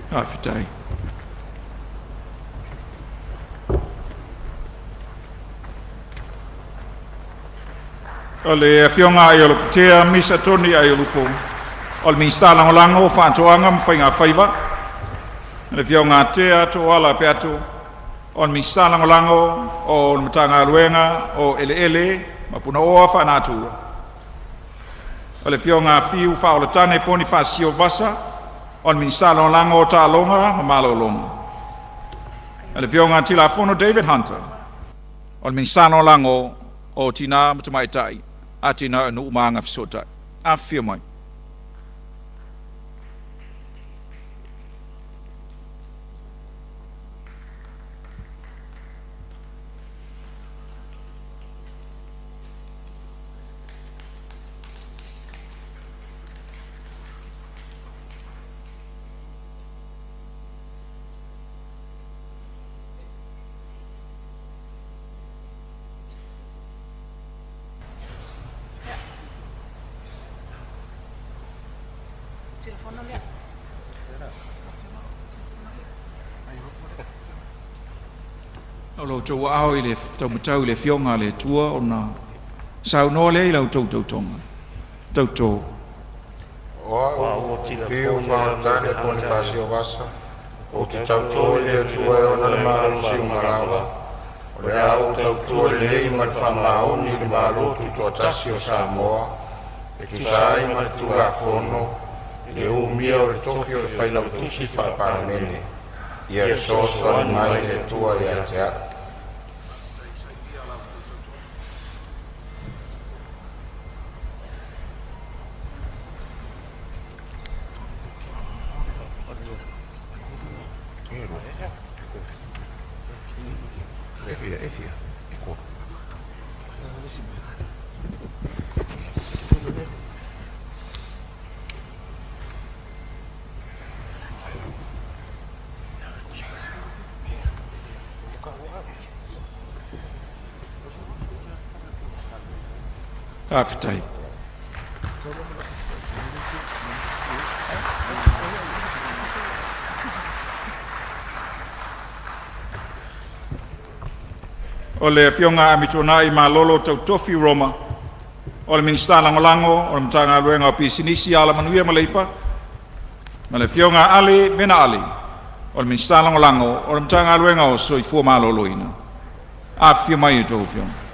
Faafetai. O le Afioga ia Aiolupotea Misa Tony Aiolupo, o le Minisita Lagolago o Faatoaga ma Faiga Faiva. Le Afioga Tea Tooala Peato, o le Minisita Lagolago o le Matagaluega o Eleele ma Punaoa Faanatua. O le Afioga Fiu Faaolatane Ponifasio Vasa, o le Minisita Lagolago o Taaloga ma Malologa. O le Afioga Tilafono David Hunter, o le Minisita Lagolago o Tina ma Tamaitai, Atinae o Nuu ma Agafesootai. Afifio mai. O lo outou aao i le taumatau i le Afioga a le Atua ona saunoa lea i la outou tautoga. Tauto. O au, Fiu Vaatane Ponifasio Vasa, ou te tauto i le Atua e ona le malosi uma lava, o le a ou tautua lelei ma le faamaoni i le Malo Tutoatasi o Samoa, e tusa ai ma le Tulafono i le umia o le tofi o le Failautusi Faa-Palemene. Ia fesoasoani mai le Atua ia te au. Faafetai. O le Afioga Amituanai Malolo Tautofi Roma, o le Minisita Lagolago o le Matagaluega o Pisinisi, Alamanuia ma Leipa, ma le Afioga Ale Vena Ale, o le Minisita Lagolago o le Matagaluega o Soifua Maloloina. Afifio mai a outou afioga.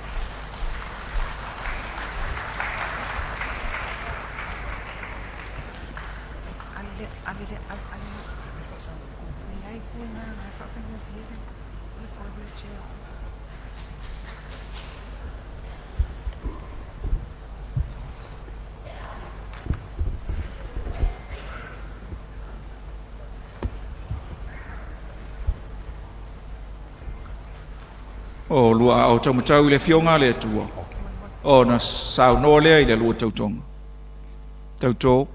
O lua aao taumatau i le Afioga a le Atua, ona saunoa lea i le lua tautoga. Tauto.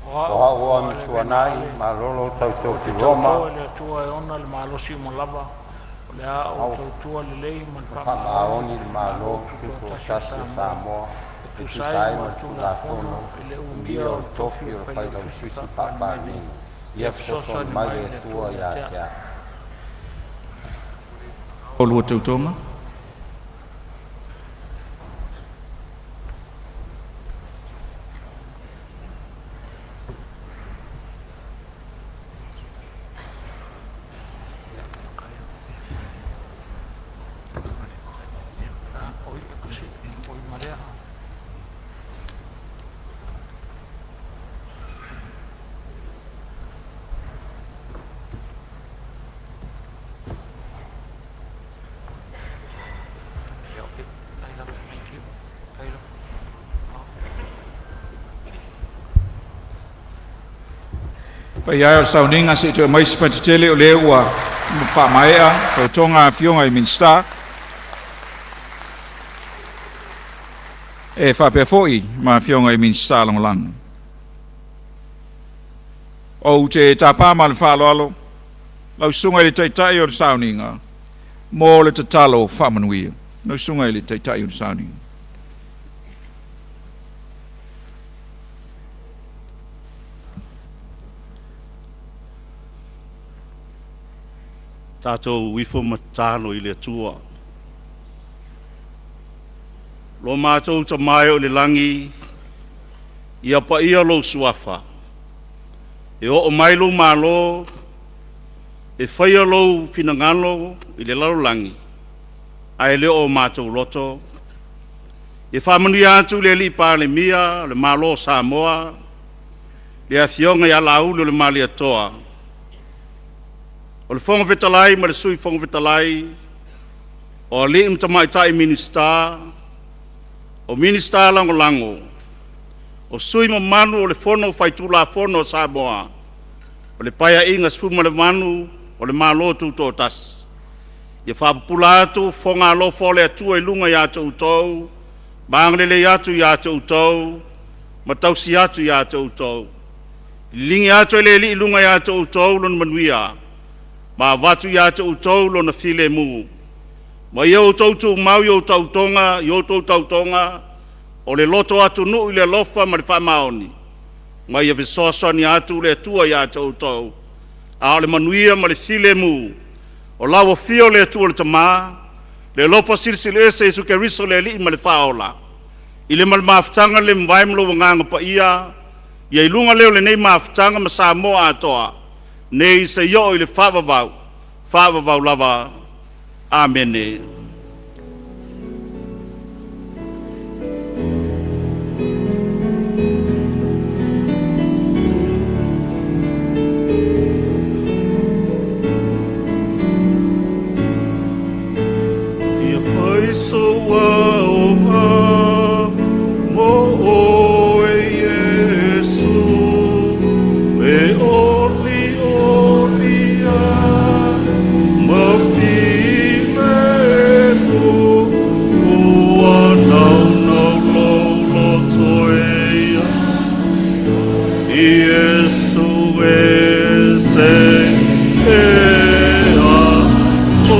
O au o Amituanai Malolo Tautofi Roma, Tauto i le Atua e ona le malosi uma lava, o le a ou tautua lelei ma le faamaoni i le Malo Tutoatasi o Samoa, e tusa ai ma le Tulafono i le umia o le tofi o le Failautusi Faa-Palemene. Ia fesoasoani mai le Atua ia te au. O lua tautoga. Paia e o le sauniga se i toe aumai se patetele o lea ua faamaea tautoga a Afioga i Minisita. E faapea fo'i ma afioga i Minisita Lagolago. Ou te tapa ma le faaaloalo lau Susuga i le Taitai o le Sauniga mo le tatalo faamanuia. Lau Susuga i le Taitai o le Sauniga. Tatou ifo ma tatalo i le Atua. Lo matou tamae o le lagi, ia paia lou suafa, e oo mai lou malo, e faia lou finagalo i le lalolagi, ae le o matou loto. E faamanuia atu le Alii Palemia o le Malo o Samoa, le Afioga ia Laauli o le Malietoa, o le Fofoga Fetalai ma le Sui Fofoga Fetalai, o alii ma tamaitai Minisita, o Minisita Lagolago, o sui usufono mamalu o le Fono Faitulafono a Samoa, o le Paeaiga 18 o le Malo Tutoatasi. Ia faapupula atu fofoga alofa o le Atua i luga ia te outou, ma agalelei atu ia te outou, ma tausi atu ia te outou. Liligi atu e le Alii i luga ia te outou lona manuia, ma avatu ia te outou lona filemu, ma ia outou tumau i outou tautoga o le loto atunuu i le alofa ma le faamaoni, ma ia fesoasoani atu le Atua ia te outou, a o le manuia ma le filemu o lau afio le Atua le Tama, le alofa Silisili Ese Iesu Keriso le Alii ma le Faaola, i le ma le mafutaga le mavae ma lou Agaga Paia, ia i luga lea o lenei mafutaga ma Samoa atoa, nei seia oo i le faavavau, faavavau lava. Amene. Ia fai sou aoga mo oe Iesu, e oli oli ai ma filemu, ua naunau lou loto e ia Iesu e se ea o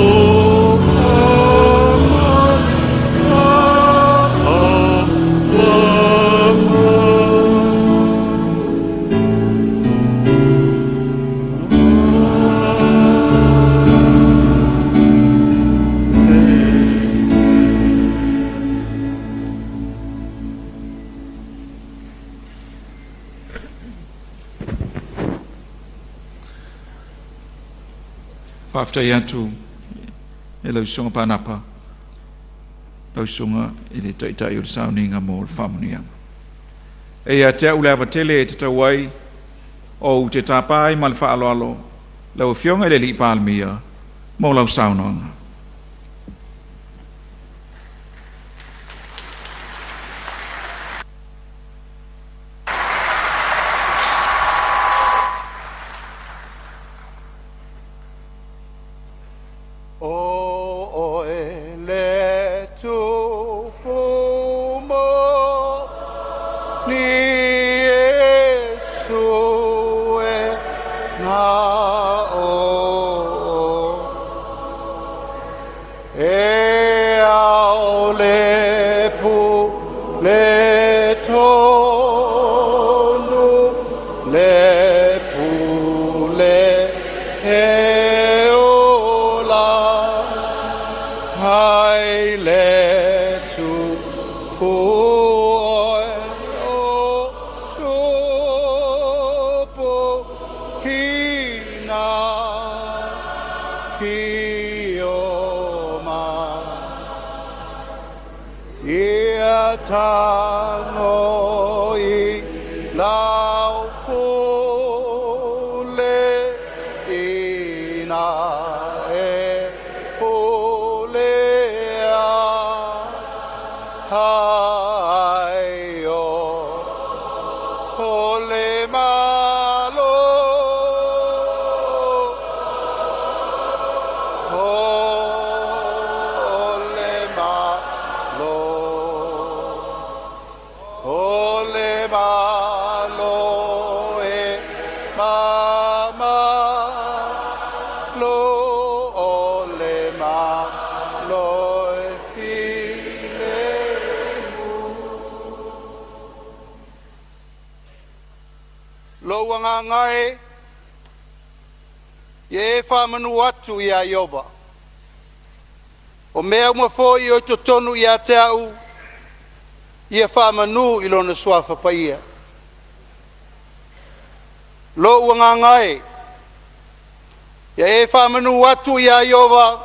Faafetai atu e lau Susuga Panapa, lau Susuga i le Taitai o le Sauniga mo le faamanuiaga. E ia te au le ava tele e tatau ai ou te tapa ai ma le faaaloalo lau Afioga i le Alii Palemia mo lau saunoaga. O oe le tupu moni Iesu e na o e ao le pule tonu le pule he ola hai le tupu oe o tupu hina fio mai ia tago i lau pule ina e pule ai o o le malo o le malo. Lou agaga e, ia e faamanu atu ia Ieova, o mea uma foi o i totonu ia te a'u, ia faamanu i Lona Suafa Paia. Lou agaga e, ia e faamanu atu ia Ieova,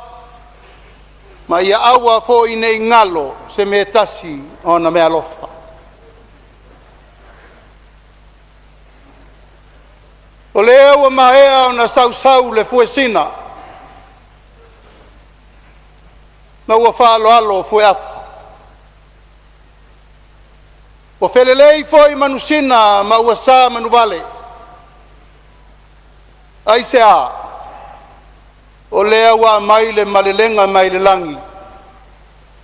ma ia aua foi nei galo se mea e tasi o ona meaalofa. O lea ua maea ona sausau le fuesina ma ua faaaloalo fueafa, ua felelei foi manusina ma ua sa manuvale. Aisea? O lea ua aumai le malelega mai le lagi,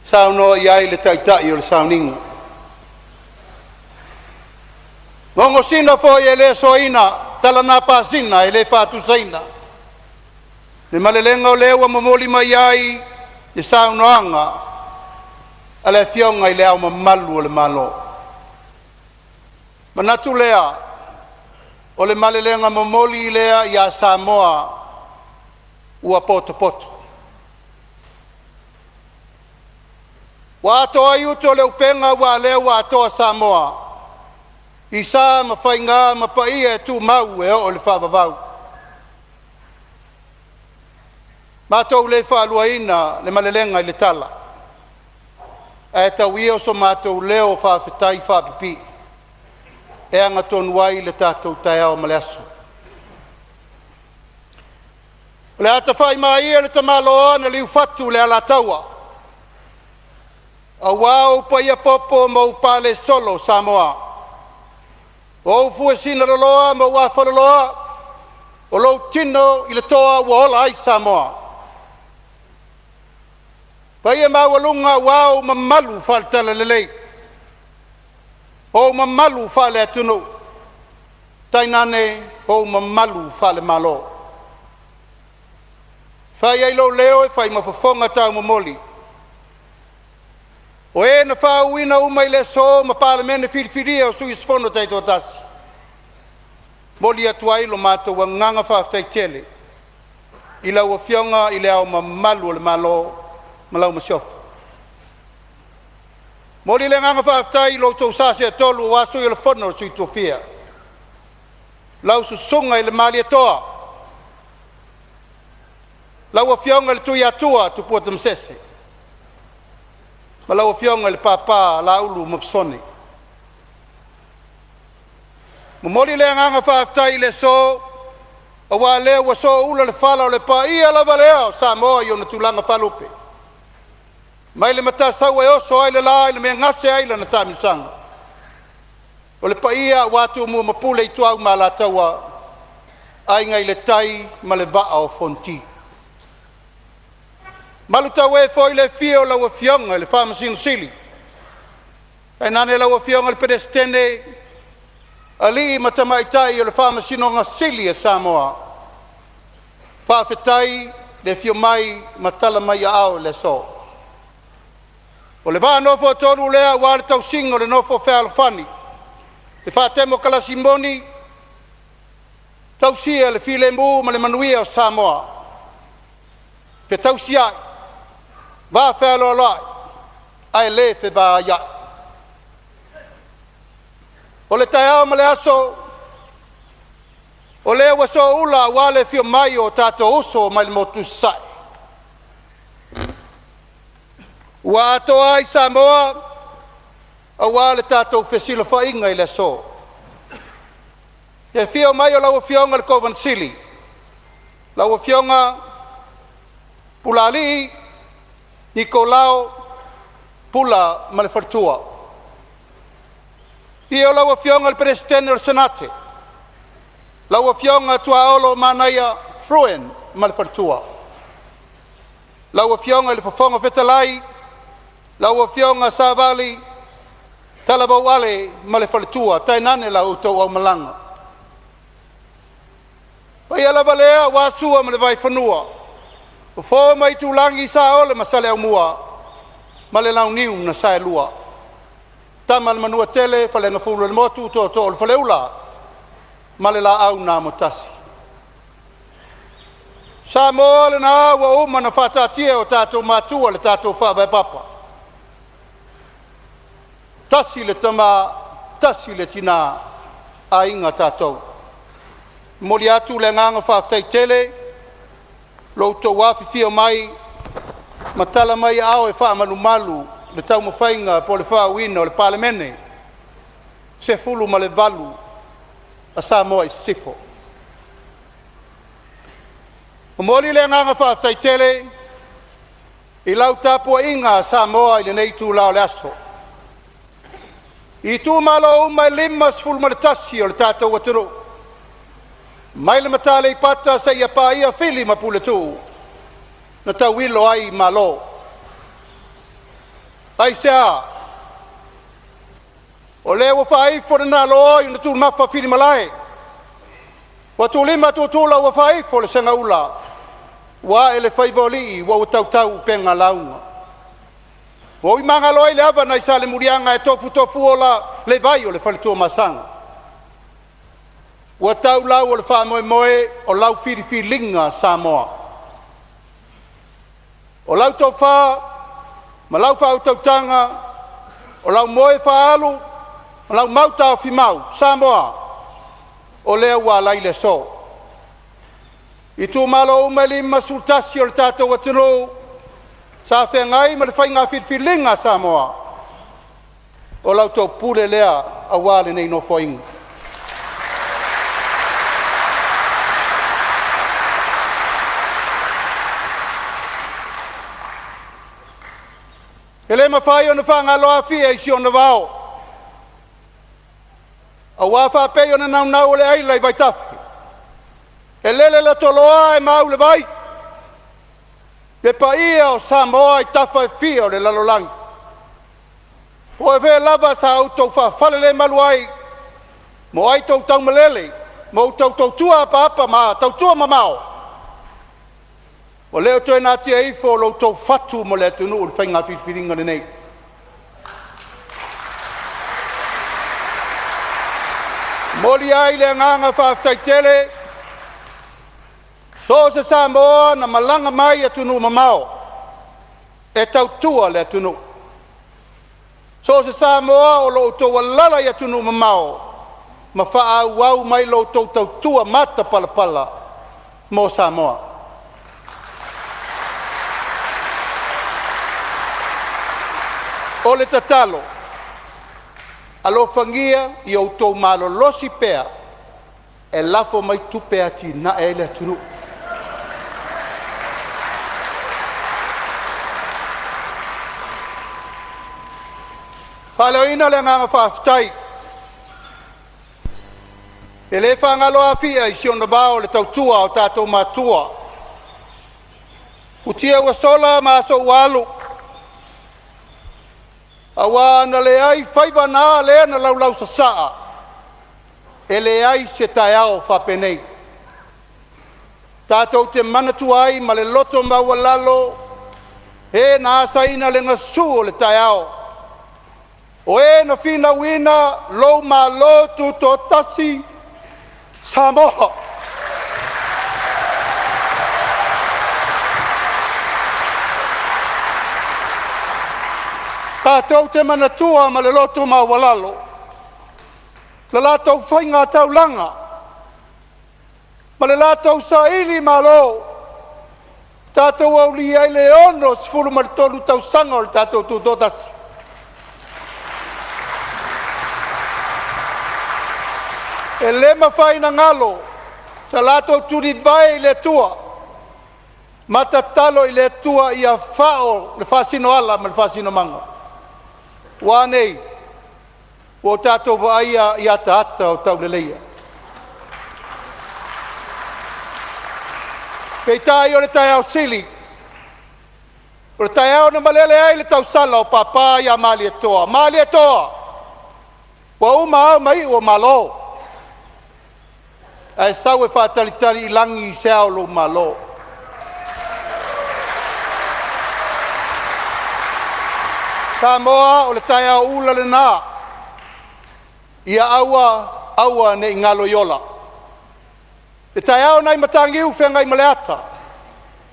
saunoa i ai le taitai o le sauniga. Gogosina foi e le soaina, talana pasina e le faatusaina, le malelega o lea ua momoli mai ai le saunoaga a le Afioga i Le Ao Mamalu o le Malo. Manatu lea, o le malelega momoli lea ia Samoa ua potopoto. Ua ato ai utu o le upega aua o lea ua atoa Samoa i sa ma faiga ma paia e tumau e oo i le faavavau. Matou le faaluaina le malelega i le tala, ae tau ia o so matou leo faafetai faapipii e agatonu ai le tatou taeao ma le aso. O le a tafaimaa ia le tamaloa na liufatu le Alataua, aua ou paia popo ma ou palesolo Samoa, o ou fuesina loloa ma ou afaloloa, o lou tino i le toa ua ola ai Samoa. Paia maualuga aua ou mamalu faale-Talalelei, ou mamalu faale-atunuu, tainane ou mamalu faale-Malo. Fai ai lou leo e fai ma fofoga taumomoli, o e na faauuina uma i le aso ma Palemene filifilia o sui usufono taitoatasi, momoli atu ai lo matou agaga faafetai tele i lau Afioga i Le Ao Mamalu o le Malo ma lau Masiofo. Momoli le agaga faafetai i lo outou sa seetolu aua Sui o le Fono a Sui Tofia, lau Susuga i le Malietoa, lau Afioga i le Tuiatua Tupua Tamasese ma lau Afioga i le Papa Laulu ma Masone. Momoli le agaga faafetai i le aso, aua o lea ua sooula le fala o le paia lava lea o Samoa i ona tulaga faalupe, mai le Matasaua e oso ai le la i le mea e gase ai lana taamilosaga. O le paia aua Tumua ma Pule, Ituau ma Alataua, Aiga i le Tai ma le Vaa o Fonoti. Malutaue foi le afio o lau Afioga i le Faamasino Sili, tainane lau Afioga i le Peresetene, alii ma tamaitai o le Faamasinoga Sili a Samoa. Faafetai le afio mai ma tala mai aao i le aso. O le vaa nofoatolu lea aua le tausiga o le nofo fealofani, le faatemokalasi moni, tausia le filemu ma le manuia o Samoa, fetausiai, vafealoaloai ae le fevaaiai. O le taeao ma le aso, o lea ua sooula aua le afio mai o tatou uso mai le motu i Sasae, ua atoa ai Samoa aua le tatou fesilafaiga i le aso. Le afio mai o lau Afioga i le Kovana Sili, lau Afioga Pulaalii Nikolao Pula ma le faletua. Afio lau Afioga i le Peresetene o le Senate, lau Afioga Tuaolo Manaia Fruin ma le faletua. Lau Afioga i le Fofoga Fetalai, lau Afioga Savali Talavou Ale ma le faletua, tainane la outou aumalaga. Paia lava lea aua Sua ma le Vaifanua, Fofo ma Aitulagi, Saole ma Saleaaumua ma le Launiu na Saelua, Tama a le Manuatele, Faleagafulu o le motu, Tootoo o le Faleula ma le laau na amotasi. Samoa lena ua uma na faataatia e o tatou matua le tatou faavae papa. Tasi le tama, tasi le tina, aiga tatou. Momoli atu le agaga faafetai tele lo outou afifio mai ma tala mai aao e faamalumalu le taumafaiga po o le faaauauina o le Palemene 18 a Samoa i Sisifo. Momoli le agaga faafetai tele i lau tapuaiga Samoa i lenei itula o le aso. I itumalo uma e 51 o le tatou atunuu, mai le matā Aleipata seia paia Fili ma Puletuu na tauilo ai Malo. Aisea? O lea ua faaifo le naloa ina tumafa filimalai, ua tuulima tutula ua faaifo le segaula, ua ae le faiva o alii ua tautau upega lauga. Ua ui magalo ai le ava nai Salemuliaga e tofutofuola le vai o le faletuamasaga. Ua tau lau o le faamoemoe o lau filifiliga Samoa. O lau tofa ma lau faautautaga, o lau moe faaalu ma lau taofimau Samoa, o lea ua ala ai le aso. Itumalo uma e 51 o le tatou atunuu sa feagai ma le faiga filifiliga a Samoa, o la outou pule lea aua lenei Nofoaiga. E le mafai ona faagalo Afia i si ona vao, aua faapei ona naunau o le aila i vaitafe, e lele le toloa ae mau le vai, le paia o Samoa i tafa e fia o le lalolagi. Po o fea lava sa outou faafalelemalu ai, ma o outou taumalele ma outou tautua apaapa ma tautua mamao, ua le o toe natia ifo lo outou fatu mo le atunuu i le faiga filifiliga lenei. E momoli ai le agaga faafetai tele, so o se Samoa na malaga mai i atunuu mamao e tautua le atunuu, so o se Samoa o lo o outou alaala i atunuu mamao ma faaauau mai la outou tautua matapalapala mo Samoa. O le tatalo, alofagia ia outou malolosi pea e lafo mai tupe e atinae ai le atunuu. Faaleoina le agaga faafetai, e le faagalo Afia i si ona vao i le tautua a o tatou matua. Futia ua sola ma aso ua alu, aua a na leai faiva na lea na laulausasaa, e leai se taeao faapenei. Tatou te manatua ai ma le loto maualalo e na asaina le gasu o le taeao, o e na finauina lou Malo Tutoatasi, Samoa. Tatou te manatua ma le loto maualalo le latou faiga taulaga ma le latou sailimalo, tatou aulia ai le 63 tausaga o le tatou Tutoatasi. E le mafai ona galo sa latou tulivae i le Atua ma tatalo i le Atua ia fao le faasinoala ma le faasinomaga. Ua a nei? Ua tatou vaaia i ataata o tauleleia. Peitai o le taeao sili, o le taeao na malele ai le tausala o Papa ia Malietoa, Malietoa, ua uma ao ma iu o Malo, ae sau e faatalitali i lagi se ao o lou Malo. Samoa, o le taeao ula lena, ia aua aua ne i galo i ola. Le taeao nai Matagiu feagai ma le ata,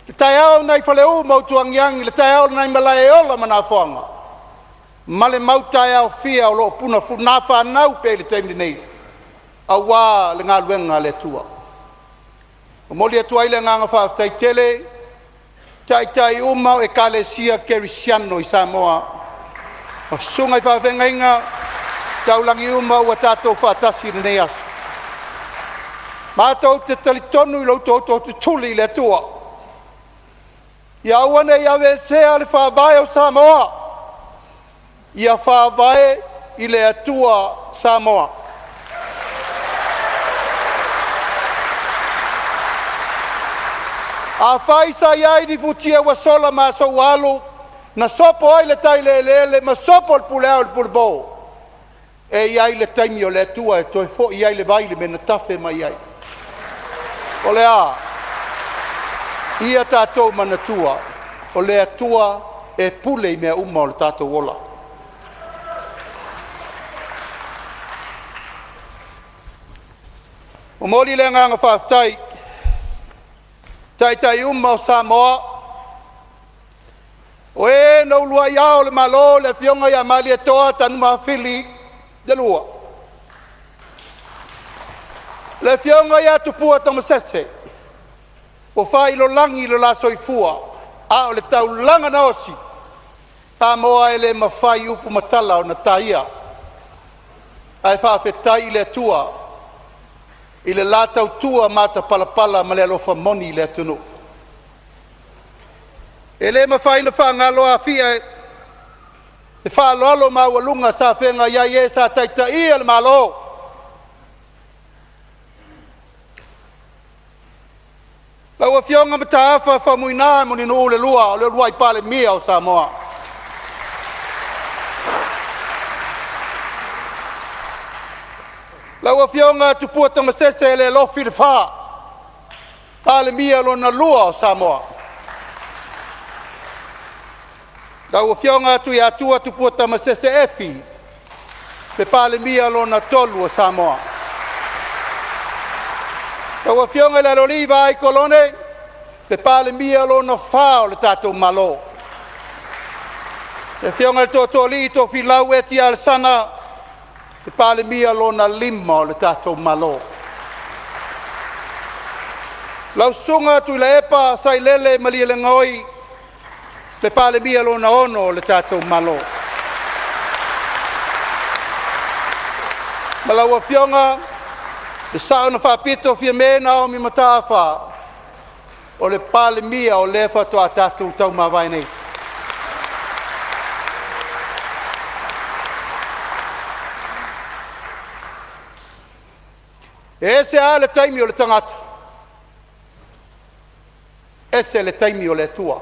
le taeao nai Faleu ma Utuagiagi, le taeao nai Malaeola ma Nafoaga, ma le mau taeao fia o loo puna fanau pea i le taimi nei aua le galuega a le Atua. Momoli atu ai le agaga faafetai tele taitai uma o Ekalesia Kerisiano i Samoa, o Susuga i Faafeagaiga taulagi uma ua tatou faatasi i lenei aso. Matou te talitonu i lo outou tootutuli i le Atua, ia aua nei aveesea le Faavae o Samoa, ia faavae i le Atua Samoa. Afai sa i ai ni futia ua sola ma aso ua alu na sopo ai le tai i le eleele ma sopo le pule ao i le pulepo, e i ai le taimi o le Atua e toe foi ai le vai i le mea na tafe mai ai. O le a? Ia tatou manatua, o le Atua e pule i mea uma o le tatou ola. Momoli le agaga faafetai taitai uma o Samoa o e na uluai Ao o le Malo, le Afioga ia Malietoa Tanumafili II, le Afioga ia Tupua Tamasese ua faailolagi lo la soifua a o le taulaga na osi, Samoa e le mafai upu ma tala ona taia, ae faafetai i le Atua i le la tautua matapalapala ma le alofa moni i le atunuu. E le mafai ona faagalo Afia e faaaloalo maualuga sa feagai ai e sa taitaia le Malo. Lau Afioga Mataafa Faumuina Mulinuu II o le uluai Palemia o Samoa. Lau Afioga Tupua Tamasese Lealofi Lefa, Palemia lona lua o Samoa. Lau Afioga Tuiatua Tupua Tamasese Efi, le Palemia lona tolu o Samoa. Lau Afioga i le Aloalii Vaai Kolone, le Palemia lona fa o le tatou Malo. Le Afioga i le Tootooalii Tofilau Eti Alesana, le Palemia lona lima o le tatou Malo. Lau Susuga Tuilaepa Sailele Malielegaoi, le Palemia lona ono o le tatou Malo. Ma lau Afioga le Sao na Faapito Fiame Naomi Mataafa, o le Palemia o lea faatoa tatou taumavae nei. E ese lava le taimi o le tagata, ese le taimi o le Atua.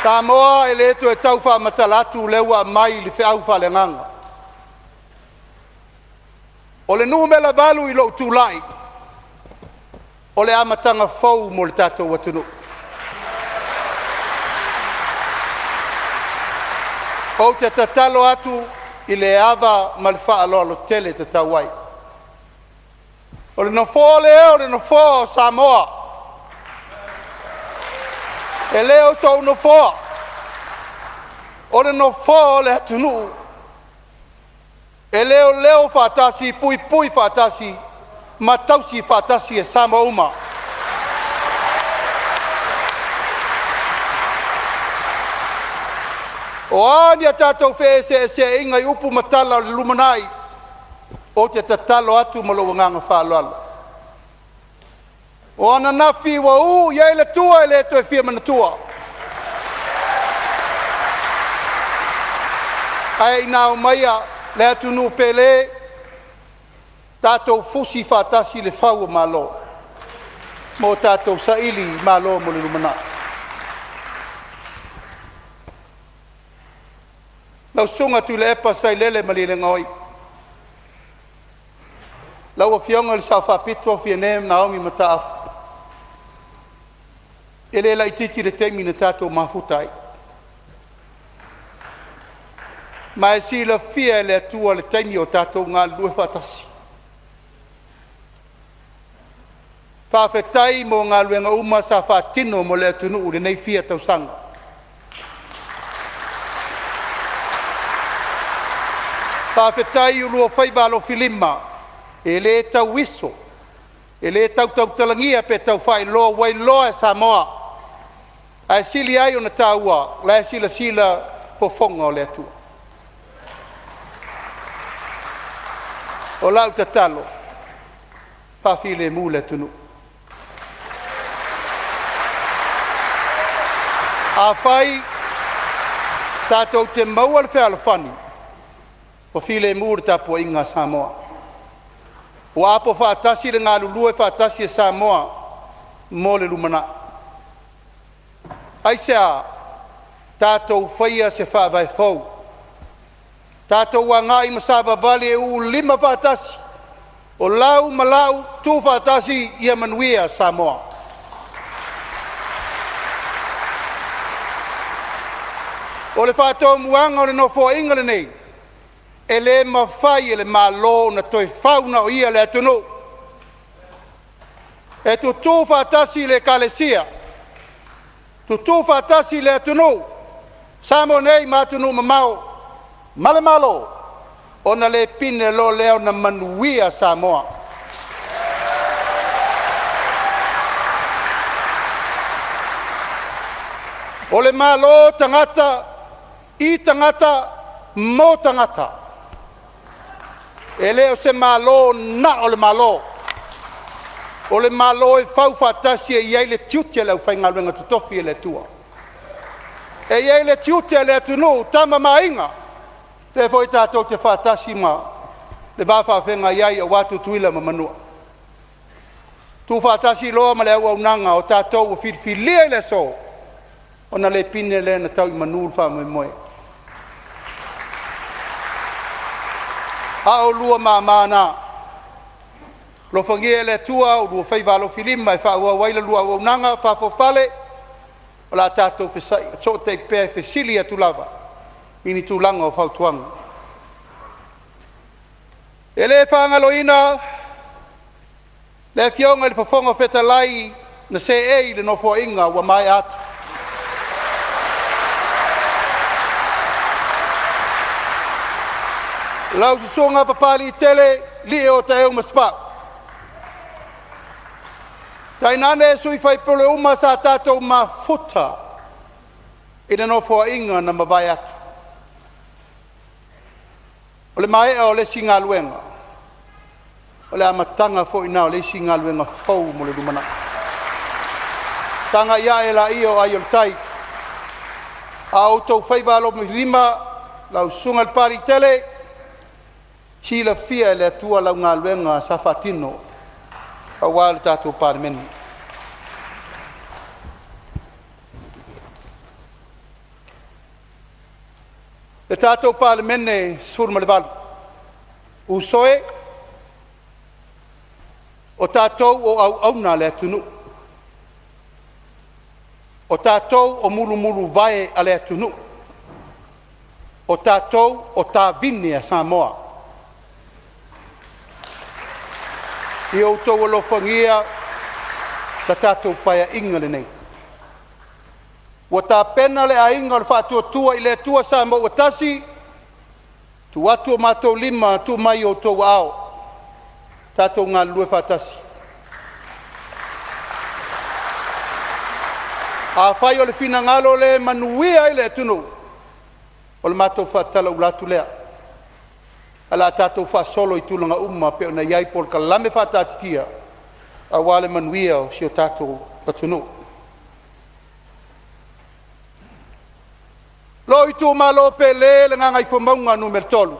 Samoa e le toe tau faamatala atu, o lea ua aumai le feau faaleagaga. O le numera 8 i lou tulai, o le amataga fou mo le tatou atunuu. Ou te tatalo atu i le ava ma le faaaloalo tele e tatau ai. O le Nofoa lea o le Nofoa o Samoa. E le o sou nofoa, o le Nofoa o le atunuu e leoleo faatasi, puipui faatasi ma tausi faatasi e Samoa uma. O a ni a tatou feeseeseaiga i upu ma tala o le lumanai, ou te tatalo atu ma lou agaga faaaloalo. O ananafi ua uu i ai le tua e le toe fia manatua. Ae ina aumaia le atunuu pele, tatou fusi faatasi le fau o Malo ma o tatou saili malo mo le lumanai. Lau Susuga Tuilaepa Sailele Malielegaoi, lau Afioga i le Sao Faapito Fiame Naomi Mataafa, e le laitiiti le taimi na tatou mafuta ai. Ma e silafia e le Atua le taimi o tatou galulue faatasi. Faafetai mo galuega uma sa faatino mo le atunuu i lenei fia tausaga. Faafetai i oulua faiva alofilima, e le tauiso, e le tau tautalagia pe tau faailoa, ua iloa e Samoa, ae sili ai ona taua, o la e silasila fofoga o le Atua. O lau tatalo, faafilemu le atunuu. Afai tatou te maua le fealofani, ua filemu le tapuaiga a Samoa, ua apo faatasi le galulue faatasi a Samoa mo le lumanai. Aisea? Tatou faia se faavae fou, tatou agai ma savavali e uu lima faatasi, o lau ma lau, tuu faatasi, ia manuia Samoa. O le faatomuaga o le Nofoaiga lenei, e le mafai e le Malo ona toe fau na o ia le atunuu. E tutu faatasi le Ekalesia, tutu faatasi le atunuu, Samoa nei ma atunuu mamao ma le Malo, ona le pine loa lea ona manuia Samoa. O le Malo tagata i tagata mo tagata. E le o se Malo na o le Malo. O le Malo e fau faatasi e i ai le tiute o le aufaigaluega totofi a le Atua. E i ai le tiute o le atunuu, Tama ma Aiga, lea foi tatou te faatasi ma le va faafeagai ai aua Tutuila ma Manua. Tuufaatasi loa ma le auaunaga o tatou ua filifilia i le aso, ona le pine lea ona tau i manu le faamoemoe. A o oulua mama na, alofagia e le Atua oulua faiva alofilima e faaauau ai la oulua auaunaga faafoafale, o le a tatou fesootai pea e fesili atu lava i ni tulaga o fautuaga. E le faagaloina le Afioga i le Fofoga Fetalai na seei i le Nofoaiga ua maea atu. Lau Susuga Papaliitele Lio Taeauga Sipau, tainane sui usufono uma sa tatou mafuta i le Nofoaiga na mavae atu. O le maea o le isi galuega, o le amataga foi lena o le isi galuega fou mo le lumanai. Tagai ane laia o ai o le tai. A o outou faiva alofilima, lau Susuga i le Papaliitele, e silafia e le Atua lau galuega sa faatino aua le tatou Palemene. Le tatou Palemene 18, uso e, o tatou o auauna a le atunuu, o tatou o mulumuluvae a le atunuu, o tatou o tavine a Samoa. Ia outou alofagia le tatou Paeaiga lenei. Ua tapena le Aiga o le Faatuatua i le Atua Samoa ua Tasi, tuu atu o matou lima, tuu mai i outou aao, tatou galulue faatasi. Afai o le finagalo lea e manuia ai le atunuu, o le matou faatalaula atu lea, ae o le a tatou faasolo i tulaga uma pei ona i ai polokalame faataatitia aua le manuia o si o tatou atunuu. Lou itumalo pele le Gagaifomauga Nu.3,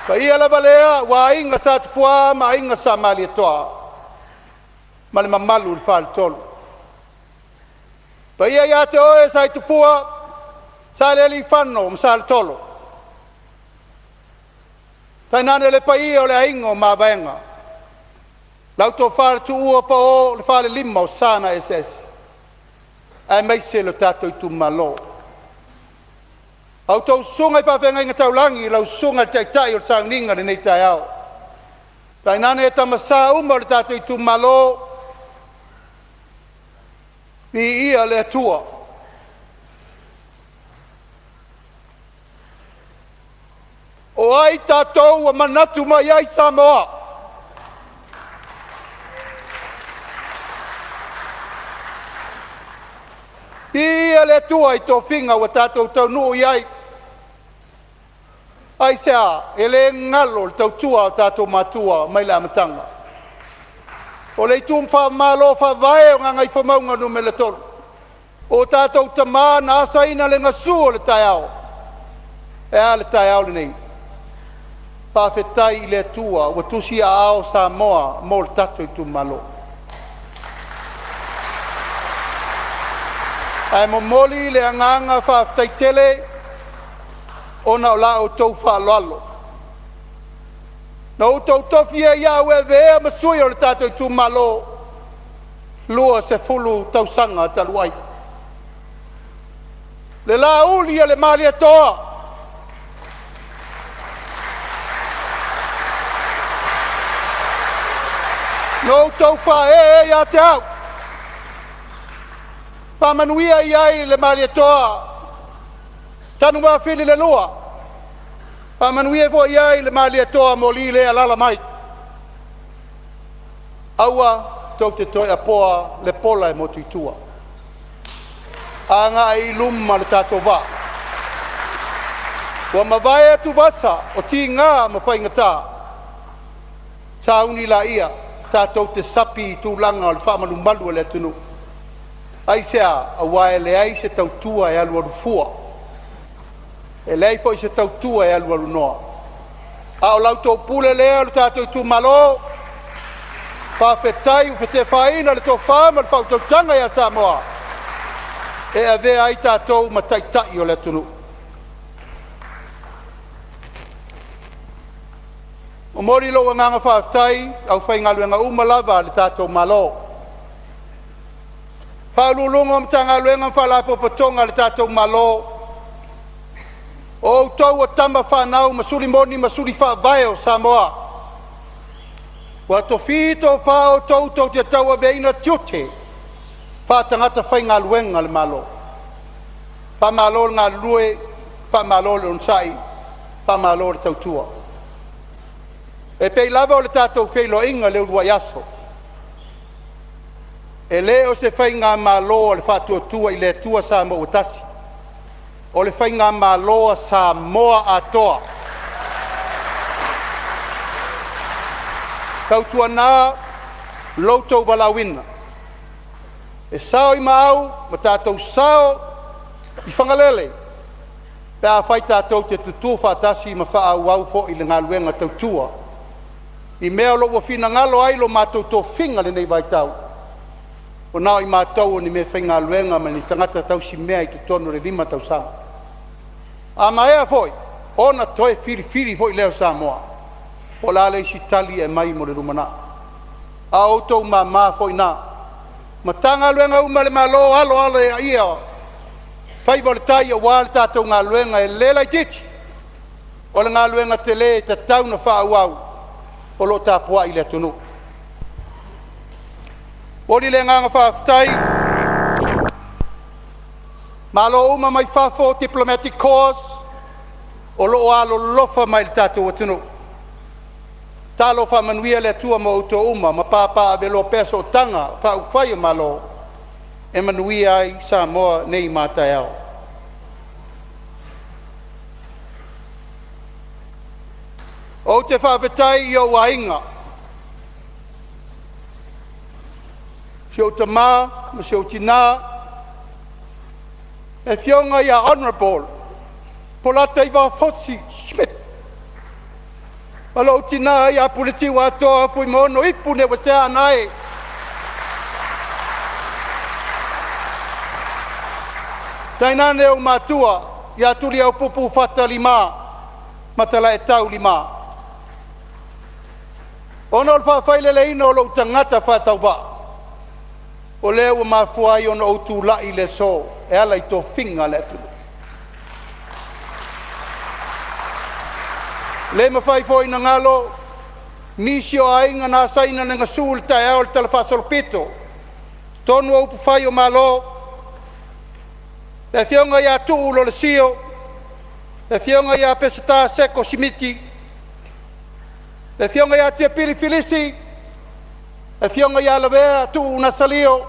paia lava lea aua Aiga Sa Tupua ma Aiga Sa Malietoa ma le mamalu i le Faletolu. E paia ia te oe Sa Tupua, Salealiifano ma Saletolo, tainane le paia o le Aiga o Mavaega, Lau tofa i le tuua pao le falelima o sa na eseese, aemaise le tatou itumalo. A outou susuga i faafeagaiga taulagi, lau susuga i le taitai o le sauniga i lenei taeao, tainane tama sa uma o le tatou itumalo, viia le Atua. O ai tatou ua manatu mai ai Samoa? Viia le Atua i tofiga ua tatou taunuu i ai. Aisea? E le galo le tautua a o tatou matua mai le amataga. O le itu faamalo faavae o Gagaifomauga Nu.3, o tatou tama na asaina le gasu o le taeao. E a le taeao lenei? Faafetai i le Atua ua tusiaao Samoa mo le tatou itumalo. Ae momoli le agaga faafetai tele ona o la outou faaaloalo. Na outou tofi ai au e avea ma sui o le tatou itumalo 20 tausaga talu ai. Le lauli a le Malietoa, na outou faaee ia te au, faamanuia i ai le Malietoa Tanuvafili le lua, faamanuia foi i ai le Malietoa Moli lea e alaala mai. Aua tou te toe apoa le pola e motu i tua, agai i luma le tatou vaa. Ua mavae atuvasa o tiga ma faigata, sauni laia tatou te sapi i tulaga o le faamalumalu a le atunuu. Aisea? Aua e leai se tautua e alualu fua, e leai foi se tautua e alualu noa. A o la outou pule lea le tatou itumalo, faafetai ua faatefaina le tofa ma le faautautaga ia Samoa e avea ai tatou ma taitai o le atunuu. Momoli lou agaga faafetai i aufaigaluega uma lava a le tatou Malo, Ofisa Sili o Pulega o Matagaluega ma Faalapotopotoga a le tatou Malo, o outou o tama fanau ma suli moni ma suli faavae o Samoa. Ua tofi tofa outou tou te tauaveina tiute faa-tagata faigaluega a le Malo. Faamalo le galulue, faamalo le onosai, faamalo le tautua. E pei lava o le tatou feiloaiga i le uluai aso, e le o se faigamalo a le Faatuatua i le Atua Samoa ua Tasi, o le faigamalo a Samoa atoa. Tautuana lo outou valaauina, e sao i Maau ma tatou sao i Fagalele pe afai tatou te tutu faatasi ma faaauau foi le galuega tautua i mea o lo o ua finagalo ai lo matou tofiga i lenei vaitau, ua na o i matou o ni meafaigaluega ma ni tagata tausimea i totonu o le 5 tausaga. A maea foi ona toe filifili foi lea o Samoa, po o le a le isi tali e aumai mo le lumanai. A o outou mama foi na. Matagaluega uma a le Malo, alo alo ia faiva o le tai aua le tatou galuega e le laitiiti, o le galuega tele e tatau ona faaauau o lo o tapuai le atunuu. Momoli le agaga faafetai Malo uma mai fafo, Diplomatic Corps o lo o alolofa mai i le tatou atunuu. Talo faamanuia le Atua ma outou uma ma papaaveloa pea sootaga faaupufai o Malo e manuia ai Samoa nei ma a taeao. Ou te faafetai i ou aiga, si ou tama ma si ou tina, le Afioga ia Honorable Polataivao Fosi Schmidt ma lou tina ia Puletiuatoa Fuimaono Ipu Leuatea Anae. Tainane ou matua ia Tuliaupupu Fata Lima ma Talaetau Lima. Ona o le faafaileleina o lou tagata faatauvaa, o lea ua mafua ai ona ou tulai i le aso e ala i tofiga a le atunuu. E Le mafai foi ona galo nisi o aiga na asaina le gasu i le taeao o le talafaasolopito i totonu o upufai o Malo, le afioga ia Tuu Lolesio, le afioga ia Peseta Seko Simiti, le afioga ia Tiapili Filisi, le afioga ia Lavea Tuu Nasalio,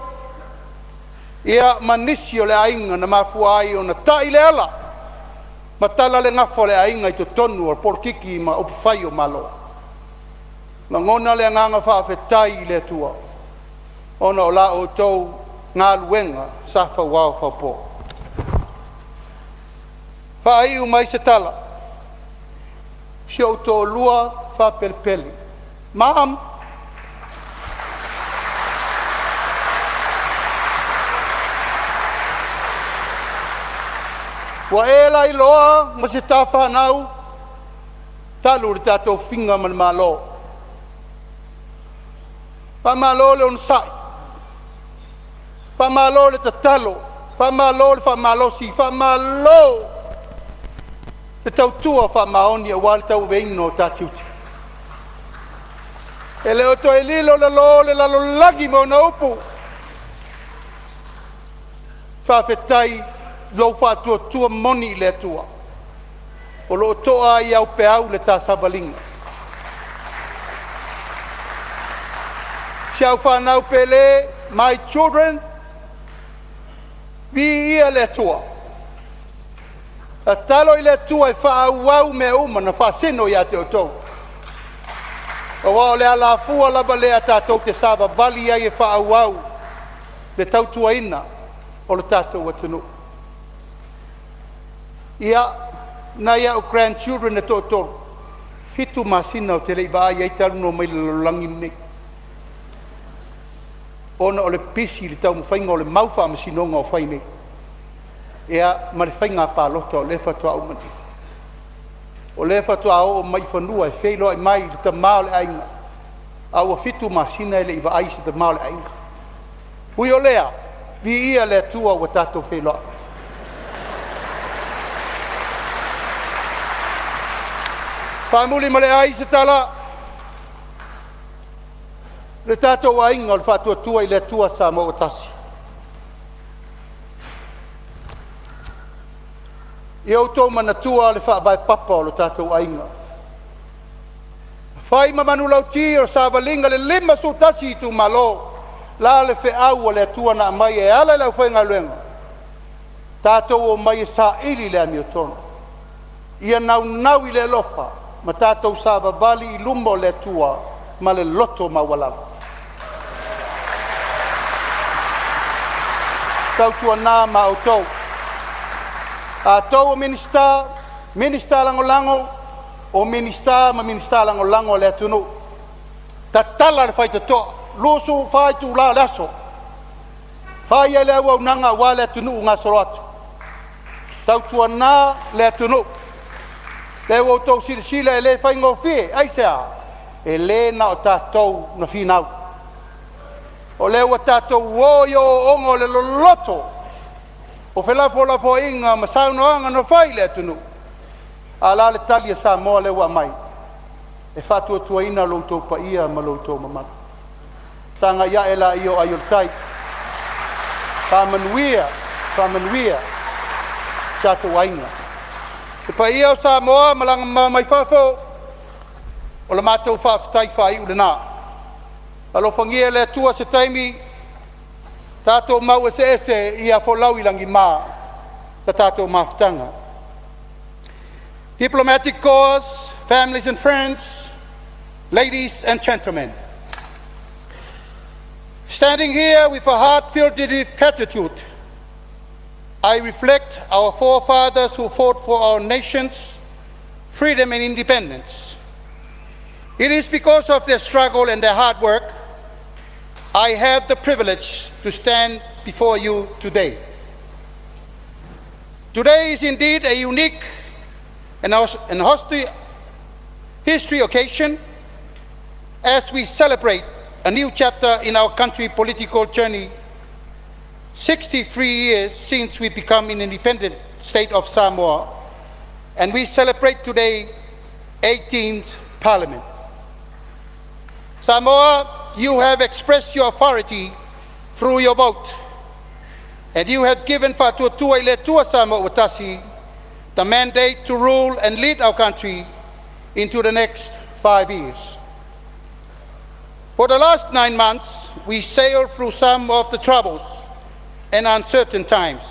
ia ma nisi o le aiga na mafua ai ona tai le ala ma tala le gafa o le aiga i totonu o polokiki ma upufai o Malo. Lagona le agaga faafetai i le Atua ona o la outou galuega sa fauao faupo. Faaiu mai se tala, si ou toalua faapelepele, Mom, ua e lailoa ma se ta fanau talu le ta tofiga ma le Malo. Faamalo le onosai, faamalo le tatalo, faamalo le faamalosi, faamalo le tautua faamaoni aua le tauaveina o ta tiute. E le o toe lilo le lalo o le lalolagi ma ona upu. Faafetai i lou faatuatua moni i le Atua o lo o toa ai au peau i le ta savaliga. Si au fanau pele, my children, viia le Atua. Tatalo i le Atua e faaauau mea uma na faasino ia te outou, aua o le alafua lava lea tatou te savavali ai e faaauau le tautuaina o le tatou atunuu. Ia, nai a'u grandchildren e toatolu, 7 masina ou te le i vaai i ai talu ona omai i le lalolagi lenei ona o le pisi i le taumafaiga o le mau faamasinoga o fai nei, ia ma le faiga palota o lea faatoa uma nei. O lea faatoa oo mai i fanua e feiloai mai i le tama o le aiga, a ua 7 masina e le i vaai i se tama o le aiga. Ui o lea, viia le Atua ua tatou feiloai. Faamuli ma le ai se tala, le tatou aiga o le Faatuatua i le Atua Samoa ua Tasi, ia outou manatua le faavae papa o le tatou aiga, na fai ma manulauti o le savaliga i le 51 itumalo. O le a le feau a le Atua na aumai e ala i le aufaigaluega? Tatou omai e saili le amiotonu, ia naunau i le alofa ma tatou savavali i luma o le Atua ma le loto maualalo. Tautuana ma outou, atou o Minisita, Minisita Lagolago, o Minisita ma Minisita Lagolago a le atunuu, tatala le faitotoa 24 itula o le aso, fai ai le auaunaga aua le atunuu gasolo atu. Tautuana le atunuu, lea ua outou silasila e le faigofie. Aisea? E le na o tatou na finau, o lea ua tatou o i ooooga o le loloto o felafolafoaiga ma saunoaga na fai i le atunuu. A o le a le tali a Samoa lea ua aumai? E faatuatuaina lo outou paia ma lo outou mamalu. Tagai ae laia o ai o le tai. Faamanuia, faamanuia tatou aiga. Le paia o Samoa malaga mamao mai fafo, o le matou faafetai faaiu lena. Alofagia e le Atua se taimi tatou mau eseese, ia folau i lagima le tatou mafutaga. Diplomatic Corps, families and friends, ladies and gentlemen. Standing here with a heart filled with gratitude, I reflect our forefathers who fought for our nation's freedom and independence. It is because of their struggle and their hard work I have the privilege to stand before you today. Today is indeed a unique and history occasion. As we celebrate a new chapter in our country political journey, 63 years since we become an independent state of Samoa, and we celebrate today 18th Parliament. Samoa, you have expressed your authority through your vote, and you have given Faatuatua i le Atua Samoa ua Tasi the mandate to rule and lead our country into the next 5 years. For the last 9 months, we sailed through some of the troubles and uncertain times.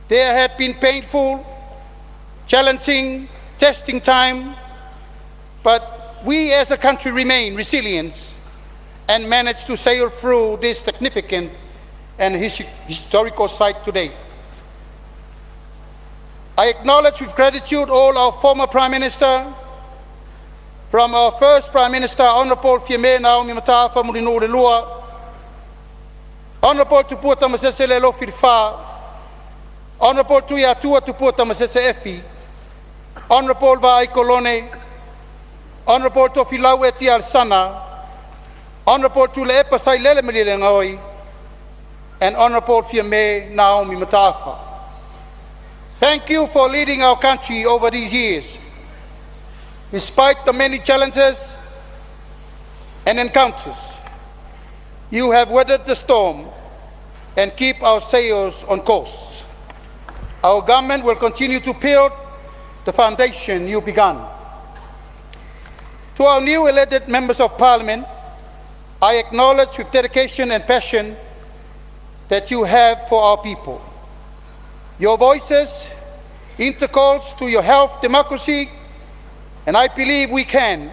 There had been painful, challenging, testing time, but we as a country remain resilient and managed to sail through this significant and historical site today. I acknowledge with gratitude all our former Prime Minister, from our first Prime Minister, Honorable Fiame Naomi Mataafa Mulinuu II, Honorable Tupua Tamasese Lealofi Lefa, Honorable Tuiatua Tupua Tamasese Efi, Honorable Vaai Kolone, Honorable Tofilau Eti Alesana, Honorable Tuilaepa Sailele Malielegaoi, and Honorable Fiame Naomi Mataafa. Thank you for leading our country over these years. Despite the many challenges and encounters, you have weathered the storm and keep our sails on course. Our government will continue to build the foundation you began. To our new elected members of parliament, I acknowledge with dedication and passion that you have for our people. Your voices intercalls to your health democracy, and I believe we can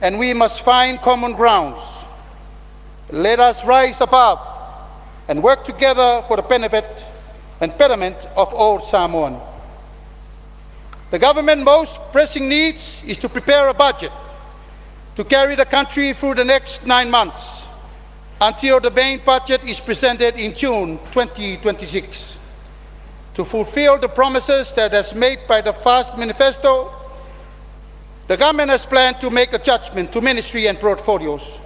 and we must find common grounds. Let us rise above and work together for the benefit and betterment of all Samoan. The government's most pressing needs is to prepare a budget to carry the country through the next 9 months until the main budget is presented in June 2026. To fulfill the promises that has made by the FAST Manifesto, the government has planned to make adjustment to ministry and portfolios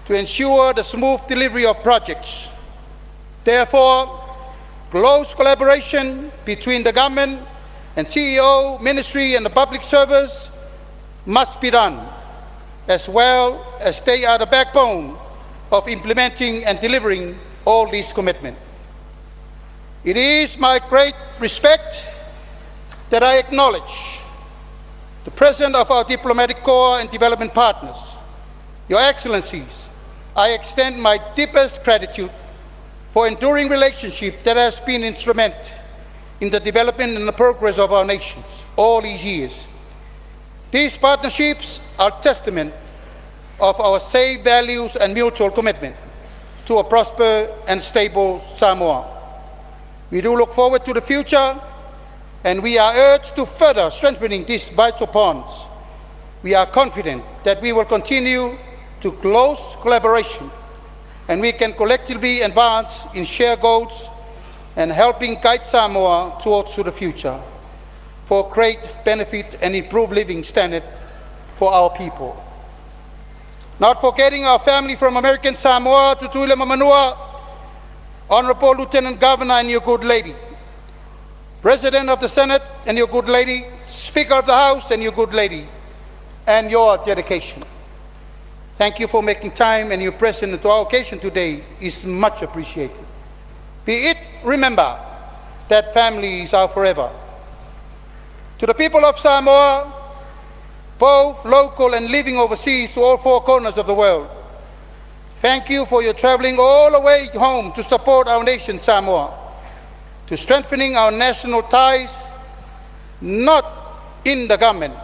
to ensure the smooth delivery of projects. Therefore, close collaboration between the government and CEO, ministry and the public service must be done, as well as they are the backbone of implementing and delivering all these commitments. It is my great respect that I acknowledge the President of our diplomatic corps and development partners. Your Excellencies, I extend my deepest gratitude for enduring relationship that has been instrumental in the development and the progress of our nations all these years. These partnerships are testament of our shared values and mutual commitment to a prosperous and stable Samoa. We do look forward to the future, and we are urged to further strengthening these vital bonds. We are confident that we will continue to close collaboration, and we can collectively advance in shared goals and helping guide Samoa towards to the future for great benefit and improved living standard for our people. Not forgetting our family from American Samoa, Tutuila ma Manua, Honorable Lieutenant Governor and your good lady, President of the Senate and your good lady, Speaker of the House and your good lady, and your dedication. Thank you for making time, and your presence to our occasion today is much appreciated. Be it remember that families are forever. To the people of Samoa, both local and living overseas to all four corners of the world, thank you for your traveling all the way home to support our nation, Samoa, to strengthening our national ties, not in the government,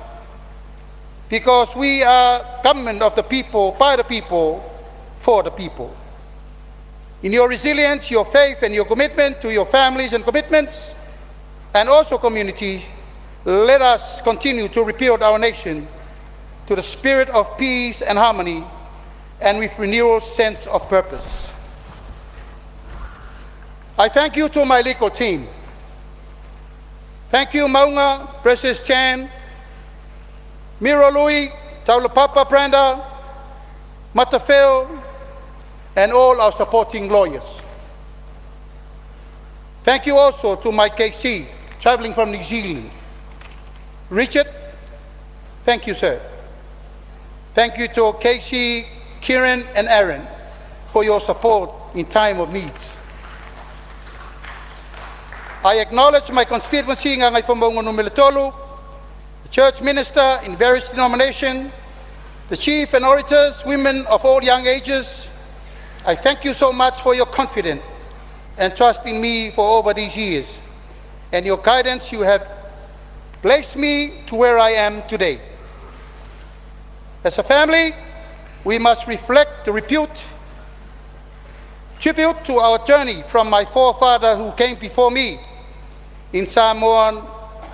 because we are government of the people, by the people, for the people. In your resilience, your faith, and your commitment to your families and commitments, and also community, let us continue to rebuild our nation to the spirit of peace and harmony and with renewal sense of purpose. I thank you to my legal team. Thank you, Maunga, Precious Chan, Miro Lui, Taulapapa Brenda, Matafeo, and all our supporting lawyers. Thank you also to my KC, traveling from New Zealand. Richard, thank you, sir. Thank you to Casey, Kieran, and Aaron for your support in time of needs. I acknowledge my constituency, Gagaifomauga Nu.3, the church minister in various denominations, the chief and orators, women of all young ages. I thank you so much for your confidence and trust in me for over these years, and your guidance you have placed me to where I am today. As a family, we must reflect the repute, tribute to our journey from my forefather who came before me in Samoan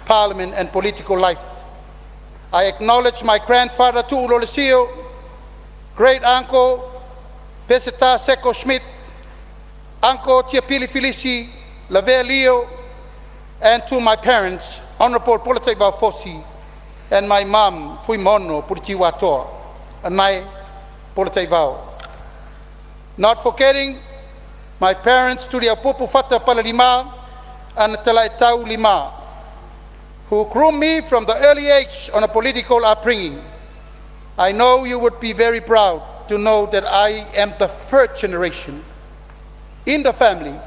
parliament and political life. I acknowledge my grandfather Tu'u Lolesio, great uncle Peseta Seko Schmidt, Uncle Tiapili Filisi, Lavea Leo, and to my parents, Honorable Polataivao Fosi, and my mom, Fuimaono Puritiuatoa, Anae Polataivao. Not forgetting my parents, Tuliaupupu Fata Palalima and Talaitau Lima, who groomed me from the early age on a political upbringing. I know you would be very proud to know that I am the third generation in the family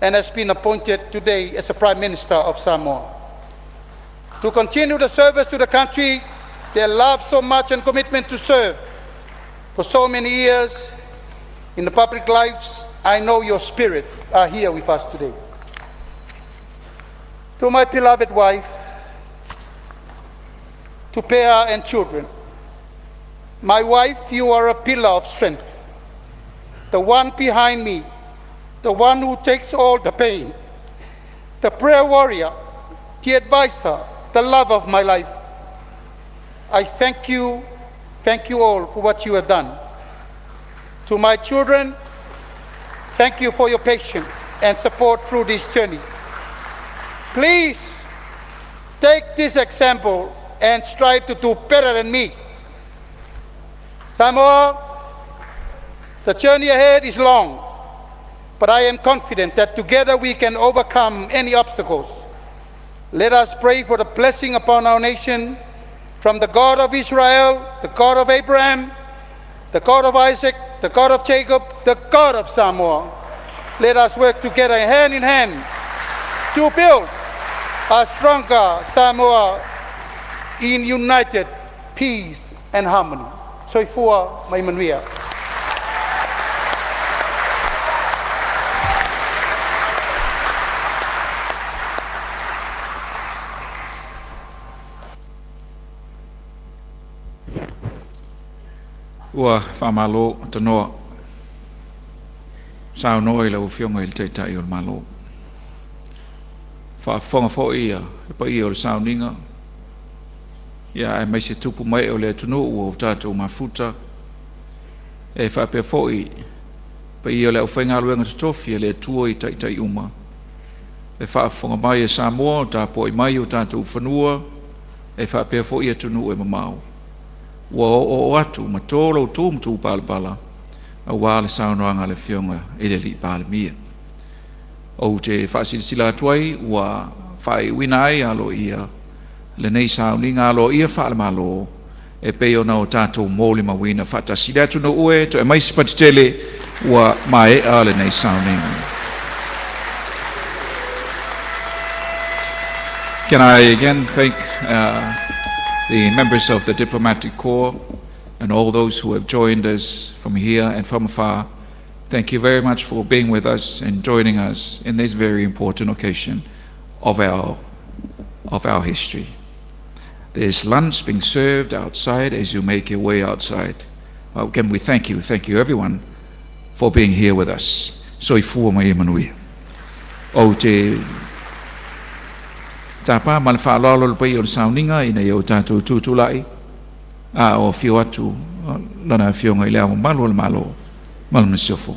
and has been appointed today as a Prime Minister of Samoa. To continue the service to the country they love so much and commitment to serve for so many years in the public lives, I know your spirit are here with us today. To my beloved wife, to Pea and children, my wife, you are a pillar of strength, the one behind me, the one who takes all the pain, the prayer warrior, the advisor, the love of my life. I thank you all for what you have done. To my children, thank you for your patience and support through this journey. Please take this example and strive to do better than me. Samoa, the journey ahead is long, but I am confident that together we can overcome any obstacles. Let us pray for the blessing upon our nation from the God of Israel, the God of Abraham, the God of Isaac, the God of Jacob, the God of Samoa. Let us work together hand in hand to build a stronger Samoa in united peace and harmony. Soifua ma ia manuia. Ua faamalo tanoa saunoa i lau Afioga i le Taitai o le Malo. Faafofoga foi ia le paia o le sauniga, ia aemaise tupu mai o le atunuu ua o tatou mafuta, e faapea foi paia o le aufaigaluega totofi a le Atua i taitai uma. E faafofoga mai e Samoa o tapuai mai o tatou fanua, e faapea foi atunuu e mamao. Ua oo atu ma to lo tu ma tu palapala aua le saunoaga a le Afioga i le Alii Palemia. Ou te faasilasila atu ai ua faaiuina ai aloaia lenei sauniga aloaia faale-Malo e pei ona o tatou molimauina faatasi. Le atunuu e toe mai se patitele ua maea lenei sauniga. Can I again thank the members of the diplomatic corps and all those who have joined us from here and from afar. Thank you very much for being with us and joining us in this very important occasion of our history. There's lunch being served outside as you make your way outside. Well, again, we thank you everyone for being here with us. Soifua ma ia manuia. Ou te tapa ma le faaaloalo le paia o le sauniga ina ia o tatou tutulai a o afio atu lana afioga i le Ao Mamalu o le Malo ma le Masiofo.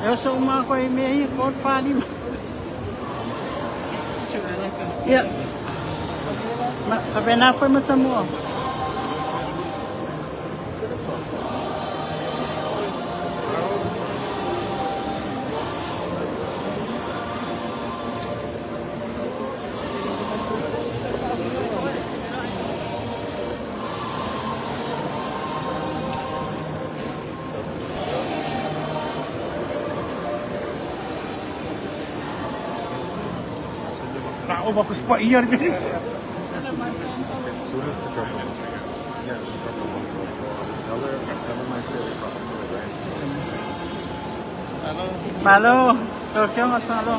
E oso uma koe i mea ia, ko whālima. Ia. Ma, whapena foi matamua. Malo, lau Afioga Tagaloa.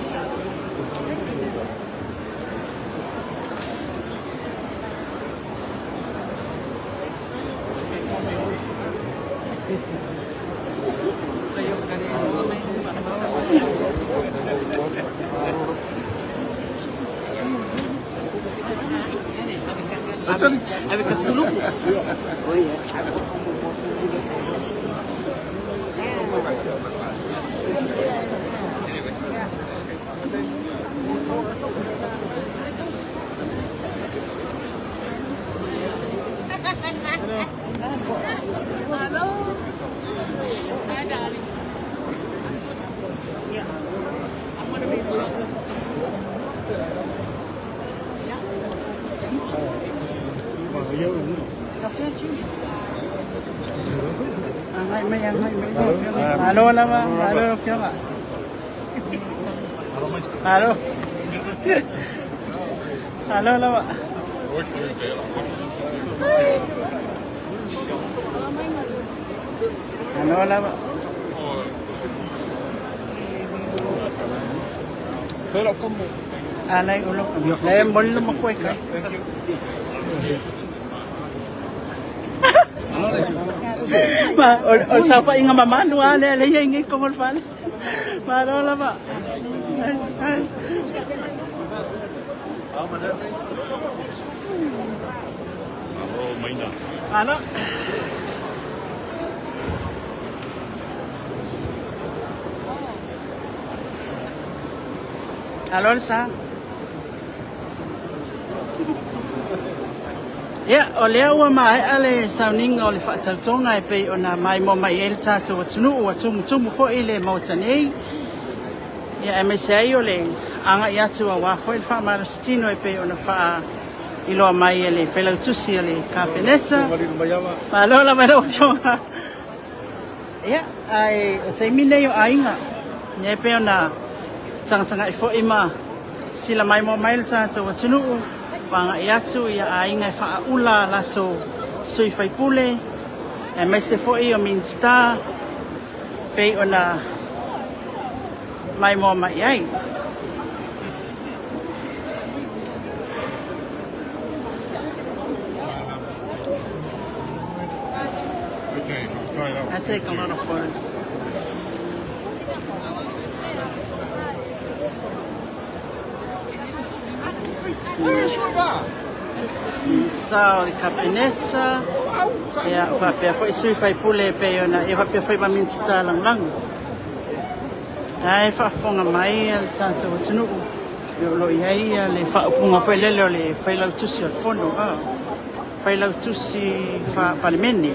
Agai mai, agai mai lau Afioga. Malo lava, malo lau Afioga. Malo. Malo lava. Malo lava. Alai ulo. Le mollo makuai ka. Ma o le saofaiga mamalu lava lea lea e i ai nei i o le fale. Malo lava. Malo. Alo le sa. Ia, o lea ua maea le sauniga o le faatautoga e pei ona maimoa mai ai le tatou atunuu ua tumutumu foi le Maota nei. Ia, aemaise ai o le agai atu aua foi le faamalositino e pei ona faailoa mai e le Failautusi o le Kapeneta. Malo lava i lau Afioga. Ia, ae o taimi nei o aiga, ia e pei ona tagatagai foi ma sila maimoa mai le tatou atunuu, ua agai atu ia aiga e faaula a latou sui faipule. Aemaise foi o Minisita pei ona maimoa mai ai. I take a lot of photos. Minista o le Kapeneta, ia faapea foi sui faipule e pei ona ia faapea foi ma Minista lagolago. Ae faafofoga mai le tatou atunuu o lo o i ai le faaupuga foi lele o le failautusi o le fono, failautusi faa-Palemene.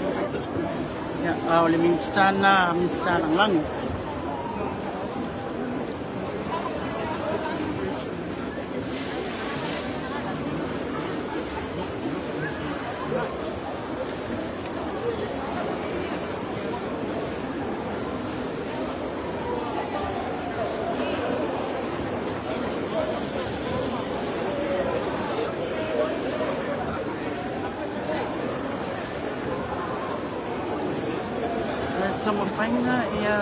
Ia, a o le Minista lena, Minista lagolago. Taumafaiga ia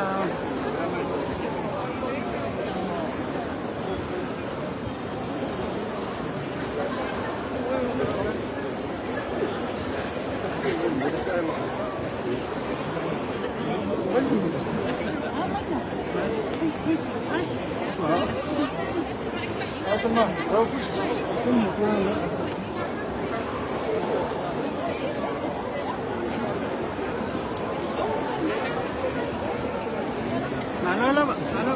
Malo lava, malo.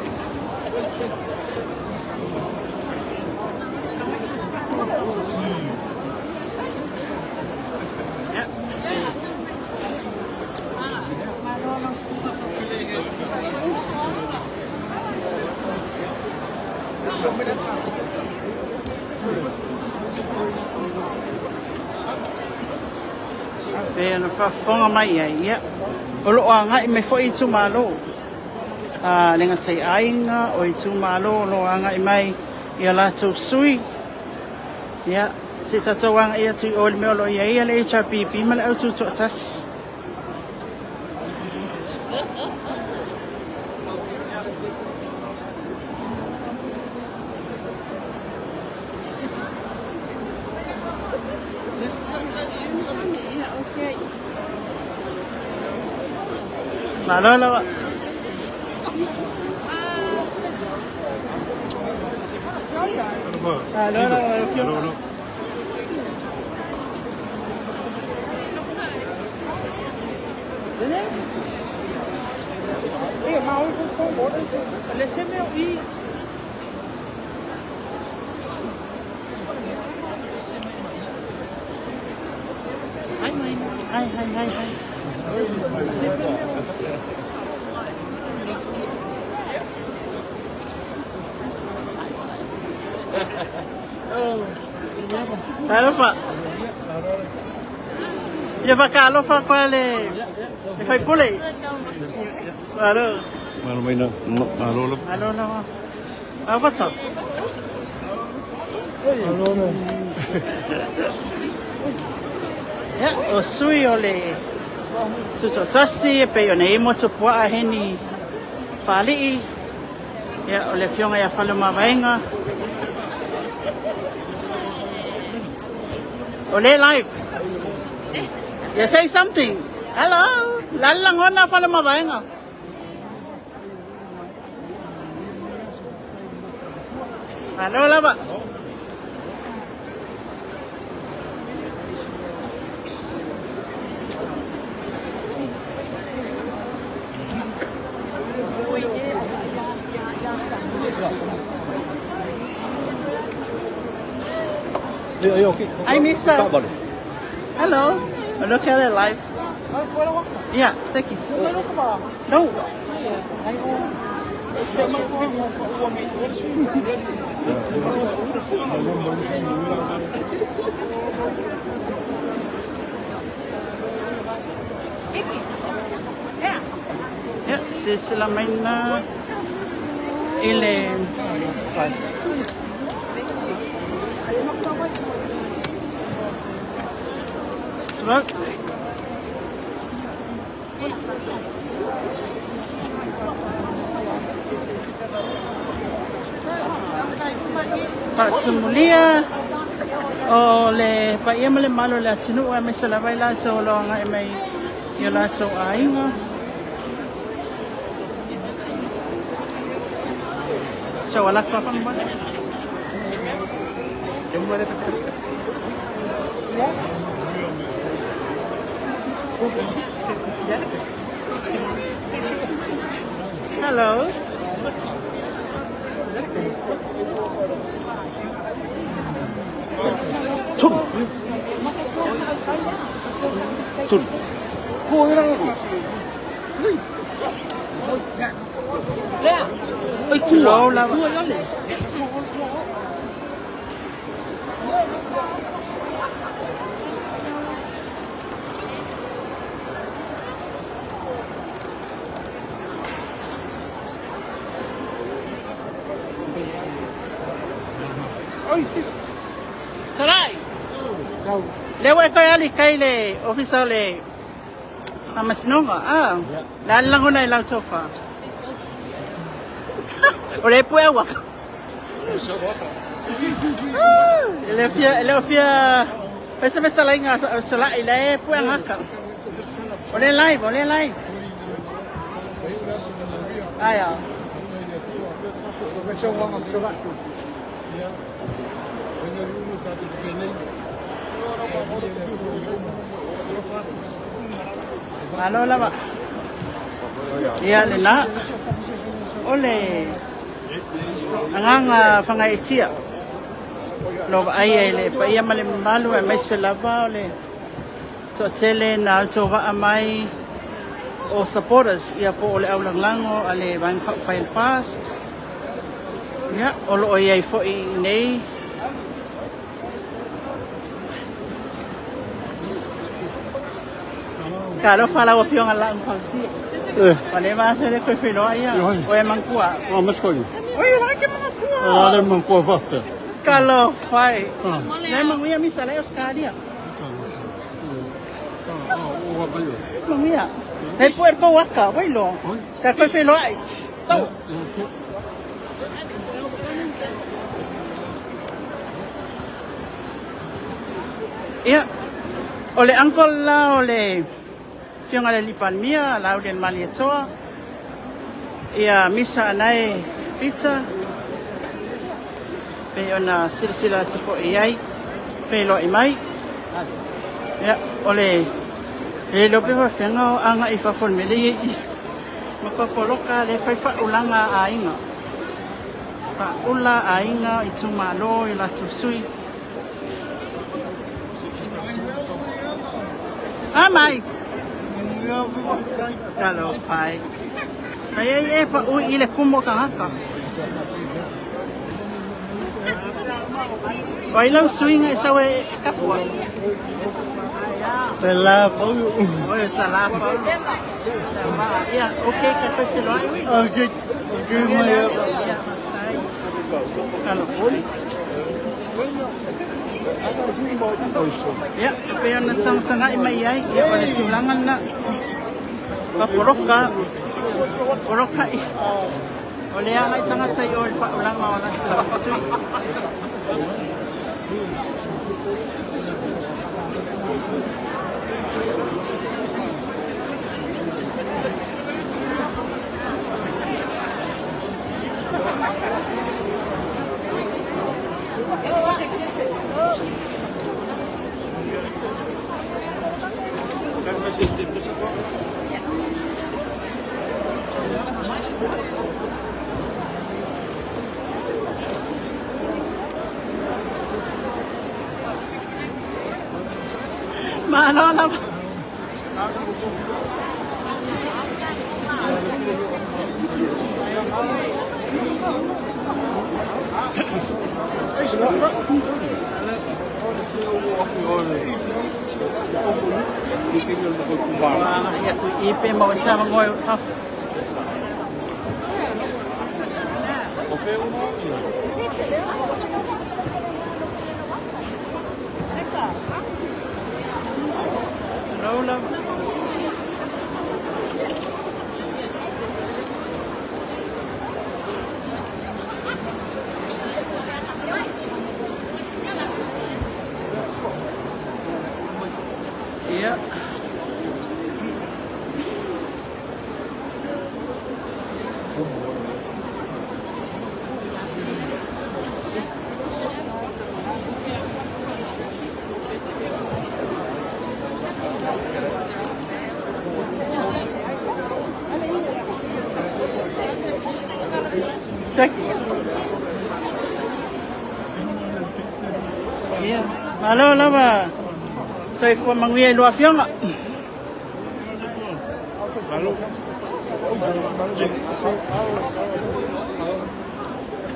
Pei ona faafofoga mai ai, ia, o lo o agai mai foi itumalo. A le gata i aiga, o itumalo o lo o agai mai i a latou sui. Ia, se i tatou agai atu i o i le mea o lo o i ai le HRPP ma le Au Tutoatasi. Malo lava. Malo lava. Hai, hai, hai, hai. Talofa. Ia whakaalofa koe le, le faipule. Malo. Malo mai na. Malo lava. Malo lava. Ah, what's up? Ia, o sui o le Tutoatasi e pei ona i ai motupuaa Heni Faalii, ia, o le afioga ia Faleomavaega. O le live. Yeah, say something. Hello. La le lagona Faleomavaega. Malo lava. Hi, Misa. Hello. Look at it live. Yeah, thank you. No. Ia, silasila mai na i le Smoke. Faatumulia o le paia ma le malo o le atunuu aemaise lava i latou o lo o agai mai i o latou aiga. So ala ka faamolemole. Hello. Tulou lava. Sarai. Le ua e toe alu i kai le ofisa o le Faamasinoga. Ah, le a le lagona i lau tofa? O le pue au aka. E le fia, e le fia, pese me talaiga o Salai le e pue angaka. O le live, o le live. Aia. Malo lava. Ia lena. O le agaga fagaetia. Lo vaai ai le paia ma le mamalu aemaise lava o le toatele na auto vaa mai o supporters ia po o le aulagolago a le Vaega Faaupufai a le FAST. Ia, o lo o i ai foi i inei Talofa lau afioga i le Laau Fausia. Ua leva aso e le toe feiloai ia. O e manatua. O maskoi. Oi, la ke manatua. La le manatua faafea. Talofa e. Le manuia misa le Australia. Manuia. E pue ko waka, wai lo. Ka koe feiloai. Tau. Ia, o le uncle la o le Afioga i le Alii Palemia, Lauli Malietoa, ia Misa Anae Peter, pei ona silasila atu foi i ai, feiloai mai. Ia, o le le iloa pe faafefea o agai i fafo i le mea lea e i ai ma papaloka le fai faaulaga a aiga. Faaula aiga, itumalo i latou sui. A mai! Talofa e. Mai ai e pa ui i le kumu o tagata. O ai lau suiga e sau e kapua? Te la pau. Oi, sa la pau. Ia, okay, ka koe whiloai ui. Okay, okay, mai. Ia, matai. Talofa. Ia, e pei ona tagatagai mai ai, ia o le tulaga lena. Papoloka, poloka i, o le agai tagata i o i le faaulaga o latou sui. Malo lava. Ia kui i pe mau sa ngoi fafo. Tulou lava. Thank you. Ia, malo lava. Soifua manuia i lua afioga.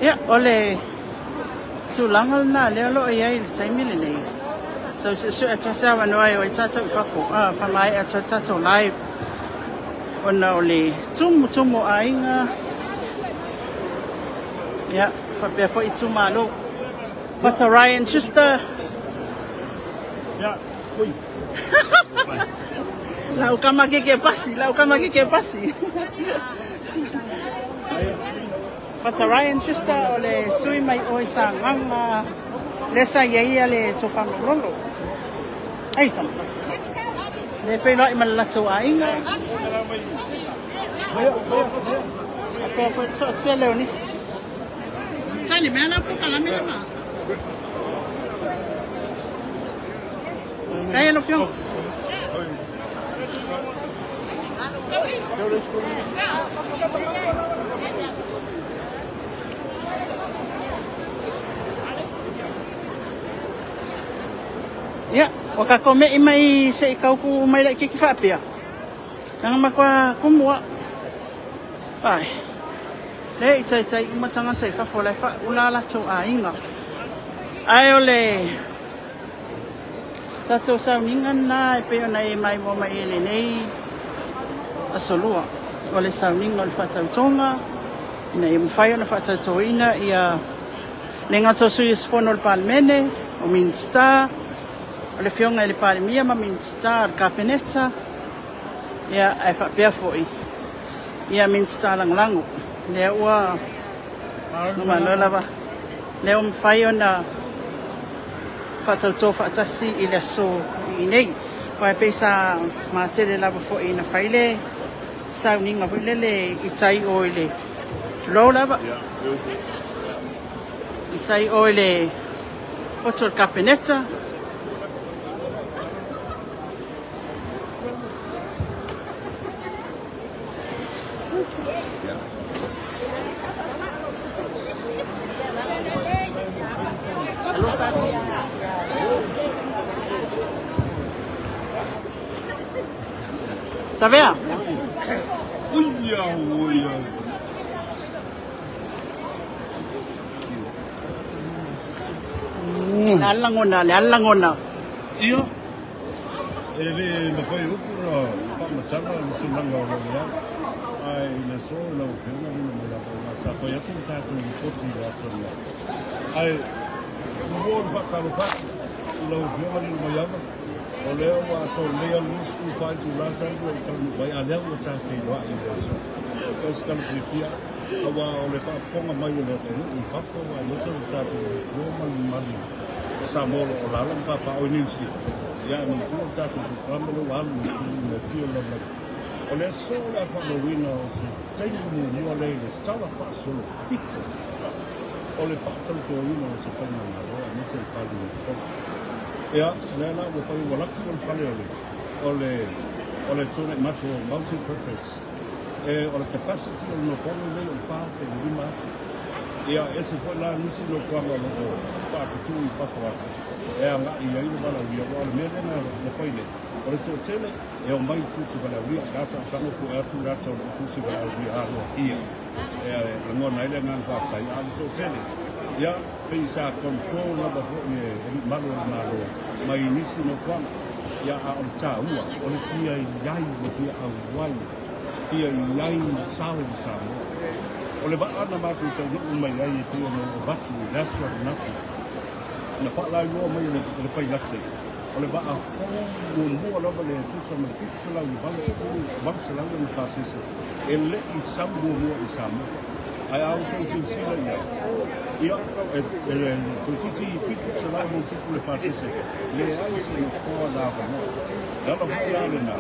Ia, o le tulaga lena lea o lo o i ai i le taimi lenei. So, suesue atu se avanoa e o ai tatou i fafo, faamaea atu ai le tatou live ona o le tumutumu o aiga, ia, faapea foi itumalo. What's a Ryan Schuster? Yeah, ui. Lau kama keke pasi, lau kama keke pasi. What's a Ryan Schuster o le sui mai oi sa nganga le sa ia ia le tofa lolo. Ai sa. Le whenoi ma le latou aiga. Faapea foi le toatele o nisi. Sa le mea la po kalame le ma. Kai alo fionga. Ia, ua tatou me'i mai se i tau ku mai laitiiti faapea. Leaga matua kumu a. Ai. Le i taitai uma tagata i fafo la e faaula a latou aiga. Ae o le tatou sauniga lena e pei ona e maimoa mai ai lenei aso lua. O le sauniga o le faatautoga ina ia mafai ona faatautoina ia le gata o sui usufono o le Palemene, o Minisita, o le Afioga i le Palemia ma Minisita o le Kapeneta, ia, ae faapea foi ia Minisita Lagolago. Lea ua malo lava, lea ua mafai ona faatauto faatasi i le aso i nei. Aua e pei sa matele lava foi ina fai le sauniga foi lele i tai o i le tulou lava i tai o i le poto o le Kapeneta. Savea. Le a le lagona, le a le lagona. Ia, e le mafai upu na faamatala le tulaga o lo o i ai. Ae i le aso lau Afioga luna mai lava aua sa fai atu le tatou lipoti i le aso ananafi. Ae muamua ona faatalofa atu i lau Afioga luna mai lava, o lea ua atoa lelei alu 24 itula talu ou taunuu mai, a lea ua ta feiloai i le aso. O se tala fiafia, aua o le faafofoga mai o le atunuu i fafo, aemaise o le tatou leitio ma le mamalu o Samoa o lo o alaala ma papaaao i Niu Sila. Ia, e manatua le tatou polokalame lea ua alu i tului ma e fia o le lalolagi. O le aso o le a faamauina o se taimi muamua lea i le tala faasolopito o le faatautoina o se faigamalo aemaise le Palemene fou. Ia, o lea la ua fai ua laki o le fale o le o le o le tuanai matua o multi purpose e o le capacity o le nofoaga lenei o le 4,000 i le 5,000. Ia, ese foi la nisi nofoaga o lo o faatutu i fafo atu e agai i ai le valaaulia, aua o le mea lea na na fai nei, o le toatele e omai i tusi valaaulia, la sa tago pue atu le ata o lou tusi valaaulia aloaia e lagona ai le agaga faafetai, a o le toatele, ia, pei sa control lava foi e alii malu o le Malo mai nisi nofoaga. Ia, a o le taua, o le fia i ai le fia auai, fia i ai le sao i Samoa. O le vaa na matou taunuu mai ai e pei ona ou avatu i le aso ananafi, na faalailoa mai e le pailate, o le vaa fou muamua lava lea e tusa ma le 780, 800 ona pasese, e le i sau muamua i Samoa. Ae a outou silasila i ai, ia, e, e, toeitiiti 700 ma ona tupu le pasese, leai se nofoa na avanoa. Le ala foi la lena,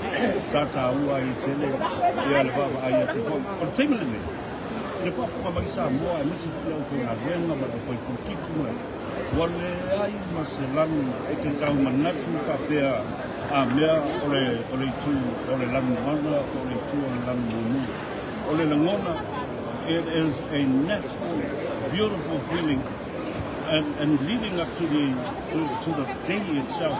sa taua ai tele ia le vaavaai atu foi. O le taimi lenei, le faafofoga mai Samoa, aemaise foi le aufaigaluega ma le aufaipolokiki ma ua leai ma se lanu e te tau manatu faapea a mea o le, o le itu o le lanu mana po o le itu o le lanu mumu. O le lagona, It is a natural, beautiful feeling and, and leading up to the, to, to the day itself,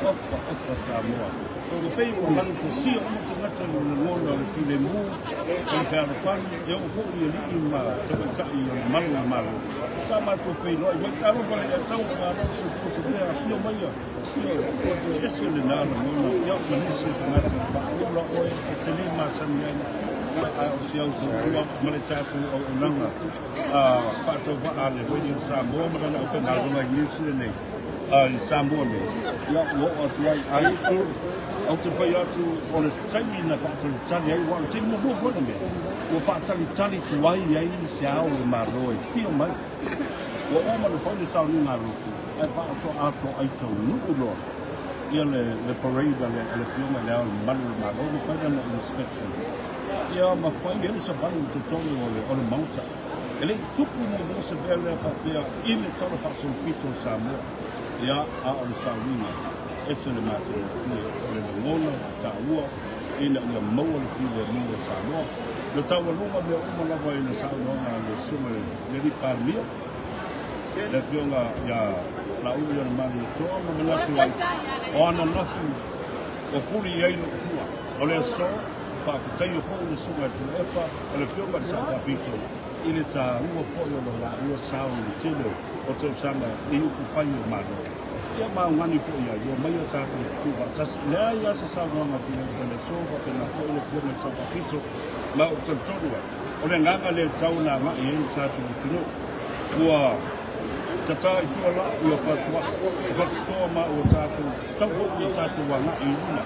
opa, opa Samoa. O le pei ua lagatasia uma tagata i le lagona o le filemu, o le fealofani, e oo foi i alii ma tamaitai o le malu o le Malo. Sa matou feiloai mai, talofa le ea tau o Malo soifua soifua afio maia, ioe, e ese lena lagona, ia ma nisi o tagata e faaula oe e te le masani ai, ae o se au tautua ma le tatou auaunaga faatauvaa a le Radio Samoa ma lana aufaigaluega i Niu Sila nei, i Samoa nei, ia ua oo atu ai. Ai, ou te fai atu o le taimi na faatalitali ai, aua o le taimi muamua foi lenei ua faatalitali tuai ai se ao o le Malo e fia mai. Ua uma ona fai le sauniga a lotu, ae faatoatoa taunuu loa ia le, le parade a le, a le Afioga i le Ao o le Mamalu o le Malo ma fai lana inspection. Ia ma fai ai le savali i totonu o le, o le Maota. E le i tupu muamua se mea lea faapea i le Tala Faasolopito o Samoa. Ia, a o le sauniga, ese le matagofie, o le lagona taua ina ia maua le filemu o Samoa. Na taualuga mea uma lava i le saunoaga a le Susuga i le Alii Palemia, le Afioga ia Laulualiimanutoa ma manatu ai, o ananafi ua fuli i ai lou tua. O le aso, faafetaia foi le Susuga ia Tuilaepa, o le Afioga i le Sao Faapito i le taua foi o lo laua sao i le tele o tausaga i upufai o Malo. Ia ma augani foi ai, ua omai o tatou tuufaatasi. E leai lava se saunoaga a Tuilaepa i le aso, faapena foi le Afioga i le Sao Faapito, ma ou te talitonu ai, o le agaga lea e tatau ona agai i ai le tatou atunuu. Ua tata i tua la ia fatuai, e fatutoa ma ua tatou tatau foi ona tatou agai i luma.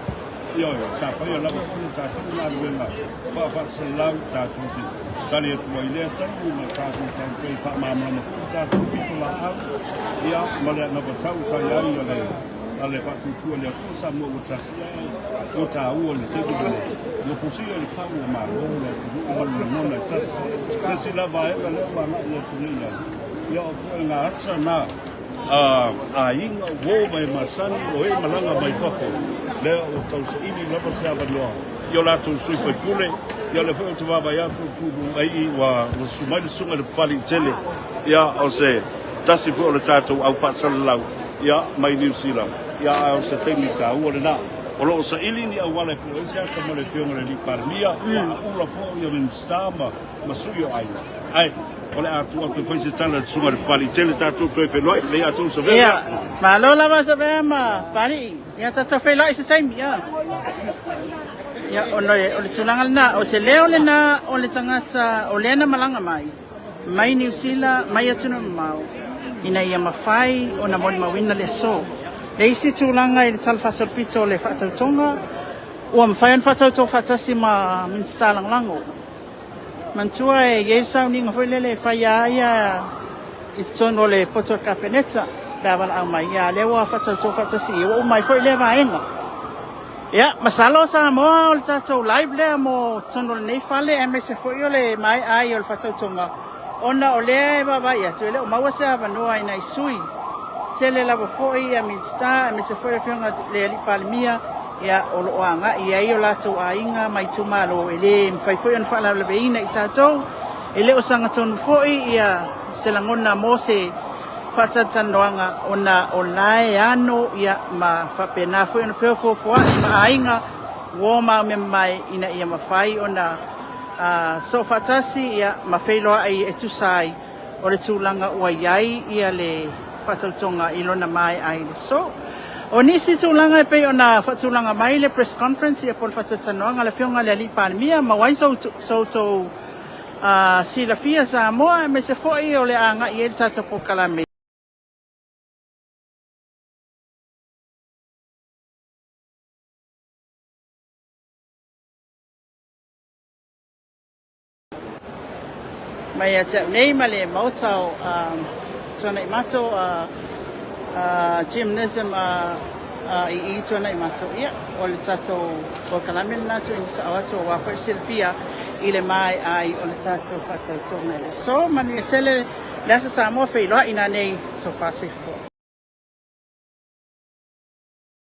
Ioe, sa faia lava foi le tatou galuega faafaasalalau tatou te tali atu ai i lea taimi ma tatou taumafai e faamalamalama foi le tatou pitolaau ia ma le anavatau sa i ai a le a le faatuatua i le Atua Samoa ua tasi ae ua taua le taimi lenei ua fusia i le fau o Malo le atunuu ma le lagona e tasi. Le isi la vaega lea ua agai atu nei ai ia o puega ata na a aiga, uo ma e masani o e malaga mai fafo, lea ua tausaili lava se avanoa i o latou sui faipule. Ia o lea foi ou te vaavaai atu o Tumu ai ua susu mai le susuga i le Papaliitele, ia o se tasi foi o le tatou au faasalalau ia mai Niu Sila, ia ae o se taimi taua lena. O lo o saili ni auala e pue ai se ata mo le Afioga i le Alii Palemia, faaula foi ia Minisita ma sui o aiga. Ae o le a tuu atu e fai se tala i le susuga i le Papaliitele, tatou toe feiloai, lelei a outou Savea. Ia, malo lava Savea ma Papalii. Ia, tatou feiloai se taimi, ia. Ia, ona o le tulaga lena, o se leo lena o le tagata o lea na malaga mai, mai Niu Sila, mai atunuu mamao, ina ia mafai ona molimauina le aso. Le isi tulaga i le Tala Faasolopito o le faatautoga, ua mafai ona faatauto faatasi ma Minisita Lagolago. Manatua e i ai le sauniga foi lele e fai a ia i totonu o le poto o le Kapeneta pe a valaau mai, ia a lea ua faatauto faatasi i, ua uma ai foi lea vaega. Ia, masalo Samoa o le tatou live lea mo totonu o lenei fale aemaise foi o le maea ai o le faatautoga ona o lea e vaavaai atu e le o maua se avanoa i nai sui tele lava foi ia Minisita aemaise foi le Afioga i le Alii Palemia ia o lo o agai i ai o latou aiga ma itumalo e le mafai foi ona faalavelaveina i tatou. E le o sagatonu foi ia se lagona mo se faatalatalanoaga ona o la e ano ia ma faapena foi ona feofoofoai ma aiga uo ma mea mamae ina ia mafai ona soo faatasi ia ma feiloai e tusa ai o le tulaga ua i ai ia le faatautoga i lona mae'a i le aso. O nisi tulaga e pei ona faatulaga mai le press conference ia po o le faatalatalanoaga a le Afioga i le Alii Palemia, maua ai so outou silafia Samoa aemaise foi o le a agai i ai le tatou polokalame. Mai ia te au nei ma le maota o Tuanaimato, Gymnasium i i Tuanaimato, ia, o le tatou polokalame lena tuuina sao atu aua foi le silafia i le maea ai o le tatou faatautoga i le aso. Manuia tele le aso Samoa, feiloai nanei tofa sefoa.